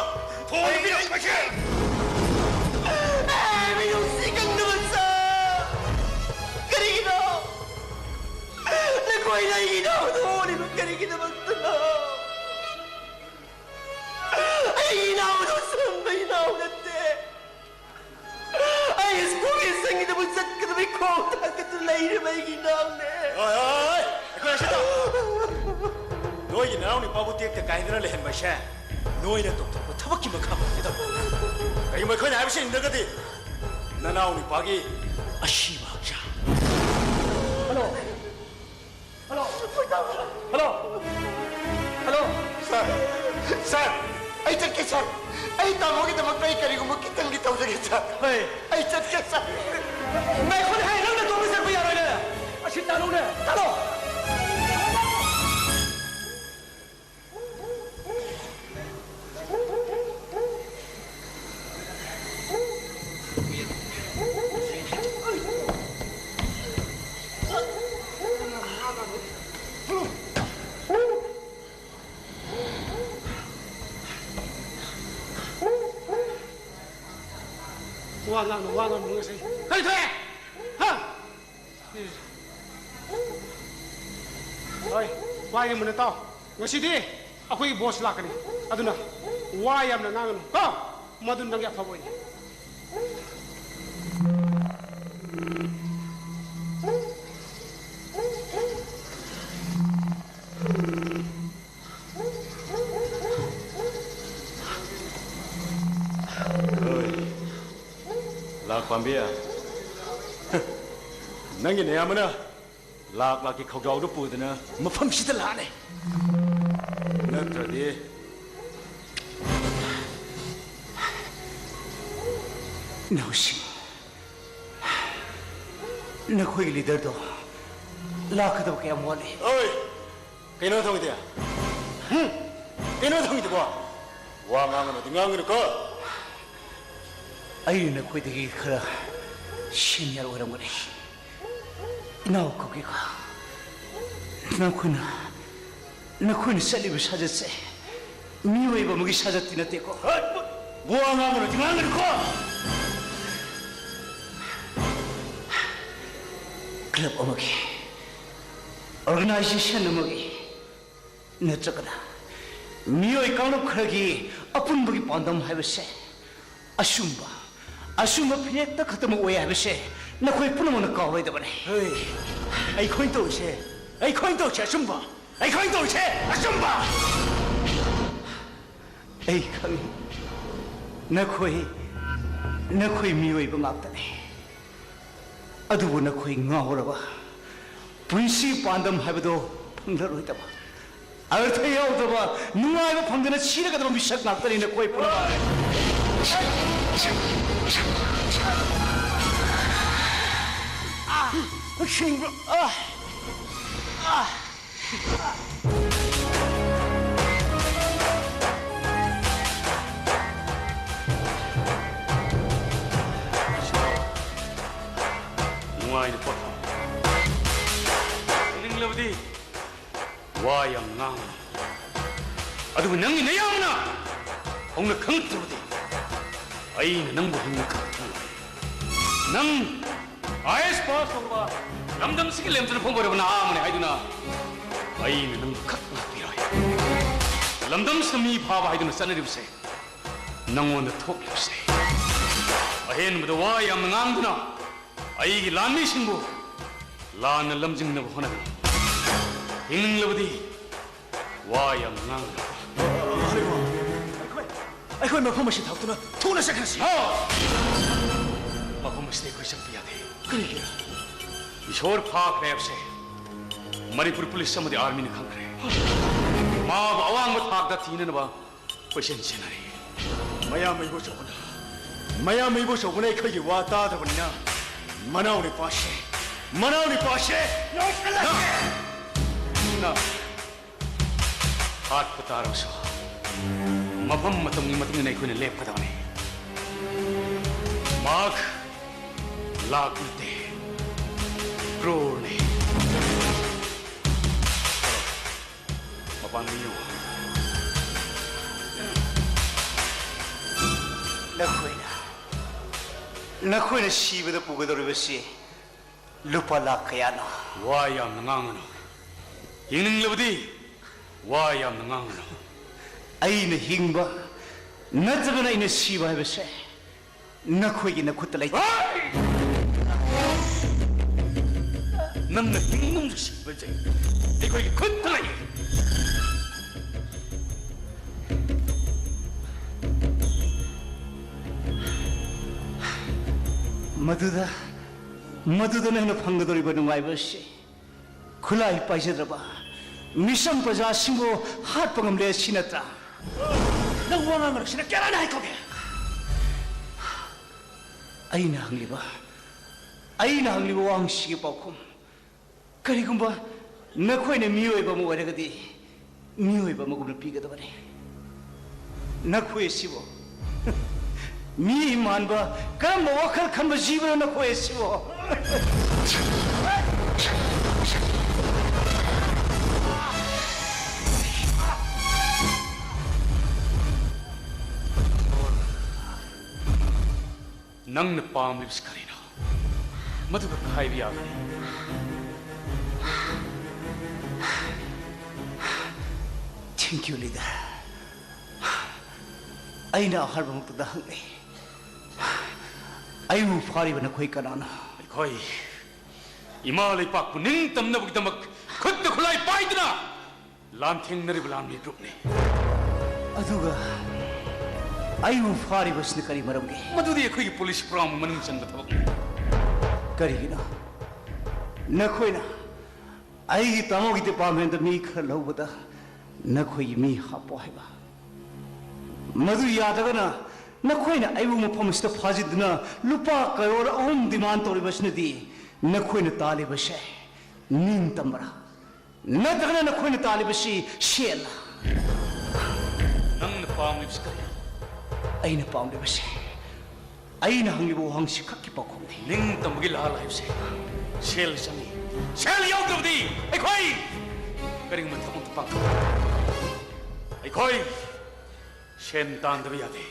ꯊꯣꯡ ꯍꯥꯡꯗꯣꯛꯄꯤꯔꯣ! ꯑꯩ ꯃꯁꯤ! ꯑꯦ, ꯃꯤꯅꯨꯡꯁꯤ ꯀꯪꯗꯕ ꯆꯥ! ꯀꯔꯤꯒꯤꯅꯣ? ꯅꯈꯣꯏꯅ ꯑꯩꯒꯤ ꯏꯅꯥꯎꯗ ꯑꯣꯜꯂꯤꯕ ꯀꯔꯤꯒꯤꯗꯃꯛꯇꯅꯣ? ꯑꯩꯒꯤ ꯏꯅꯥꯎꯗꯣ ꯁꯨꯝꯕ ꯏꯅꯥꯎ ꯅꯠꯇꯦ꯫ ꯑꯩ ꯁ꯭ꯀꯨꯜꯒꯤ ꯁꯪꯒꯤꯗꯕꯨ ꯆꯠꯀꯗꯕꯒꯤ ꯈꯣꯡ ꯊꯥꯡꯒꯠꯇꯨꯅ ꯂꯩꯔꯤꯕ ꯑꯩꯒꯤ ꯏꯅꯥꯎꯅꯦ꯫ ꯍꯣꯏ, ꯍꯣꯏ, ꯍꯣꯏ, ꯑꯩꯈꯣꯏ ꯑꯁꯤꯗ ꯅꯣꯏꯒꯤ ꯅꯅꯥꯎ ꯅꯨꯄꯥꯕꯨ ꯇꯦꯛꯇ ꯀꯥꯏꯗꯅ ꯂꯩꯍꯟꯕꯁꯦ ꯅꯣꯏꯅ ꯇꯧꯊꯣꯛꯄ ꯊꯕꯛꯀꯤ ꯃꯈꯥ ꯄꯣꯟꯒꯗꯕ꯫ ꯀꯔꯤꯒꯨꯝꯕ ꯑꯩꯈꯣꯏꯅ ꯍꯥꯏꯕꯁꯤ ꯏꯟꯗ꯭ꯔꯒꯗꯤ ꯅꯅꯥꯎ ꯅꯨꯄꯥꯒꯤ ꯑꯁꯤꯕ ꯍꯛꯆꯥꯡ꯫ ꯍꯜꯂꯣ꯫ ꯍꯜꯂꯣ! ꯍꯜꯂꯣ! ꯍꯜꯂꯣ! ꯁꯥꯔ! ꯁꯥꯔ! ꯑꯩ ꯆꯠꯀꯦ, ꯁꯥꯔ꯫ ꯑꯩ ꯇꯥꯃꯣꯒꯤꯗꯃꯛꯇ ꯑꯩ ꯀꯔꯤꯒꯨꯝꯕ ꯈꯤꯇꯪꯗꯤ ꯇꯧꯖꯒꯦ, ꯁꯥꯔ꯫ ꯍꯣꯏ꯫ ꯑꯩ ꯆꯠꯀꯦ, ꯁꯥꯔ꯫ ꯉꯥꯏꯈꯣꯅꯦ, ꯍꯦ, ꯅꯪ ꯅꯇꯣꯝꯇ ꯆꯠꯄ ꯌꯥꯔꯣꯏꯅꯦ꯫ ꯑꯁꯤ ꯇꯥꯅꯧꯅꯦ, ꯇꯥꯅꯧ! ꯋꯥ ꯉꯥꯡꯅꯨ, ꯋꯥ ꯉꯥꯡꯅꯨ ꯉꯁꯤ꯫ ꯀꯔꯤ ꯊꯣꯛꯑꯦ? ꯍꯥ? ꯍꯣꯏ, ꯋꯥ ꯌꯥꯝꯅ ꯇꯥꯎ꯫ ꯉꯁꯤꯗꯤ ꯑꯩꯈꯣꯏꯒꯤ ꯕꯣꯁ ꯂꯥꯛꯀꯅꯤ꯫ ꯑꯗꯨꯅ ꯋꯥ ꯌꯥꯝꯅ ꯉꯥꯡꯒꯅꯨ ꯀꯣ꯫ ꯃꯗꯨ ꯅꯪꯒꯤ ꯑꯐꯕ ꯑꯣꯏꯅꯤ꯫ ꯄꯥꯝꯕꯤ, ꯅꯪꯒꯤ ꯅꯌꯥꯝꯕꯅ ꯂꯥꯛ ꯂꯥꯛꯀꯤ ꯈꯧꯖꯥꯎꯗꯨ ꯄꯨꯗꯅ ꯃꯐꯝꯁꯤꯗ ꯂꯥꯛꯂꯦ꯫ ꯅꯠꯇ꯭ꯔꯗꯤ ꯅꯥꯎꯁꯤꯡ, ꯅꯈꯣꯏꯒꯤ ꯂꯤꯗꯔꯗꯣ ꯂꯥꯛꯀꯗꯕ ꯀꯌꯥꯝ ꯋꯥꯠꯂꯤ? ꯑꯣꯏ! ꯀꯩꯅꯣ ꯊꯣꯡꯉꯤꯗꯤ? ꯍꯨꯝ? ꯀꯩꯅꯣ ꯊꯣꯡꯉꯤꯗꯨꯕꯣ? ꯋꯥ ꯉꯥꯡꯒꯅꯨꯗꯤ ꯉꯥꯡꯒꯅꯨꯀꯣ꯫ ꯑꯩꯅ ꯅꯈꯣꯏꯗꯒꯤ ꯈꯔ ꯁꯤꯅꯤꯌꯔ ꯑꯣꯏꯔꯝꯒꯅꯤ꯫ ꯏꯅꯥꯎ ꯀꯧꯒꯦꯀꯣ꯫ ꯅꯈꯣꯏꯅ, ꯅꯈꯣꯏꯅ ꯆꯠꯂꯤꯕ ꯁꯥꯖꯠꯁꯦ ꯃꯤꯑꯣꯏꯕ ꯑꯃꯒꯤ ꯁꯥꯖꯠꯇꯤ ꯅꯠꯇꯦꯀꯣ꯫ ꯍꯠ! ꯋꯥ ꯉꯥꯡꯒꯅꯨꯗꯤ ꯉꯥꯡꯒꯅꯨꯀꯣ꯫ ꯀ꯭ꯂꯕ ꯑꯃꯒꯤ, ꯑꯣꯔꯒꯅꯥꯏꯖꯦꯁꯟ ꯑꯃꯒꯤ, ꯅꯠꯇ꯭ꯔꯒꯅ ꯃꯤꯑꯣꯏ ꯀꯥꯡꯂꯨꯞ ꯈꯔꯒꯤ ꯑꯄꯨꯟꯕꯒꯤ ꯄꯥꯟꯗꯝ ꯍꯥꯏꯕꯁꯦ ꯑꯆꯨꯝꯕ, ꯑꯆꯨꯝꯕ ꯐꯤꯔꯦꯞꯇ ꯈꯛꯇꯃꯛ ꯑꯣꯏ ꯍꯥꯏꯕꯁꯦ ꯅꯈꯣꯏ ꯄꯨꯝꯅꯃꯛꯅ ꯀꯥꯎꯔꯣꯏꯗꯕꯅꯤ꯫ ꯍꯣꯏ, ꯑꯩꯈꯣꯏꯅ ꯇꯧꯔꯤꯁꯦ, ꯑꯩꯈꯣꯏꯅ ꯇꯧꯔꯤꯁꯦ ꯑꯆꯨꯝꯕ, ꯑꯩꯈꯣꯏꯅ ꯇꯧꯔꯤꯁꯦ ꯑꯆꯨꯝꯕ꯫ ꯑꯩ ꯈꯪꯏ, ꯅꯈꯣꯏ, ꯅꯈꯣꯏ ꯃꯤꯑꯣꯏꯕ ꯉꯥꯛꯇꯅꯤ꯫ ꯑꯗꯨꯕꯨ ꯅꯈꯣꯏ ꯉꯥꯎꯔꯕ, ꯄꯨꯟꯁꯤ ꯄꯥꯟꯗꯝ ꯍꯥꯏꯕꯗꯣ ꯐꯪꯂꯔꯣꯏꯗꯕ, ꯑꯔꯊ ꯌꯥꯎꯗꯕ, ꯅꯨꯡꯉꯥꯏꯕ ꯐꯪꯗꯅ ꯁꯤꯔꯒꯗꯕ ꯃꯤꯁꯛ ꯉꯥꯛꯇꯅꯤ ꯅꯈꯣꯏ ꯄꯨꯝꯅꯃꯛ꯫ ꯑꯥ! ꯁꯤꯡꯕ꯭ꯔꯣ? ꯑꯥ! ꯑꯥ! ꯅꯨꯡꯉꯥꯏꯅ ꯄꯣꯊꯥꯎ꯫ ꯈꯪꯅꯤꯡꯂꯕꯗꯤ ꯋꯥ ꯌꯥꯝ ꯉꯥꯡꯒꯅꯨ꯫ ꯑꯗꯨꯕꯨ ꯅꯪꯒꯤ ꯅꯌꯥꯝꯕꯅ ꯍꯧꯅ ꯈꯪꯉꯛꯇ꯭ꯔꯕꯗꯤ ꯑꯩꯅ ꯅꯪꯕꯨ ꯍꯤꯡꯅ ꯀꯛꯊꯠꯂꯣꯏ꯫ ꯅꯪ ꯑꯥꯏ ꯑꯦꯁ ꯄꯥꯁ ꯇꯧꯕ, ꯂꯝꯗꯝꯁꯤꯒꯤ ꯂꯦꯝꯖꯅ ꯐꯝꯕ ꯑꯣꯏꯔꯕ ꯅꯍꯥ ꯑꯃꯅꯤ ꯍꯥꯏꯗꯨꯅ ꯑꯩꯅ ꯅꯪꯕꯨ ꯈꯛ ꯉꯥꯛꯄꯤꯔꯣꯏ꯫ ꯂꯝꯗꯝꯁꯤꯗ ꯃꯤ ꯐꯥꯕ ꯍꯥꯏꯗꯨꯅ ꯆꯠꯅꯔꯤꯕꯁꯦ ꯅꯪꯉꯣꯟꯗ ꯊꯣꯛꯂꯤꯕꯁꯦ꯫ ꯑꯍꯦꯟꯕꯗ ꯋꯥ ꯌꯥꯝꯅ ꯉꯥꯡꯗꯨꯅ ꯑꯩꯒꯤ ꯂꯥꯟꯃꯤꯁꯤꯡꯕꯨ ꯂꯥꯟꯅ ꯂꯝꯖꯤꯡꯅꯕ ꯍꯣꯠꯅꯒꯅꯨ꯫ ꯍꯤꯡꯅꯤꯡꯂꯕꯗꯤ ꯋꯥ ꯌꯥꯝ ꯉꯥꯡꯒꯅꯨ꯫ ꯑꯩꯈꯣꯏ, ꯑꯩꯈꯣꯏ ꯃꯐꯝ ꯑꯁꯤ ꯊꯥꯗꯣꯛꯇꯨꯅ ꯊꯨꯅ ꯆꯠꯈ꯭ꯔꯁꯤ꯫ ꯍꯣ! ꯃꯐꯝ ꯑꯁꯤꯗ ꯑꯩꯈꯣꯏ ꯆꯪꯕ ꯌꯥꯗꯦ꯫ ꯀꯔꯤꯒꯤꯔ? ꯏꯁꯣꯔ ꯐꯥꯈ꯭ꯔꯦ ꯍꯥꯏꯕꯁꯦ ꯃꯅꯤꯄꯨꯔ ꯄꯨꯂꯤꯁ ꯑꯃꯗꯤ ꯑꯥꯔꯃꯤꯅ ꯈꯪꯈ꯭ꯔꯦ꯫ ꯃꯥꯕꯨ ꯑꯋꯥꯡꯕ ꯊꯥꯛꯇ ꯊꯤꯅꯅꯕ ꯀꯣꯏꯆꯦꯟ ꯆꯦꯟꯅꯔꯤ꯫ ꯃꯌꯥꯝ ꯃꯩꯕꯨ ꯑꯆꯧꯕꯅ, ꯃꯌꯥꯝ ꯃꯩꯕꯨ ꯑꯆꯧꯕꯅ ꯑꯩꯈꯣꯏꯒꯤ ꯋꯥ ꯇꯥꯗ꯭ꯔꯕꯅꯤꯅ, ꯃꯅꯥꯎ ꯅꯨꯄꯥꯁꯦ, ꯃꯅꯥꯎ ꯅꯨꯄꯥꯁꯦ ꯅ, ꯅ, ꯍꯥꯠꯄ ꯇꯥꯔꯕꯁꯨ ꯃꯐꯝ ꯃꯇꯝꯒꯤ ꯃꯇꯨꯡ ꯏꯟꯅ ꯑꯩꯈꯣꯏꯅ ꯂꯦꯞꯀꯗꯕꯅꯤ꯫ ꯃꯍꯥꯛ ꯂꯥꯛ ꯅꯠꯇꯦ, ꯀ꯭ꯔꯣꯔꯅꯤ꯫ ꯃꯄꯥꯟꯗ ꯌꯦꯡꯉꯨ꯫ ꯅꯈꯣꯏꯅ, ꯅꯈꯣꯏꯅ ꯁꯤꯕꯗ ꯄꯨꯒꯗꯧꯔꯤꯕꯁꯤ ꯂꯨꯄꯥ ꯂꯥꯈ ꯀꯌꯥꯅꯣ? ꯋꯥ ꯌꯥꯝꯅ ꯉꯥꯡꯒꯅꯨ꯫ ꯍꯤꯡꯅꯤꯡꯂꯕꯗꯤ ꯋꯥ ꯌꯥꯝꯅ ꯉꯥꯡꯒꯅꯨ꯫ ꯑꯩꯅ ꯍꯤꯡꯕ ꯅꯠꯇ꯭ꯔꯒꯅ ꯑꯩꯅ ꯁꯤꯕ ꯍꯥꯏꯕꯁꯦ ꯅꯈꯣꯏꯒꯤ ꯅꯈꯨꯠꯇ ꯂꯩ꯫ ꯍꯩ! ꯅꯪꯅ ꯍꯤꯡꯕ ꯑꯃꯁꯨꯡ ꯁꯤꯕꯁꯦ ꯑꯩꯈꯣꯏꯒꯤ ꯈꯨꯠꯇ ꯂꯩ꯫ ꯃꯗꯨꯗ, ꯃꯗꯨꯗ ꯅꯪꯅ ꯐꯪꯒꯗꯧꯔꯤꯕ ꯅꯨꯡꯉꯥꯏꯕ ꯑꯁꯤ ꯈꯨꯠꯂꯥꯏ ꯄꯥꯏꯖꯗ꯭ꯔꯕ ꯃꯤꯆꯝ ꯄ꯭ꯔꯖꯥꯁꯤꯡꯕꯨ ꯍꯥꯠꯄ ꯉꯝꯂꯦ, ꯑꯁꯤ ꯅꯠꯇ꯭ꯔꯥ? ꯅꯪ ꯋꯥ ꯉꯥꯡꯒꯅꯨ, ꯁꯤꯅ ꯀꯌꯥꯔꯛ ꯍꯥꯏꯈ꯭ꯔꯒꯦ? ꯑꯩꯅ ꯍꯪꯂꯤꯕ, ꯑꯩꯅ ꯍꯪꯂꯤꯕ ꯋꯥꯍꯪꯁꯤꯒꯤ ꯄꯥꯎꯈꯨꯝ, ꯀꯔꯤꯒꯨꯝꯕ ꯅꯈꯣꯏꯅ ꯃꯤꯑꯣꯏꯕ ꯑꯃ ꯑꯣꯏꯔꯒꯗꯤ, ꯃꯤꯑꯣꯏꯕ ꯑꯃꯒꯨꯝꯅ ꯄꯤꯒꯗꯕꯅꯤ꯫ ꯅꯈꯣꯏ ꯑꯁꯤꯕꯨ ꯃꯤ ꯃꯥꯟꯕ ꯀꯔꯝꯕ ꯋꯥꯈꯜ ꯈꯟꯕ ꯖꯤꯕꯅꯣ ꯅꯈꯣꯏ ꯑꯁꯤꯕꯨ? ꯅꯪꯅ ꯄꯥꯝꯂꯤꯕꯁꯤ ꯀꯔꯤꯅꯣ? ꯃꯗꯨ ꯈꯛꯇ ꯍꯥꯏꯕ ꯌꯥꯒꯅꯤ꯫ Thank you, leader. ꯑꯩꯅ ꯑꯍꯥꯟꯕꯃꯛꯇꯗ ꯍꯪꯂꯤ, ꯑꯩꯕꯨ ꯐꯥꯔꯤꯕ ꯅꯈꯣꯏ ꯀꯅꯥꯅꯣ? ꯑꯩꯈꯣꯏ ꯏꯃꯥ ꯂꯩꯄꯥꯛꯄꯨ ꯅꯤꯡꯇꯝꯅꯕꯒꯤꯗꯃꯛ ꯈꯨꯠꯇ ꯈꯨꯠꯂꯥꯏ ꯄꯥꯏꯗꯨꯅ ꯂꯥꯟꯊꯦꯡꯅꯔꯤꯕ ꯂꯥꯟꯃꯤ ꯒ꯭ꯔꯨꯞꯅꯤ꯫ ꯑꯗꯨꯒ ꯑꯩꯕꯨ ꯐꯥꯔꯤꯕꯁꯤꯅ ꯀꯔꯤ ꯃꯔꯝꯒꯤ? ꯃꯗꯨꯗꯤ ꯑꯩꯈꯣꯏꯒꯤ ꯄꯨꯂꯤꯁ ꯄ꯭ꯔꯣꯒ꯭ꯔꯥꯝ ꯃꯅꯨꯡ ꯆꯟꯕ ꯊꯕꯛꯅꯤ꯫ ꯀꯔꯤꯒꯤꯅꯣ ꯅꯈꯣꯏꯅ ꯑꯩꯒꯤ ꯇꯥꯃꯣꯒꯤ ꯗꯤꯄꯥꯔꯠꯃꯦꯟꯗ ꯃꯤ ꯈꯔ ꯂꯧꯕꯗ ꯅꯈꯣꯏꯒꯤ ꯃꯤ ꯍꯥꯞꯄꯣ ꯍꯥꯏꯕ? ꯃꯗꯨ ꯌꯥꯗ꯭ꯔꯒꯅ ꯅꯈꯣꯏꯅ ꯑꯩꯕꯨ ꯃꯐꯝ ꯑꯁꯤꯗ ꯐꯥꯖꯤꯟꯗꯨꯅ ꯂꯨꯄꯥ ꯀꯔꯣꯔ ꯑꯍꯨꯝ ꯗꯤꯃꯥꯟ ꯇꯧꯔꯤꯕꯁꯤꯅꯗꯤ ꯅꯈꯣꯏꯅ ꯇꯥꯜꯂꯤꯕꯁꯦ ꯅꯤꯡꯇꯝꯕꯔꯥ? ꯅꯠꯇ꯭ꯔꯒꯅ ꯅꯈꯣꯏꯅ ꯇꯥꯜꯂꯤꯕꯁꯤ ꯁꯦꯜꯂ? ꯅꯪꯅ ꯄꯥꯝꯂꯤꯕꯁꯤ ꯀꯔꯤꯅꯣ? ꯑꯩꯅ ꯄꯥꯝꯂꯤꯕꯁꯤ, ꯑꯩꯅ ꯍꯪꯂꯤꯕ ꯋꯥꯍꯪꯁꯤ ꯈꯛꯀꯤ ꯄꯥꯎꯈꯨꯝꯅꯤ꯫ ꯅꯤꯡꯇꯝꯕꯒꯤ ꯂꯥꯜ ꯍꯥꯏꯕꯁꯦ ꯁꯦꯜ ꯆꯪꯏ꯫ ꯁꯦꯜ ꯌꯥꯎꯗ꯭ꯔꯕꯗꯤ ꯑꯩꯈꯣꯏ ꯀꯔꯤꯒꯨꯝꯕ ꯊꯕꯛ ꯑꯃꯠꯇ ꯄꯥꯡꯊꯣꯛꯄ ꯉꯝꯗꯦ꯫ ꯑꯩꯈꯣꯏ ꯁꯦꯟ ꯇꯥꯟꯗꯕ ꯌꯥꯗꯦ꯫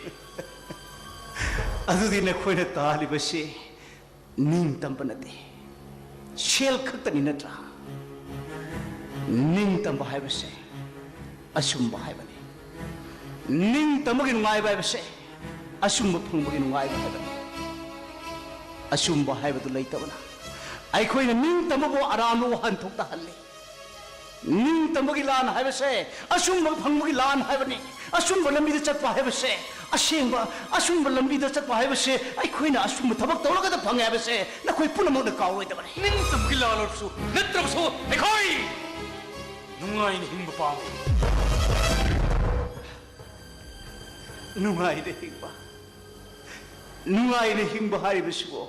ꯑꯗꯨꯗꯤ ꯅꯈꯣꯏꯅ ꯇꯥꯜꯂꯤꯕꯁꯤ ꯅꯤꯡꯇꯝꯕ ꯅꯠꯇꯦ, ꯁꯦꯜ ꯈꯛꯇꯅꯤ ꯅꯠꯇ꯭ꯔꯥ? ꯅꯤꯡꯇꯝꯕ ꯍꯥꯏꯕꯁꯦ ꯑꯆꯨꯝꯕ ꯍꯥꯏꯕꯅꯤ꯫ ꯅꯤꯡꯇꯝꯕꯒꯤ ꯅꯨꯡꯉꯥꯏꯕ ꯍꯥꯏꯕꯁꯦ ꯑꯆꯨꯝꯕ ꯐꯪꯕꯒꯤ ꯅꯨꯡꯉꯥꯏꯕ ꯍꯥꯏꯕꯅꯤ꯫ ꯑꯆꯨꯝꯕ ꯍꯥꯏꯕꯗꯨ ꯂꯩꯇꯕꯅ ꯑꯩꯈꯣꯏꯅ ꯅꯤꯡꯇꯝꯕꯕꯨ ꯑꯔꯥꯟꯕ ꯋꯥꯍꯟꯊꯣꯛ ꯇꯥꯍꯜꯂꯤ꯫ ꯅꯤꯡꯇꯝꯕꯒꯤ ꯂꯥꯟ ꯍꯥꯏꯕꯁꯦ ꯑꯆꯨꯝꯕ ꯐꯪꯕꯒꯤ ꯂꯥꯟ ꯍꯥꯏꯕꯅꯤ꯫ ꯑꯆꯨꯝꯕ ꯂꯝꯕꯤꯗ ꯆꯠꯄ ꯍꯥꯏꯕꯁꯦ, ꯑꯁꯦꯡꯕ ꯑꯆꯨꯝꯕ ꯂꯝꯕꯤꯗ ꯆꯠꯄ ꯍꯥꯏꯕꯁꯦ, ꯑꯩꯈꯣꯏꯅ ꯑꯆꯨꯝꯕ ꯊꯕꯛ ꯇꯧꯔꯒꯗ ꯐꯪꯉꯦ ꯍꯥꯏꯕꯁꯦ ꯅꯈꯣꯏ ꯄꯨꯝꯅꯃꯛꯅ ꯀꯥꯎꯔꯣꯏꯗꯕꯅꯤ꯫ ꯅꯤꯡꯇꯝꯕꯒꯤ ꯂꯥꯜ ꯑꯣꯏꯔꯕꯁꯨ ꯅꯠꯇ꯭ꯔꯕꯁꯨ ꯑꯩꯈꯣꯏ ꯅꯨꯡꯉꯥꯏꯅ ꯍꯤꯡꯕ ꯄꯥꯝꯃꯤ꯫ ꯅꯨꯡꯉꯥꯏꯅ ꯍꯤꯡꯕ, ꯅꯨꯡꯉꯥꯏꯅ ꯍꯤꯡꯕ ꯍꯥꯏꯔꯤꯕꯁꯤꯕꯨ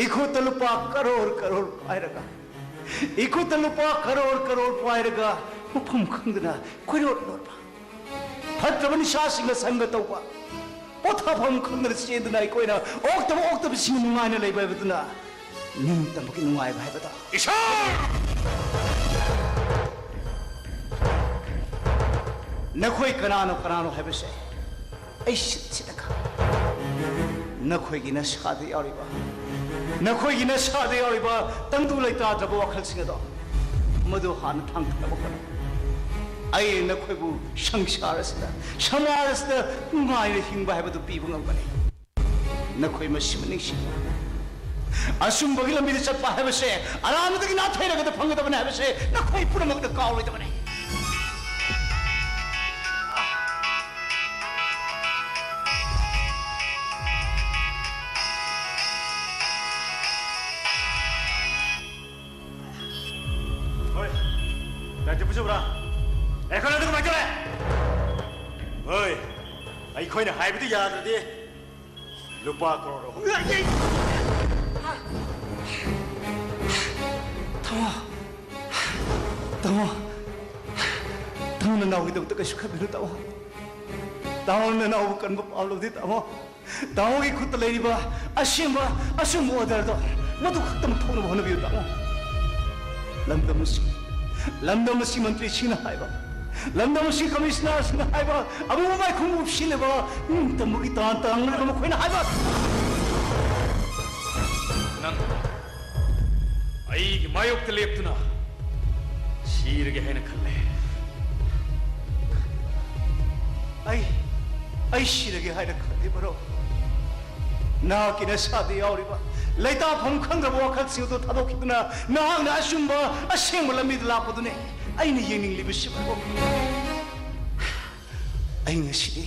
ꯏꯈꯨꯠꯇ ꯂꯨꯄꯥ ꯀꯔꯣꯔ ꯀꯔꯣꯔ ꯄꯥꯏꯔꯒ, ꯏꯈꯨꯠꯇ ꯂꯨꯄꯥ ꯀꯔꯣꯔ ꯀꯔꯣꯔ ꯄꯥꯏꯔꯒ ꯃꯐꯝ ꯈꯪꯗꯅ ꯀꯣꯏꯔꯣꯠ ꯂꯣꯠꯄ, ꯐꯠꯇ꯭ꯔꯕ ꯅꯤꯁꯥꯁꯤꯡꯒ ꯁꯪꯒ ꯇꯧꯕ, ꯄꯣꯊꯥꯐꯝ ꯈꯪꯗꯅ ꯆꯦꯟꯗꯨꯅ ꯑꯩꯈꯣꯏꯅ ꯑꯣꯛꯇꯕ ꯑꯣꯛꯇꯕꯁꯤꯡ ꯅꯨꯡꯉꯥꯏꯅ ꯂꯩꯕ ꯍꯥꯏꯕꯗꯨꯅ ꯅꯤꯡꯇꯝꯕꯒꯤ ꯅꯨꯡꯉꯥꯏꯕ ꯍꯥꯏꯕꯗꯣ꯫ ꯏꯁꯣꯔ! ꯅꯈꯣꯏ ꯀꯅꯥꯅꯣ ꯀꯅꯥꯅꯣ ꯍꯥꯏꯕꯁꯦ ꯑꯩ ꯁꯤꯠ ꯁꯤꯠꯅ ꯈꯪꯏ꯫ ꯅꯈꯣꯏꯒꯤ ꯅꯁꯥꯗ ꯌꯥꯎꯔꯤꯕ, ꯅꯈꯣꯏꯒꯤ ꯅꯁꯥꯗ ꯌꯥꯎꯔꯤꯕ ꯇꯪꯗꯨ ꯂꯩꯇꯥꯗ꯭ꯔꯕ ꯋꯥꯈꯜꯁꯤꯡ ꯑꯗꯣ ꯃꯗꯨ ꯍꯥꯟꯅ ꯊꯥꯡꯊꯅꯕ ꯍꯣꯠꯅꯧ꯫ ꯑꯩ ꯅꯈꯣꯏꯕꯨ ꯁꯪꯁꯥꯔ ꯑꯁꯤꯗ, ꯁꯃꯥꯖ ꯑꯁꯤꯗ ꯅꯨꯡꯉꯥꯏꯅ ꯍꯤꯡꯕ ꯍꯥꯏꯕꯗꯨ ꯄꯤꯕ ꯉꯝꯒꯅꯤ꯫ ꯅꯈꯣꯏ ꯃꯁꯤꯃ ꯅꯤꯡꯁꯤꯡꯉꯨ꯫ ꯑꯆꯨꯝꯕꯒꯤ ꯂꯝꯕꯤꯗ ꯆꯠꯄ ꯍꯥꯏꯕꯁꯦ ꯑꯔꯥꯟꯕꯗꯒꯤ ꯅꯥꯊꯩꯔꯒꯗ ꯐꯪꯒꯗꯕꯅꯤ ꯍꯥꯏꯕꯁꯦ ꯅꯈꯣꯏ ꯄꯨꯝꯅꯃꯛꯅ ꯀꯥꯎꯔꯣꯏꯗꯕꯅꯤ꯫ ꯑꯩꯈꯣꯏꯅ ꯍꯥꯏꯕꯗꯨ ꯌꯥꯗ꯭ꯔꯗꯤ ꯂꯨꯄꯥ ꯀꯔꯣꯔ ꯑꯍꯨꯝ꯫ ꯇꯥꯃꯣ, ꯇꯥꯃꯣ, ꯇꯥꯃꯣ, ꯅꯅꯥꯎꯒꯤꯗꯃꯛꯇ ꯀꯩꯁꯨ ꯈꯟꯕꯤꯅꯨ, ꯇꯥꯃꯣ꯫ ꯇꯥꯃꯣ, ꯅꯅꯥꯎꯕꯨ ꯀꯟꯕ ꯄꯥꯝꯂꯕꯗꯤ, ꯇꯥꯃꯣ, ꯇꯥꯃꯣꯒꯤ ꯈꯨꯠꯇ ꯂꯩꯔꯤꯕ ꯑꯁꯦꯡꯕ ꯑꯆꯨꯝꯕ order ꯗꯣ, ꯃꯗꯨ ꯈꯛꯇꯃꯛ ꯊꯣꯛꯅꯕ ꯍꯣꯠꯅꯕꯤꯌꯨ, ꯇꯥꯃꯣ꯫ ꯂꯝꯗꯝ ꯑꯁꯤ, ꯂꯝꯗꯝ ꯑꯁꯤ ꯃꯟꯇ꯭ꯔꯤꯁꯤꯡꯅ ꯍꯥꯏꯕ, ꯂꯝꯗꯝ ꯑꯁꯤ ꯀꯃꯤꯁꯅꯔꯁꯤꯡꯅ ꯍꯥꯏꯕ, ꯑꯃꯨꯕ ꯃꯥꯏꯈꯨꯝ ꯎꯞꯁꯤꯜꯂꯕ ꯅꯤꯡꯇꯝꯕꯒꯤ ꯇꯥꯟ ꯇꯥꯡꯂꯒ ꯃꯈꯣꯏꯅ ꯍꯥꯏꯕ꯫ ꯅꯪ ꯑꯩꯒꯤ ꯃꯥꯌꯣꯛꯇ ꯂꯦꯞꯇꯨꯅ ꯁꯤꯔꯒꯦ ꯍꯥꯏꯅ ꯈꯜꯂꯦ꯫ ꯑꯩ, ꯑꯩ ꯁꯤꯔꯒꯦ ꯍꯥꯏꯅ ꯈꯜꯂꯤꯕꯔꯣ? ꯅꯍꯥꯛꯀꯤ ꯅꯁꯥꯗ ꯌꯥꯎꯔꯤꯕ ꯂꯩꯇꯥꯐꯝ ꯈꯪꯗ꯭ꯔꯕ ꯋꯥꯈꯜꯁꯤꯡ ꯑꯗꯨ ꯊꯥꯗꯣꯛꯈꯤꯗꯨꯅ ꯅꯍꯥꯛꯅ ꯑꯆꯨꯝꯕ, ꯑꯁꯦꯡꯕ ꯂꯝꯕꯤꯗ ꯂꯥꯛꯄꯗꯨꯅꯦ ꯑꯩꯅ ꯌꯦꯡꯅꯤꯡꯂꯤꯕꯁꯤꯕꯨ꯫ ꯑꯩ ꯉꯁꯤꯗꯤ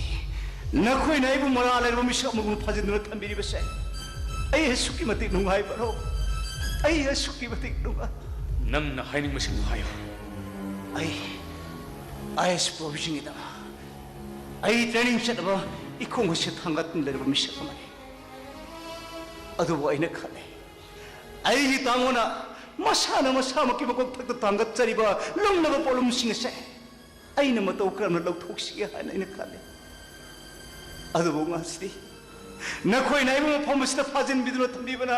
ꯅꯈꯣꯏꯅ ꯑꯩꯕꯨ ꯃꯔꯥꯜ ꯂꯩꯔꯕ ꯃꯤꯁꯛ ꯑꯃꯒꯨꯝ ꯐꯥꯖꯤꯟꯗꯨꯅ ꯊꯝꯕꯤꯔꯤꯕꯁꯦ ꯑꯩ ꯑꯁꯨꯛꯀꯤ ꯃꯇꯤꯛ ꯅꯨꯡꯉꯥꯏꯕꯔꯣ? ꯑꯩ ꯑꯁꯨꯛꯀꯤ ꯃꯇꯤꯛ ꯅꯨꯡꯉꯥꯏ꯫ ꯅꯪꯅ ꯍꯥꯏꯅꯤꯡꯕꯁꯤꯡꯗꯨ ꯍꯥꯏꯌꯨ꯫ ꯑꯩ ꯑꯥꯏ ꯑꯦꯁ ꯄ꯭ꯔꯣꯚꯤꯖꯟꯒꯤꯗꯃꯛ ꯑꯩ ꯇ꯭ꯔꯦꯅꯤꯡ ꯆꯠꯅꯕ ꯏꯈꯣꯡ ꯑꯁꯤ ꯊꯥꯡꯒꯠꯇꯨꯅ ꯂꯩꯔꯕ ꯃꯤꯁꯛ ꯑꯃꯅꯤ꯫ ꯑꯗꯨꯕꯨ ꯑꯩꯅ ꯈꯜꯂꯦ, ꯑꯩꯒꯤ ꯇꯥꯃꯣꯅ ꯃꯁꯥꯅ ꯃꯁꯥꯃꯛꯀꯤ ꯃꯀꯣꯛꯊꯛꯇ ꯊꯥꯡꯒꯠꯆꯔꯤꯕ ꯂꯨꯝꯂꯕ ꯄꯣꯠꯂꯨꯝꯁꯤꯡ ꯑꯁꯦ ꯑꯩꯅ ꯃꯇꯧ ꯀꯔꯝꯅ ꯂꯧꯊꯣꯛꯁꯤꯒꯦ ꯍꯥꯏꯅ ꯑꯩꯅ ꯈꯜꯂꯦ꯫ ꯑꯗꯨꯕꯨ ꯉꯁꯤꯗꯤ ꯅꯈꯣꯏꯅ ꯑꯩꯕꯨ ꯃꯐꯝ ꯑꯁꯤꯗ ꯐꯥꯖꯤꯟꯕꯤꯗꯨꯅ ꯊꯝꯕꯤꯕꯅ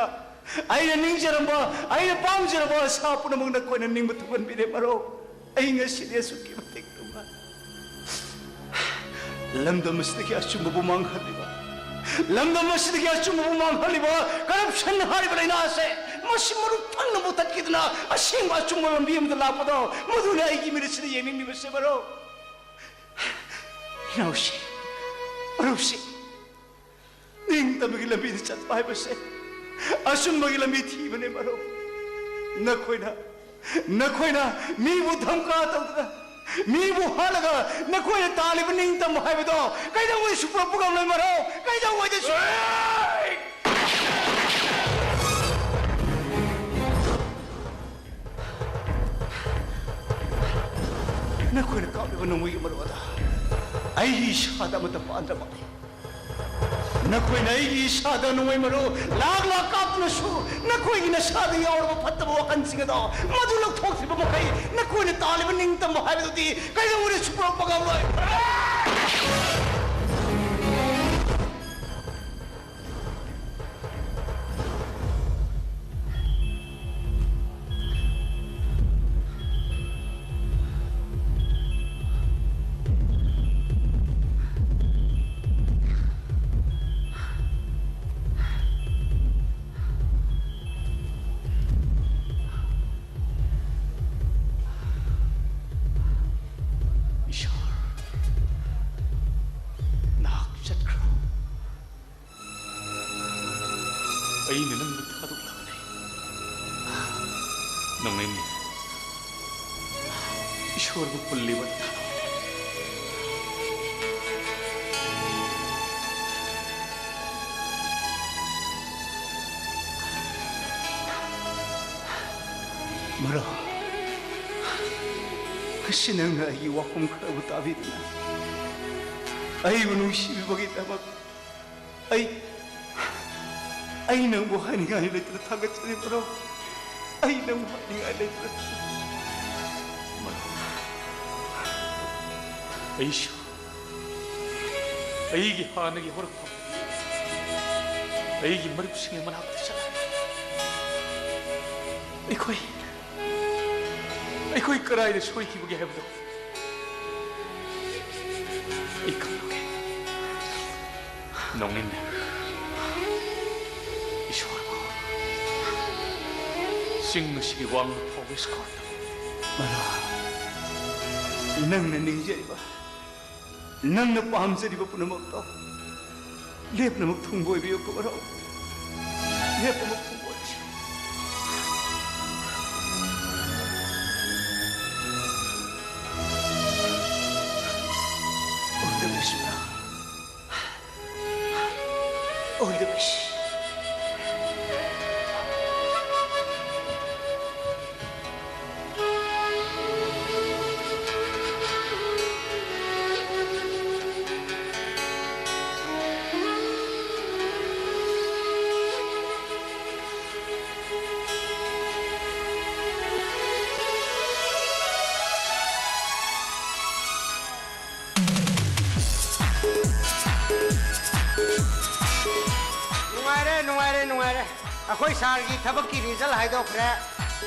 ꯑꯩꯅ ꯅꯤꯡꯖꯔꯝꯕ, ꯑꯩꯅ ꯄꯥꯝꯖꯔꯝꯕ ꯑꯁꯥ ꯄꯨꯝꯅꯃꯛ ꯅꯈꯣꯏꯅ ꯅꯤꯡꯕ ꯊꯨꯡꯍꯟꯕꯤꯔꯦ ꯃꯔꯨꯞ꯫ ꯑꯩ ꯉꯁꯤꯗꯤ ꯑꯁꯨꯛꯀꯤ ꯃꯇꯤꯛ ꯅꯨꯡꯉꯥꯏ꯫ ꯂꯝꯗꯝ ꯑꯁꯤꯗꯒꯤ ꯑꯆꯨꯝꯕꯕꯨ ꯃꯥꯡꯍꯜꯂꯤꯕ, ꯂꯝꯗꯝ ꯑꯁꯤꯗꯒꯤ ꯑꯆꯨꯝꯕꯕꯨ ꯃꯥꯡꯍꯜꯂꯤꯕ corruption ꯍꯥꯏꯔꯤꯕ ꯂꯥꯏꯅꯥ ꯑꯁꯦ, ꯃꯁꯤ ꯃꯔꯨ ꯊꯪꯅ ꯃꯨꯊꯠꯈꯤꯗꯨꯅ ꯑꯁꯦꯡꯕ ꯑꯆꯨꯝꯕ ꯂꯝꯕꯤ ꯑꯃꯗ ꯂꯥꯛꯄꯗꯣ, ꯃꯗꯨꯅ ꯑꯩꯒꯤ ꯃꯤꯠ ꯑꯁꯤꯗ ꯌꯦꯡꯅꯤꯡꯂꯤꯕꯁꯦ ꯃꯔꯨꯞ꯫ ꯏꯅꯥꯎꯁꯤ, ꯃꯔꯨꯞꯁꯤ, ꯅꯤꯡꯇꯝꯕꯒꯤ ꯂꯝꯕꯤꯗ ꯆꯠꯄ ꯍꯥꯏꯕꯁꯦ ꯑꯆꯨꯝꯕꯒꯤ ꯂꯝꯕꯤ ꯊꯤꯕꯅꯦ ꯃꯔꯨꯞ꯫ ꯅꯈꯣꯏꯅ, ꯅꯈꯣꯏꯅ ꯃꯤꯕꯨ ꯙꯝꯀꯥ ꯇꯧꯗꯨꯅ, ꯃꯤꯕꯨ ꯍꯥꯠꯂꯒ ꯅꯈꯣꯏꯅ ꯇꯥꯜꯂꯤꯕ ꯅꯤꯡꯇꯝꯕ ꯍꯥꯏꯕꯗꯣ ꯀꯩꯗꯧꯉꯩ ꯁꯨꯡꯄꯨꯔꯛꯄ ꯉꯝꯂꯣꯏ ꯃꯔꯨꯞ, ꯀꯩꯗꯧꯉꯩꯗꯁꯨ꯫ ꯅꯈꯣꯏꯅ ꯀꯥꯞꯂꯤꯕ ꯅꯣꯡꯃꯩꯒꯤ ꯃꯔꯨ ꯑꯗꯣ ꯑꯩꯒꯤ ꯏꯁꯥꯗ ꯑꯃꯠꯇ ꯄꯥꯟꯗ꯭ꯔꯕ, ꯅꯈꯣꯏꯅ ꯑꯩꯒꯤ ꯏꯁꯥꯗ ꯅꯣꯡꯃꯩ ꯃꯔꯨ ꯂꯥꯛ ꯂꯥꯛ ꯀꯥꯞꯇꯨꯅꯁꯨ, ꯅꯈꯣꯏꯒꯤ ꯅꯁꯥꯗ ꯌꯥꯎꯔꯕ ꯐꯠꯇꯕ ꯋꯥꯈꯜꯁꯤꯡ ꯑꯗꯣ ꯃꯗꯨ ꯂꯧꯊꯣꯛꯇ꯭ꯔꯤꯕ ꯃꯈꯩ, ꯅꯈꯣꯏꯅ ꯇꯥꯜꯂꯤꯕ ꯅꯤꯡꯇꯝꯕ ꯍꯥꯏꯕꯗꯨꯗꯤ ꯀꯩꯗꯧꯅꯨꯡꯗꯁꯨ ꯄꯨꯔꯛꯄ ꯉꯝꯂꯣꯏ꯫ ꯏꯁꯣꯔ, ꯅꯍꯥꯛ ꯆꯠꯈ꯭ꯔꯣ꯫ ꯑꯩꯅ ꯅꯪꯕꯨ ꯊꯥꯗꯣꯛꯂꯕꯅꯤ꯫ ꯅꯣꯡꯃꯩꯅꯤ꯫ ꯏꯁꯣꯔꯕꯨ ꯄꯨꯜꯂꯤꯕ ꯊꯥꯗꯣꯛ꯫ ꯃꯔꯣ, ꯉꯁꯤ ꯅꯪꯅ ꯑꯩꯒꯤ ꯋꯥꯐꯝ ꯈꯔꯕꯨ ꯇꯥꯕꯤꯗꯨꯅ ꯑꯩꯕꯨ ꯅꯨꯡꯁꯤꯕꯤꯕꯒꯤꯗꯃꯛ ꯑꯩ, ꯑꯩ ꯅꯪꯕꯨ ꯍꯥꯏꯅꯤꯡꯉꯥꯏ ꯂꯩꯇꯅ ꯊꯥꯒꯠꯆꯔꯤ, ꯃꯔꯨꯞ꯫ ꯑꯩ ꯅꯪꯕꯨ ꯍꯥꯏꯅꯤꯡꯉꯥꯏ ꯂꯩꯇꯅ ꯊꯥꯒꯠꯆꯔꯤ, ꯃꯔꯨꯞ꯫ ꯑꯩꯁꯨ ꯑꯩꯒꯤ ꯍꯥꯟꯅꯒꯤ ꯍꯧꯔꯛꯐꯝ, ꯑꯩꯒꯤ ꯃꯔꯨꯞꯁꯤꯡꯒꯤ ꯃꯅꯥꯛꯇ ꯆꯠꯂꯒ ꯑꯩꯈꯣꯏ, ꯑꯩꯈꯣꯏ ꯀꯗꯥꯏꯗ ꯁꯣꯏꯈꯤꯕꯒꯦ ꯍꯥꯏꯕꯗꯨ ꯑꯩ ꯈꯪꯂꯒꯦ꯫ ꯅꯣꯡꯅꯤꯡꯅ ꯏꯁꯣꯔꯕꯨ ꯆꯤꯡ ꯑꯁꯤꯒꯤ ꯋꯥꯡꯃ ꯐꯥꯎꯕ escort ꯇꯧ꯫ ꯃꯔꯨꯞ, ꯅꯪꯅ ꯅꯤꯡꯖꯔꯤꯕ, ꯅꯪꯅ ꯄꯥꯝꯖꯔꯤꯕ ꯄꯨꯝꯅꯃꯛꯇꯣ ꯂꯦꯞꯅꯃꯛ ꯊꯨꯡꯕ ꯑꯣꯏꯕꯤꯌꯨꯀꯣ, ꯃꯔꯨꯞ꯫ ꯂꯦꯞꯅꯃꯛ ꯊꯨꯡꯕ ꯑꯣꯏꯕꯤꯌꯨ꯫ All the best, ꯃꯔꯨꯞ꯫ All the best. ꯌꯥꯔꯦ, ꯑꯩꯈꯣꯏ ꯁꯥꯔꯒꯤ ꯊꯕꯛꯀꯤ ꯔꯤꯖꯜ ꯍꯥꯏꯗꯣꯛꯈ꯭ꯔꯦ꯫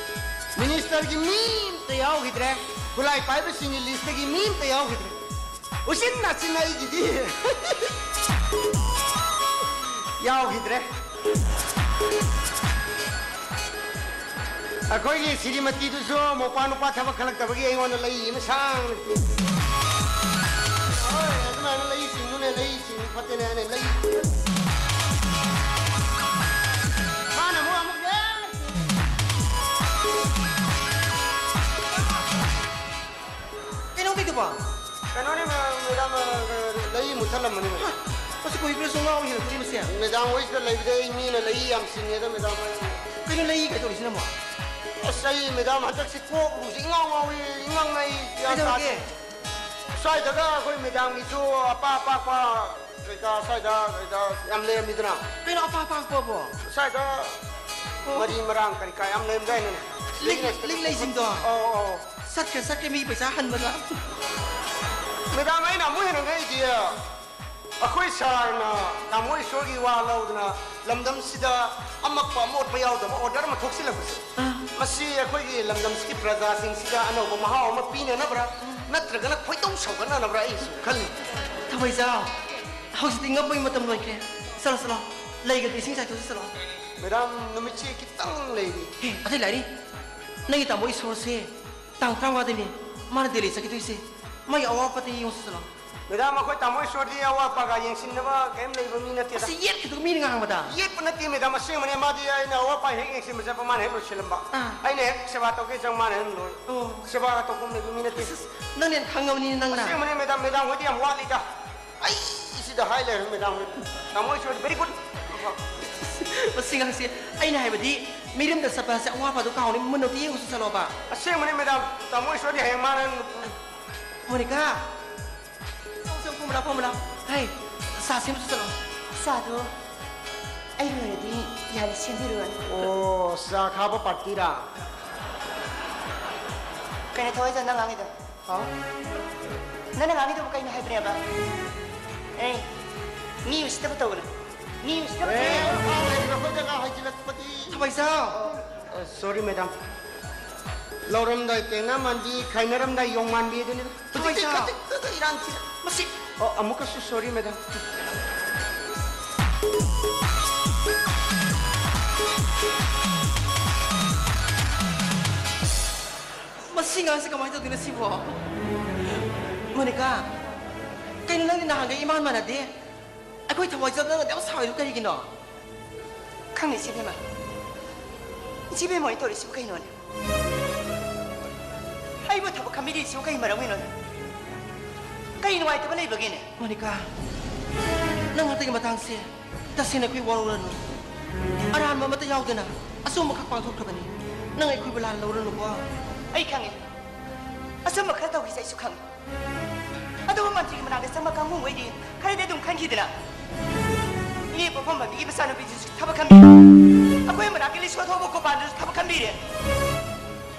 ꯃꯤꯅꯤꯁꯇꯔꯒꯤ ꯃꯤ ꯑꯝꯇ ꯌꯥꯎꯈꯤꯗ꯭ꯔꯦ꯫ ꯈꯨꯠꯂꯥꯏ ꯄꯥꯏꯕꯁꯤꯡꯒꯤ ꯂꯤꯁꯇꯒꯤ ꯃꯤ ꯑꯝꯇ ꯌꯥꯎꯈꯤꯗ꯭ꯔꯦ꯫ ꯎꯆꯤꯟ ꯅꯥꯆꯤꯟ ꯑꯩꯒꯤꯗꯤ ꯌꯥꯎꯈꯤꯗ꯭ꯔꯦ꯫ ꯑꯩꯈꯣꯏꯒꯤ ꯁꯤꯔꯤꯃꯇꯤꯗꯨꯁꯨ ꯃꯧꯄꯥ ꯅꯨꯄꯥ ꯊꯕꯛ ꯈꯜꯂꯛꯇꯕꯒꯤ ꯑꯩꯉꯣꯟꯗ ꯂꯩ ꯑꯃ ꯁꯥꯡꯅ ꯄꯤ꯫ ꯍꯣꯏ, ꯑꯗꯨꯃꯥꯏꯅ ꯂꯩ ꯆꯤꯡꯉꯨꯅꯦ, ꯂꯩ ꯆꯤꯡꯉꯨ ꯐꯠꯇꯦꯅꯦ ꯍꯥꯏꯅꯦ, ꯂꯩ꯫ ꯃꯥꯅ ꯑꯃꯨꯛ ꯑꯃꯨꯛ ꯌꯥ-, ꯀꯩꯅꯣ ꯇꯧꯗꯨꯕꯣ? ꯀꯩꯅꯣꯅꯦ, ꯃꯦ-, ꯃꯦꯗꯥꯝ, ꯑ, ꯂꯩ ꯃꯨꯠꯊꯠꯂꯝꯕꯅꯤ꯫ ꯃꯁꯤ ꯀꯨꯏꯕ꯭ꯔꯥꯁꯨ ꯉꯥꯎ ꯍꯦꯜꯂꯛꯇ꯭ꯔꯤ ꯃꯁꯦ꯫ ꯃꯦꯗꯥꯝ ꯍꯣꯏꯁꯤꯗ ꯂꯩꯕꯗꯩ ꯑꯩ ꯃꯤꯅ ꯂꯩ ꯌꯥꯝ ꯆꯤꯡꯉꯦꯗ, ꯃꯦꯗꯥꯝ ꯍꯣꯏ꯫ ꯀꯩꯅꯣ ꯂꯩ ꯀꯩꯗꯧꯔꯤꯁꯤꯅ ꯑꯃꯨꯛ? ꯑꯁ, ꯑꯩ ꯃꯦꯗꯥꯝ ꯍꯟꯗꯛꯁꯤ ꯀꯣꯛ ꯅꯨꯡꯁꯤ ꯏꯉꯥꯎ ꯉꯥꯎꯏ, ꯏꯉꯥꯡ ꯉꯥꯡꯏ, ꯒ꯭ꯌꯥꯟ ꯀꯩꯗꯧꯔꯒꯦ? ꯇꯥꯗꯦ꯫ ꯁ꯭ꯋꯥꯏꯗꯒ ꯑꯩꯈꯣꯏ ꯃꯦꯗꯥꯝꯒꯤꯁꯨ ꯑꯄꯥꯛ ꯑꯄꯥꯛꯄ ꯀꯩꯀꯥ ꯁ꯭ꯋꯥꯏꯗ, ꯀꯩꯗ ꯌꯥꯝ ꯂꯩꯔꯝꯃꯤꯗꯅ꯫ ꯀꯩꯅꯣ ꯑꯄꯥꯛ ꯑꯄꯥꯛꯄꯕꯣ? ꯁ꯭ꯋꯥꯏꯗ ꯑꯣ꯫ ꯃꯔꯤ ꯃꯔꯥꯡ ꯀꯔꯤ ꯀꯥ ꯌꯥꯝ ꯂꯩꯔꯝꯗꯥꯏꯅꯦ꯫ ꯂꯤꯛ-, ꯂꯤꯛ ꯂꯩꯁꯤꯡꯗꯣ? ꯑꯧ, ꯑꯧ꯫ ꯆꯠꯈ꯭ꯔꯦ, ꯆꯠꯈ꯭ꯔꯦ, ꯃꯤ ꯄꯩꯁꯥ ꯍꯟꯕꯗ꯫ ꯃꯦꯗꯥꯝ, ꯑꯩꯅ ꯑꯃꯨꯛ ꯍꯦꯟꯅ ꯉꯛꯏꯗꯤ, ꯑꯩꯈꯣꯏ ꯁꯥꯔꯅ ꯇꯥꯃꯣ ꯏꯁꯣꯔꯒꯤ ꯋꯥ ꯂꯧꯗꯅ ꯂꯝꯗꯝꯁꯤꯗ ꯑꯃꯛꯄ ꯑꯃꯣꯠꯄ ꯌꯥꯎꯗꯕ ꯑꯣꯔꯗꯔ ꯑꯃ ꯊꯣꯛꯆꯤꯜꯂꯛꯄꯁꯦ, ꯑꯥ꯫ ꯃꯁꯤ ꯑꯩꯈꯣꯏꯒꯤ ꯂꯝꯗꯝꯁꯤꯒꯤ ꯄ꯭ꯔꯖꯥꯁꯤꯡꯁꯤꯗ ꯑꯅꯧꯕ ꯃꯍꯥꯎ ꯑꯃ ꯄꯤꯅꯅꯕ꯭ꯔꯥ, ꯅꯠꯇ꯭ꯔꯒꯅ ꯈꯣꯏꯗꯧ ꯁꯧꯒꯠꯅꯅꯕ꯭ꯔꯥ ꯑꯩ ꯁꯨꯝ ꯈꯜꯂꯤ꯫ ꯊꯧꯕꯩꯖꯥꯎ, ꯍꯧꯖꯤꯛꯇꯤ ꯉꯛꯄꯒꯤ ꯃꯇꯝ ꯂꯣꯏꯈ꯭ꯔꯦ꯫ ꯆꯠꯂꯣ, ꯆꯠꯂꯣ, ꯂꯩꯒꯗꯤ ꯏꯁꯤꯡ ꯆꯥꯏꯊꯣꯛꯁꯤ, ꯆꯠꯂꯣ꯫ ꯃꯦꯗꯥꯝ, ꯅꯨꯃꯤꯠꯁꯤ ꯈꯤꯇꯪ ꯂꯩꯔꯤ꯫ ꯍꯦ, ꯑꯇꯩ ꯂꯥꯏꯔꯤ, ꯅꯪꯒꯤ ꯇꯥꯃꯣ ꯏꯁꯣꯔꯁꯦ ꯇꯥꯡ ꯇꯔꯥꯃꯉꯥꯗꯅꯤ ꯃꯥꯅ ꯗꯦꯜꯂꯤ ꯆꯠꯈꯤꯗꯣꯏꯁꯦ꯫ ꯃꯥꯒꯤ ꯑꯋꯥꯠꯄꯗ ꯌꯦꯡꯉꯨꯁꯤ ꯆꯠꯂꯣ꯫ ꯃꯦꯗꯥꯝ, ꯑꯩꯈꯣꯏ ꯇꯥꯃꯣ ꯏꯁꯣꯔꯗꯤ ꯑꯋꯥꯠ ꯑꯄꯥꯒ ꯌꯦꯡꯁꯤꯟꯅꯕ ꯀꯔꯤꯝ ꯂꯩꯕ ꯃꯤ ꯅꯠꯇꯦꯗ꯫ ꯑꯁꯤ ꯌꯦꯠꯈꯤꯗꯨ ꯃꯤꯅ ꯉꯥꯡꯕꯗ꯫ ꯌꯦꯠꯄ ꯅꯠꯇꯦ ꯃꯦꯗꯥꯝ, ꯑꯁꯦꯡꯕꯅꯦ꯫ ꯃꯥꯗꯤ ꯑꯩꯅ ꯑꯋꯥꯠ ꯑꯄꯥ ꯍꯦꯛ ꯌꯦꯡꯁꯤꯟꯕ ꯆꯠꯄ ꯃꯥꯅ ꯍꯦꯛ ꯂꯣꯏꯁꯤꯜꯂꯝꯕ꯫ ꯑꯥ꯫ ꯑꯩꯅ ꯍꯦꯛ ꯁꯦꯕꯥ ꯇꯧꯒꯦ ꯆꯪ ꯃꯥꯅ ꯍꯦꯛ ꯂꯣꯏ꯫ ꯑꯣ꯫ ꯁꯦꯕꯥꯒ ꯇꯧꯐꯝ ꯂꯩꯕ ꯃꯤ ꯅꯠꯇꯦ꯫ ꯑꯁ, ꯅꯪꯅ ꯍꯦꯟꯅ ꯈꯪꯉꯕꯅꯤꯅꯦ ꯅꯪꯅ꯫ ꯑꯁꯦꯡꯕꯅꯦ ꯃꯦꯗꯥꯝ, ꯃꯦꯗꯥꯝ ꯍꯣꯏꯗꯤ ꯌꯥꯝ ꯋꯥꯠꯂꯤꯗ꯫ ꯑꯩ ꯁꯤꯗ ꯍꯥꯏ ꯂꯩꯔꯦ ꯃꯦꯗꯥꯝ ꯍꯣꯏ꯫ ꯇꯥꯃꯣ ꯏꯁꯣꯔꯗꯤ very good꯫ ꯃꯁꯤ ꯉꯥꯡꯁꯦ, ꯑꯩꯅ ꯍꯥꯏꯕꯗꯤ ꯃꯤꯔꯝꯗ ꯆꯠꯄ ꯍꯥꯏꯁꯦ ꯑꯋꯥꯠ ꯑꯄꯥꯗꯣ ꯀꯥꯎꯅꯤ, ꯃꯨꯟꯅ ꯑꯝꯇ ꯌꯦꯡꯉꯨꯁꯤ ꯆꯠꯂꯣꯕ꯫ ꯑꯁꯦꯡꯕꯅꯦ ꯃꯦꯗꯥꯝ, ꯇꯥꯃꯣ ꯏꯁꯣꯔꯗꯤ ꯍꯌꯦꯡ ꯃꯥꯅ ꯃꯣꯅꯤꯀꯥ! ꯆꯪ, ꯆꯪ, ꯐꯝꯃꯨ ꯂꯥꯎ, ꯐꯝꯃꯨ ꯂꯥꯎ꯫ ꯍꯩ, ꯆꯥ ꯁꯦꯝꯃꯨꯆꯣ ꯆꯠꯂꯣ꯫ ꯆꯥꯗꯣ ꯑꯩ ꯂꯣꯏꯔꯗꯤ ꯌꯥꯔꯦ, ꯁꯦꯝꯕꯤꯔꯨꯔꯅꯨ꯫ ꯑꯣ, ꯆꯥ ꯈꯥꯕ ꯄꯥꯔꯇꯤꯔꯥ? ꯀꯩꯅꯣ ꯊꯧꯋꯥꯏꯖꯥꯟ ꯅꯪ ꯉꯥꯡꯉꯤꯗꯣ? ꯍꯥꯎ? ꯅꯪꯅ ꯉꯥꯡꯉꯤꯗꯨꯕꯨ ꯀꯩꯅꯣ ꯍꯥꯏꯕꯅꯦꯕ? ꯑꯦ, ꯃꯤ ꯎꯁꯤꯠꯇꯕ ꯇꯧꯒꯅꯨ꯫ ꯅ꯭ꯌꯨꯁꯇ ꯑꯦ, ꯃꯁꯤ ꯐꯥꯎ ꯂꯩꯔꯤꯕ ꯑꯩꯈꯣꯏꯗ ꯉꯥ ꯍꯥꯏꯖꯤꯜꯂꯛꯄꯗꯤ꯫ ꯊꯕꯥꯏꯖꯥꯎ꯫ ꯑ, ꯁꯣꯔꯤ, ꯃꯦꯗꯥꯝ꯫ ꯂꯧꯔꯝꯗꯥꯏ ꯇꯦꯡꯅ ꯃꯥꯟꯕꯤ, ꯈꯥꯏꯅꯔꯝꯗꯥꯏ ꯌꯣꯡ ꯃꯥꯟꯕꯤ ꯑꯗꯨꯅꯤꯗ꯫ ꯍꯧꯖꯤꯛꯇꯤ ꯊꯕꯥꯏꯖꯥꯎ꯫ ꯀꯇꯤꯛ ꯀꯇꯤꯛ ꯏꯔꯥꯡ ꯊꯤꯔꯦ꯫ ꯃꯁꯤ꯫ ꯑꯣ, ꯑꯃꯨꯛꯀꯁꯨ ꯁꯣꯔꯤ, ꯃꯦꯗꯥꯝ꯫ ꯃꯁꯤ ꯉꯥꯡꯁꯦ ꯀꯃꯥꯏꯅ ꯇꯧꯗꯣꯏꯅꯣ ꯁꯤꯕꯣ? ꯃꯣꯅꯤꯀꯥ, ꯀꯩꯅꯣ ꯅꯪꯗꯤ ꯅꯍꯥꯟꯒ ꯏꯃꯥꯟ ꯃꯥꯟꯅꯗꯦ? ꯑꯩꯈꯣꯏ ꯊꯋꯥꯏꯖꯥꯎꯗ ꯅꯪꯅ ꯌꯥꯝ ꯁꯥꯎꯔꯤꯗꯨ ꯀꯔꯤꯒꯤꯅꯣ? ꯈꯪꯗꯦ, ꯏꯆꯦ ꯕꯦꯝꯃ꯫ ꯏꯆꯦ ꯕꯦꯝꯃ ꯍꯣꯏ ꯇꯧꯔꯤꯁꯤꯕꯨ ꯀꯩꯅꯣꯅꯦ? ꯑꯩꯕꯨ ꯊꯕꯛ ꯈꯟꯕꯤꯔꯤꯁꯤꯕꯨ ꯀꯩ ꯃꯔꯝꯒꯤꯅꯣꯅꯦ? ꯀꯔꯤ ꯅꯨꯡꯉꯥꯏꯇꯕ ꯂꯩꯕꯒꯦꯅꯦ? ꯃꯣꯅꯤꯀꯥ, ꯅꯪ ꯍꯟꯗꯛꯀꯤ ꯃꯇꯥꯡꯁꯦ ꯇꯁꯦꯡꯅ ꯑꯩꯈꯣꯏ ꯋꯥꯔꯧꯔꯅꯨ꯫ ꯑꯔꯥꯟꯕ ꯑꯃꯠꯇ ꯌꯥꯎꯗꯅ ꯑꯆꯨꯝꯕꯈꯛ ꯄꯥꯡꯊꯣꯛꯈ꯭ꯔꯕꯅꯤ꯫ ꯅꯪ ꯑꯩꯈꯣꯏꯕꯨ ꯂꯥꯟꯅ ꯂꯧꯔꯅꯨꯀꯣ꯫ ꯑꯩ ꯈꯪꯉꯦ꯫ ꯑꯆꯨꯝꯕ ꯈꯔ ꯇꯧꯈꯤꯁꯦ ꯑꯩꯁꯨ ꯈꯪꯉꯦ꯫ ꯑꯗꯨꯕꯨ ꯃꯟꯇ꯭ꯔꯤꯒꯤ ꯃꯅꯥꯛꯇ ꯆꯪꯕ ꯀꯥꯡꯕꯨꯈꯩꯗꯤ ꯈꯔꯗꯤ ꯑꯗꯨꯝ ꯈꯟꯈꯤꯗꯅ꯫ ꯏꯅꯦ ꯄꯣꯛꯐꯝ ꯃꯄꯤꯒꯤ ꯃꯆꯥꯅꯨꯄꯤꯗꯨꯁꯨ ꯊꯕꯛ ꯈꯟꯕꯤꯔꯦ꯫ ꯑꯩꯈꯣꯏ ꯃꯅꯥꯛꯀꯤ ꯂꯤꯁꯣ ꯊꯧꯕ ꯒꯣꯄꯥꯜꯗꯨꯁꯨ ꯊꯕꯛ ꯈꯟꯕꯤꯔꯦ꯫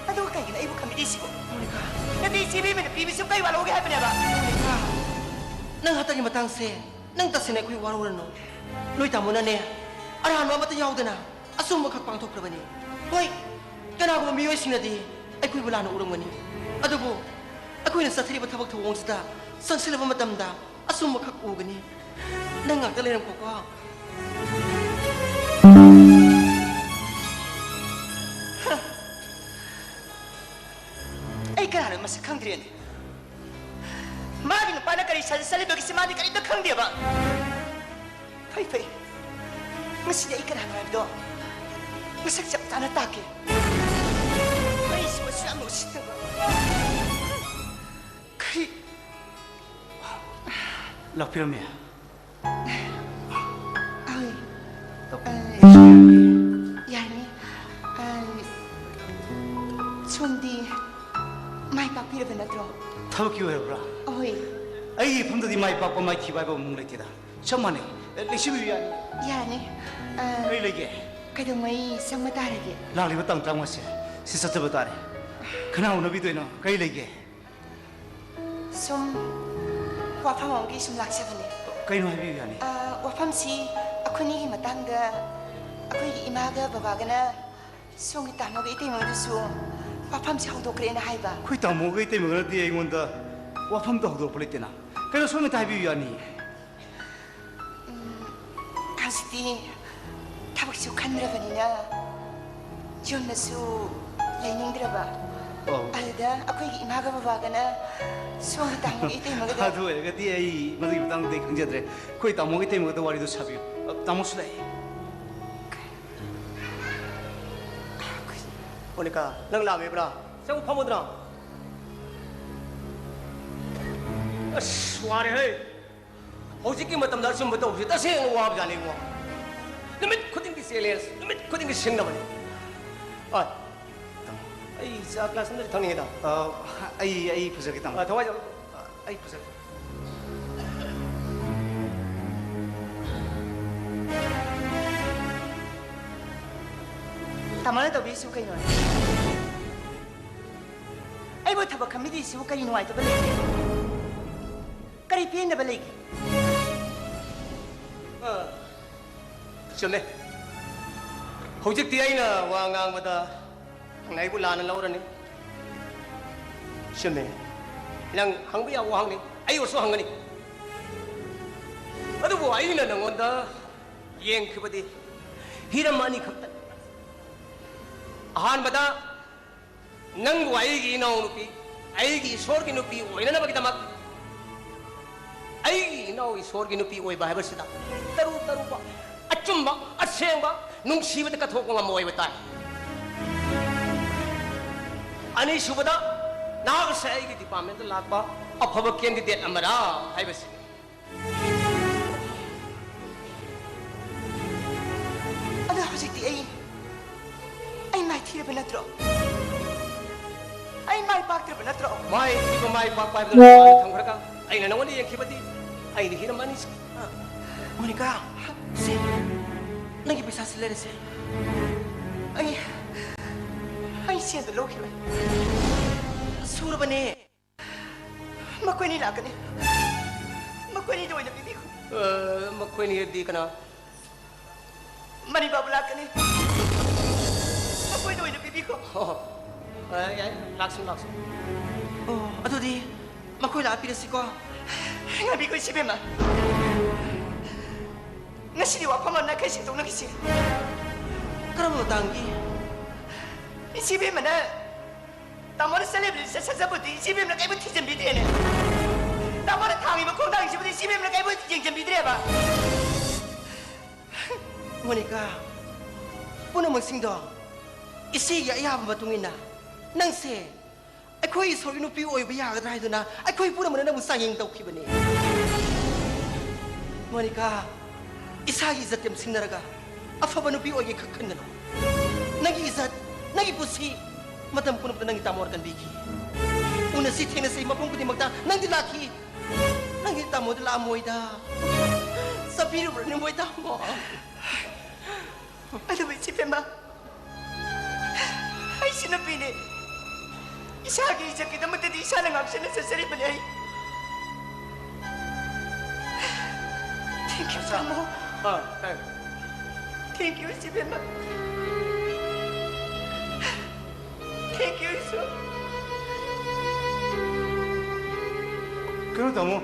ꯑꯗꯨꯒ ꯀꯩꯒꯤꯅꯣ ꯑꯩꯕꯨ ꯈꯟꯕꯤꯗ꯭ꯔꯤꯁꯤꯕꯣ? ꯃꯣꯅꯤꯀꯥ꯫ ꯅꯠꯇꯦ, ꯏꯆꯦ ꯏꯕꯦꯝꯃꯅ ꯄꯤꯕꯁꯤꯕꯨ ꯀꯩ ꯋꯥ ꯂꯧꯒꯦ ꯍꯥꯏꯕꯅꯦꯕ? ꯃꯣꯅꯤꯀꯥ, ꯅꯪ ꯍꯟꯗꯛꯀꯤ ꯃꯇꯥꯡꯁꯦ ꯅꯪ ꯇꯁꯦꯡꯅ ꯑꯩꯈꯣꯏ ꯋꯥꯔꯧꯔꯅꯨ꯫ ꯅꯣꯏ ꯇꯥꯃꯣꯅꯅꯦ, ꯑꯔꯥꯟꯕ ꯑꯃꯠꯇ ꯌꯥꯎꯗꯅ ꯑꯆꯨꯝꯕꯈꯛ ꯄꯥꯡꯊꯣꯛꯈ꯭ꯔꯕꯅꯤ꯫ ꯍꯣꯏ, ꯀꯅꯥꯒꯨꯝꯕ ꯃꯤꯑꯣꯏꯁꯤꯡꯅꯗꯤ ꯑꯩꯈꯣꯏꯕꯨ ꯂꯥꯟꯅ ꯎꯔꯝꯒꯅꯤ, ꯑꯗꯨꯕꯨ ꯑꯩꯈꯣꯏꯅ ꯆꯠꯊꯔꯤꯕ ꯊꯕꯛ ꯊꯧꯑꯣꯡꯁꯤꯗ ꯆꯪꯁꯤꯜꯂꯕ ꯃꯇꯝꯗ ꯑꯆꯨꯝꯕꯈꯛ ꯎꯒꯅꯤ꯫ ꯅꯪ ꯉꯥꯛꯇ ꯂꯩꯔꯝꯈꯣꯀꯣ꯫ ꯑꯩ ꯀꯅꯥꯅꯣ ꯃꯁꯛ ꯈꯪꯗ꯭ꯔꯦꯅꯦ꯫ ꯃꯥꯒꯤ ꯅꯨꯄꯥꯅ ꯀꯔꯤ ꯁꯥꯖꯠ ꯆꯠꯂꯤꯕꯒꯦꯁꯦ ꯃꯥꯗꯤ ꯀꯔꯤꯝꯇ ꯈꯪꯗꯦꯕ꯫ ꯐꯩ, ꯐꯩ꯫ ꯉꯁꯤꯗꯤ ꯑꯩ ꯀꯅꯥꯅꯣ ꯍꯥꯏꯕꯗꯣ ꯃꯁꯛ ꯆꯞ ꯆꯥꯅ ꯇꯥꯛꯀꯦ꯫ ꯑꯩꯁꯤꯃꯁꯨ ꯌꯥꯝꯅ ꯎꯁꯤꯠꯇꯕ꯫ ꯀꯔꯤ? ꯂꯥꯛꯄꯤꯔꯝꯃꯦ꯫ ꯑꯍꯣꯏ꯫ ꯇꯧ-, ꯑ, ꯌꯥꯔꯅꯤ꯫ ꯑ, ꯁꯣꯝꯗꯤ ꯃꯥꯏ ꯄꯥꯛꯄꯤꯔꯕ ꯅꯠꯇ꯭ꯔꯣ? ꯊꯕꯛꯀꯤ ꯑꯣꯏꯔꯕ꯭ꯔꯥ? ꯑꯍꯣꯏ꯫ ꯑꯩꯒꯤ ꯏꯐꯝꯗꯗꯤ ꯃꯥꯏ ꯄꯥꯛꯄ ꯃꯥꯏꯊꯤꯕ ꯍꯥꯏꯕ ꯑꯃꯨꯛ ꯂꯩꯇꯦꯗ꯫ ꯆꯞ ꯃꯥꯟꯅꯩ꯫ ꯑꯦ, ꯂꯩꯁꯤꯟꯕꯤꯌꯨ ꯌꯥꯅꯤ꯫ ꯌꯥꯔꯅꯤ꯫ ꯑ, ꯀꯔꯤ ꯂꯩꯒꯦ? ꯀꯩꯗꯧꯉꯩ ꯆꯪꯕ ꯇꯥꯔꯒꯦ? ꯂꯥꯛꯂꯤꯕ ꯇꯥꯡ ꯇꯔꯥꯃꯉꯥꯁꯦ ꯁꯤ ꯆꯠꯆꯕ ꯇꯥꯔꯦ꯫ ꯀꯅꯥ ꯎꯅꯕꯤꯗꯣꯏꯅꯣ? ꯀꯔꯤ ꯂꯩꯒꯦ? ꯁꯨꯝ ꯋꯥꯐꯝ ꯑꯃꯒꯤ ꯁꯨꯝ ꯂꯥꯛꯆꯕꯅꯦ꯫ ꯀꯩꯅꯣ ꯍꯥꯏꯕꯤꯌꯨ ꯌꯥꯅꯤ꯫ ꯑ, ꯋꯥꯐꯝꯁꯤ ꯑꯩꯈꯣꯏꯅꯤꯒꯤ ꯃꯇꯥꯡꯗ ꯑꯩꯈꯣꯏꯒꯤ ꯏꯃꯥꯒ ꯕꯕꯥꯒꯅ ꯁꯣꯝꯒꯤ ꯇꯥꯃꯣꯒ ꯏꯇꯩꯃꯒꯗꯨꯁꯨ ꯋꯥꯐꯝꯁꯦ ꯍꯧꯗꯣꯛꯈ꯭ꯔꯦꯅ ꯍꯥꯏꯕ꯫ ꯑꯩꯈꯣꯏ ꯇꯥꯃꯣꯒ ꯏꯇꯩꯃꯒꯅꯗꯤ ꯑꯩꯉꯣꯟꯗ ꯋꯥꯐꯝꯗ ꯍꯧꯗꯣꯔꯛꯄ ꯂꯩꯇꯦꯅ꯫ ꯀꯩꯅꯣ, ꯁꯣꯝꯅ ꯍꯥꯏꯕꯤꯌꯨ ꯌꯥꯅꯤ꯫ ꯎꯝ, ꯍꯧꯖꯤꯛꯇꯤ ꯊꯕꯛꯁꯨ ꯈꯟꯗ꯭ꯔꯕꯅꯤꯅ ꯌꯨꯝꯗꯁꯨ ꯂꯩꯅꯤꯡꯗ꯭ꯔꯕ꯫ ꯑꯣ꯫ ꯑꯗꯨꯗ ꯑꯩꯈꯣꯏꯒꯤ ꯏꯃꯥꯒ ꯕꯕꯥꯒꯅ ꯁꯣꯝꯒꯤ ꯇꯥꯃꯣꯒ ꯏꯇꯩꯃꯒꯗ ꯑꯗꯨ ꯑꯣꯏꯔꯒꯗꯤ ꯑꯩ ꯃꯗꯨꯒꯤ ꯃꯇꯥꯡꯗꯗꯤ ꯑꯩ ꯈꯪꯖꯗ꯭ꯔꯦ꯫ ꯑꯩꯈꯣꯏ ꯇꯥꯃꯣꯒ ꯏꯇꯩꯃꯒꯗ ꯋꯥꯔꯤꯗꯣ ꯁꯥꯕꯤꯌꯨ꯫ ꯑ, ꯇꯥꯃꯣꯁꯨ ꯂꯩ꯫ ꯃꯣꯅꯤꯀꯥ, ꯅꯪ ꯂꯥꯛꯑꯝꯃꯤꯕ꯭ꯔꯥ? ꯆꯪꯉꯨ, ꯐꯝꯃꯨꯗꯅ꯫ ꯑꯁ, ꯋꯥꯔꯦꯍꯦ꯫ ꯍꯧꯖꯤꯛꯀꯤ ꯃꯇꯝꯗ ꯑꯆꯨꯝꯕ ꯇꯧꯕꯁꯤ ꯇꯁꯦꯡꯅ ꯋꯥꯕꯖꯥꯠꯅꯤ, ꯏꯕꯨꯡꯉꯣ꯫ ꯅꯨꯃꯤꯠ ꯈꯨꯗꯤꯡꯒꯤ challenge, ꯅꯨꯃꯤꯠ ꯈꯨꯗꯤꯡꯒꯤ ꯁꯤꯡꯅꯕꯅꯤ꯫ ꯑ, ꯑꯩ ꯆꯥ glass ꯑꯃꯗꯤ ꯊꯛꯅꯤꯡꯉꯤꯗ꯫ ꯑ, ꯑꯩ, ꯑꯩ ꯄꯨꯖꯒꯦ, ꯇꯥꯃꯣ꯫ ꯑ, ꯊꯋꯥꯏ ꯌꯥꯎ-, ꯑ, ꯑꯩ ꯄꯨꯖꯒꯦ꯫ ꯇꯥꯃꯣꯅ ꯇꯧꯕꯤꯔꯤꯁꯤꯕꯨ ꯀꯩꯅꯣ? ꯑꯩꯕꯨ ꯊꯕꯛ ꯈꯟꯕꯤꯗ꯭ꯔꯤꯁꯤꯕꯨ ꯀꯔꯤ ꯅꯨꯡꯉꯥꯏꯇꯕ ꯂꯩꯒꯦ? ꯀꯔꯤ ꯄꯦꯟꯗꯕ ꯂꯩꯒꯦ? ꯑ, ꯆꯨꯝꯃꯦ꯫ ꯍꯧꯖꯤꯛꯇꯤ ꯑꯩꯅ ꯋꯥ ꯉꯥꯡꯕꯗ ꯅꯪꯅ ꯑꯩꯕꯨ ꯂꯥꯟꯅ ꯂꯧꯔꯅꯤ꯫ ꯆꯨꯝꯃꯦ꯫ ꯅꯪ ꯍꯪꯕ ꯌꯥꯕ ꯋꯥꯍꯪꯅꯤ꯫ ꯑꯩ ꯑꯣꯏꯔꯁꯨ ꯍꯪꯒꯅꯤ꯫ ꯑꯗꯨꯕꯨ ꯑꯩꯅ ꯅꯪꯉꯣꯟꯗ ꯌꯦꯡꯈꯤꯕꯗꯤ ꯍꯤꯔꯝ ꯑꯅꯤꯈꯛꯇꯅꯤ꯫ ꯑꯍꯥꯟꯕꯗ, ꯅꯪꯕꯨ ꯑꯩꯒꯤ ꯏꯅꯥꯎꯅꯨꯄꯤ, ꯑꯩꯒꯤ ꯏꯁꯣꯔꯒꯤ ꯅꯨꯄꯤ ꯑꯣꯏꯅꯅꯕꯒꯤꯗꯃꯛ, ꯑꯩꯒꯤ ꯏꯅꯥꯎ ꯏꯁꯣꯔꯒꯤ ꯅꯨꯄꯤ ꯑꯣꯏꯕ ꯍꯥꯏꯕꯁꯤꯗ ꯇꯔꯨ ꯇꯔꯨꯕ, ꯑꯆꯨꯝꯕ, ꯑꯁꯦꯡꯕ, ꯅꯨꯡꯁꯤꯕꯗ ꯀꯠꯊꯣꯛꯄ ꯉꯝꯕ ꯑꯣꯏꯕ ꯇꯥꯏ꯫ ꯑꯅꯤꯁꯨꯕꯗ, ꯅꯍꯥꯛ ꯑꯁꯦ ꯑꯩꯒꯤ department ꯇ ꯂꯥꯛꯄ ꯑꯐꯕ candidate ꯑꯃꯔꯥ ꯍꯥꯏꯕꯁꯤ꯫ ꯑꯗꯣ ꯍꯧꯖꯤꯛꯇꯤ ꯑꯩ, ꯑꯩ ꯃꯥꯏꯊꯤꯔꯕ ꯅꯠꯇ꯭ꯔꯣ? ꯑꯩ ꯃꯥꯏ ꯄꯥꯛꯇ꯭ꯔꯕ ꯅꯠꯇ꯭ꯔꯣ? ꯃꯥꯏ ꯊꯤꯕ ꯃꯥꯏ ꯄꯥꯛꯄ ꯍꯥꯏꯕꯗꯨ ꯅꯨꯄꯥꯅ ꯊꯝꯈ꯭ꯔꯒ ꯑꯩꯅ ꯅꯉꯣꯟꯗ ꯌꯦꯡꯈꯤꯕꯗꯤ ꯑꯩꯅ ꯍꯤꯔꯝ ꯑꯅꯤ ꯁꯤ-, ꯃꯣꯅꯤꯀꯥ, ꯁꯦ, ꯅꯪꯒꯤ ꯄꯩꯁꯥꯁꯤ ꯂꯩꯔꯁꯦ꯫ ꯑꯩ, ꯑꯩ ꯁꯦꯟꯗꯣ ꯂꯧꯈꯤꯔꯣꯏ꯫ ꯁꯨꯔꯕꯅꯦ꯫ ꯃꯈꯣꯏꯅꯤ ꯂꯥꯛꯀꯅꯤ꯫ ꯃꯈꯣꯏꯅꯤꯗ ꯑꯣꯏꯅ ꯄꯤꯕꯤꯈꯣ꯫ ꯑ, ꯃꯈꯣꯏꯅꯤ ꯍꯥꯏꯕꯗꯤ ꯀꯅꯥ? ꯃꯅꯤ ꯕꯥꯕꯨ ꯂꯥꯛꯀꯅꯤ꯫ ꯃꯈꯣꯏꯗ ꯑꯣꯏꯅ ꯄꯤꯕꯤꯈꯣ꯫ ꯑꯣ, ꯑ, ꯌꯥꯏ, ꯂꯥꯛꯁꯨ, ꯂꯥꯛꯁꯨ꯫ ꯑꯣ, ꯑꯗꯨꯗꯤ ꯃꯈꯣꯏ ꯂꯥꯛꯑ ꯄꯤꯔꯁꯤꯀꯣ꯫ ꯉꯥꯏꯕꯤꯈꯣ, ꯏꯆꯦꯕꯦꯝꯃ꯫ ꯉꯁꯤꯗꯤ ꯋꯥꯐꯝ ꯑꯃ ꯅꯥꯈꯩ ꯁꯦꯡꯗꯣꯛꯅꯈꯤꯁꯤ꯫ ꯀꯔꯝꯕ ꯃꯇꯥꯡꯒꯤ? ꯏꯆꯦꯕꯦꯝꯃꯅ ꯇꯥꯃꯣꯅ ꯆꯠꯂꯤꯕꯗꯨ ꯆꯠ-, ꯆꯠꯆꯕꯗꯤ ꯏꯆꯦꯕꯦꯝꯅ ꯀꯩꯕꯨ ꯊꯤꯖꯤꯟꯕꯤꯗ꯭ꯔꯦꯅꯦ꯫ ꯇꯥꯃꯣꯅ ꯊꯥꯡꯉꯤꯕ ꯈꯣꯡꯊꯥꯡꯁꯤꯕꯨꯗꯤ ꯏꯆꯦꯕꯦꯝꯅ ꯀꯩꯕꯨ ꯌꯦꯡꯁꯤꯟꯕꯤꯗ꯭ꯔꯦꯕ꯫ ꯃꯣꯅꯤꯀꯥ, ꯄꯨꯝꯅꯃꯛꯁꯤꯡꯗꯣ ꯏꯆꯦꯒꯤ ꯑꯌꯥꯕ ꯃꯇꯨꯡ ꯏꯟꯅ ꯅꯪꯁꯦ ꯑꯩꯈꯣꯏ ꯏꯁꯣꯔꯒꯤ ꯅꯨꯄꯤ ꯑꯣꯏꯕ ꯌꯥꯒꯗ꯭ꯔꯥ ꯍꯥꯏꯗꯨꯅ ꯑꯩꯈꯣꯏ ꯄꯨꯝꯅꯃꯛꯅ ꯅꯪꯕꯨ ꯆꯥꯡꯌꯦꯡ ꯇꯧꯈꯤꯕꯅꯤ꯫ ꯃꯣꯅꯤꯀꯥ, ꯏꯁꯥꯒꯤ ꯏꯖꯠ ꯇꯦꯝꯁꯤꯡꯅꯔꯒ ꯑꯐꯕ ꯅꯨꯄꯤ ꯑꯣꯏꯒꯦ ꯈꯛ ꯈꯟꯒꯅꯨ꯫ ꯅꯪꯒꯤ ꯏꯖꯠ, ꯅꯪꯒꯤ ꯄꯨꯟꯁꯤ, ꯃꯇꯝ ꯄꯨꯝꯅꯃꯛꯇ ꯅꯪꯒꯤ ꯇꯥꯃꯣꯅ ꯀꯟꯕꯤꯈꯤ꯫ ꯎꯅꯁꯤ ꯊꯦꯡꯅꯁꯤ ꯃꯐꯝ ꯈꯨꯗꯤꯡꯃꯛꯇ ꯅꯪꯗꯤ ꯂꯥꯛꯈꯤ꯫ ꯅꯪꯒꯤ ꯇꯥꯃꯣꯗꯤ ꯂꯥꯛꯑꯝꯃꯣꯏꯗ꯫ ꯆꯠꯄꯤꯔꯨꯕ꯭ꯔꯅꯦ ꯃꯣꯏ ꯇꯥꯃꯣ? ꯑꯗꯨꯕꯨ ꯏꯆꯦ ꯄꯦꯝꯃ, ꯑꯩꯁꯤ ꯅꯨꯄꯤꯅꯤ꯫ ꯏꯁꯥꯒꯤ ꯏꯖꯠꯀꯤꯗꯃꯛꯇꯗꯤ ꯏꯁꯥꯅ ꯉꯥꯛꯁꯦꯟꯅ ꯆꯠꯆꯔꯤꯕꯅꯤ ꯑꯩ꯫ Thank you, ꯇꯥꯃꯣ꯫ ꯑꯥ, ꯇꯥꯏ꯫ Thank you, ꯏꯆꯦ ꯄꯦꯝꯃ꯫ Thank you, ꯏꯁꯣꯔ꯫ ꯀꯩꯅꯣ ꯇꯥꯃꯣ,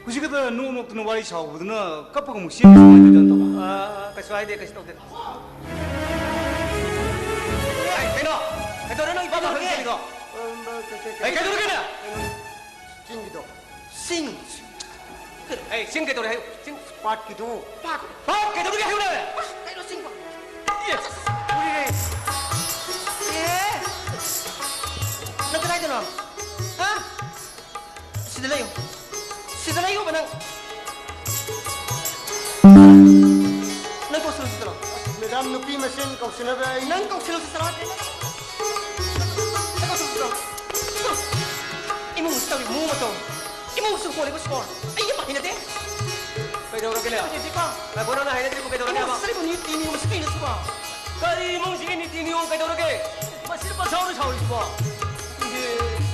ꯍꯧꯖꯤꯛ ꯈꯛꯇ ꯅꯣꯛ ꯅꯣꯛꯇꯅ ꯋꯥꯔꯤ ꯁꯥꯎꯕꯗꯨꯅ ꯀꯞꯄꯒ ꯑꯃꯨꯛ ꯆꯦꯟꯈꯤ ꯀꯃꯥꯏꯅ ꯇꯧꯗꯣꯏꯅꯣ ꯇꯥꯃꯣ? ꯑꯥ, ꯀꯩꯁꯨ ꯍꯥꯏꯗꯦ, ꯀꯩꯁꯨ ꯇꯧꯗꯦ꯫ ꯑꯦ, ꯀꯩꯅꯣ? ꯀꯩꯗꯧꯔꯦ ꯅꯪ ꯏꯄꯥ ꯃꯈꯜ ꯀꯩꯗꯧꯔꯒꯦ? ꯆꯦꯜꯂꯤꯗꯣ? ꯑꯦ, ꯀꯩꯗꯧꯔꯒꯦ ꯅꯪ? ꯀꯩꯅꯣ, ꯆꯤꯡꯒꯤꯗꯣ꯫ ꯁꯤꯡ꯫ ꯑꯦ, ꯁꯤꯡ ꯀꯩꯗꯧꯔꯦ ꯍꯥꯏꯌꯨ? ꯁꯤꯡ꯫ ꯄꯥꯠꯀꯤꯗꯣ꯫ ꯄꯥꯠ꯫ ꯄꯥꯠ ꯀꯩꯗꯧꯔꯒꯦ ꯍꯥꯏꯌꯨꯅꯦ? ꯑꯁ, ꯀꯩꯅꯣ ꯁꯤꯡ ꯄꯥꯠ꯫ ꯑꯦ, ꯎꯔꯤꯔꯦ꯫ ꯑꯦ, ꯅꯪ ꯀꯗꯥꯏꯗꯅꯣ? ꯍꯥ? ꯁꯤꯗ ꯂꯩꯌꯨ꯫ ꯁꯤꯗ ꯂꯩꯌꯨꯕ ꯅꯪ꯫ ꯅꯪ ꯀꯧꯁꯤꯜꯂꯨ ꯁꯤꯗ ꯂꯥꯎ꯫ ꯃꯦꯗꯥꯝ, ꯅꯨꯄꯤ ꯃꯁꯦꯟ ꯀꯧꯁꯤꯟꯅꯕ ꯑꯩ ꯅꯪ ꯀꯧꯁꯤꯜꯂꯨ ꯁꯤꯗ ꯂꯥꯎ꯫ ꯅꯪ ꯀꯧꯁꯤꯜꯂꯨ ꯁꯤꯗ ꯂꯥꯎ꯫ ꯏꯃꯨꯡꯁꯤ ꯇꯧꯔꯤ ꯃꯑꯣꯡ ꯃꯇꯧ꯫ ꯏꯃꯨꯡꯁꯨ ꯍꯣꯜꯂꯤꯕ ꯁꯣꯔ꯫ ꯑꯩ ꯌꯥꯝ ꯍꯩꯅꯗꯦ꯫ ꯀꯩꯗꯧꯔꯒꯦꯅꯦ? ꯍꯩꯅꯗꯦꯀꯣ? ꯉꯥꯏꯈꯣ, ꯅꯪꯅ ꯍꯩꯅꯗ꯭ꯔꯤꯕꯨ ꯀꯩꯗꯧꯔꯒꯦ ꯍꯥꯏꯕ? ꯏꯃꯨꯡꯁꯤꯗ ꯂꯩꯕ ꯅꯤꯇꯤ ꯅꯤꯌꯣꯝꯁꯤ ꯀꯩꯅꯣ ꯁꯤꯕꯣ? ꯀꯔꯤ ꯏꯃꯨꯡꯁꯤꯒꯤ ꯅꯤꯇꯤ ꯅꯤꯌꯣꯝ ꯀꯩꯗꯧꯔꯒꯦ? ꯃꯁꯤꯗ ꯄꯪꯁꯥꯎꯗ ꯁꯥꯎꯔꯤꯁꯤꯕꯣ? ꯏꯍꯦ꯫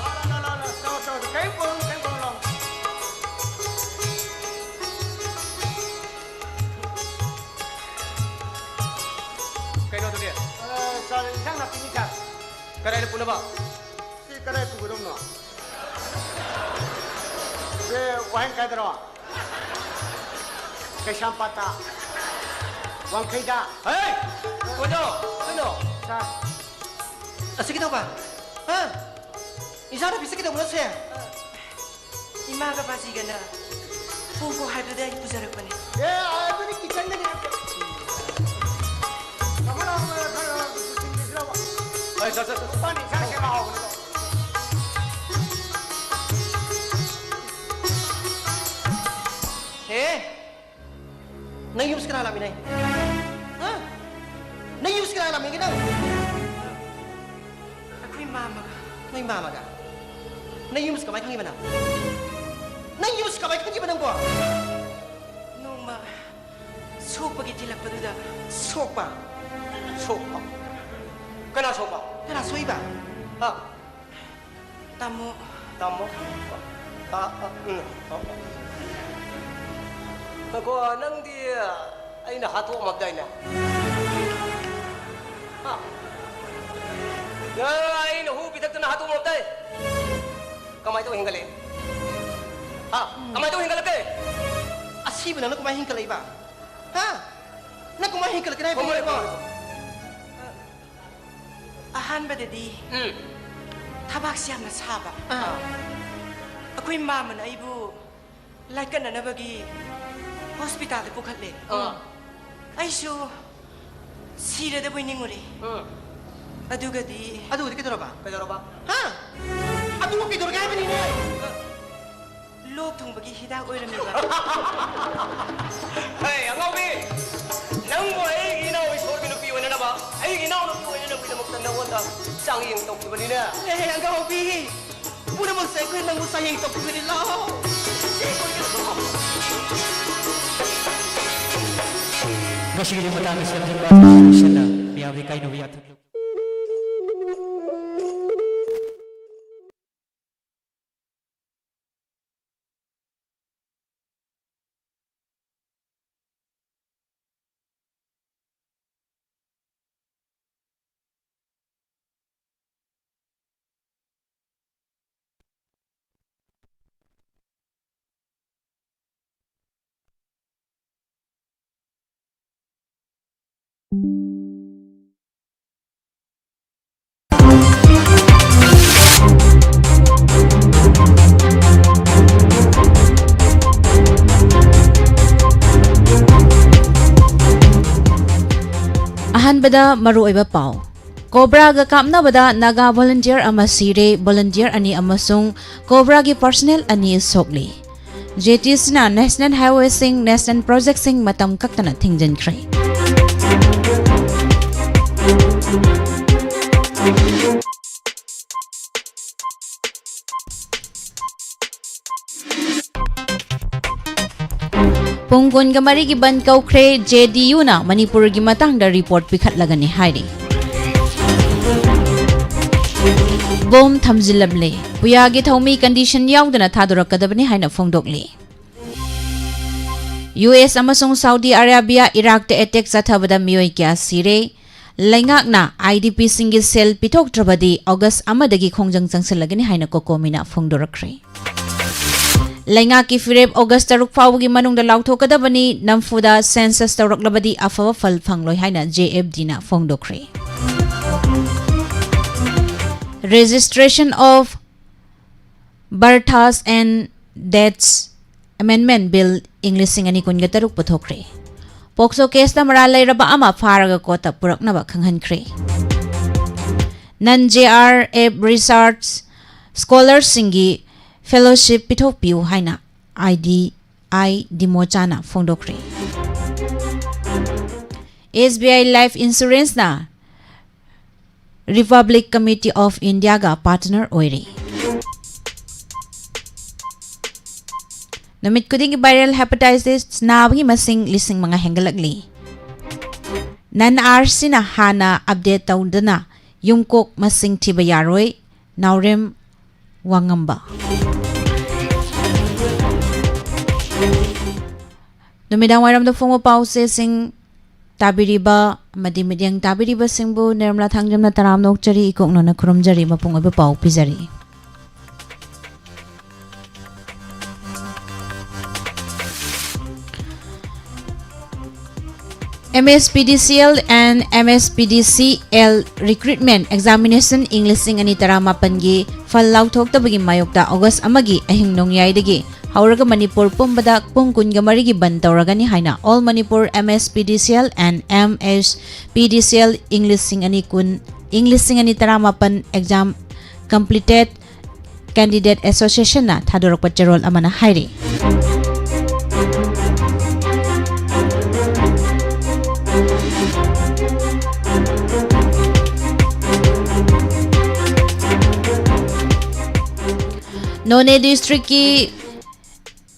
ꯂꯥ, ꯂꯥ, ꯂꯥ, ꯂꯥ, ꯂꯥ, ꯆꯪꯉꯣ, ꯆꯪꯉꯣ, ꯀꯔꯤꯝ ꯀꯣꯜꯂꯨꯅꯨ, ꯀꯔꯤꯝ ꯀꯣꯜꯂꯨꯅꯨ, ꯂꯥꯎ꯫ ꯄꯨꯅꯕ꯫ ꯁꯤ ꯀꯗꯥꯏ ꯄꯨꯒꯗꯕꯅꯣ? ꯁꯦ ꯋꯥꯍꯦꯡ ꯀꯥꯏꯗꯔꯣ? ꯀꯩꯁꯥꯝꯄꯥꯠꯇ꯫ ꯋꯥꯡꯈꯩꯗ꯫ ꯍꯦ! ꯀꯩꯅꯣ? ꯀꯩꯅꯣ? ꯁꯥꯔ꯫ ꯑꯁꯤ ꯀꯩꯗꯧꯕ? ꯍꯥ? ꯏꯟꯁꯥꯡ ꯅꯥꯄꯤꯁꯤ ꯀꯩꯗꯧꯕꯅꯣ ꯁꯦ? ꯏꯃꯥꯒ ꯕꯥꯖꯤꯒꯅ ꯄꯨꯈꯣ ꯍꯥꯏꯕꯗꯨꯗ ꯑꯩ ꯄꯨꯖꯔꯛꯄꯅꯦ꯫ ꯑꯦ, ꯑꯗꯨꯗꯤ ꯀꯤꯆꯟꯗꯅꯦ꯫ ꯀꯃꯥꯏꯅ ꯈꯔ ꯄꯨꯁꯤꯟꯕꯤꯁꯤꯔꯕ? ꯍꯣꯏ, ꯁꯥꯔ, ꯁꯥꯔ, ꯁꯥꯔ꯫ ꯃꯄꯥꯟ ꯏꯟꯁꯥꯡ ꯁꯦꯝꯕ ꯍꯥꯎꯕꯅꯤꯀꯣ꯫ ꯍꯦ! ꯅꯪ ꯌꯨꯝꯁꯤ ꯀꯅꯥ ꯂꯥꯛꯃꯤꯟꯅꯩ? ꯍꯥ? ꯅꯪ ꯌꯨꯝꯁꯤ ꯀꯅꯥ ꯂꯥꯛꯃꯤꯟꯅꯒꯦ ꯅꯪ? ꯑꯩꯈꯣꯏ ꯃꯥꯝꯃꯒ꯫ ꯅꯣꯏ ꯃꯥꯝꯃꯒ? ꯅꯪ ꯌꯨꯝꯁꯤ ꯀꯃꯥꯏ ꯈꯪꯉꯤꯕ ꯅꯪ? ꯅꯪ ꯌꯨꯝꯁꯤ ꯀꯃꯥꯏ ꯈꯪꯉꯤꯕ ꯅꯪꯕꯣ? ꯅꯣꯡꯃ ꯁꯣꯛꯄꯒꯤ ꯊꯤꯜꯂꯛꯄꯗꯨꯗ꯫ ꯁꯣꯛꯄ? ꯁꯣꯛꯄ? ꯀꯅꯥ ꯁꯣꯛꯄ? ꯀꯅꯥ ꯁꯣꯛꯏꯕ? ꯍꯥ? ꯇꯥꯃꯣ꯫ ꯇꯥꯃꯣ? ꯑ, ꯑ, ꯎꯝ, ꯑ, ꯑ꯫ ꯉꯥꯏꯈꯣ, ꯅꯪꯗꯤ ꯑꯩꯅ ꯍꯥꯠꯇꯣꯛꯑꯝꯃꯕꯗꯥꯏꯅꯦ? ꯍꯥ? ꯅꯪ ꯑꯩꯅ ꯍꯨ ꯄꯤꯊꯛꯇꯅ ꯍꯥꯠꯇꯣꯛꯑꯝꯃꯕꯗꯥꯏ? ꯀꯃꯥꯏꯅ ꯇꯧ ꯍꯦꯟꯒꯠꯂꯛꯑꯦ? ꯍꯥ? ꯀꯃꯥꯏꯅ ꯇꯧ ꯍꯦꯟꯒꯠꯂꯛꯀꯦ? ꯑꯁꯤꯕ ꯅꯪꯅ ꯀꯃꯥꯏꯅ ꯍꯦꯟꯒꯠꯂꯛꯏꯕ? ꯍꯥ? ꯅꯪ ꯀꯃꯥꯏꯅ ꯍꯦꯟꯒꯠꯂꯛꯀꯦ ꯍꯥꯏꯕꯅꯤꯀꯣ? ꯐꯝꯃꯣ, ꯐꯝꯃꯣ꯫ ꯑꯍꯥꯟꯕꯗꯗꯤ ꯎꯝ꯫ ꯊꯕꯥꯛꯁꯤ ꯌꯥꯝꯅ ꯁꯥꯕ꯫ ꯑꯥ꯫ ꯑꯩꯈꯣꯏ ꯃꯥꯝꯃꯅ ꯑꯩꯕꯨ ꯂꯥꯏꯀꯠꯅꯅꯕꯒꯤ ꯍꯣꯁꯄꯤꯇꯥꯜꯗ ꯄꯨꯈꯠꯂꯦ꯫ ꯑꯥ꯫ ꯑꯩꯁꯨ ꯁꯤꯔꯗꯕꯣꯏ ꯅꯤꯡꯉꯨꯔꯦ꯫ ꯎꯝ꯫ ꯑꯗꯨꯒꯗꯤ ꯑꯗꯨꯒꯗꯤ ꯀꯩꯗꯧꯔꯕ? ꯀꯩꯗꯧꯔꯕ? ꯍꯥ? ꯑꯗꯨꯕꯨ ꯀꯩꯗꯧꯔꯒꯦ ꯍꯥꯏꯕꯅꯤꯅꯦ? ꯂꯣꯛ ꯊꯨꯡꯕꯒꯤ ꯍꯤꯗꯥꯛ ꯑꯣꯏꯔꯝꯃꯤꯕ꯫ ꯍꯦ, ꯑꯉꯥꯎꯕꯤ! ꯅꯪꯕꯨ ꯑꯩꯒꯤ ꯏꯅꯥꯎ ꯏꯁꯣꯔꯒꯤ ꯅꯨꯄꯤ ꯑꯣꯏꯅꯅꯕ, ꯑꯩꯒꯤ ꯏꯅꯥꯎ ꯅꯨꯄꯤ ꯑꯣꯏꯅꯅꯕꯒꯤꯗꯃꯛꯇ ꯅꯉꯣꯟꯗ ꯆꯥꯡꯌꯦꯡ ꯇꯧꯈꯤꯕꯅꯤꯅꯦ꯫ ꯑꯦ, ꯑꯉꯥꯎꯕꯤ! ꯄꯨꯝꯅꯃꯛꯁꯦ ꯑꯩꯈꯣꯏ ꯅꯪꯕꯨ ꯆꯥꯡꯌꯦꯡ ꯇꯧꯈꯤꯕꯅꯤ, ꯂꯥꯎ! ꯉꯁꯤꯒꯤꯗꯤ ꯃꯇꯥꯡ ꯑꯁꯤꯗ ꯊꯝꯕ ꯂꯣꯏꯁꯤꯟꯅ ꯃꯤꯌꯥꯝꯒꯤ ꯀꯥꯏꯅꯕ ꯌꯥꯊꯪ꯫ ꯑꯍꯥꯟꯕꯗ ꯃꯔꯨꯑꯣꯏꯕ ꯄꯥꯎ꯫ ꯀꯣꯕ꯭ꯔꯥꯒ ꯀꯥꯞꯅꯕꯗ ꯅꯥꯒꯥ ꯚꯣꯂꯨꯟꯇꯤꯌꯔ ꯑꯃ ꯁꯤꯔꯦ, ꯚꯣꯂꯨꯟꯇꯤꯌꯔ ꯑꯅꯤ ꯑꯃꯁꯨꯡ ꯀꯣꯕ꯭ꯔꯥꯒꯤ ꯄꯔꯁꯅꯦꯜ ꯑꯅꯤ ꯁꯣꯛꯂꯤ꯫ ꯖꯦꯇꯤꯁꯤꯅ ꯅꯦꯁꯅꯦꯜ ꯍꯥꯏꯋꯦꯁꯤꯡ, ꯅꯦꯁꯅꯦꯜ ꯄ꯭ꯔꯣꯖꯦꯛꯁꯤꯡ ꯃꯇꯝ ꯀꯛꯇꯅ ꯊꯤꯡꯖꯤꯟꯈ꯭ꯔꯦ꯫ ꯄꯨꯡ ꯀꯨꯟꯒ ꯃꯔꯤꯒꯤ ꯕꯟ ꯀꯧꯈ꯭ꯔꯦ꯫ ꯖꯦ ꯗꯤ ꯌꯨꯅ ꯃꯅꯤꯄꯨꯔꯒꯤ ꯃꯇꯥꯡꯗ ꯔꯤꯄꯣꯔꯠ ꯄꯤꯈꯠꯂꯒꯅꯤ ꯍꯥꯏꯔꯤ꯫ ꯕꯣꯝ ꯊꯝꯖꯤꯜꯂꯝꯂꯦ꯫ ꯄꯨꯌꯥꯒꯤ ꯊꯧꯃꯤ ꯀꯟꯗꯤꯁꯟ ꯌꯥꯎꯗꯅ ꯊꯥꯗꯣꯔꯛꯀꯗꯕꯅꯤ ꯍꯥꯏꯅ ꯐꯣꯡꯗꯣꯛꯂꯤ꯫ ꯌꯨ ꯑꯦꯁ ꯑꯃꯁꯨꯡ ꯁꯥꯎꯗꯤ ꯑꯔꯥꯕꯤꯌꯥ ꯏꯔꯥꯛꯇ ꯑꯦꯇꯦꯛ ꯆꯠꯊꯕꯗ ꯃꯤꯑꯣꯏ ꯀꯌꯥ ꯁꯤꯔꯦ꯫ ꯂꯩꯉꯥꯛꯅ ꯑꯥꯏ ꯗꯤ ꯄꯤꯁꯤꯡꯒꯤ ꯁꯦꯜ ꯄꯤꯊꯣꯛꯇ꯭ꯔꯕꯗꯤ ꯑꯣꯒꯁ ꯑꯃꯗꯒꯤ ꯈꯣꯡꯖꯪ ꯆꯪꯁꯤꯜꯂꯒꯅꯤ ꯍꯥꯏꯅ ꯀꯣꯀꯣꯃꯤꯅ ꯐꯣꯡꯗꯣꯔꯛꯈ꯭ꯔꯦ꯫ ꯂꯩꯉꯥꯛꯀꯤ ꯐꯤꯔꯦꯞ ꯑꯣꯒꯁ ꯇꯔꯨꯛ ꯐꯥꯎꯕꯒꯤ ꯃꯅꯨꯡꯗ ꯂꯥꯎꯊꯣꯛꯀꯗꯕꯅꯤ, ꯅꯝꯐꯨꯗ ꯁꯦꯟꯁꯁ ꯇꯧꯔꯛꯂꯕꯗꯤ ꯑꯐꯕ ꯐꯜ ꯐꯪꯂꯣꯏ ꯍꯥꯏꯅ ꯖꯦ ꯑꯦꯐ ꯗꯤꯅ ꯐꯣꯡꯗꯣꯛꯈ꯭ꯔꯦ꯫ Registration of Births and Deaths Amendment Bill ꯏꯪ ꯂꯤꯁꯤꯡ ꯑꯅꯤ ꯀꯨꯟꯒ ꯇꯔꯨꯛ ꯄꯨꯊꯣꯛꯈ꯭ꯔꯦ꯫ ꯄꯣꯛꯁꯣ ꯀꯦꯁꯇ ꯃꯔꯥꯜ ꯂꯩꯔꯕ ꯑꯃ ꯐꯥꯔꯒ ꯀꯣꯔꯠꯇ ꯄꯨꯔꯛꯅꯕ ꯈꯪꯍꯟꯈ꯭ꯔꯦ꯫ Non J R F research ꯁ꯭ꯀꯣꯂꯔꯁꯤꯡꯒꯤ ꯐꯦꯂꯣꯁꯤꯞ ꯄꯤꯊꯣꯛꯄꯤꯌꯨ ꯍꯥꯏꯅ ꯑꯥꯏ ꯗꯤ ꯑꯥꯏ ꯗꯤꯃꯣꯆꯥꯅ ꯐꯣꯡꯗꯣꯛꯈ꯭ꯔꯦ꯫ ꯑꯦꯁ ꯕꯤ ꯑꯥꯏ ꯂꯥꯏꯐ ꯏꯟꯁꯨꯔꯦꯟꯁꯅ Republic Committee of Indiaꯒ ꯄꯥꯔꯠꯅꯔ ꯑꯣꯏꯔꯦ꯫ ꯅꯨꯃꯤꯠ ꯈꯨꯗꯤꯡꯒꯤ ꯚꯥꯏꯔꯦꯜ ꯍꯦꯄꯥꯇꯥꯏꯇꯤꯁ ꯅꯥꯕꯒꯤ ꯃꯁꯤꯡ ꯂꯤꯁꯤꯡ ꯃꯉꯥ ꯍꯦꯟꯒꯠꯂꯛꯂꯤ꯫ ꯅꯟ ꯑꯥꯔ ꯁꯤꯅ ꯍꯥꯟꯅ ꯑꯞꯗꯦꯠ ꯇꯧꯗꯅ ꯌꯨꯝꯀꯣꯛ ꯃꯁꯤꯡ ꯊꯤꯕ ꯌꯥꯔꯣꯏ, ꯅꯥꯎꯔꯦꯝ ꯋꯥꯉꯝꯕ꯫ ꯅꯨꯃꯤꯗꯥꯡ ꯋꯥꯏꯔꯝꯗ ꯐꯣꯡꯕ ꯄꯥꯎꯆꯦꯁꯤꯡ ꯇꯥꯕꯤꯔꯤꯕ ꯑꯃꯗꯤ ꯃꯤꯠꯌꯦꯡ ꯇꯥꯕꯤꯔꯤꯕꯁꯤꯡꯕꯨ ꯅꯤꯔꯃꯂꯥ ꯊꯥꯡꯖꯝꯅ ꯇꯔꯥꯝꯅ ꯑꯣꯛꯆꯔꯤ, ꯏꯀꯣꯛꯅꯅ ꯈꯨꯔꯨꯝꯖꯔꯤ, ꯃꯄꯨꯡ ꯑꯣꯏꯕ ꯄꯥꯎ ꯄꯤꯖꯔꯤ꯫ M S P D C L and M S P D C L Recruitment Examination ꯏꯪ ꯂꯤꯁꯤꯡ ꯑꯅꯤ ꯇꯔꯥꯃꯥꯄꯟꯒꯤ ꯐꯜ ꯂꯥꯎꯊꯣꯛꯇꯕꯒꯤ ꯃꯥꯌꯣꯛꯇ ꯑꯣꯒꯁ ꯑꯃꯒꯤ ꯑꯍꯤꯡ ꯅꯣꯡꯌꯥꯏꯗꯒꯤ ꯍꯧꯔꯒ ꯃꯅꯤꯄꯨꯔ ꯄꯨꯝꯕꯗ ꯄꯨꯡ ꯀꯨꯟꯒ ꯃꯔꯤꯒꯤ ꯕꯟ ꯇꯧꯔꯒꯅꯤ ꯍꯥꯏꯅ All Manipur M S P D C L and M S P D C L ꯏꯪ ꯂꯤꯁꯤꯡ ꯑꯅꯤ ꯀꯨꯟ, ꯏꯪ ꯂꯤꯁꯤꯡ ꯑꯅꯤ ꯇꯔꯥꯃꯥꯄꯟ Exam Completed Candidate Associationꯅ ꯊꯥꯗꯣꯔꯛꯄ ꯆꯦꯔꯣꯜ ꯑꯃꯅ ꯍꯥꯏꯔꯤ꯫ ꯅꯣꯅꯦ ꯗꯤꯁꯇ꯭ꯔꯤꯛꯀꯤ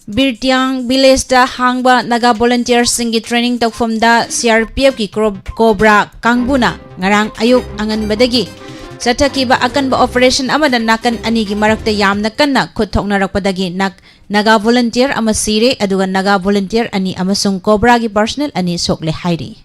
ꯕꯤꯔꯇꯤꯌꯥꯡ ꯚꯤꯂꯦꯖꯇ ꯍꯥꯡꯕ ꯅꯥꯒꯥ ꯚꯣꯂꯨꯟꯇꯤꯌꯔꯁꯤꯡꯒꯤ ꯇ꯭ꯔꯦꯅꯤꯡ ꯇꯧꯐꯝꯗ C R P Fꯀꯤ ꯀ꯭ꯔꯣ-, ꯀꯣꯕ꯭ꯔꯥ ꯀꯥꯡꯕꯨꯅ ꯉꯔꯥꯡ ꯑꯌꯨꯛ ꯑꯉꯟꯕꯗꯒꯤ ꯆꯠꯊꯈꯤꯕ ꯑꯀꯟꯕ ꯑꯣꯄꯔꯦꯁꯟ ꯑꯃꯗ ꯅꯥꯀꯟ ꯑꯅꯤꯒꯤ ꯃꯔꯛꯇ ꯌꯥꯝꯅ ꯀꯟꯅ ꯈꯨꯠ ꯊꯣꯛꯅꯔꯛꯄꯗꯒꯤ ꯅꯥꯛ-, ꯅꯥꯒꯥ ꯚꯣꯂꯨꯟꯇꯤꯌꯔ ꯑꯃ ꯁꯤꯔꯦ, ꯑꯗꯨꯒ ꯅꯥꯒꯥ ꯚꯣꯂꯨꯟꯇꯤꯌꯔ ꯑꯅꯤ ꯑꯃꯁꯨꯡ ꯀꯣꯕ꯭ꯔꯥꯒꯤ ꯄꯔꯁꯅꯦꯜ ꯑꯅꯤ ꯁꯣꯛꯂꯦ ꯍꯥꯏꯔꯤ꯫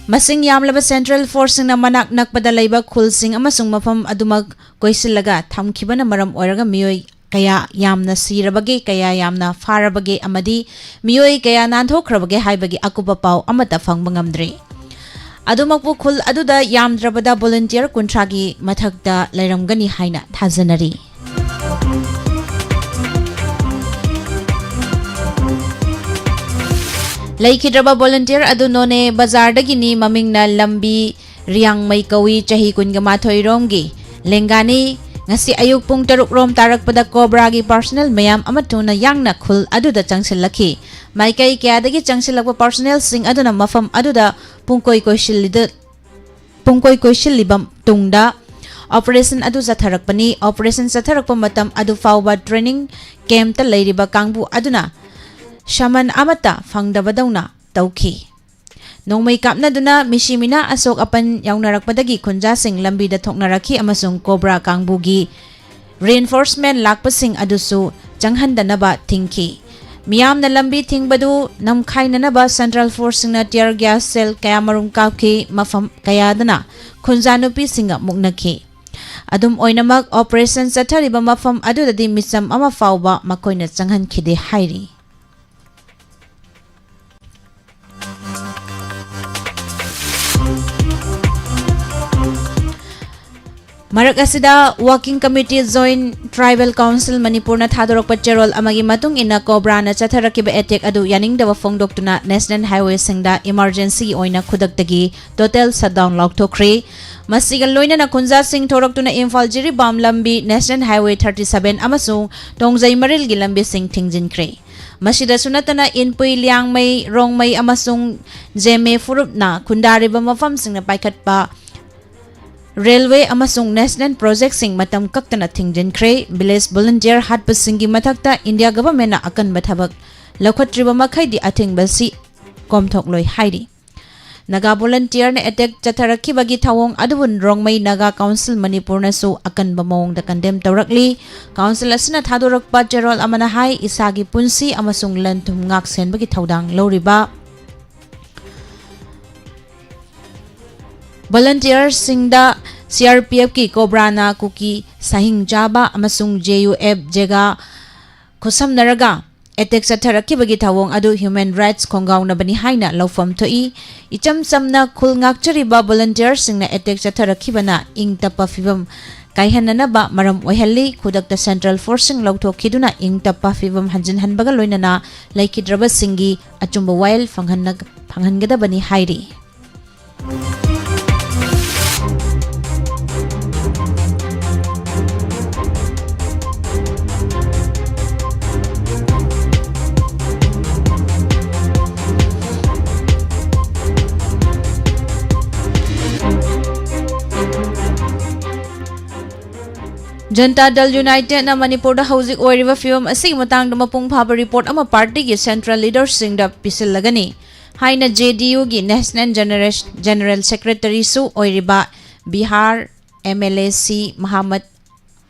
ꯃꯁꯤꯡ ꯌꯥꯝꯂꯕ ꯁꯦꯟꯇ꯭ꯔꯦꯜ ꯐꯣꯔꯁꯁꯤꯡꯅ ꯃꯅꯥꯛ ꯅꯛꯄꯗ ꯂꯩꯕ ꯈꯨꯜꯁꯤꯡ ꯑꯃꯁꯨꯡ ꯃꯐꯝ ꯑꯗꯨꯃꯛ ꯀꯣꯏꯁꯤꯜꯂꯒ ꯊꯝꯈꯤꯕꯅ ꯃꯔꯝ ꯑꯣꯏꯔꯒ ꯃꯤꯑꯣꯏ ꯀꯌꯥ ꯌꯥꯝꯅ ꯁꯤꯔꯕꯒꯦ, ꯀꯌꯥ ꯌꯥꯝꯅ ꯐꯥꯔꯕꯒꯦ ꯑꯃꯗꯤ ꯃꯤꯑꯣꯏ ꯀꯌꯥ ꯅꯥꯟꯊꯣꯛꯈ꯭ꯔꯕꯒꯦ ꯍꯥꯏꯕꯒꯤ ꯑꯀꯨꯞꯄ ꯄꯥꯎ ꯑꯃꯠꯇ ꯐꯪꯕ ꯉꯝꯗ꯭ꯔꯤ꯫ ꯑꯗꯨꯃꯛꯄꯨ ꯈꯨꯜ ꯑꯗꯨꯗ ꯌꯥꯝꯗ꯭ꯔꯕꯗ ꯚꯣꯂꯨꯟꯇꯤꯌꯔ ꯀꯨꯟꯊ꯭ꯔꯥꯒꯤ ꯃꯊꯛꯇ ꯂꯩꯔꯝꯒꯅꯤ ꯍꯥꯏꯅ ꯊꯥꯖꯅꯔꯤ꯫ ꯂꯩꯈꯤꯗ꯭ꯔꯕ ꯚꯣꯂꯨꯟꯇꯤꯌꯔ ꯑꯗꯨ ꯅꯣꯅꯦ ꯕꯖꯥꯔꯗꯒꯤꯅꯤ, ꯃꯃꯤꯡꯅ ꯂꯝꯕꯤ ꯔꯤꯌꯥꯡꯃꯩ ꯀꯧꯏ, ꯆꯍꯤ ꯀꯨꯟꯒ ꯃꯥꯊꯣꯏ ꯔꯣꯝꯒꯤ ꯂꯦꯡꯒꯥꯅꯤ꯫ ꯉꯁꯤ ꯑꯌꯨꯛ ꯄꯨꯡ ꯇꯔꯨꯛ ꯔꯣꯝ ꯇꯥꯔꯛꯄꯗ ꯀꯣꯕ꯭ꯔꯥꯒꯤ ꯄꯥꯔꯁꯅꯦꯜ ꯃꯌꯥꯝ ꯑꯃ ꯊꯨꯅ ꯌꯥꯡꯅ ꯈꯨꯜ ꯑꯗꯨꯗ ꯆꯪꯁꯤꯜꯂꯛꯈꯤ꯫ ꯃꯥꯏꯀꯩ ꯀꯌꯥꯗꯒꯤ ꯆꯪꯁꯤꯜꯂꯛꯄ ꯄꯥꯔꯁꯅꯦꯜꯁꯤꯡ ꯑꯗꯨꯅ ꯃꯐꯝ ꯑꯗꯨꯗ ꯄꯨꯡꯀꯣꯏ ꯀꯣꯏꯁꯤꯜꯂꯤꯗ-, ꯄꯨꯡꯀꯣꯏ ꯀꯣꯏꯁꯤꯜꯂꯤꯕ ꯇꯨꯡꯗ ꯑꯣꯄꯔꯦꯁꯟ ꯑꯗꯨ ꯆꯠꯊꯔꯛꯄꯅꯤ꯫ ꯑꯣꯄꯔꯦꯁꯟ ꯆꯠꯊꯔꯛꯄ ꯃꯇꯝ ꯑꯗꯨ ꯐꯥꯎꯕ ꯇ꯭ꯔꯦꯅꯤꯡ ꯀꯦꯝꯞꯇ ꯂꯩꯔꯤꯕ ꯀꯥꯡꯕꯨ ꯑꯗꯨꯅ ꯁꯃꯟ ꯑꯃꯠꯇ ꯐꯪꯗꯕꯗꯧꯅ ꯇꯧꯈꯤ꯫ ꯅꯣꯡꯃꯩ ꯀꯥꯞꯅꯗꯨꯅ ꯃꯤꯁꯤ ꯃꯤꯅꯥ ꯑꯁꯣꯛ ꯑꯄꯟ ꯌꯥꯎꯅꯔꯛꯄꯗꯒꯤ ꯈꯨꯟꯖꯥꯁꯤꯡ ꯂꯝꯕꯤꯗ ꯊꯣꯛꯅꯔꯛꯈꯤ ꯑꯃꯁꯨꯡ ꯀꯣꯕ꯭ꯔꯥ ꯀꯥꯡꯕꯨꯒꯤ reinforcement ꯂꯥꯛꯄꯁꯤꯡ ꯑꯗꯨꯁꯨ ꯆꯪꯍꯟꯗꯅꯕ ꯊꯤꯡꯈꯤ꯫ ꯃꯤꯌꯥꯝꯅ ꯂꯝꯕꯤ ꯊꯤꯡꯕꯗꯨ ꯅꯝꯈꯥꯏꯅꯅꯕ ꯁꯦꯟꯇ꯭ꯔꯦꯜ ꯐꯣꯔꯁꯁꯤꯡꯅ tear gas shell ꯀꯌꯥꯃꯔꯨꯝ ꯀꯥꯞꯈꯤ, ꯃꯐꯝ ꯀꯌꯥꯗꯅ ꯈꯨꯟꯖꯥ ꯅꯨꯄꯤꯁꯤꯡꯒ ꯃꯨꯛꯅꯈꯤ꯫ ꯑꯗꯨꯝ ꯑꯣꯏꯅꯃꯛ, ꯑꯣꯄꯔꯦꯁꯟ ꯆꯠꯊꯔꯤꯕ ꯃꯐꯝ ꯑꯗꯨꯗꯗꯤ ꯃꯤꯆꯝ ꯑꯃ ꯐꯥꯎꯕ ꯃꯈꯣꯏꯅ ꯆꯪꯍꯟꯈꯤꯗꯦ ꯍꯥꯏꯔꯤ꯫ ꯃꯔꯛ ꯑꯁꯤꯗ, Working Committee, Joint Tribal Council ꯃꯅꯤꯄꯨꯔꯅ ꯊꯥꯗꯣꯔꯛꯄ ꯆꯦꯔꯣꯜ ꯑꯃꯒꯤ ꯃꯇꯨꯡ ꯏꯟꯅ, ꯀꯣꯕ꯭ꯔꯥꯅ ꯆꯠꯊꯔꯛꯈꯤꯕ ꯑꯦꯇꯦꯛ ꯑꯗꯨ ꯌꯥꯅꯤꯡꯗꯕ ꯐꯣꯡꯗꯣꯛꯇꯨꯅ ꯅꯦꯁꯅꯦꯜ ꯍꯥꯏꯋꯦꯁꯤꯡꯗ ꯏꯃꯥꯔꯖꯦꯟꯁꯤꯒꯤ ꯑꯣꯏꯅ ꯈꯨꯗꯛꯇꯒꯤ ꯇꯣꯇꯦꯜ ꯁꯠꯗꯥꯎꯟ ꯂꯥꯎꯊꯣꯛꯈ꯭ꯔꯦ꯫ ꯃꯁꯤꯒ ꯂꯣꯏꯅꯅ ꯈꯨꯟꯖꯥꯁꯤꯡ ꯊꯣꯔꯛꯇꯨꯅ ꯏꯝꯐꯥꯜ ꯖꯤꯔꯤꯕꯥꯝ ꯂꯝꯕꯤ, ꯅꯦꯁꯅꯦꯜ ꯍꯥꯏꯋꯦ thirty seven ꯑꯃꯁꯨꯡ ꯇꯣꯡꯖꯩ ꯃꯔꯤꯜꯒꯤ ꯂꯝꯕꯤꯁꯤꯡ ꯊꯤꯡꯖꯤꯟꯈ꯭ꯔꯦ꯫ ꯃꯁꯤꯗꯁꯨ ꯅꯠꯇꯅ, ꯏꯟꯄꯨꯏ, ꯂꯤꯌꯥꯡꯃꯩ, ꯔꯣꯡꯃꯩ ꯑꯃꯁꯨꯡ ꯖꯦꯃꯦ ꯐꯨꯔꯨꯞꯅ ꯈꯨꯟꯗꯥꯔꯤꯕ ꯃꯐꯝꯁꯤꯡꯅ ꯄꯥꯏꯈꯠꯄ ꯔꯦꯜꯋꯦ ꯑꯃꯁꯨꯡ ꯅꯦꯁꯅꯦꯜ ꯄ꯭ꯔꯣꯖꯦꯛꯁꯤꯡ ꯃꯇꯝ ꯀꯛꯇꯅ ꯊꯤꯡꯖꯤꯟꯈ꯭ꯔꯦ꯫ ꯚꯤꯂꯦꯖ ꯚꯣꯂꯨꯟꯇꯤꯌꯔ ꯍꯥꯠꯄꯁꯤꯡꯒꯤ ꯃꯊꯛꯇ ꯏꯟꯗꯤꯌꯥ ꯒꯚꯔꯟꯃꯦꯟꯠꯅ ꯑꯀꯟꯕ ꯊꯕꯛ ꯂꯧꯈꯠꯇ꯭ꯔꯤꯕ ꯃꯈꯩꯗꯤ ꯑꯊꯤꯡꯕꯁꯤ ꯀꯣꯝꯊꯣꯛꯂꯣꯏ ꯍꯥꯏꯔꯤ꯫ ꯅꯥꯒꯥ ꯚꯣꯂꯨꯟꯇꯤꯌꯔꯅ ꯑꯦꯇꯦꯛ ꯆꯠꯊꯔꯛꯈꯤꯕꯒꯤ ꯊꯧꯑꯣꯡ ꯑꯗꯨꯕꯨ ꯔꯣꯡꯃꯩ ꯅꯥꯒꯥ ꯀꯥꯎꯟꯁꯤꯜ ꯃꯅꯤꯄꯨꯔꯅꯁꯨ ꯑꯀꯟꯕ ꯃꯑꯣꯡꯗ ꯀꯟꯗꯦꯝ ꯇꯧꯔꯛꯂꯤ꯫ ꯀꯥꯎꯟꯁꯤꯜ ꯑꯁꯤꯅ ꯊꯥꯗꯣꯔꯛꯄ ꯆꯦꯔꯣꯜ ꯑꯃꯅ ꯍꯥꯏ, ꯏꯁꯥꯒꯤ ꯄꯨꯟꯁꯤ ꯑꯃꯁꯨꯡ ꯂꯟ ꯊꯨꯝ ꯉꯥꯛ ꯁꯦꯟꯕꯒꯤ ꯊꯧꯗꯥꯡ ꯂꯧꯔꯤꯕ ꯚꯣꯂꯨꯟꯇꯤꯌꯔꯁꯤꯡꯗ ꯁꯤꯑꯥꯔꯄꯤꯑꯦꯐꯀꯤ ꯀꯣꯕ꯭ꯔꯥꯅ ꯀꯨꯀꯤ ꯁꯥꯍꯤꯡ ꯆꯥꯕ ꯑꯃꯁꯨꯡ ꯖꯦꯌꯨꯑꯦꯐ ꯖꯦꯒꯥ ꯈꯨꯠꯁꯝꯅꯔꯒ ꯑꯦꯇꯦꯛ ꯆꯠꯊꯔꯛꯈꯤꯕꯒꯤ ꯊꯧꯑꯣꯡ ꯑꯗꯨ ꯍ꯭ꯌꯨꯃꯦꯟ ꯔꯥꯏꯠꯁ ꯈꯣꯡꯒꯥꯎꯅꯕꯅꯤ ꯍꯥꯏꯅ ꯂꯧꯐꯝ ꯊꯣꯛꯏ꯫ ꯏꯆꯝ ꯆꯝꯅ ꯈꯨꯜ ꯉꯥꯛꯆꯔꯤꯕ ꯚꯣꯂꯨꯟꯇꯤꯌꯔꯁꯤꯡꯅ ꯑꯦꯇꯦꯛ ꯆꯠꯊꯔꯛꯈꯤꯕꯅ ꯏꯪ ꯇꯞꯄ ꯐꯤꯕꯝ ꯀꯥꯏꯍꯟꯅꯅꯕ ꯃꯔꯝ ꯑꯣꯏꯍꯜꯂꯤ꯫ ꯈꯨꯗꯛꯇ ꯁꯦꯟꯇ꯭ꯔꯦꯜ ꯐꯣꯔꯁꯁꯤꯡ ꯂꯧꯊꯣꯛꯈꯤꯗꯨꯅ ꯏꯪ ꯇꯞꯄ ꯐꯤꯕꯝ ꯍꯟꯖꯤꯟꯍꯟꯕꯒ ꯂꯣꯏꯅꯅ ꯂꯩꯈꯤꯗ꯭ꯔꯕꯁꯤꯡꯒꯤ ꯑꯆꯨꯝꯕ ꯋꯥꯌꯦꯜ ꯐꯪꯍꯟꯅ-, ꯐꯪꯍꯟꯒꯗꯕꯅꯤ ꯍꯥꯏꯔꯤ꯫ ꯖꯟꯇꯥ ꯗꯜ ꯌꯨꯅꯥꯏꯇꯦꯗꯅ ꯃꯅꯤꯄꯨꯔꯗ ꯍꯧꯖꯤꯛ ꯑꯣꯏꯔꯤꯕ ꯐꯤꯕꯝ ꯑꯁꯤꯒꯤ ꯃꯇꯥꯡꯗ ꯃꯄꯨꯡ ꯐꯥꯕ ꯔꯤꯄꯣꯔꯠ ꯑꯃ ꯄꯥꯔꯇꯤꯒꯤ ꯁꯦꯟꯇ꯭ꯔꯦꯜ ꯂꯤꯗꯔꯁꯤꯡꯗ ꯄꯤꯁꯤꯜꯂꯒꯅꯤ ꯍꯥꯏꯅ ꯖꯦ ꯗꯤ ꯌꯨꯒꯤ ꯅꯦꯁꯅꯦꯜ ꯖꯦꯅꯔꯦꯜ-, ꯖꯦꯅꯔꯦꯜ ꯁꯦꯀ꯭ꯔꯦꯇꯔꯤꯁꯨ ꯑꯣꯏꯔꯤꯕ ꯕꯤꯍꯥꯔ ꯑꯦꯝ ꯑꯦꯜ ꯑꯦ ꯁꯤ ꯃꯍꯥꯃꯠ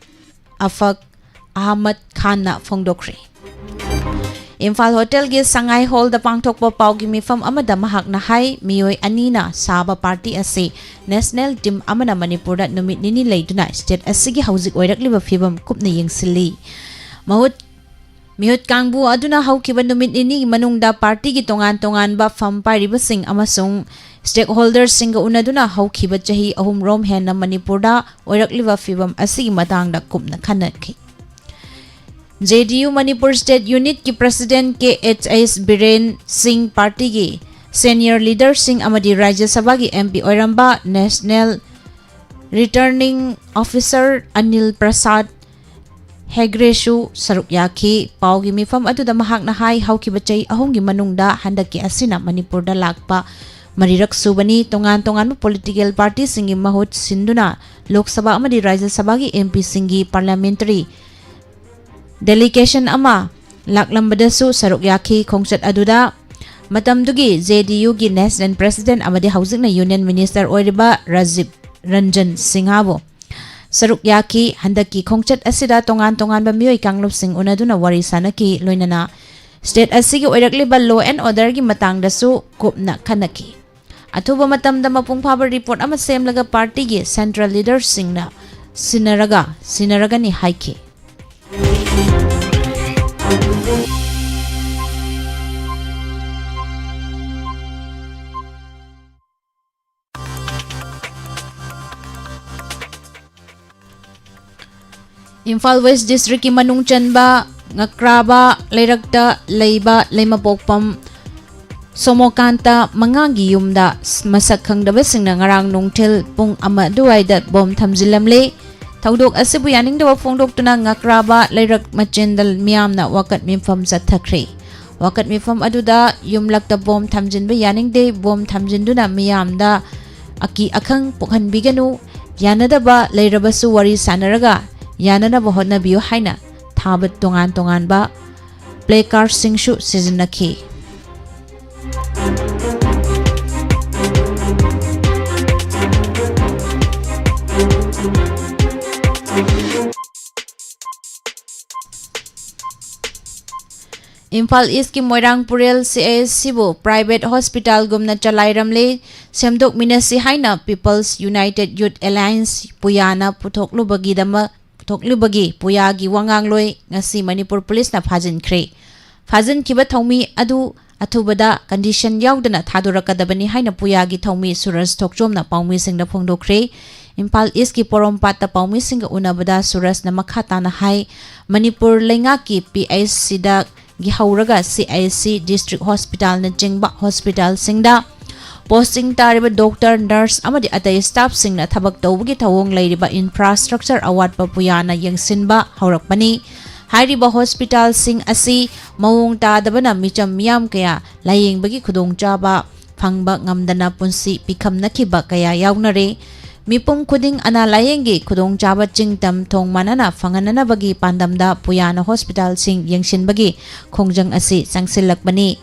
ꯑꯐꯛ ꯑꯍꯃꯗ ꯈꯥꯟꯅ ꯐꯣꯡꯗꯣꯛꯈ꯭ꯔꯦ꯫ ꯏꯝꯐꯥꯜ ꯍꯣꯇꯦꯜꯒꯤ ꯁꯉꯥꯏ ꯍꯣꯜꯗ ꯄꯥꯡꯊꯣꯛꯄ ꯄꯥꯎꯒꯤ ꯃꯤꯐꯝ ꯑꯃꯗ ꯃꯍꯥꯛꯅ ꯍꯥꯏ, ꯃꯤꯑꯣꯏ ꯑꯅꯤꯅ ꯁꯥꯕ ꯄꯥꯔꯇꯤ ꯑꯁꯤ ꯅꯦꯁꯅꯦꯜ ꯇꯤꯝ ꯑꯃꯅ ꯃꯅꯤꯄꯨꯔꯗ ꯅꯨꯃꯤꯠ ꯅꯤꯅꯤ ꯂꯩꯗꯨꯅ ꯁ꯭ꯇꯦꯠ ꯑꯁꯤꯒꯤ ꯍꯧꯖꯤꯛ ꯑꯣꯏꯔꯛꯂꯤꯕ ꯐꯤꯕꯝ ꯀꯨꯞꯅ ꯌꯦꯡꯁꯤꯜꯂꯤ꯫ ꯃꯍꯨꯠ, ꯃꯤꯍꯨꯠ ꯀꯥꯡꯕꯨ ꯑꯗꯨꯅ ꯍꯧꯈꯤꯕ ꯅꯨꯃꯤꯠ ꯅꯤꯅꯤꯒꯤ ꯃꯅꯨꯡꯗ ꯄꯥꯔꯇꯤꯒꯤ ꯇꯣꯉꯥꯟ ꯇꯣꯉꯥꯟꯕ ꯐꯝ ꯄꯥꯏꯔꯤꯕꯁꯤꯡ ꯑꯃꯁꯨꯡ stakeholderꯁꯤꯡꯒ ꯎꯅꯗꯨꯅ ꯍꯧꯈꯤꯕ ꯆꯍꯤ ꯑꯍꯨꯝꯔꯣꯝ ꯍꯦꯟꯅ ꯃꯅꯤꯄꯨꯔꯗ ꯑꯣꯏꯔꯛꯂꯤꯕ ꯐꯤꯕꯝ ꯑꯁꯤꯒꯤ ꯃꯇꯥꯡꯗ ꯀꯨꯞꯅ ꯈꯟꯅꯈꯤ꯫ ꯖꯦ ꯗꯤ ꯌꯨ ꯃꯅꯤꯄꯨꯔ ꯁ꯭ꯇꯦꯠ ꯌꯨꯅꯤꯠꯀꯤ ꯄ꯭ꯔꯁꯤꯗꯦꯟꯠ ꯀꯦ ꯑꯩꯆ ꯑꯩꯆ ꯕꯤꯔꯦꯟ ꯁꯤꯡ, ꯄꯥꯔꯇꯤꯒꯤ ꯁꯦꯅꯤꯌꯔ ꯂꯤꯗꯔꯁꯤꯡ ꯑꯃꯗꯤ ꯔꯥꯖ꯭ꯌ ꯁꯚꯥꯒꯤ ꯑꯦꯝ ꯄꯤ ꯑꯣꯏꯔꯝꯕ ꯅꯦꯁꯅꯦꯜ ꯔꯤꯇꯔꯅꯤꯡ ꯑꯣꯐꯤꯁꯥꯔ ꯑꯅꯤꯜ ꯄ꯭ꯔꯁꯥꯗ ꯍꯦꯒ꯭ꯔꯦꯁꯨ ꯁꯔꯨꯛ ꯌꯥꯈꯤ꯫ ꯄꯥꯎꯒꯤ ꯃꯤꯐꯝ ꯑꯗꯨꯗ ꯃꯍꯥꯛꯅ ꯍꯥꯏ, ꯍꯧꯈꯤꯕ ꯆꯍꯤ ꯑꯍꯨꯝꯒꯤ ꯃꯅꯨꯡꯗ ꯍꯟꯗꯛꯀꯤ ꯑꯁꯤꯅ ꯃꯅꯤꯄꯨꯔꯗ ꯂꯥꯛꯄ ꯃꯔꯤꯔꯛ ꯁꯨꯕꯅꯤ꯫ ꯇꯣꯉꯥꯟ ꯇꯣꯉꯥꯟꯕ ꯄꯣꯂꯤꯇꯤꯀꯦꯜ ꯄꯥꯔꯇꯤꯁꯤꯡꯒꯤ ꯃꯍꯨꯠ ꯁꯤꯟꯗꯨꯅ ꯂꯣꯛ ꯁꯚꯥ ꯑꯃꯗꯤ ꯔꯥꯖ꯭ꯌ ꯁꯚꯥꯒꯤ ꯑꯦꯝ ꯄꯤꯁꯤꯡꯒꯤ ꯄꯥꯔꯂꯤꯌꯥꯃꯦꯟꯇꯔꯤ ꯗꯦꯂꯤꯒꯦꯁꯟ ꯑꯃ ꯂꯥꯛꯂꯝꯕꯗꯁꯨ ꯁꯔꯨꯛ ꯌꯥꯈꯤ꯫ ꯈꯣꯡꯆꯠ ꯑꯗꯨꯗ ꯃꯇꯝꯗꯨꯒꯤ ꯖꯦ ꯗꯤ ꯌꯨꯒꯤ ꯅꯦꯁꯅꯦꯜ ꯄ꯭ꯔꯁꯤꯗꯦꯟꯠ ꯑꯃꯗꯤ ꯍꯧꯖꯤꯛꯅ ꯌꯨꯅꯤꯌꯟ ꯃꯤꯅꯤꯁꯇꯔ ꯑꯣꯏꯔꯤꯕ ꯔꯥꯖꯤꯕ ꯔꯟꯖꯟ ꯁꯤꯡꯍꯕꯨ ꯁꯔꯨꯛ ꯌꯥꯈꯤ꯫ ꯍꯟꯗꯛꯀꯤ ꯈꯣꯡꯆꯠ ꯑꯁꯤꯗ ꯇꯣꯉꯥꯟ ꯇꯣꯉꯥꯟꯕ ꯃꯤꯑꯣꯏ ꯀꯥꯡꯂꯨꯞꯁꯤꯡ ꯎꯅꯗꯨꯅ ꯋꯥꯔꯤ ꯁꯥꯅꯈꯤ꯫ ꯂꯣꯏꯅꯅ ꯁ꯭ꯇꯦꯠ ꯑꯁꯤꯒꯤ ꯑꯣꯏꯔꯛꯂꯤꯕ law and orderꯒꯤ ꯃꯇꯥꯡꯗꯁꯨ ꯀꯨꯞꯅ ꯈꯟꯅꯈꯤ꯫ ꯑꯊꯨꯕ ꯃꯇꯝꯗ ꯃꯄꯨꯡ ꯐꯥꯕ ꯔꯤꯄꯣꯔꯠ ꯑꯃ ꯁꯦꯝꯂꯒ ꯄꯥꯔꯇꯤꯒꯤ ꯁꯦꯟꯇ꯭ꯔꯦꯜ ꯂꯤꯗꯔꯁꯤꯡꯅ ꯁꯤꯟꯅꯔꯒ, ꯁꯤꯟꯅꯔꯒꯅꯤ ꯍꯥꯏꯈꯤ꯫ ꯏꯝꯐꯥꯜ ꯋꯦꯁ ꯗꯤꯁꯇ꯭ꯔꯤꯛꯀꯤ ꯃꯅꯨꯡ ꯆꯟꯕ ꯉꯀ꯭ꯔꯥꯕꯥ ꯂꯩꯔꯛꯇ ꯂꯩꯕ ꯂꯩꯃꯄꯣꯛꯄꯝ ꯁꯣꯃꯣꯀꯥꯟꯇ ꯃꯉꯥꯒꯤ ꯌꯨꯝꯗ ꯃꯁꯛ ꯈꯪꯗꯕꯁꯤꯡꯅ ꯉꯔꯥꯡ ꯅꯨꯡꯊꯤꯜ ꯄꯨꯡ ꯑꯃ ꯑꯗꯨꯋꯥꯏꯗ ꯕꯣꯝ ꯊꯝꯖꯤꯜꯂꯝꯂꯦ꯫ ꯊꯧꯗꯣꯛ ꯑꯁꯤꯕꯨ ꯌꯥꯅꯤꯡꯗꯕ ꯐꯣꯡꯗꯣꯛꯇꯨꯅ ꯉꯀ꯭ꯔꯥꯕꯥ ꯂꯩꯔꯛ ꯃꯆꯦꯟꯗ ꯃꯤꯌꯥꯝꯅ ꯋꯥꯀꯠ ꯃꯤꯐꯝ ꯆꯠꯊꯈ꯭ꯔꯦ꯫ ꯋꯥꯀꯠ ꯃꯤꯐꯝ ꯑꯗꯨꯗ ꯌꯨꯝꯂꯛꯇ ꯕꯣꯝ ꯊꯝꯖꯤꯟꯕ ꯌꯥꯅꯤꯡꯗꯦ, ꯕꯣꯝ ꯊꯝꯖꯤꯟꯗꯨꯅ ꯃꯤꯌꯥꯝꯗ ꯑꯀꯤ ꯑꯈꯪ ꯄꯣꯛꯍꯟꯕꯤꯒꯅꯨ, ꯌꯥꯅꯗꯕ ꯂꯩꯔꯕꯁꯨ ꯋꯥꯔꯤ ꯁꯥꯟꯅꯔꯒ ꯌꯥꯅꯅꯕ ꯍꯣꯠꯅꯕꯤꯌꯨ ꯍꯥꯏꯅ ꯊꯥꯕ ꯇꯣꯉꯥꯟ ꯇꯣꯉꯥꯟꯕ ꯄ꯭ꯂꯦ ꯀꯥꯔꯗꯁꯤꯡꯁꯨ ꯁꯤꯖꯤꯟꯅꯈꯤ꯫ ꯏꯝꯐꯥꯜ ꯏꯁꯀꯤ ꯃꯣꯏꯔꯥꯡ ꯄꯨꯔꯦꯜ ꯁꯤ ꯑꯩꯆ ꯁꯤꯕꯨ ꯄ꯭ꯔꯥꯏꯚꯦꯠ ꯍꯣꯁꯄꯤꯇꯥꯜꯒꯨꯝꯅ ꯆꯂꯥꯏꯔꯝꯂꯦ꯫ ꯁꯦꯝꯗꯣꯛꯃꯤꯟꯅꯁꯤ ꯍꯥꯏꯅ ꯄꯤꯄꯜꯁ ꯌꯨꯅꯥꯏꯇꯦꯗ ꯌꯨꯠ ꯑꯦꯂꯥꯏꯟꯁ ꯄꯨꯌꯥꯅ ꯄꯨꯊꯣꯛꯂꯨꯕꯒꯤꯗꯃꯛ, ꯄꯨꯊꯣꯛꯂꯨꯕꯒꯤ ꯄꯨꯌꯥꯒꯤ ꯋꯥꯉꯥꯡꯂꯣꯏ ꯉꯁꯤ ꯃꯅꯤꯄꯨꯔ ꯄꯨꯂꯤꯁꯅ ꯐꯥꯖꯤꯟꯈ꯭ꯔꯦ꯫ ꯐꯥꯖꯤꯟꯈꯤꯕ ꯊꯧꯃꯤ ꯑꯗꯨ ꯑꯊꯨꯕꯗ condition ꯌꯥꯎꯗꯅ ꯊꯥꯗꯣꯔꯛꯀꯗꯕꯅꯤ ꯍꯥꯏꯅ ꯄꯨꯌꯥꯒꯤ ꯊꯧꯃꯤ ꯁꯨꯔꯖ ꯊꯣꯛꯆꯣꯝꯅ ꯄꯥꯎꯃꯤꯁꯤꯡꯗ ꯐꯣꯡꯗꯣꯛꯈ꯭ꯔꯦ꯫ ꯏꯝꯐꯥꯜ ꯏꯁꯀꯤ ꯄꯣꯔꯣꯝꯄꯥꯠꯇ ꯄꯥꯎꯃꯤꯁꯤꯡꯒ ꯎꯅꯕꯗ ꯁꯨꯔꯖꯅ ꯃꯈꯥ ꯇꯥꯅ ꯍꯥꯏ, ꯃꯅꯤꯄꯨꯔ ꯂꯩꯉꯥꯛꯀꯤ ꯄꯤ ꯑꯩꯆ ꯁꯤꯗꯒꯤ ꯍꯧꯔꯒ ꯁꯤ ꯑꯩꯆ ꯁꯤ, district hospitalꯅꯆꯤꯡꯕ hospitalꯁꯤꯡꯗ posting ꯇꯥꯔꯤꯕ doctor, nurse ꯑꯃꯗꯤ ꯑꯇꯩ staffꯁꯤꯡꯅ ꯊꯕꯛ ꯇꯧꯕꯒꯤ ꯊꯧꯑꯣꯡ ꯂꯩꯔꯤꯕ infrastructure ꯑꯋꯥꯠꯄ ꯄꯨꯌꯥꯅ ꯌꯦꯡꯁꯤꯟꯕ ꯍꯧꯔꯛꯄꯅꯤ꯫ ꯍꯥꯏꯔꯤꯕ hospitalꯁꯤꯡ ꯑꯁꯤ ꯃꯑꯣꯡ ꯇꯥꯗꯕꯅ ꯃꯤꯆꯝ ꯃꯤꯌꯥꯝ ꯀꯌꯥ ꯂꯥꯌꯦꯡꯕꯒꯤ ꯈꯨꯗꯣꯡꯆꯥꯕ ꯐꯪꯕ ꯉꯝꯗꯅ ꯄꯨꯟꯁꯤ ꯄꯤꯈꯝꯅꯈꯤꯕ ꯀꯌꯥ ꯌꯥꯎꯅꯔꯦ꯫ ꯃꯤꯄꯨꯝ ꯈꯨꯗꯤꯡ ꯑꯅꯥ ꯂꯥꯌꯦꯡꯒꯤ ꯈꯨꯗꯣꯡꯆꯥꯕ ꯆꯤꯡꯇꯝ ꯊꯣꯡ ꯃꯥꯟꯅꯅ ꯐꯪꯍꯟꯅꯅꯕꯒꯤ ꯄꯥꯟꯗꯝꯗ ꯄꯨꯌꯥꯅ hospitalꯁꯤꯡ ꯌꯦꯡꯁꯤꯟꯕꯒꯤ ꯈꯣꯡꯖꯪ ꯑꯁꯤ ꯆꯪꯁꯤꯜꯂꯛꯄꯅꯤ꯫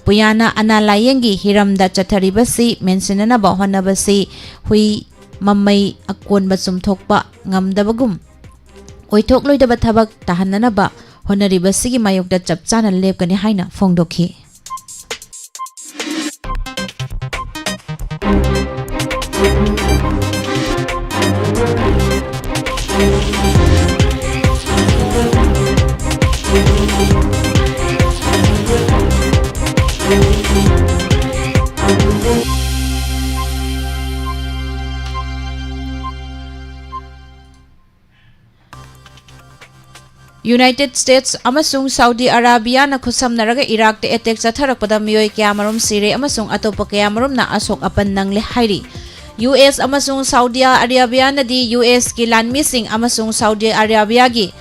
ꯄꯨꯌꯥꯅ ꯑꯅꯥ ꯂꯥꯌꯦꯡꯒꯤ ꯍꯤꯔꯝꯗ ꯆꯠꯊꯔꯤꯕꯁꯤ ꯃꯦꯟꯁꯤꯟꯅꯅꯕ ꯍꯣꯠꯅꯕꯁꯤ ꯍꯨꯏ ꯃꯃꯩ ꯑꯀꯣꯟꯕ ꯆꯨꯝꯊꯣꯛꯄ ꯉꯝꯗꯕꯒꯨꯝ ꯑꯣꯏꯊꯣꯛꯂꯣꯏꯗꯕ ꯊꯕꯛ ꯇꯥꯍꯟꯅꯅꯕ ꯍꯣꯠꯅꯔꯤꯕꯁꯤꯒꯤ ꯃꯥꯌꯣꯛꯇ ꯆꯞ ꯆꯥꯅ ꯂꯦꯞꯀꯅꯤ ꯍꯥꯏꯅ ꯐꯣꯡꯗꯣꯛꯈꯤ꯫ United States ꯑꯃꯁꯨꯡ Saudi Arabiaꯅ ꯈꯨꯠꯁꯝꯅꯔꯒ ꯏꯔꯥꯛꯇ attack ꯆꯠꯊꯔꯛꯄꯗ ꯃꯤꯑꯣꯏ ꯀꯌꯥꯃꯔꯨꯝ ꯁꯤꯔꯦ ꯑꯃꯁꯨꯡ ꯑꯇꯣꯞꯄ ꯀꯌꯥꯃꯔꯨꯝꯅ ꯑꯁꯣꯛ ꯑꯄꯟ ꯅꯪꯂꯦ ꯍꯥꯏꯔꯤ꯫ ꯌꯨ ꯑꯦꯁ ꯑꯃꯁꯨꯡ Saudi Arabiaꯅꯗꯤ ꯌꯨ ꯑꯦꯁꯀꯤ ꯂꯥꯟꯃꯤꯁꯤꯡ ꯑꯃꯁꯨꯡ Saudi Arabiaꯒꯤ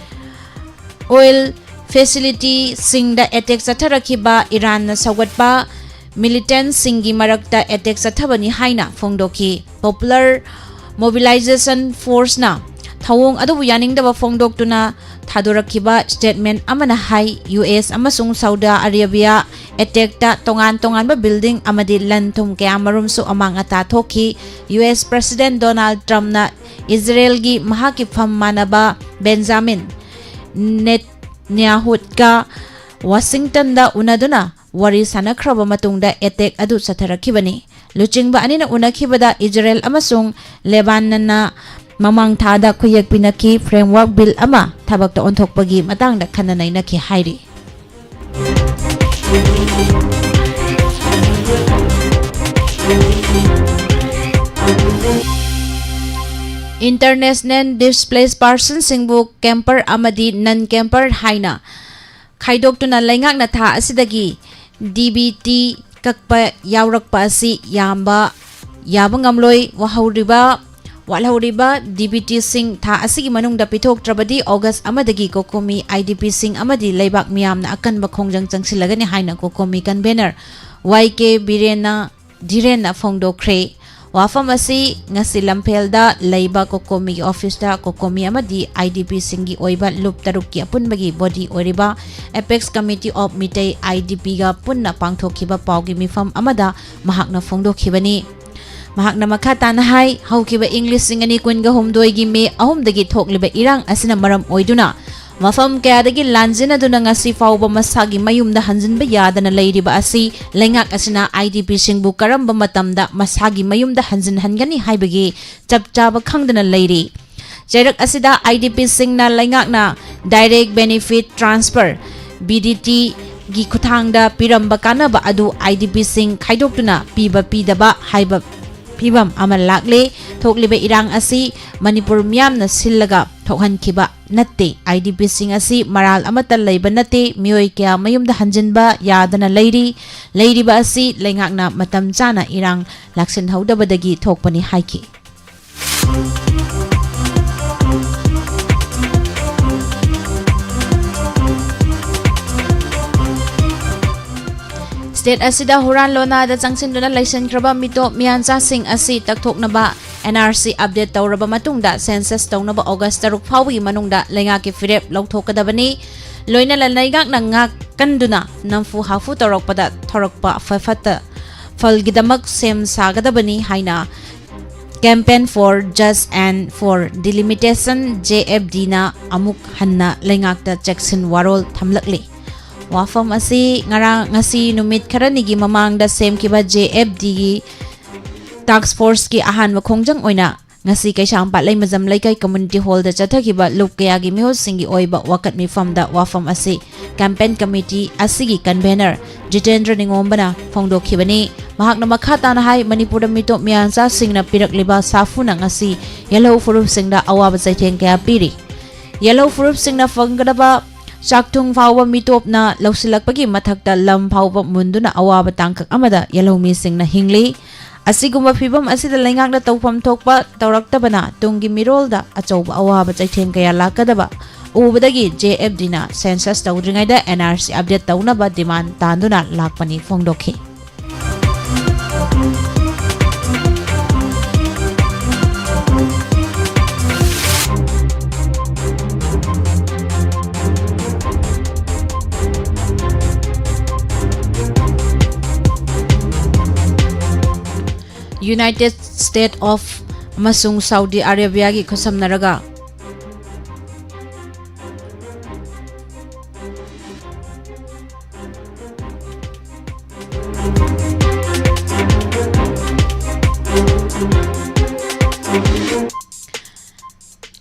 oil facilityꯁꯤꯡꯗ attack ꯆꯠꯊꯔꯛꯈꯤꯕ ꯏꯔꯥꯟꯅ ꯁꯧꯒꯠꯄ militantꯁꯤꯡꯒꯤ ꯃꯔꯛꯇ attack ꯆꯠꯊꯕꯅꯤ ꯍꯥꯏꯅ ꯐꯣꯡꯗꯣꯛꯈꯤ꯫ Popular Mobilization Forceꯅ ꯊꯧꯑꯣꯡ ꯑꯗꯨꯕꯨ ꯌꯥꯅꯤꯡꯗꯕ ꯐꯣꯡꯗꯣꯛꯇꯨꯅ ꯊꯥꯗꯣꯔꯛꯈꯤꯕ statement ꯑꯃꯅ ꯍꯥꯏ, ꯌꯨ ꯑꯦꯁ ꯑꯃꯁꯨꯡ Saudi Arabia attackꯇ ꯇꯣꯉꯥꯟ ꯇꯣꯉꯥꯟꯕ building ꯑꯃꯗꯤ ꯂꯟ ꯊꯨꯝ ꯀꯌꯥꯃꯔꯨꯝꯁꯨ ꯑꯃꯥꯡ ꯑꯇꯥ ꯊꯣꯛꯈꯤ꯫ ꯌꯨ ꯑꯦꯁ President Donald Trumpꯅ ꯏꯖꯔꯦꯜꯒꯤ ꯃꯍꯥꯛꯀꯤ ꯐꯝ ꯃꯥꯟꯅꯕ Benjamin ꯅꯦꯠꯅ꯭ꯌꯥꯍꯨꯠꯀ ꯋꯥꯁꯤꯡꯇꯟꯗ ꯎꯅꯗꯨꯅ ꯋꯥꯔꯤ ꯁꯥꯟꯅꯈ꯭ꯔꯕ ꯃꯇꯨꯡꯗ attack ꯑꯗꯨ ꯆꯠꯊꯔꯛꯈꯤꯕꯅꯤ꯫ ꯂꯨꯆꯤꯡꯕ ꯑꯅꯤꯅ ꯎꯅꯈꯤꯕꯗ ꯏꯖꯔꯦꯜ ꯑꯃꯁꯨꯡ ꯂꯦꯕꯥꯅꯟꯅ ꯃꯃꯥꯡ ꯊꯥꯗ ꯈꯨꯌꯦꯛ ꯄꯤꯅꯈꯤ, framework bill ꯑꯃ ꯊꯕꯛꯇ ꯑꯣꯟꯊꯣꯛꯄꯒꯤ ꯃꯇꯥꯡꯗ ꯈꯟꯅ ꯅꯩꯅꯈꯤ ꯍꯥꯏꯔꯤ꯫ International displaced personꯁꯤꯡꯕꯨ camper ꯑꯃꯗꯤ non camper ꯍꯥꯏꯅ ꯈꯥꯏꯗꯣꯛꯇꯨꯅ ꯂꯩꯉꯥꯛꯅ ꯊꯥ ꯑꯁꯤꯗꯒꯤ DBT ꯀꯛꯄ ꯌꯥꯎꯔꯛꯄ ꯑꯁꯤ ꯌꯥꯝꯕ, ꯌꯥꯕ ꯉꯝꯂꯣꯏ꯫ ꯋꯥꯍꯧꯔꯤꯕ, ꯋꯥꯠꯍꯧꯔꯤꯕ DBTꯁꯤꯡ ꯊꯥ ꯑꯁꯤꯒꯤ ꯃꯅꯨꯡꯗ ꯄꯤꯊꯣꯛꯇ꯭ꯔꯕꯗꯤ August ꯑꯃꯗꯒꯤ COCOMI IDPꯁꯤꯡ ꯑꯃꯗꯤ ꯂꯩꯕꯥꯛ ꯃꯤꯌꯥꯝꯅ ꯑꯀꯟꯕ ꯈꯣꯡꯖꯪ ꯆꯪꯁꯤꯜꯂꯒꯅꯤ ꯍꯥꯏꯅ COCOMI convener YK ꯕꯤꯔꯦꯟꯅ, ꯙꯤꯔꯦꯟꯅ ꯐꯣꯡꯗꯣꯛꯈ꯭ꯔꯦ꯫ ꯋꯥꯐꯝ ꯑꯁꯤ ꯉꯁꯤ ꯂꯝꯐꯦꯜꯗ ꯂꯩꯕ COCOMIꯒꯤ officeꯇ COCOMI ꯑꯃꯗꯤ IDPꯁꯤꯡꯒꯤ ꯑꯣꯏꯕ ꯂꯨꯞ ꯇꯔꯨꯛꯀꯤ ꯑꯄꯨꯟꯕꯒꯤ body ꯑꯣꯏꯔꯤꯕ Apex Committee of Meitei IDPꯒ ꯄꯨꯟꯅ ꯄꯥꯡꯊꯣꯛꯈꯤꯕ ꯄꯥꯎꯒꯤ ꯃꯤꯐꯝ ꯑꯃꯗ ꯃꯍꯥꯛꯅ ꯐꯣꯡꯗꯣꯛꯈꯤꯕꯅꯤ꯫ ꯃꯍꯥꯛꯅ ꯃꯈꯥ ꯇꯥꯅ ꯍꯥꯏ, ꯍꯧꯈꯤꯕ ꯏꯪ ꯂꯤꯁꯤꯡ ꯑꯅꯤ ꯀꯨꯟꯒ ꯍꯨꯝꯗꯣꯏꯒꯤ ꯃꯦ ꯑꯍꯨꯝꯗꯒꯤ ꯊꯣꯛꯂꯤꯕ ꯏꯔꯥꯡ ꯑꯁꯤꯅ ꯃꯔꯝ ꯑꯣꯏꯗꯨꯅ ꯃꯐꯝ ꯀꯌꯥꯗꯒꯤ ꯂꯥꯟꯖꯦꯟꯅꯗꯨꯅ ꯉꯁꯤ ꯐꯥꯎꯕ ꯃꯁꯥꯒꯤ ꯃꯌꯨꯝꯗ ꯍꯟꯖꯤꯟꯕ ꯌꯥꯗꯅ ꯂꯩꯔꯤꯕ ꯑꯁꯤ ꯂꯩꯉꯥꯛ ꯑꯁꯤꯅ IDPꯁꯤꯡꯕꯨ ꯀꯔꯝꯕ ꯃꯇꯝꯗ ꯃꯁꯥꯒꯤ ꯃꯌꯨꯝꯗ ꯍꯟꯖꯤꯟꯍꯟꯒꯅꯤ ꯍꯥꯏꯕꯒꯤ ꯆꯞ ꯆꯥꯕ ꯈꯪꯗꯅ ꯂꯩꯔꯤ꯫ ꯆꯩꯔꯛ ꯑꯁꯤꯗ IDPꯁꯤꯡꯅ ꯂꯩꯉꯥꯛꯅ direct benefit transfer, BDTꯒꯤ ꯈꯨꯠꯊꯥꯡꯗ ꯄꯤꯔꯝꯕ ꯀꯥꯟꯅꯕ ꯑꯗꯨ IDPꯁꯤꯡ ꯈꯥꯏꯗꯣꯛꯇꯨꯅ ꯄꯤꯕ ꯄꯤꯗꯕ ꯍꯥꯏꯕ ꯐꯤꯕꯝ ꯑꯃ ꯂꯥꯛꯂꯦ꯫ ꯊꯣꯛꯂꯤꯕ ꯏꯔꯥꯡ ꯑꯁꯤ ꯃꯅꯤꯄꯨꯔ ꯃꯤꯌꯥꯝꯅ ꯁꯤꯜꯂꯒ ꯊꯣꯛꯍꯟꯈꯤꯕ ꯅꯠꯇꯦ꯫ IDPꯁꯤꯡ ꯑꯁꯤ ꯃꯔꯥꯜ ꯑꯃꯠꯇ ꯂꯩꯕ ꯅꯠꯇꯦ꯫ ꯃꯤꯑꯣꯏ ꯀꯌꯥ ꯃꯌꯨꯝꯗ ꯍꯟꯖꯤꯟꯕ ꯌꯥꯗꯅ ꯂꯩꯔꯤ꯫ ꯂꯩꯔꯤꯕ ꯑꯁꯤ ꯂꯩꯉꯥꯛꯅ ꯃꯇꯝ ꯆꯥꯅ ꯏꯔꯥꯡ ꯂꯥꯛꯁꯤꯟꯍꯧꯗꯕꯗꯒꯤ ꯊꯣꯛꯄꯅꯤ ꯍꯥꯏꯈꯤ꯫ State ꯑꯁꯤꯗ ꯍꯨꯔꯥꯟ ꯂꯣꯟꯅꯥꯗ ꯆꯪꯁꯤꯟꯗꯨꯅ ꯂꯩꯁꯤꯟꯈ꯭ꯔꯕ ꯃꯤꯇꯣꯞ ꯃꯤꯌꯥꯟꯆꯥꯁꯤꯡ ꯑꯁꯤ ꯇꯛꯊꯣꯛꯅꯕ NRC update ꯇꯧꯔꯕ ꯃꯇꯨꯡꯗ census ꯇꯧꯅꯕ August ꯇꯔꯨꯛ ꯐꯥꯎꯕꯒꯤ ꯃꯅꯨꯡꯗ ꯂꯩꯉꯥꯛꯀꯤ ꯐꯤꯔꯦꯞ ꯂꯧꯊꯣꯛꯀꯗꯕꯅꯤ꯫ ꯂꯣꯏꯅꯅ ꯂꯩꯉꯥꯛꯅ ꯉꯥꯛꯀꯟꯗꯨꯅ ꯅꯝꯐꯨ ꯍꯥꯐꯨ ꯇꯧꯔꯛꯄꯗ ꯊꯣꯔꯛꯄ ꯐ-, ꯐꯠꯇ ꯐꯜꯒꯤꯗꯃꯛ ꯁꯦꯝ ꯁꯥꯒꯗꯕꯅꯤ ꯍꯥꯏꯅ Campaign for Justice and for Delimitation, JFDꯅ ꯑꯃꯨꯛ ꯍꯟꯅ ꯂꯩꯉꯥꯛꯇ ꯆꯦꯛꯁꯤꯟ ꯋꯥꯔꯣꯜ ꯊꯝꯂꯛꯂꯤ꯫ ꯋꯥꯐꯝ ꯑꯁꯤ ꯉꯔꯥꯡ, ꯉꯁꯤ ꯅꯨꯃꯤꯠ ꯈꯔꯅꯤꯒꯤ ꯃꯃꯥꯡꯗ ꯁꯦꯝꯈꯤꯕ JFDꯒꯤ task forceꯀꯤ ꯑꯍꯥꯟꯕ ꯈꯣꯡꯖꯪ ꯑꯣꯏꯅ ꯉꯁꯤ ꯀꯩꯁꯥꯝꯄꯥꯠ ꯂꯩꯃꯖꯝ ꯂꯩꯀꯥꯏ community hall ꯗ ꯆꯠꯊꯈꯤꯕ ꯂꯨꯞ ꯀꯌꯥꯒꯤ ꯃꯤꯍꯨꯠꯁꯤꯡꯒꯤ ꯑꯣꯏꯕ ꯋꯥꯀꯠ ꯃꯤꯐꯝꯗ ꯋꯥꯐꯝ ꯑꯁꯤ campaign committee ꯑꯁꯤꯒꯤ convener ꯖꯤꯇꯦꯟꯗ꯭ꯔ ꯅꯤꯉꯣꯝꯕꯅ ꯐꯣꯡꯗꯣꯛꯈꯤꯕꯅꯤ꯫ ꯃꯍꯥꯛꯅ ꯃꯈꯥ ꯇꯥꯅ ꯍꯥꯏ, ꯃꯅꯤꯄꯨꯔꯗ ꯃꯤꯇꯣꯞ ꯃꯤꯌꯥꯟꯆꯥꯁꯤꯡꯅ ꯄꯤꯔꯛꯂꯤꯕ ꯁꯥꯐꯨꯅ ꯉꯁꯤ ꯌꯦꯜꯍꯧ ꯐꯨꯔꯨꯞꯁꯤꯡꯗ ꯑꯋꯥꯕ ꯆꯩꯊꯦꯡ ꯀꯌꯥ ꯄꯤꯔꯤ꯫ ꯌꯦꯜꯍꯧ ꯐꯨꯔꯨꯞꯁꯤꯡꯅ ꯐꯪꯒꯗꯕ ꯆꯥꯛꯊꯨꯡ ꯐꯥꯎꯕ ꯃꯤꯇꯣꯞꯅ ꯂꯧꯁꯤꯜꯂꯛꯄꯒꯤ ꯃꯊꯛꯇ ꯂꯝ ꯐꯥꯎꯕ ꯃꯨꯟꯗꯨꯅ ꯑꯋꯥꯕ ꯇꯥꯡꯀꯛ ꯑꯃꯗ ꯌꯦꯜꯍꯧ ꯃꯤꯁꯤꯡꯅ ꯍꯤꯡꯂꯤ꯫ ꯑꯁꯤꯒꯨꯝꯕ ꯐꯤꯚꯝ ꯑꯁꯤꯗ ꯂꯩꯉꯥꯛꯅ ꯇꯧꯐꯝ ꯊꯣꯛꯄ ꯇꯧꯔꯛꯇꯕꯅ ꯇꯨꯡꯒꯤ ꯃꯤꯔꯣꯜꯗ ꯑꯆꯧꯕ ꯑꯋꯥꯕ ꯆꯩꯊꯦꯡ ꯀꯌꯥ ꯂꯥꯛꯀꯗꯕ ꯎꯕꯗꯒꯤ J F D ꯅ census ꯇꯧꯗ꯭ꯔꯤꯉꯩꯗ N R C update ꯇꯧꯅꯕ demand ꯇꯥꯟꯗꯨꯅ ꯂꯥꯛꯄꯅꯤ ꯐꯣꯡꯗꯣꯛꯈꯤ꯫ United States of ꯑꯃꯁꯨꯡ Saudi Arabia ꯒꯤ ꯈꯨꯠꯁꯝꯅꯔꯒ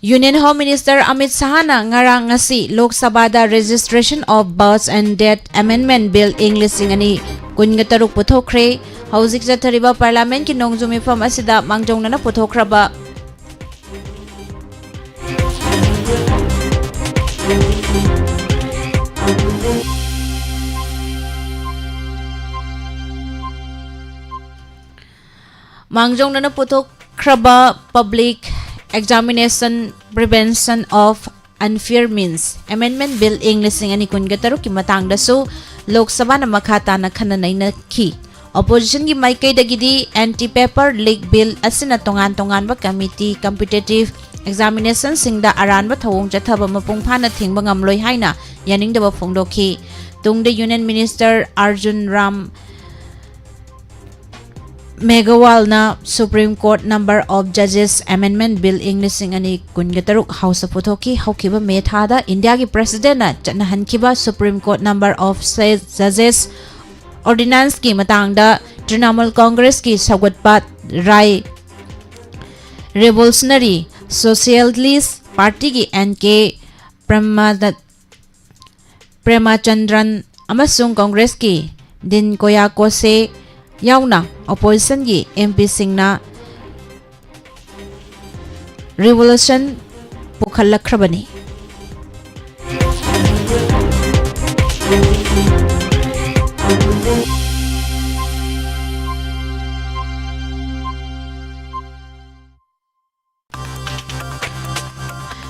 Union Home Minister Amit Shahꯅ ꯉꯔꯥꯡ ꯉꯁꯤ ꯂꯣꯛ ꯁꯚꯥꯗ Registration of Birth and Death Amendment Bill ꯏꯪ ꯂꯤꯁꯤꯡ ꯑꯅꯤ ꯀꯨꯟꯒ ꯇꯔꯨꯛ ꯄꯨꯊꯣꯛꯈ꯭ꯔꯦ꯫ ꯍꯧꯖꯤꯛ ꯆꯠꯊꯔꯤꯕ Parliament ꯀꯤ ꯅꯣꯡꯖꯨ ꯃꯤꯐꯝ ꯑꯁꯤꯗ ꯃꯥꯡꯖꯧꯅꯅ ꯄꯨꯊꯣꯛꯈ꯭ꯔꯕ ꯃꯥꯡꯖꯧꯅꯅ ꯄꯨꯊꯣꯛꯈ꯭ꯔꯕ Public Examination Prevention of Unfair Means Amendment Bill ꯏꯪ ꯂꯤꯁꯤꯡ ꯑꯅꯤ ꯀꯨꯟꯒ ꯇꯔꯨꯛꯀꯤ ꯃꯇꯥꯡꯗꯁꯨ ꯂꯣꯛ ꯁꯚꯥꯅ ꯃꯈꯥ ꯇꯥꯅ ꯈꯟꯅ ꯅꯩꯅꯈꯤ꯫ Opposition ꯒꯤ ꯃꯥꯏꯀꯩꯗꯒꯤꯗꯤ Anti Paper Leak Bill ꯑꯁꯤꯅ ꯇꯣꯉꯥꯟ ꯇꯣꯉꯥꯟꯕ committee competitive examination ꯁꯤꯡꯗ ꯑꯔꯥꯟꯕ ꯊꯧꯑꯣꯡ ꯆꯠꯊꯕ ꯃꯄꯨꯡ ꯐꯥꯅ ꯊꯤꯡꯕ ꯉꯝꯂꯣꯏ ꯍꯥꯏꯅ ꯌꯥꯅꯤꯡꯗꯕ ꯐꯣꯡꯗꯣꯛꯈꯤ꯫ ꯇꯨꯡꯗ Union Minister Arjun Ram Meghwalꯅ Supreme Court Number of Judges Amendment Bill ꯏꯪ ꯂꯤꯁꯤꯡ ꯑꯅꯤ ꯀꯨꯟꯒ ꯇꯔꯨꯛ House ꯇ ꯄꯨꯊꯣꯛꯈꯤ꯫ ꯍꯧꯈꯤꯕ May ꯊꯥꯗ ꯏꯟꯗꯤꯌꯥꯒꯤ President ꯅ ꯆꯠꯅꯍꯟꯈꯤꯕ Supreme Court Number of Judges Ordinance ꯀꯤ ꯃꯇꯥꯡꯗ Trinamool Congress ꯀꯤ ꯁꯧꯒꯠꯄ ꯔꯥꯏ Revolutionary Socialist Partyꯒꯤ N K ꯄ꯭ꯔꯃꯥꯗ-, ꯄ꯭ꯔꯦꯃꯥꯆꯟꯗ꯭ꯔꯟ ꯑꯃꯁꯨꯡ ꯀꯪꯒ꯭ꯔꯦꯁꯀꯤ ꯗꯤꯟ ꯀꯣꯌꯥꯀꯣꯁꯦ ꯌꯥꯎꯅ oppositionꯒꯤ M Pꯁꯤꯡꯅ revolution ꯄꯨꯈꯠꯂꯛꯈ꯭ꯔꯕꯅꯤ꯫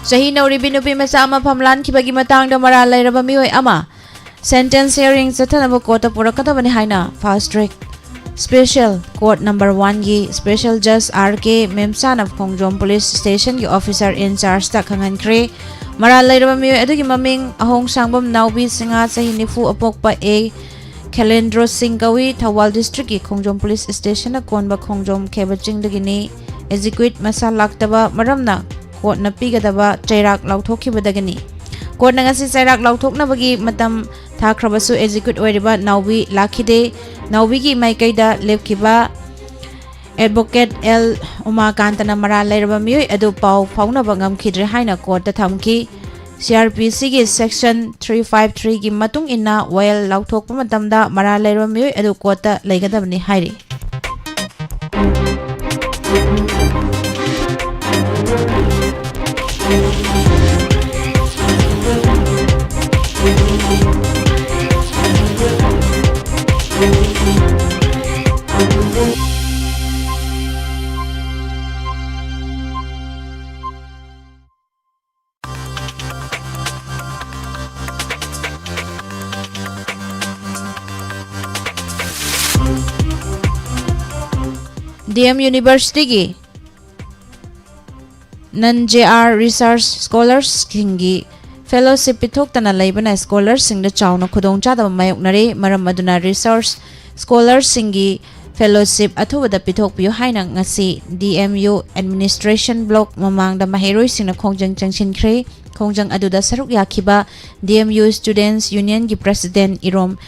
ꯆꯍꯤ ꯅꯧꯔꯤꯕꯤ ꯅꯨꯄꯤ ꯃꯆꯥ ꯑꯃ ꯐꯝꯂꯥꯟꯈꯤꯕꯒꯤ ꯃꯇꯥꯡꯗ ꯃꯔꯥꯜ ꯂꯩꯔꯕ ꯃꯤꯑꯣꯏ ꯑꯃ sentence hearing ꯆꯠꯊꯅꯕ courtꯇ ꯄꯨꯔꯛꯀꯗꯕꯅꯤ ꯍꯥꯏꯅ Fast Track Special Court Number Oneꯒꯤ Special Judge R K ꯃꯦꯝꯆꯥꯅ Khongjom Police Stationꯒꯤ officer in chargeꯇ ꯈꯪꯍꯟꯈ꯭ꯔꯦ꯫ ꯃꯔꯥꯜ ꯂꯩꯔꯕ ꯃꯤꯑꯣꯏ ꯑꯗꯨꯒꯤ ꯃꯃꯤꯡ ꯑꯍꯣꯡꯁꯥꯡꯕꯝ ꯅꯥꯎꯕꯤ ꯁꯤꯡꯍ, ꯆꯍꯤ ꯅꯤꯐꯨ, ꯑꯄꯣꯛꯄ A ꯈꯦꯂꯦꯟꯗ꯭ꯔꯣ ꯁꯤꯡ ꯀꯧꯏ꯫ ꯊꯧꯕꯥꯜ districtꯀꯤ ꯈꯣꯡꯖꯣꯝ Police Stationꯅ ꯀꯣꯟꯕ ꯈꯣꯡꯖꯣꯝ ꯈꯦꯕ ꯆꯤꯡꯗꯒꯤꯅꯤ꯫ Execute ꯃꯁꯥ ꯂꯥꯛꯇꯕ ꯃꯔꯝꯅ courtꯅ ꯄꯤꯒꯗꯕ ꯆꯩꯔꯥꯛ ꯂꯥꯎꯊꯣꯛꯈꯤꯕꯗꯒꯤꯅꯤ꯫ Courtꯅ ꯉꯁꯤ ꯆꯩꯔꯥꯛ ꯂꯥꯎꯊꯣꯛꯅꯕꯒꯤ ꯃꯇꯝ ꯊꯥꯈ꯭ꯔꯕꯁꯨ execute ꯑꯣꯏꯔꯤꯕ ꯅꯥꯎꯕꯤ ꯂꯥꯛꯈꯤꯗꯦ꯫ ꯅꯥꯎꯕꯤꯒꯤ ꯃꯥꯏꯀꯩꯗ ꯂꯦꯞꯈꯤꯕ advocate L ꯎꯃꯥꯀꯥꯟꯇꯅ ꯃꯔꯥꯜ ꯂꯩꯔꯕ ꯃꯤꯑꯣꯏ ꯑꯗꯨ ꯄꯥꯎ ꯐꯥꯎꯅꯕ ꯉꯝꯈꯤꯗ꯭ꯔꯦ ꯍꯥꯏꯅ courtꯇ ꯊꯝꯈꯤ꯫ CrPCꯒꯤ section three five threeꯒꯤ ꯃꯇꯨꯡ ꯏꯟꯅ ꯋꯥꯌꯦꯜ ꯂꯥꯎꯊꯣꯛꯄ ꯃꯇꯝꯗ ꯃꯔꯥꯜ ꯂꯩꯔꯕ ꯃꯤꯑꯣꯏ ꯑꯗꯨ courtꯇ ꯂꯩꯒꯗꯕꯅꯤ ꯍꯥꯏꯔꯤ꯫ DM Universityꯒꯤ non JR research scholarsꯁꯤꯡꯒꯤ fellowship ꯄꯤꯊꯣꯛꯇꯅ ꯂꯩꯕꯅ scholarꯁꯤꯡꯗ ꯆꯥꯎꯅ ꯈꯨꯗꯣꯡꯆꯥꯗꯕ ꯃꯥꯌꯣꯛꯅꯔꯦ꯫ ꯃꯔꯝ ꯑꯗꯨꯅ research scholarꯁꯤꯡꯒꯤ fellowship ꯑꯊꯨꯕꯗ ꯄꯤꯊꯣꯛꯄꯤꯌꯨ ꯍꯥꯏꯅ ꯉꯁꯤ DMU administration block ꯃꯃꯥꯡꯗ ꯃꯍꯩꯔꯣꯏꯁꯤꯡꯅ ꯈꯣꯡꯖꯪ ꯆꯪꯁꯤꯟꯈ꯭ꯔꯦ꯫ ꯈꯣꯡꯖꯪ ꯑꯗꯨꯗ ꯁꯔꯨꯛ ꯌꯥꯈꯤꯕ DMU Students Unionꯒꯤ president ꯏꯔꯣꯝ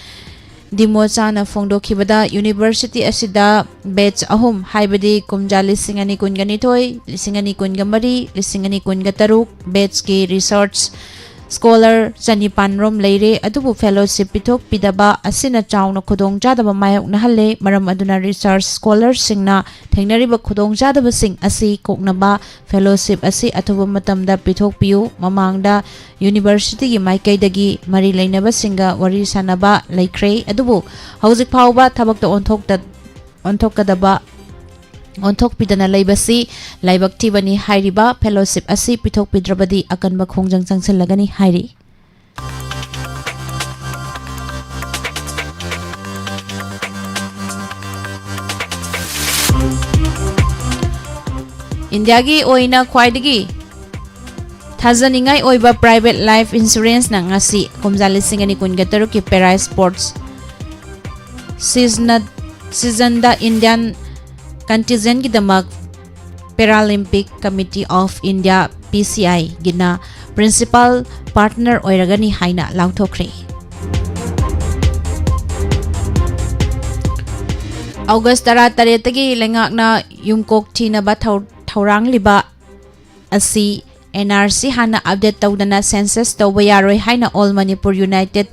ꯗꯤꯃꯣꯆꯥꯅ ꯐꯣꯡꯗꯣꯛꯈꯤꯕꯗ, ꯌꯨꯅꯤꯚꯔꯁꯤꯇꯤ ꯑꯁꯤꯗ ꯕꯦꯆ ꯑꯍꯨꯝ, ꯍꯥꯏꯕꯗꯤ ꯀꯨꯝꯖꯥ ꯂꯤꯁꯤꯡ ꯑꯅꯤ ꯀꯨꯟꯒ ꯅꯤꯊꯣꯏ, ꯂꯤꯁꯤꯡ ꯑꯅꯤ ꯀꯨꯟꯒ ꯃꯔꯤ, ꯂꯤꯁꯤꯡ ꯑꯅꯤ ꯀꯨꯟꯒ ꯇꯔꯨꯛ ꯕꯦꯆꯀꯤ ꯔꯤꯁꯔꯆ ꯁ꯭ꯀꯣꯂꯔ ꯆꯅꯤꯄꯥꯟ ꯔꯣꯝ ꯂꯩꯔꯦ, ꯑꯗꯨꯕꯨ ꯐꯦꯂꯣꯁꯤꯞ ꯄꯤꯊꯣꯛꯄꯤꯗꯕ ꯑꯁꯤꯅ ꯆꯥꯎꯅ ꯈꯨꯗꯣꯡꯆꯥꯗꯕ ꯃꯥꯌꯣꯛꯅꯍꯜꯂꯦ꯫ ꯃꯔꯝ ꯑꯗꯨꯅ ꯔꯤꯁꯔꯆ ꯁ꯭ꯀꯣꯂꯔꯁꯤꯡꯅ ꯊꯦꯡꯅꯔꯤꯕ ꯈꯨꯗꯣꯡꯆꯥꯗꯕꯁꯤꯡ ꯑꯁꯤ ꯀꯣꯛꯅꯕ ꯐꯦꯂꯣꯁꯤꯞ ꯑꯁꯤ ꯑꯊꯨꯕ ꯃꯇꯝꯗ ꯄꯤꯊꯣꯛꯄꯤꯌꯨ꯫ ꯃꯃꯥꯡꯗ ꯌꯨꯅꯤꯚꯔꯁꯤꯇꯤꯒꯤ ꯃꯥꯏꯀꯩꯗꯒꯤ ꯃꯔꯤ ꯂꯩꯅꯕꯁꯤꯡꯒ ꯋꯥꯔꯤ ꯁꯥꯅꯕ ꯂꯩꯈ꯭ꯔꯦ, ꯑꯗꯨꯕꯨ ꯍꯧꯖꯤꯛ ꯐꯥꯎꯕ ꯊꯕꯛꯇ ꯑꯣꯟꯊꯣꯛꯇ-, ꯑꯣꯟꯊꯣꯛꯀꯗꯕ, ꯑꯣꯟꯊꯣꯛꯄꯤꯗꯅ ꯂꯩꯕꯁꯤ ꯂꯥꯏꯕꯛ ꯊꯤꯕꯅꯤ꯫ ꯍꯥꯏꯔꯤꯕ ꯐꯦꯂꯣꯁꯤꯞ ꯑꯁꯤ ꯄꯤꯊꯣꯛꯄꯤꯗ꯭ꯔꯕꯗꯤ ꯑꯀꯟꯕ ꯈꯣꯡꯖꯪ ꯆꯪꯁꯤꯜꯂꯒꯅꯤ ꯍꯥꯏꯔꯤ꯫ ꯏꯟꯗꯤꯌꯥꯒꯤ ꯑꯣꯏꯅ ꯈ꯭ꯋꯥꯏꯗꯒꯤ ꯊꯥꯖꯅꯤꯡꯉꯥꯏ ꯑꯣꯏꯕ private life insuranceꯅ ꯉꯁꯤ ꯀꯨꯝꯖꯥ ꯂꯤꯁꯤꯡ ꯑꯅꯤ ꯀꯨꯟꯒ ꯇꯔꯨꯛꯀꯤ Para Sports seasonꯗ Indian contingentꯒꯤꯗꯃꯛ Paralympic Committee of India, PCIꯒꯤꯅ principal partner ꯑꯣꯏꯔꯒꯅꯤ ꯍꯥꯏꯅ ꯂꯥꯎꯊꯣꯛꯈ꯭ꯔꯦ꯫ ꯑꯣꯒꯁ ꯇꯔꯥꯇꯔꯦꯠꯇꯒꯤ ꯂꯩꯉꯥꯛꯅ ꯌꯨꯝꯀꯣꯛ ꯊꯤꯅꯕ ꯊꯧ-, ꯊꯧꯔꯥꯡꯂꯤꯕ ꯑꯁꯤ NRC ꯍꯥꯟꯅ update ꯇꯧꯗꯅ census ꯇꯧꯕ ꯌꯥꯔꯣꯏ ꯍꯥꯏꯅ All Manipur United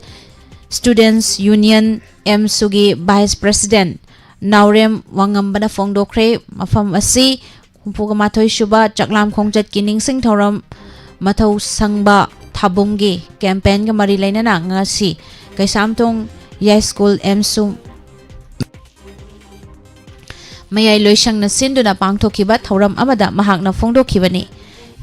Students Union, AMSUꯒꯤ vice president ꯅꯥꯎꯔꯦꯝ ꯋꯥꯉꯝꯕꯅ ꯐꯣꯡꯗꯣꯛꯈ꯭ꯔꯦ꯫ ꯃꯐꯝ ꯑꯁꯤ ꯍꯨꯝꯐꯨꯒ ꯃꯥꯊꯣꯏ ꯁꯨꯕ ꯆꯥꯛꯂꯥꯝ ꯈꯣꯡꯆꯠꯀꯤ ꯅꯤꯡꯁꯤꯡ ꯊꯧꯔꯝ ꯃꯊꯧ ꯁꯪꯕ ꯊꯥꯕꯨꯡꯒꯤ campaignꯒ ꯃꯔꯤ ꯂꯩꯅꯅ ꯉꯁꯤ ꯀꯩꯁꯥꯝꯊꯣꯡ ꯌꯥꯏꯁ꯭ꯀꯨꯜ AMSU ꯃꯌꯥꯏ ꯂꯣꯏꯁꯪꯅ ꯁꯤꯟꯗꯨꯅ ꯄꯥꯡꯊꯣꯛꯈꯤꯕ ꯊꯧꯔꯝ ꯑꯃꯗ ꯃꯍꯥꯛꯅ ꯐꯣꯡꯗꯣꯛꯈꯤꯕꯅꯤ꯫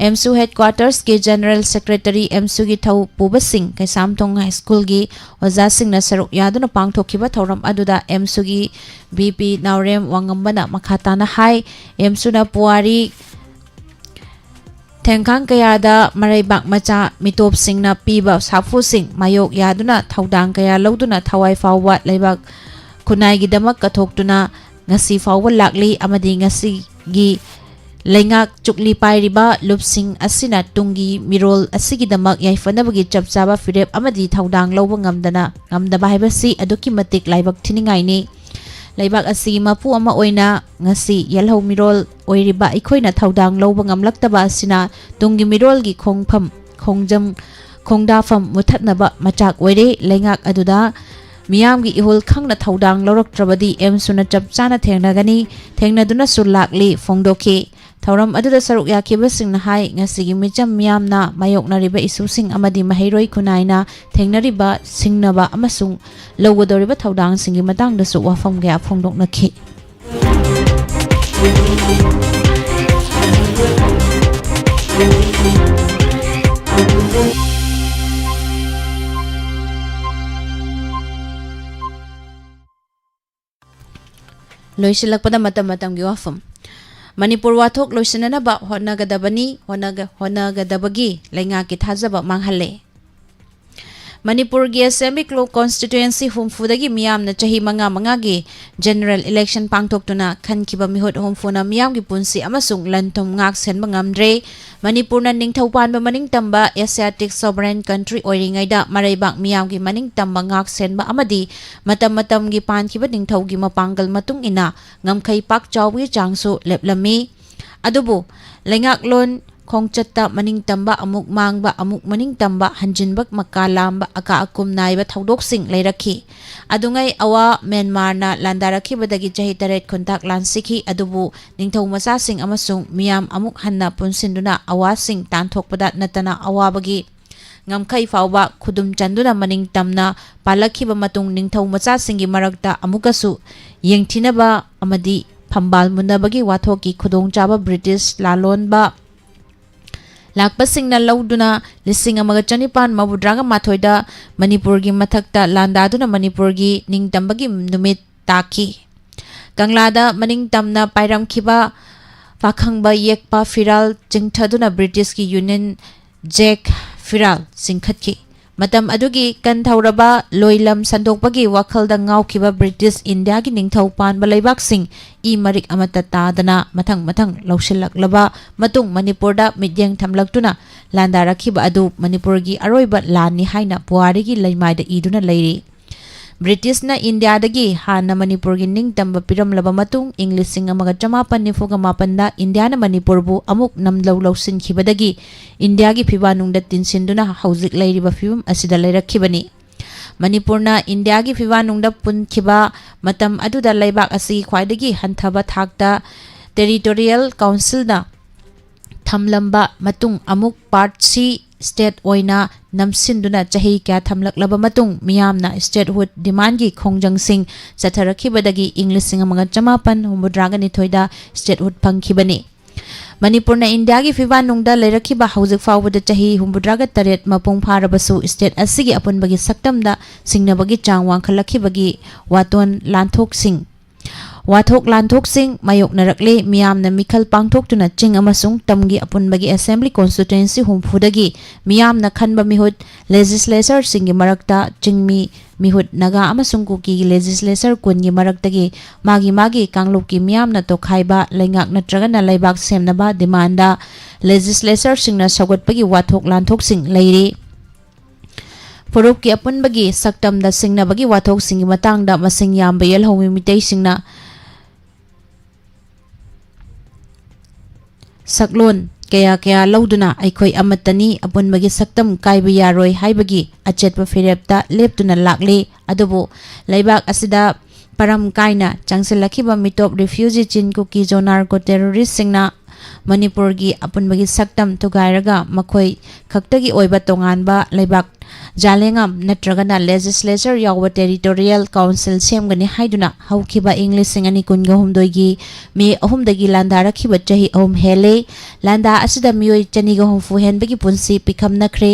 AMSU headquartersꯀꯤ general secretary, AMSUꯒꯤ ꯊꯧ ꯄꯨꯕꯁꯤꯡ, ꯀꯩꯁꯥꯝꯊꯣꯡ ꯍꯥꯏ ꯁ꯭ꯀꯨꯜꯒꯤ ꯑꯣꯖꯥꯁꯤꯡꯅ ꯁꯔꯨꯛ ꯌꯥꯗꯨꯅ ꯄꯥꯡꯊꯣꯛꯈꯤꯕ ꯊꯧꯔꯝ ꯑꯗꯨꯗ AMSUꯒꯤ VP ꯅꯥꯎꯔꯦꯝ ꯋꯥꯉꯝꯕꯅ ꯃꯈꯥ ꯇꯥꯅ ꯍꯥꯏ, AMSUꯅ ꯄꯨꯋꯥꯔꯤ ꯊꯦꯡꯈꯥꯡ ꯀꯌꯥꯗ ꯃꯔꯩꯕꯥꯛ ꯃꯆꯥ ꯃꯤꯇꯣꯞꯁꯤꯡꯅ ꯄꯤꯕ ꯁꯥꯐꯨꯁꯤꯡ ꯃꯥꯌꯣꯛ ꯌꯥꯗꯨꯅ ꯊꯧꯗꯥꯡ ꯀꯌꯥ ꯂꯧꯗꯨꯅ ꯊꯋꯥꯏ ꯐꯥꯎꯕ ꯂꯩꯕꯥꯛ ꯈꯨꯟꯅꯥꯏꯒꯤꯗꯃꯛ ꯀꯠꯊꯣꯛꯇꯨꯅ ꯉꯁꯤ ꯐꯥꯎꯕ ꯂꯥꯛꯂꯤ ꯑꯃꯗꯤ ꯉꯁꯤꯒꯤ ꯂꯩꯉꯥꯛ ꯆꯨꯛꯂꯤ ꯄꯥꯏꯔꯤꯕ ꯂꯨꯞꯁꯤꯡ ꯑꯁꯤꯅ ꯇꯨꯡꯒꯤ ꯃꯤꯔꯣꯜ ꯑꯁꯤꯒꯤꯗꯃꯛ ꯌꯥꯏꯐꯅꯕꯒꯤ ꯆꯞ ꯆꯥꯕ ꯐꯤꯔꯦꯞ ꯑꯃꯗꯤ ꯊꯧꯗꯥꯡ ꯂꯧꯕ ꯉꯝꯗꯅ, ꯉꯝꯗꯕ ꯍꯥꯏꯕꯁꯤ ꯑꯗꯨꯛꯀꯤ ꯃꯇꯤꯛ ꯂꯥꯏꯕꯛ ꯊꯤꯅꯤꯡꯉꯥꯏꯅꯤ꯫ ꯂꯩꯕꯥꯛ ꯑꯁꯤꯒꯤ ꯃꯄꯨ ꯑꯃ ꯑꯣꯏꯅ ꯉꯁꯤ ꯌꯦꯜꯍꯧ ꯃꯤꯔꯣꯜ ꯑꯣꯏꯔꯤꯕ ꯑꯩꯈꯣꯏꯅ ꯊꯧꯗꯥꯡ ꯂꯧꯕ ꯉꯝꯂꯛꯇꯕ ꯑꯁꯤꯅ ꯇꯨꯡꯒꯤ ꯃꯤꯔꯣꯜꯒꯤ ꯈꯣꯡꯐꯝ, ꯈꯣꯡꯖꯝ, ꯈꯣꯡꯗꯥꯐꯝ ꯃꯨꯊꯠꯅꯕ ꯃꯆꯥꯛ ꯑꯣꯏꯔꯦ꯫ ꯂꯩꯉꯥꯛ ꯑꯗꯨꯗ ꯃꯤꯌꯥꯝꯒꯤ ꯏꯍꯨꯜ ꯈꯪꯅ ꯊꯧꯗꯥꯡ ꯂꯧꯔꯛꯇ꯭ꯔꯕꯗꯤ ꯑꯦꯝꯁꯨꯅ ꯆꯞ ꯆꯥꯅ ꯊꯦꯡꯅꯒꯅꯤ, ꯊꯦꯡꯅꯗꯨꯅꯁꯨ ꯂꯥꯛꯂꯤ ꯐꯣꯡꯗꯣꯛꯈꯤ꯫ ꯊꯧꯔꯝ ꯑꯗꯨꯗ ꯁꯔꯨꯛ ꯌꯥꯈꯤꯕꯁꯤꯡꯅ ꯍꯥꯏ, ꯉꯁꯤꯒꯤ ꯃꯤꯆꯝ ꯃꯤꯌꯥꯝꯅ ꯃꯥꯌꯣꯛꯅꯔꯤꯕ ꯏꯁꯨꯁꯤꯡ ꯑꯃꯗꯤ ꯃꯍꯩꯔꯣꯏ ꯈꯨꯟꯅꯥꯏꯅ ꯊꯦꯡꯅꯔꯤꯕ ꯁꯤꯡꯅꯕ ꯑꯃꯁꯨꯡ ꯂꯧꯒꯗꯧꯔꯤꯕ ꯊꯧꯗꯥꯡꯁꯤꯡꯒꯤ ꯃꯇꯥꯡꯗꯁꯨ ꯋꯥꯐꯝ ꯀꯌꯥ ꯐꯣꯡꯗꯣꯛꯅꯈꯤ꯫ ꯂꯣꯏꯁꯤꯜꯂꯛꯄꯗ ꯃꯇꯝ ꯃꯇꯝꯒꯤ ꯋꯥꯐꯝ꯫ ꯃꯅꯤꯄꯨꯔ ꯋꯥꯊꯣꯛ ꯂꯣꯏꯁꯤꯟꯅꯅꯕ ꯍꯣꯠꯅꯒꯗꯕꯅꯤ, ꯍꯣꯠꯅꯒ-, ꯍꯣꯠꯅꯒꯗꯕꯒꯤ ꯂꯩꯉꯥꯛꯀꯤ ꯊꯥꯖꯕ ꯃꯥꯡꯍꯜꯂꯦ꯫ ꯃꯅꯤꯄꯨꯔꯒꯤ ꯑꯦꯁꯦꯝꯕ꯭ꯂꯤ ꯀ꯭ꯂꯣ-, ꯀꯣꯟꯁꯇꯤꯇ꯭ꯋꯦꯟꯁꯤ ꯍꯨꯝꯐꯨꯗꯒꯤ ꯃꯤꯌꯥꯝꯅ ꯆꯍꯤ ꯃꯉꯥ ꯃꯉꯥꯒꯤ ꯖꯦꯅꯔꯦꯜ ꯏꯂꯦꯛꯁꯟ ꯄꯥꯡꯊꯣꯛꯇꯨꯅ ꯈꯟꯈꯤꯕ ꯃꯤꯍꯨꯠ ꯍꯨꯝꯐꯨꯅ ꯃꯤꯌꯥꯝꯒꯤ ꯄꯨꯟꯁꯤ ꯑꯃꯁꯨꯡ ꯂꯟ ꯊꯨꯝ ꯉꯥꯛ ꯁꯦꯟꯕ ꯉꯝꯗ꯭ꯔꯦ꯫ ꯃꯅꯤꯄꯨꯔꯅ ꯅꯤꯡꯊꯧ ꯄꯥꯟꯕ ꯃꯅꯤꯡꯇꯝꯕ ꯑꯦꯁꯤꯌꯥꯇꯤꯛ ꯁꯣꯚꯔꯦꯟ ꯀꯟꯇ꯭ꯔꯤ ꯑꯣꯏꯔꯤꯉꯩꯗ ꯃꯔꯩꯕꯥꯛ ꯃꯤꯌꯥꯝꯒꯤ ꯃꯅꯤꯡꯇꯝꯕ ꯉꯥꯛ ꯁꯦꯟꯕ ꯑꯃꯗꯤ ꯃꯇꯝ ꯃꯇꯝꯒꯤ ꯄꯥꯟꯈꯤꯕ ꯅꯤꯡꯊꯧꯒꯤ ꯃꯄꯥꯡꯒꯜ ꯃꯇꯨꯡ ꯏꯟꯅ ꯉꯝꯈꯩ ꯄꯥꯛ ꯆꯥꯎꯕꯒꯤ ꯆꯥꯡꯁꯨ ꯂꯦꯞꯂꯝꯃꯤ꯫ ꯑꯗꯨꯕꯨ ꯂꯩꯉꯥꯛꯂꯣꯟ ꯈꯣꯡꯆꯠꯇ ꯃꯅꯤꯡꯇꯝꯕ ꯑꯃꯨꯛ ꯃꯥꯡꯕ, ꯑꯃꯨꯛ ꯃꯅꯤꯡꯇꯝꯕ, ꯍꯟꯖꯤꯟꯕ, ꯃꯀꯥ ꯂꯥꯝꯕ, ꯑꯀꯥ ꯑꯀꯨꯝ ꯅꯥꯏꯕ ꯊꯧꯗꯣꯛꯁꯤꯡ ꯂꯩꯔꯛꯈꯤ꯫ ꯑꯗꯨꯉꯩ ꯑꯋꯥ ꯃ꯭ꯌꯥꯟꯃꯥꯔꯅ ꯂꯥꯟꯗꯥꯔꯛꯈꯤꯕꯗꯒꯤ ꯆꯍꯤ ꯇꯔꯦꯠ ꯈꯨꯟꯇꯥꯛ ꯂꯥꯟꯁꯤꯈꯤ, ꯑꯗꯨꯕꯨ ꯅꯤꯡꯊꯧ ꯃꯆꯥꯁꯤꯡ ꯑꯃꯁꯨꯡ ꯃꯤꯌꯥꯝ ꯑꯃꯨꯛ ꯍꯟꯅ ꯄꯨꯟꯁꯤꯟꯗꯨꯅ ꯑꯋꯥꯁꯤꯡ ꯇꯥꯟꯊꯣꯛꯄꯗ ꯅꯠꯇꯅ ꯑꯋꯥꯕꯒꯤ ꯉꯝꯈꯩ ꯐꯥꯎꯕ ꯈꯨꯗꯨꯝ ꯆꯟꯗꯨꯅ ꯃꯅꯤꯡ ꯇꯝꯅ ꯄꯥꯜꯂꯛꯈꯤꯕ ꯃꯇꯨꯡ ꯅꯤꯡꯊꯧ ꯃꯆꯥꯁꯤꯡꯒꯤ ꯃꯔꯛꯇ ꯑꯃꯨꯛꯀꯁꯨ ꯌꯦꯡꯊꯤꯅꯕ ꯑꯃꯗꯤ ꯐꯝꯕꯥꯜ ꯃꯨꯟꯅꯕꯒꯤ ꯋꯥꯊꯣꯛꯀꯤ ꯈꯨꯗꯣꯡꯆꯥꯕ ꯕ꯭ꯔꯤꯇꯤꯁ ꯂꯥꯂꯣꯟꯕ ꯂꯥꯛꯄꯁꯤꯡꯅ ꯂꯧꯗꯨꯅ ꯂꯤꯁꯤꯡ ꯑꯃꯒ ꯆꯅꯤꯄꯥꯟ ꯃꯧꯗ꯭ꯔꯥꯒ ꯃꯥꯊꯣꯏꯗ ꯃꯅꯤꯄꯨꯔꯒꯤ ꯃꯊꯛꯇ ꯂꯥꯟꯗꯥꯗꯨꯅ ꯃꯅꯤꯄꯨꯔꯒꯤ ꯅꯤꯡꯇꯝꯕꯒꯤ ꯅꯨꯃꯤꯠ ꯇꯥꯈꯤ꯫ ꯀꯪꯂꯥꯗ ꯃꯅꯤꯡ ꯇꯝꯅ ꯄꯥꯏꯔꯝꯈꯤꯕ ꯄꯥꯈꯪꯕ ꯌꯦꯛꯄ ꯐꯤꯔꯥꯜ ꯆꯤꯡꯊꯗꯨꯅ ꯕ꯭ꯔꯤꯇꯤꯁꯀꯤ ꯌꯨꯅꯤꯌꯟ ꯖꯦꯛ ꯐꯤꯔꯥꯜ ꯆꯤꯡꯈꯠꯈꯤ꯫ ꯃꯇꯝ ꯑꯗꯨꯒꯤ ꯀꯟꯊꯧꯔꯕ ꯂꯣꯏꯂꯝ ꯁꯟꯗꯣꯛꯄꯒꯤ ꯋꯥꯈꯜꯗ ꯉꯥꯎꯈꯤꯕ ꯕ꯭ꯔꯤꯇꯤꯁ ꯏꯟꯗꯤꯌꯥꯒꯤ ꯅꯤꯡꯊꯧ ꯄꯥꯟꯕ ꯂꯩꯕꯥꯛꯁꯤꯡ ꯏ ꯃꯔꯤꯛ ꯑꯃꯠꯇ ꯇꯥꯗꯅ ꯃꯊꯪ ꯃꯊꯪ ꯂꯧꯁꯤꯜꯂꯛꯂꯕ ꯃꯇꯨꯡ ꯃꯅꯤꯄꯨꯔꯗ ꯃꯤꯠꯌꯦꯡ ꯊꯝꯂꯛꯇꯨꯅ ꯂꯥꯟꯗꯥꯔꯛꯈꯤꯕ ꯑꯗꯨ ꯃꯅꯤꯄꯨꯔꯒꯤ ꯑꯔꯣꯏꯕ ꯂꯥꯟꯅꯤ ꯍꯥꯏꯅ ꯄꯨꯋꯥꯔꯤꯒꯤ ꯂꯩꯃꯥꯏꯗ ꯏꯗꯨꯅ ꯂꯩꯔꯤ꯫ ꯕ꯭ꯔꯤꯇꯤꯁꯅ ꯏꯟꯗꯤꯌꯥꯗꯒꯤ ꯍꯥꯟꯅ ꯃꯅꯤꯄꯨꯔꯒꯤ ꯅꯤꯡꯇꯝꯕ ꯄꯤꯔꯝꯂꯕ ꯃꯇꯨꯡ, ꯏꯪ ꯂꯤꯁꯤꯡ ꯑꯃꯒ ꯆꯃꯥꯄꯟ ꯅꯤꯐꯨꯒ ꯃꯥꯄꯟꯗ ꯏꯟꯗꯤꯌꯥꯅ ꯃꯅꯤꯄꯨꯔꯕꯨ ꯑꯃꯨꯛ ꯅꯝꯗꯧ ꯂꯧꯁꯤꯟꯈꯤꯕꯗꯒꯤ ꯏꯟꯗꯤꯌꯥꯒꯤ ꯐꯤꯕꯥꯅꯨꯡꯗ ꯇꯤꯟꯁꯤꯟꯗꯨꯅ ꯍꯧꯖꯤꯛ ꯂꯩꯔꯤꯕ ꯐꯤꯕꯝ ꯑꯁꯤꯗ ꯂꯩꯔꯛꯈꯤꯕꯅꯤ꯫ ꯃꯅꯤꯄꯨꯔꯅ ꯏꯟꯗꯤꯌꯥꯒꯤ ꯐꯤꯕꯥꯅꯨꯡꯗ ꯄꯨꯟꯈꯤꯕ ꯃꯇꯝ ꯑꯗꯨꯗ ꯂꯩꯕꯥꯛ ꯑꯁꯤꯒꯤ ꯈ꯭ꯋꯥꯏꯗꯒꯤ ꯍꯟꯊꯕ ꯊꯥꯛꯇ ꯇꯦꯔꯤꯇꯣꯔꯤꯌꯦꯜ ꯀꯥꯎꯟꯁꯤꯜꯅ ꯊꯝꯂꯝꯕ ꯃꯇꯨꯡ ꯑꯃꯨꯛ ꯄꯥꯔꯠ ꯁꯤ ꯁ꯭ꯇꯦꯠ ꯑꯣꯏꯅ ꯅꯝꯁꯤꯟꯗꯨꯅ ꯆꯍꯤ ꯀꯌꯥ ꯊꯝꯂꯛꯂꯕ ꯃꯇꯨꯡ ꯃꯤꯌꯥꯝꯅ ꯁ꯭ꯇꯦꯠꯍꯨꯗ ꯗꯤꯃꯥꯟꯒꯤ ꯈꯣꯡꯖꯪꯁꯤꯡ ꯆꯠꯊꯔꯛꯈꯤꯕꯗꯒꯤ ꯏꯪ ꯂꯤꯁꯤꯡ ꯑꯃꯒ ꯆꯃꯥꯄꯟ ꯍꯨꯝꯐꯨꯇꯔꯥꯒ ꯅꯤꯊꯣꯏꯗ ꯁ꯭ꯇꯦꯠꯍꯨꯗ ꯐꯪꯈꯤꯕꯅꯤ꯫ ꯃꯅꯤꯄꯨꯔꯅ ꯏꯟꯗꯤꯌꯥꯒꯤ ꯐꯤꯕꯥꯅꯨꯡꯗ ꯂꯩꯔꯛꯈꯤꯕ ꯍꯧꯖꯤꯛ ꯐꯥꯎꯕꯗ ꯆꯍꯤ ꯍꯨꯝꯐꯨꯇꯔꯥꯒ ꯇꯔꯦꯠ ꯃꯄꯨꯡ ꯐꯥꯔꯕꯁꯨ ꯁ꯭ꯇꯦꯠ ꯑꯁꯤꯒꯤ ꯑꯄꯨꯟꯕꯒꯤ ꯁꯛꯇꯝꯗ ꯁꯤꯡꯅꯕꯒꯤ ꯆꯥꯡ ꯋꯥꯡꯈꯠꯂꯛꯈꯤꯕꯒꯤ ꯋꯥꯇꯣꯟ ꯂꯥꯟꯊꯣꯛꯁꯤꯡ ꯋꯥꯊꯣꯛ ꯂꯥꯟꯊꯣꯛꯁꯤꯡ ꯃꯥꯌꯣꯛꯅꯔꯛꯂꯦ꯫ ꯃꯤꯌꯥꯝꯅ ꯃꯤꯈꯜ ꯄꯥꯡꯊꯣꯛꯇꯨꯅ ꯆꯤꯡ ꯑꯃꯁꯨꯡ ꯇꯝꯒꯤ ꯑꯄꯨꯟꯕꯒꯤ ꯑꯦꯁꯦꯝꯕ꯭ꯂꯤ ꯀꯣꯟꯁꯇꯤꯇ꯭ꯋꯦꯟꯁꯤ ꯍꯨꯝꯐꯨꯗꯒꯤ ꯃꯤꯌꯥꯝꯅ ꯈꯟꯕ ꯃꯤꯍꯨꯠ ꯂꯦꯖꯤꯁꯂꯦꯆꯔꯁꯤꯡꯒꯤ ꯃꯔꯛꯇ ꯆꯤꯡꯃꯤ ꯃꯤꯍꯨꯠ ꯅꯥꯒꯥ ꯑꯃꯁꯨꯡ ꯀꯨꯀꯤꯒꯤ ꯂꯦꯖꯤꯁꯂꯦꯆꯔ ꯀꯨꯟꯒꯤ ꯃꯔꯛꯇꯒꯤ ꯃꯥꯒꯤ ꯃꯥꯒꯤ ꯀꯥꯡꯂꯨꯞꯀꯤ ꯃꯤꯌꯥꯝꯅ ꯇꯣꯈꯥꯏꯕ ꯂꯩꯉꯥꯛ ꯅꯠꯇ꯭ꯔꯒꯅ ꯂꯩꯕꯥꯛ ꯁꯦꯝꯅꯕ ꯗꯤꯃꯥꯟꯗ ꯂꯦꯖꯤꯁꯂꯦꯆꯔꯁꯤꯡꯅ ꯁꯧꯒꯠꯄꯒꯤ ꯋꯥꯊꯣꯛ ꯂꯥꯟꯊꯣꯛꯁꯤꯡ ꯂꯩꯔꯤ꯫ ꯐꯨꯔꯨꯞꯀꯤ ꯑꯄꯨꯟꯕꯒꯤ ꯁꯛꯇꯝꯗ ꯁꯤꯡꯅꯕꯒꯤ ꯋꯥꯊꯣꯛꯁꯤꯡꯒꯤ ꯃꯇꯥꯡꯗ ꯃꯁꯤꯡ ꯌꯥꯝꯕ ꯌꯦꯜꯍꯧꯃꯤ ꯃꯤꯇꯩꯁꯤꯡꯅ ꯁꯛꯂꯣꯟ ꯀꯌꯥ ꯀꯌꯥ ꯂꯧꯗꯨꯅ ꯑꯩꯈꯣꯏ ꯑꯃꯠꯇꯅꯤ, ꯑꯄꯨꯟꯕꯒꯤ ꯁꯛꯇꯝ ꯀꯥꯏꯕ ꯌꯥꯔꯣꯏ ꯍꯥꯏꯕꯒꯤ ꯑꯆꯦꯠꯄ ꯐꯤꯔꯦꯞꯇ ꯂꯦꯞꯇꯨꯅ ꯂꯥꯛꯂꯤ꯫ ꯑꯗꯨꯕꯨ ꯂꯩꯕꯥꯛ ꯑꯁꯤꯗ ꯄꯔꯝ ꯀꯥꯏꯅ ꯆꯪꯁꯤꯜꯂꯛꯈꯤꯕ ꯃꯤꯇꯣꯞ ꯔꯤꯐ꯭ꯌꯨꯖꯤ ꯆꯤꯟ ꯀꯨꯀꯤ ꯖꯣ ꯅꯥꯔꯀꯣ ꯇꯦꯔꯣꯔꯤꯁꯁꯤꯡꯅ ꯃꯅꯤꯄꯨꯔꯒꯤ ꯑꯄꯨꯟꯕꯒꯤ ꯁꯛꯇꯝ ꯊꯨꯒꯥꯏꯔꯒ ꯃꯈꯣꯏ ꯈꯛꯇꯒꯤ ꯑꯣꯏꯕ ꯇꯣꯉꯥꯟꯕ ꯂꯩꯕꯥꯛ ꯖꯥꯂꯦꯉꯥꯝ ꯅꯠꯇ꯭ꯔꯒꯅ ꯂꯦꯖꯤꯁꯂꯦꯆꯔ ꯌꯥꯎꯕ ꯇꯦꯔꯤꯇꯣꯔꯤꯌꯦꯜ ꯀꯥꯎꯟꯁꯤꯜ ꯁꯦꯝꯒꯅꯤ ꯍꯥꯏꯗꯨꯅ ꯍꯧꯈꯤꯕ ꯏꯪ ꯂꯤꯁꯤꯡ ꯑꯅꯤ ꯀꯨꯟꯒ ꯍꯨꯝꯗꯣꯏꯒꯤ ꯃꯦ ꯑꯍꯨꯝꯗꯒꯤ ꯂꯥꯟꯗꯥꯔꯛꯈꯤꯕ ꯆꯍꯤ ꯑꯍꯨꯝ ꯍꯦꯜꯂꯦ꯫ ꯂꯥꯟꯗꯥ ꯑꯁꯤꯗ ꯃꯤꯑꯣꯏ ꯆꯅꯤꯒ ꯍꯨꯝꯐꯨ ꯍꯦꯟꯕꯒꯤ ꯄꯨꯟꯁꯤ ꯄꯤꯈꯝꯅꯈ꯭ꯔꯦ꯫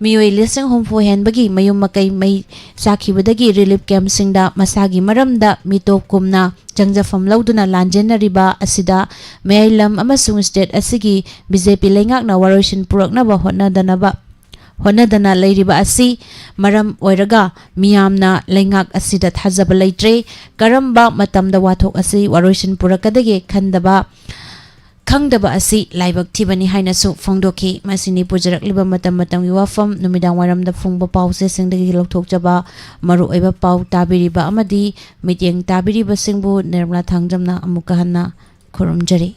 ꯃꯤꯑꯣꯏ ꯂꯤꯁꯤꯡ ꯍꯨꯝꯐꯨ ꯍꯦꯟꯕꯒꯤ ꯃꯌꯨꯝ ꯃꯀꯩ ꯃꯩ ꯆꯥꯈꯤꯕꯗꯒꯤ ꯔꯤꯂꯤꯐ ꯀꯦꯝꯞꯁꯤꯡꯗ ꯃꯁꯥꯒꯤ ꯃꯔꯝꯗ ꯃꯤꯇꯣꯞ ꯀꯨꯝꯅ ꯆꯪꯖꯐꯝ ꯂꯧꯗꯨꯅ ꯂꯥꯟꯖꯦꯟꯅꯔꯤꯕ ꯑꯁꯤꯗ ꯃꯌꯥꯏ ꯂꯝ ꯑꯃꯁꯨꯡ ꯁ꯭ꯇꯦꯠ ꯑꯁꯤꯒꯤ ꯕꯤ ꯖꯦ ꯄꯤ ꯂꯩꯉꯥꯛꯅ ꯋꯥꯔꯣꯏꯁꯤꯟ ꯄꯨꯔꯛꯅꯕ ꯍꯣꯠꯅꯗꯅꯕ ꯍꯣꯠꯅꯗꯅ ꯂꯩꯔꯤꯕ ꯑꯁꯤ ꯃꯔꯝ ꯑꯣꯏꯔꯒ ꯃꯤꯌꯥꯝꯅ ꯂꯩꯉꯥꯛ ꯑꯁꯤꯗ ꯊꯥꯖꯕ ꯂꯩꯇ꯭ꯔꯦ꯫ ꯀꯔꯝꯕ ꯃꯇꯝꯗ ꯋꯥꯊꯣꯛ ꯑꯁꯤ ꯋꯥꯔꯣꯏꯁꯤꯟ ꯄꯨꯔꯛꯀꯗꯒꯦ ꯈꯟꯗꯕ ꯈꯪꯗꯕ ꯑꯁꯤ ꯂꯥꯏꯕꯛ ꯊꯤꯕꯅꯤ ꯍꯥꯏꯅꯁꯨ ꯐꯣꯡꯗꯣꯛꯈꯤ꯫ ꯃꯁꯤꯅꯤ ꯄꯨꯖꯔꯛꯂꯤꯕ ꯃꯇꯝ ꯃꯇꯝꯒꯤ ꯋꯥꯐꯝ꯫ ꯅꯨꯃꯤꯗꯥꯡ ꯋꯥꯏꯔꯝꯗ ꯐꯣꯡꯕ ꯄꯥꯎ ꯆꯦꯁꯤꯡꯗꯒꯤ ꯂꯧꯊꯣꯛꯆꯕ ꯃꯔꯨꯑꯣꯏꯕ ꯄꯥꯎ ꯇꯥꯕꯤꯔꯤꯕ ꯑꯃꯗꯤ ꯃꯤꯠꯌꯦꯡ ꯇꯥꯕꯤꯔꯤꯕꯁꯤꯡꯕꯨ ꯅꯤꯔꯃꯂꯥ ꯊꯥꯡꯖꯝꯅ ꯑꯃꯨꯛꯀ ꯍꯟꯅ ꯈꯨꯔꯨꯝꯖꯔꯤ꯫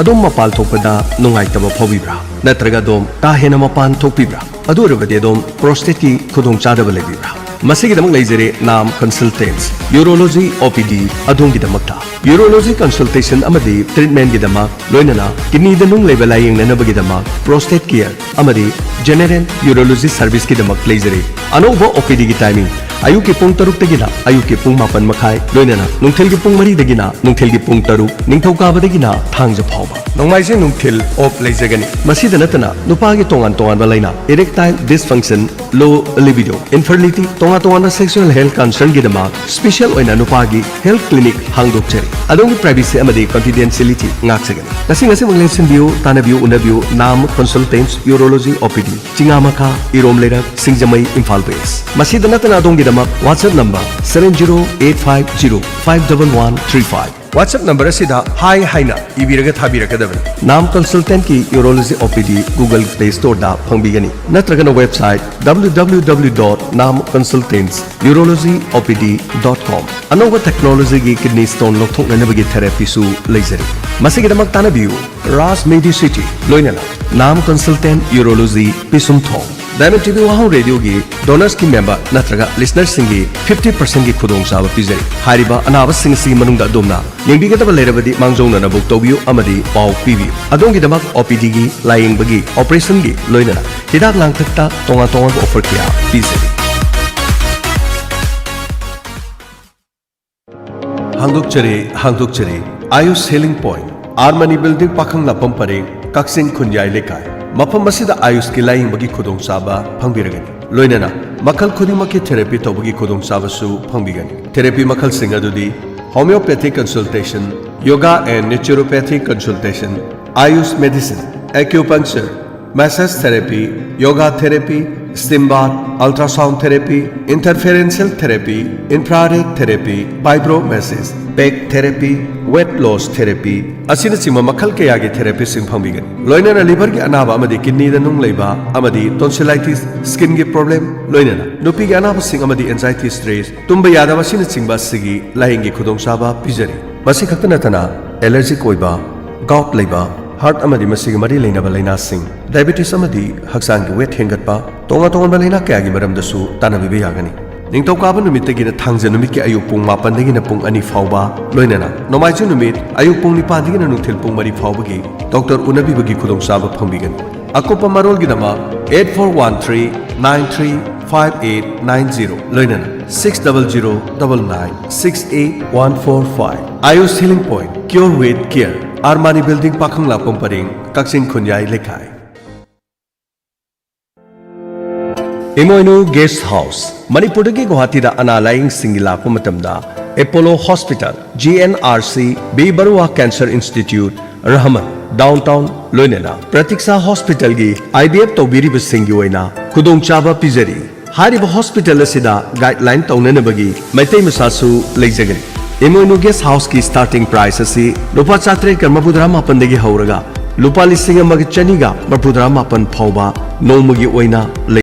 ꯑꯗꯣꯝ ꯃꯄꯥꯟ ꯊꯣꯛꯄꯗ ꯅꯨꯡꯉꯥꯏꯇꯕ ꯐꯥꯎꯕꯤꯕ꯭ꯔꯥ? ꯅꯠꯇ꯭ꯔꯒ ꯑꯗꯣꯝ ꯀꯥ ꯍꯦꯟꯅ ꯃꯄꯥꯟ ꯊꯣꯛꯄꯤꯕ꯭ꯔꯥ? ꯑꯗꯨ ꯑꯣꯏꯔꯕꯗꯤ ꯑꯗꯣꯝ ꯄ꯭ꯔꯣꯁꯇꯦꯠꯀꯤ ꯈꯨꯗꯣꯡꯆꯥꯗꯕ ꯂꯩꯕꯤꯕ꯭ꯔꯥ? ꯃꯁꯤꯒꯤꯗꯃꯛ ꯂꯩꯖꯔꯦ ꯅꯥꯝ ꯀꯟꯁꯜꯇꯦꯟꯁ ꯌꯨꯔꯣꯂꯣꯖꯤ ꯑꯣ ꯄꯤ ꯗꯤ ꯑꯗꯣꯝꯒꯤꯗꯃꯛꯇ꯫ ꯌꯨꯔꯣꯂꯣꯖꯤ ꯀꯟꯁꯜꯇꯦꯁꯟ ꯑꯃꯗꯤ ꯇ꯭ꯔꯤꯠꯃꯦꯟꯒꯤꯗꯃꯛ, ꯂꯣꯏꯅꯅ ꯀꯤꯗꯅꯤꯗ ꯅꯨꯡ ꯂꯩꯕ ꯂꯥꯌꯦꯡꯅꯅꯕꯒꯤꯗꯃꯛ ꯄ꯭ꯔꯣꯁꯇꯦꯠ ꯀꯤꯌꯔ ꯑꯃꯗꯤ ꯖꯦꯅꯦꯔꯦꯜ ꯌꯨꯔꯣꯂꯣꯖꯤ ꯁꯔꯚꯤꯁꯀꯤꯗꯃꯛ ꯂꯩꯖꯔꯦ꯫ ꯑꯅꯧꯕ ꯑꯣ ꯄꯤ ꯗꯤꯒꯤ ꯇꯥꯏꯃꯤꯡ: ꯑꯌꯨꯛꯀꯤ ꯄꯨꯡ ꯇꯔꯨꯛꯇꯒꯤꯅ ꯑꯌꯨꯛꯀꯤ ꯄꯨꯡ ꯃꯥꯄꯟ ꯃꯈꯥꯏ, ꯂꯣꯏꯅꯅ ꯅꯨꯡꯊꯤꯜꯒꯤ ꯄꯨꯡ ꯃꯔꯤꯗꯒꯤꯅ ꯅꯨꯡꯊꯤꯜꯒꯤ ꯄꯨꯡ ꯇꯔꯨꯛ, ꯅꯤꯡꯊꯧꯀꯥꯕꯗꯒꯤꯅ ꯊꯥꯡꯖ ꯐꯥꯎꯕ꯫ ꯅꯣꯡꯃꯥꯏꯖꯤꯡ ꯅꯨꯡꯊꯤꯜ ꯑꯣꯞ ꯂꯩꯖꯒꯅꯤ꯫ ꯃꯁꯤꯗ ꯅꯠꯇꯅ ꯅꯨꯄꯥꯒꯤ ꯇꯣꯉꯥꯟ ꯇꯣꯉꯥꯟꯕ ꯂꯥꯏꯅꯥ, ꯏꯔꯦꯛꯇꯥꯏꯜ ꯗꯤꯁꯐꯪꯁꯟ, ꯂꯣ ꯂꯤꯕꯤꯗꯣ, ꯏꯟꯐꯔꯇꯤꯂꯤꯇꯤ, ꯇꯣꯉꯥꯟ ꯇꯣꯉꯥꯟꯕ ꯁꯦꯛꯁꯨꯑꯦꯜ ꯍꯦꯜꯊ ꯀꯟꯁꯔꯟꯒꯤꯗꯃꯛ ꯁ꯭ꯄꯦꯁꯤꯌꯦꯜ ꯑꯣꯏꯅ ꯅꯨꯄꯥꯒꯤ ꯍꯦꯜꯊ ꯀ꯭ꯂꯤꯅꯤꯛ ꯍꯥꯡꯗꯣꯛꯆꯔꯤ꯫ ꯑꯗꯣꯝꯒꯤ ꯄ꯭ꯔꯥꯏꯚꯦꯁꯤ ꯑꯃꯗꯤ ꯀꯟꯐꯤꯗꯦꯟꯁꯤꯌꯦꯂꯤꯇꯤ ꯉꯥꯛꯆꯒꯅꯤ꯫ ꯉꯁꯤ ꯉꯁꯤꯃꯛ ꯂꯦꯡꯁꯤꯟꯕꯤꯌꯨ, ꯇꯥꯟꯅꯕꯤꯌꯨ, ꯎꯅꯕꯤꯌꯨ꯫ ꯅꯥꯝ ꯀꯟꯁꯜꯇꯦꯟꯁ ꯌꯨꯔꯣꯂꯣꯖꯤ ꯑꯣ ꯄꯤ ꯗꯤ, ꯆꯤꯉꯥꯃꯈꯥ, ꯏꯔꯣꯝ ꯂꯩꯔꯛ, ꯁꯤꯡꯖꯃꯩ, ꯏꯝꯐꯥꯜ ꯋꯦꯁ꯫ ꯃꯁꯤꯗ ꯅꯠꯇꯅ ꯑꯗꯣꯝꯒꯤꯗꯃꯛ WhatsApp number seven zero eight five zero five double one three five, WhatsApp number ꯑꯁꯤꯗ ꯍꯥꯏ ꯍꯥꯏꯅ ꯏꯕꯤꯔꯒ ꯊꯥꯕꯤꯔꯛꯀꯗꯕꯅꯤ꯫ ꯅꯥꯝ ꯀꯟꯁꯜꯇꯦꯟꯀꯤ ꯌꯨꯔꯣꯂꯣꯖꯤ ꯑꯣ ꯄꯤ ꯗꯤ Google Play Storeꯗ ꯐꯪꯕꯤꯒꯅꯤ, ꯅꯠꯇ꯭ꯔꯒꯅ website W W W dot nam consultants urology O P D dot com꯫ ꯑꯅꯧꯕ ꯇꯦꯛꯅꯣꯂꯣꯖꯤꯒꯤ ꯀꯤꯗꯅꯤ ꯁ꯭ꯇꯣꯟ ꯂꯧꯊꯣꯛꯅꯅꯕꯒꯤ ꯊꯦꯔꯥꯄꯤꯁꯨ ꯂꯩꯖꯔꯤ꯫ ꯃꯁꯤꯒꯤꯗꯃꯛ ꯇꯥꯟꯅꯕꯤꯌꯨ ꯔꯥꯖ ꯃꯦꯗꯤꯁꯤꯇꯤ, ꯂꯣꯏꯅꯅ ꯅꯥꯝ ꯀꯟꯁꯜꯇꯦꯟ ꯌꯨꯔꯣꯂꯣꯖꯤ, ꯄꯤꯁꯨꯝꯊꯣꯡ꯫ ꯗꯥꯏꯃꯟ ꯇꯤ ꯚꯤ ꯋꯥꯍꯪ ꯔꯦꯗꯤꯑꯣꯒꯤ ꯗꯣꯅꯔꯁꯀꯤ ꯃꯦꯝꯕꯔ ꯅꯠꯇ꯭ꯔꯒ ꯂꯤꯁꯅꯔꯁꯤꯡꯒꯤ fifty percentꯀꯤ ꯈꯨꯗꯣꯡꯆꯥꯕ ꯄꯤꯖꯔꯤ꯫ ꯍꯥꯏꯔꯤꯕ ꯑꯅꯥꯕꯁꯤꯡ ꯑꯁꯤꯒꯤ ꯃꯅꯨꯡꯗ ꯑꯗꯣꯝꯅ ꯌꯦꯡꯕꯤꯒꯗꯕ ꯂꯩꯔꯕꯗꯤ ꯃꯥꯡꯖꯧꯅꯅ ꯕꯨꯛ ꯇꯧꯕꯤꯌꯨ ꯑꯃꯗꯤ ꯄꯥꯎ ꯄꯤꯕꯤꯌꯨ꯫ ꯑꯗꯣꯝꯒꯤꯗꯃꯛ ꯑꯣ ꯄꯤ ꯗꯤꯒꯤ, ꯂꯥꯌꯦꯡꯕꯒꯤ, ꯑꯣꯄꯔꯦꯁꯟꯒꯤ, ꯂꯣꯏꯅꯅ ꯍꯤꯗꯥꯛ ꯂꯥꯡꯊꯛꯇ ꯇꯣꯉꯥꯟ ꯇꯣꯉꯥꯟꯕ ꯑꯣꯐꯔ ꯀꯌꯥ ꯄꯤꯖꯔꯤ꯫ ꯍꯥꯡꯗꯣꯛꯆꯔꯤ, ꯍꯥꯡꯗꯣꯛꯆꯔꯤ꯫ Ayush healing point, Armani building, Pakhanglakpam ꯄꯔꯦꯡ, ꯀꯛꯆꯤꯡ ꯈꯨꯟꯌꯥꯏ ꯂꯩꯀꯥꯏ꯫ ꯃꯐꯝ ꯑꯁꯤꯗ ꯑꯥꯌꯨꯁꯀꯤ ꯂꯥꯌꯦꯡꯕꯒꯤ ꯈꯨꯗꯣꯡꯆꯥꯕ ꯐꯪꯕꯤꯔꯒꯅꯤ꯫ ꯂꯣꯏꯅꯅ ꯃꯈꯜ ꯈꯨꯗꯤꯡꯃꯛꯀꯤ ꯊꯦꯔꯥꯄꯤ ꯇꯧꯕꯒꯤ ꯈꯨꯗꯣꯡꯆꯥꯕꯁꯨ ꯐꯪꯕꯤꯒꯅꯤ꯫ ꯊꯦꯔꯥꯄꯤ ꯃꯈꯜꯁꯤꯡ ꯑꯗꯨꯗꯤ homeopathic consultation, yoga and naturopathic consultation, Ayush medicine, acupuncture, massage therapy, Yoga therapy, steam bath, ultrasound therapy, interferential therapy, infrared therapy, fibromassage, peg therapy, weight loss therapy ꯑꯁꯤꯅꯆꯤꯡꯕ ꯃꯈꯜ ꯀꯌꯥꯒꯤ ꯊꯦꯔꯥꯄꯤꯁꯤꯡ ꯐꯪꯕꯤꯒꯅꯤ꯫ ꯂꯣꯏꯅꯅ ꯂꯤꯚꯔꯒꯤ ꯑꯅꯥꯕ ꯑꯃꯗꯤ ꯀꯤꯗꯅꯤꯗ ꯅꯨꯡ ꯂꯩꯕ ꯑꯃꯗꯤ ꯇꯣꯟꯁꯤꯂꯥꯏꯇꯤꯁ, ꯁ꯭ꯀꯤꯟꯒꯤ ꯄ꯭ꯔꯣꯕ꯭ꯂꯦꯝ, ꯂꯣꯏꯅꯅ ꯅꯨꯄꯤꯒꯤ ꯑꯅꯥꯕꯁꯤꯡ ꯑꯃꯗꯤ ꯑꯦꯟꯖꯥꯏꯇꯤ, ꯁ꯭ꯇ꯭ꯔꯦꯁ, ꯇꯨꯝꯕ ꯌꯥꯗꯕ ꯑꯁꯤꯅꯆꯤꯡꯕ ꯑꯁꯤꯒꯤ ꯂꯥꯌꯦꯡꯒꯤ ꯈꯨꯗꯣꯡꯆꯥꯕ ꯄꯤꯖꯔꯤ꯫ ꯃꯁꯤ ꯈꯛꯇ ꯅꯠꯇꯅ ꯑꯦꯂꯔꯖꯤꯛ ꯑꯣꯏꯕ, ꯒꯥꯎꯠ ꯂꯩꯕ, ꯍꯥꯔꯠ ꯑꯃꯗꯤ ꯃꯁꯤꯒꯤ ꯃꯔꯤ ꯂꯩꯅꯕ ꯂꯥꯏꯅꯥꯁꯤꯡ, ꯗꯥꯏꯕꯦꯇꯤꯁ ꯑꯃꯗꯤ ꯍꯛꯆꯥꯡꯒꯤ ꯋꯦꯠ ꯍꯦꯟꯒꯠꯄ, ꯇꯣꯉꯥꯟ ꯇꯣꯉꯥꯟꯕ ꯂꯥꯏꯅꯥ ꯀꯌꯥꯒꯤ ꯃꯔꯝꯗꯁꯨ ꯇꯥꯟꯅꯕꯤꯕ ꯌꯥꯒꯅꯤ꯫ ꯅꯤꯡꯊꯧꯀꯥꯕ ꯅꯨꯃꯤꯠꯇꯒꯤꯅ ꯊꯥꯡꯖ ꯅꯨꯃꯤꯠꯀꯤ ꯑꯌꯨꯛ ꯄꯨꯡ ꯃꯥꯄꯟꯗꯒꯤꯅ ꯄꯨꯡ ꯑꯅꯤ ꯐꯥꯎꯕ, ꯂꯣꯏꯅꯅ ꯅꯣꯡꯃꯥꯏꯖꯤꯡ ꯅꯨꯃꯤꯠ ꯑꯌꯨꯛ ꯄꯨꯡ ꯅꯤꯄꯥꯟꯗꯒꯤꯅ ꯅꯨꯡꯊꯤꯜ ꯄꯨꯡ ꯃꯔꯤ ꯐꯥꯎꯕꯒꯤ ꯗꯣꯛꯇꯔ ꯎꯅꯕꯤꯕꯒꯤ ꯈꯨꯗꯣꯡꯆꯥꯕ ꯐꯪꯕꯤꯒꯅꯤ꯫ ꯑꯀꯨꯞꯄ ꯃꯔꯣꯜꯒꯤꯗꯃꯛ eight four one three nine three five eight nine zero, ꯂꯣꯏꯅꯅ six double zero double nine six eight one four five꯫ Ayush Healing Point, Cure with Care, Armani building, Pakhanglakpam ꯄꯔꯦꯡ, ꯀꯛꯆꯤꯡ ꯈꯨꯟꯌꯥꯏ ꯂꯩꯀꯥꯏ꯫ ꯏꯃꯣꯏꯅꯨ ꯒꯦꯁ ꯍꯥꯎꯁ, ꯃꯅꯤꯄꯨꯔꯗꯒꯤ ꯒꯨꯋꯥꯍꯥꯇꯤꯗ ꯑꯅꯥ ꯂꯥꯌꯦꯡꯁꯤꯡꯒꯤ ꯂꯥꯛꯄ ꯃꯇꯝꯗ Apollo hospital, G N R C, B Baruah cancer institute, Rahman, Downtown, ꯂꯣꯏꯅꯅ ꯄ꯭ꯔꯇꯤꯛꯁꯥ ꯍꯣꯁꯄꯤꯇꯥꯜꯒꯤ ꯑꯥꯏ ꯕꯤ ꯑꯦꯐ ꯇꯧꯕꯤꯔꯤꯕꯁꯤꯡꯒꯤ ꯑꯣꯏꯅ ꯈꯨꯗꯣꯡꯆꯥꯕ ꯄꯤꯖꯔꯤ꯫ ꯍꯥꯏꯔꯤꯕ ꯍꯣꯁꯄꯤꯇꯥꯜ ꯑꯁꯤꯗ ꯒꯥꯏꯗꯂꯥꯏꯟ ꯇꯧꯅꯅꯕꯒꯤ ꯃꯩꯇꯩ ꯃꯆꯥꯁꯨ ꯂꯩꯖꯒꯅꯤ꯫ ꯏꯃꯣꯏꯅꯨ ꯒꯦꯁ ꯍꯥꯎꯁꯀꯤ ꯁ꯭ꯇꯥꯔꯇꯤꯡ ꯄ꯭ꯔꯥꯏꯁ ꯑꯁꯤ ꯂꯨꯄꯥ ꯆꯥꯇ꯭ꯔꯦꯠꯀ ꯃꯔꯤꯐꯨꯇꯔꯥ ꯃꯥꯄꯟꯗꯒꯤ ꯍꯧꯔꯒ ꯂꯨꯄꯥ ꯂꯤꯁꯤꯡ ꯑꯃꯒ ꯆꯅꯤꯒ ꯃꯔꯤꯐꯨꯇꯔꯥ ꯃꯥꯄꯟ ꯐꯥꯎꯕ ꯅꯣꯡꯃꯒꯤ ꯑꯣꯏꯅ ꯂꯩ꯫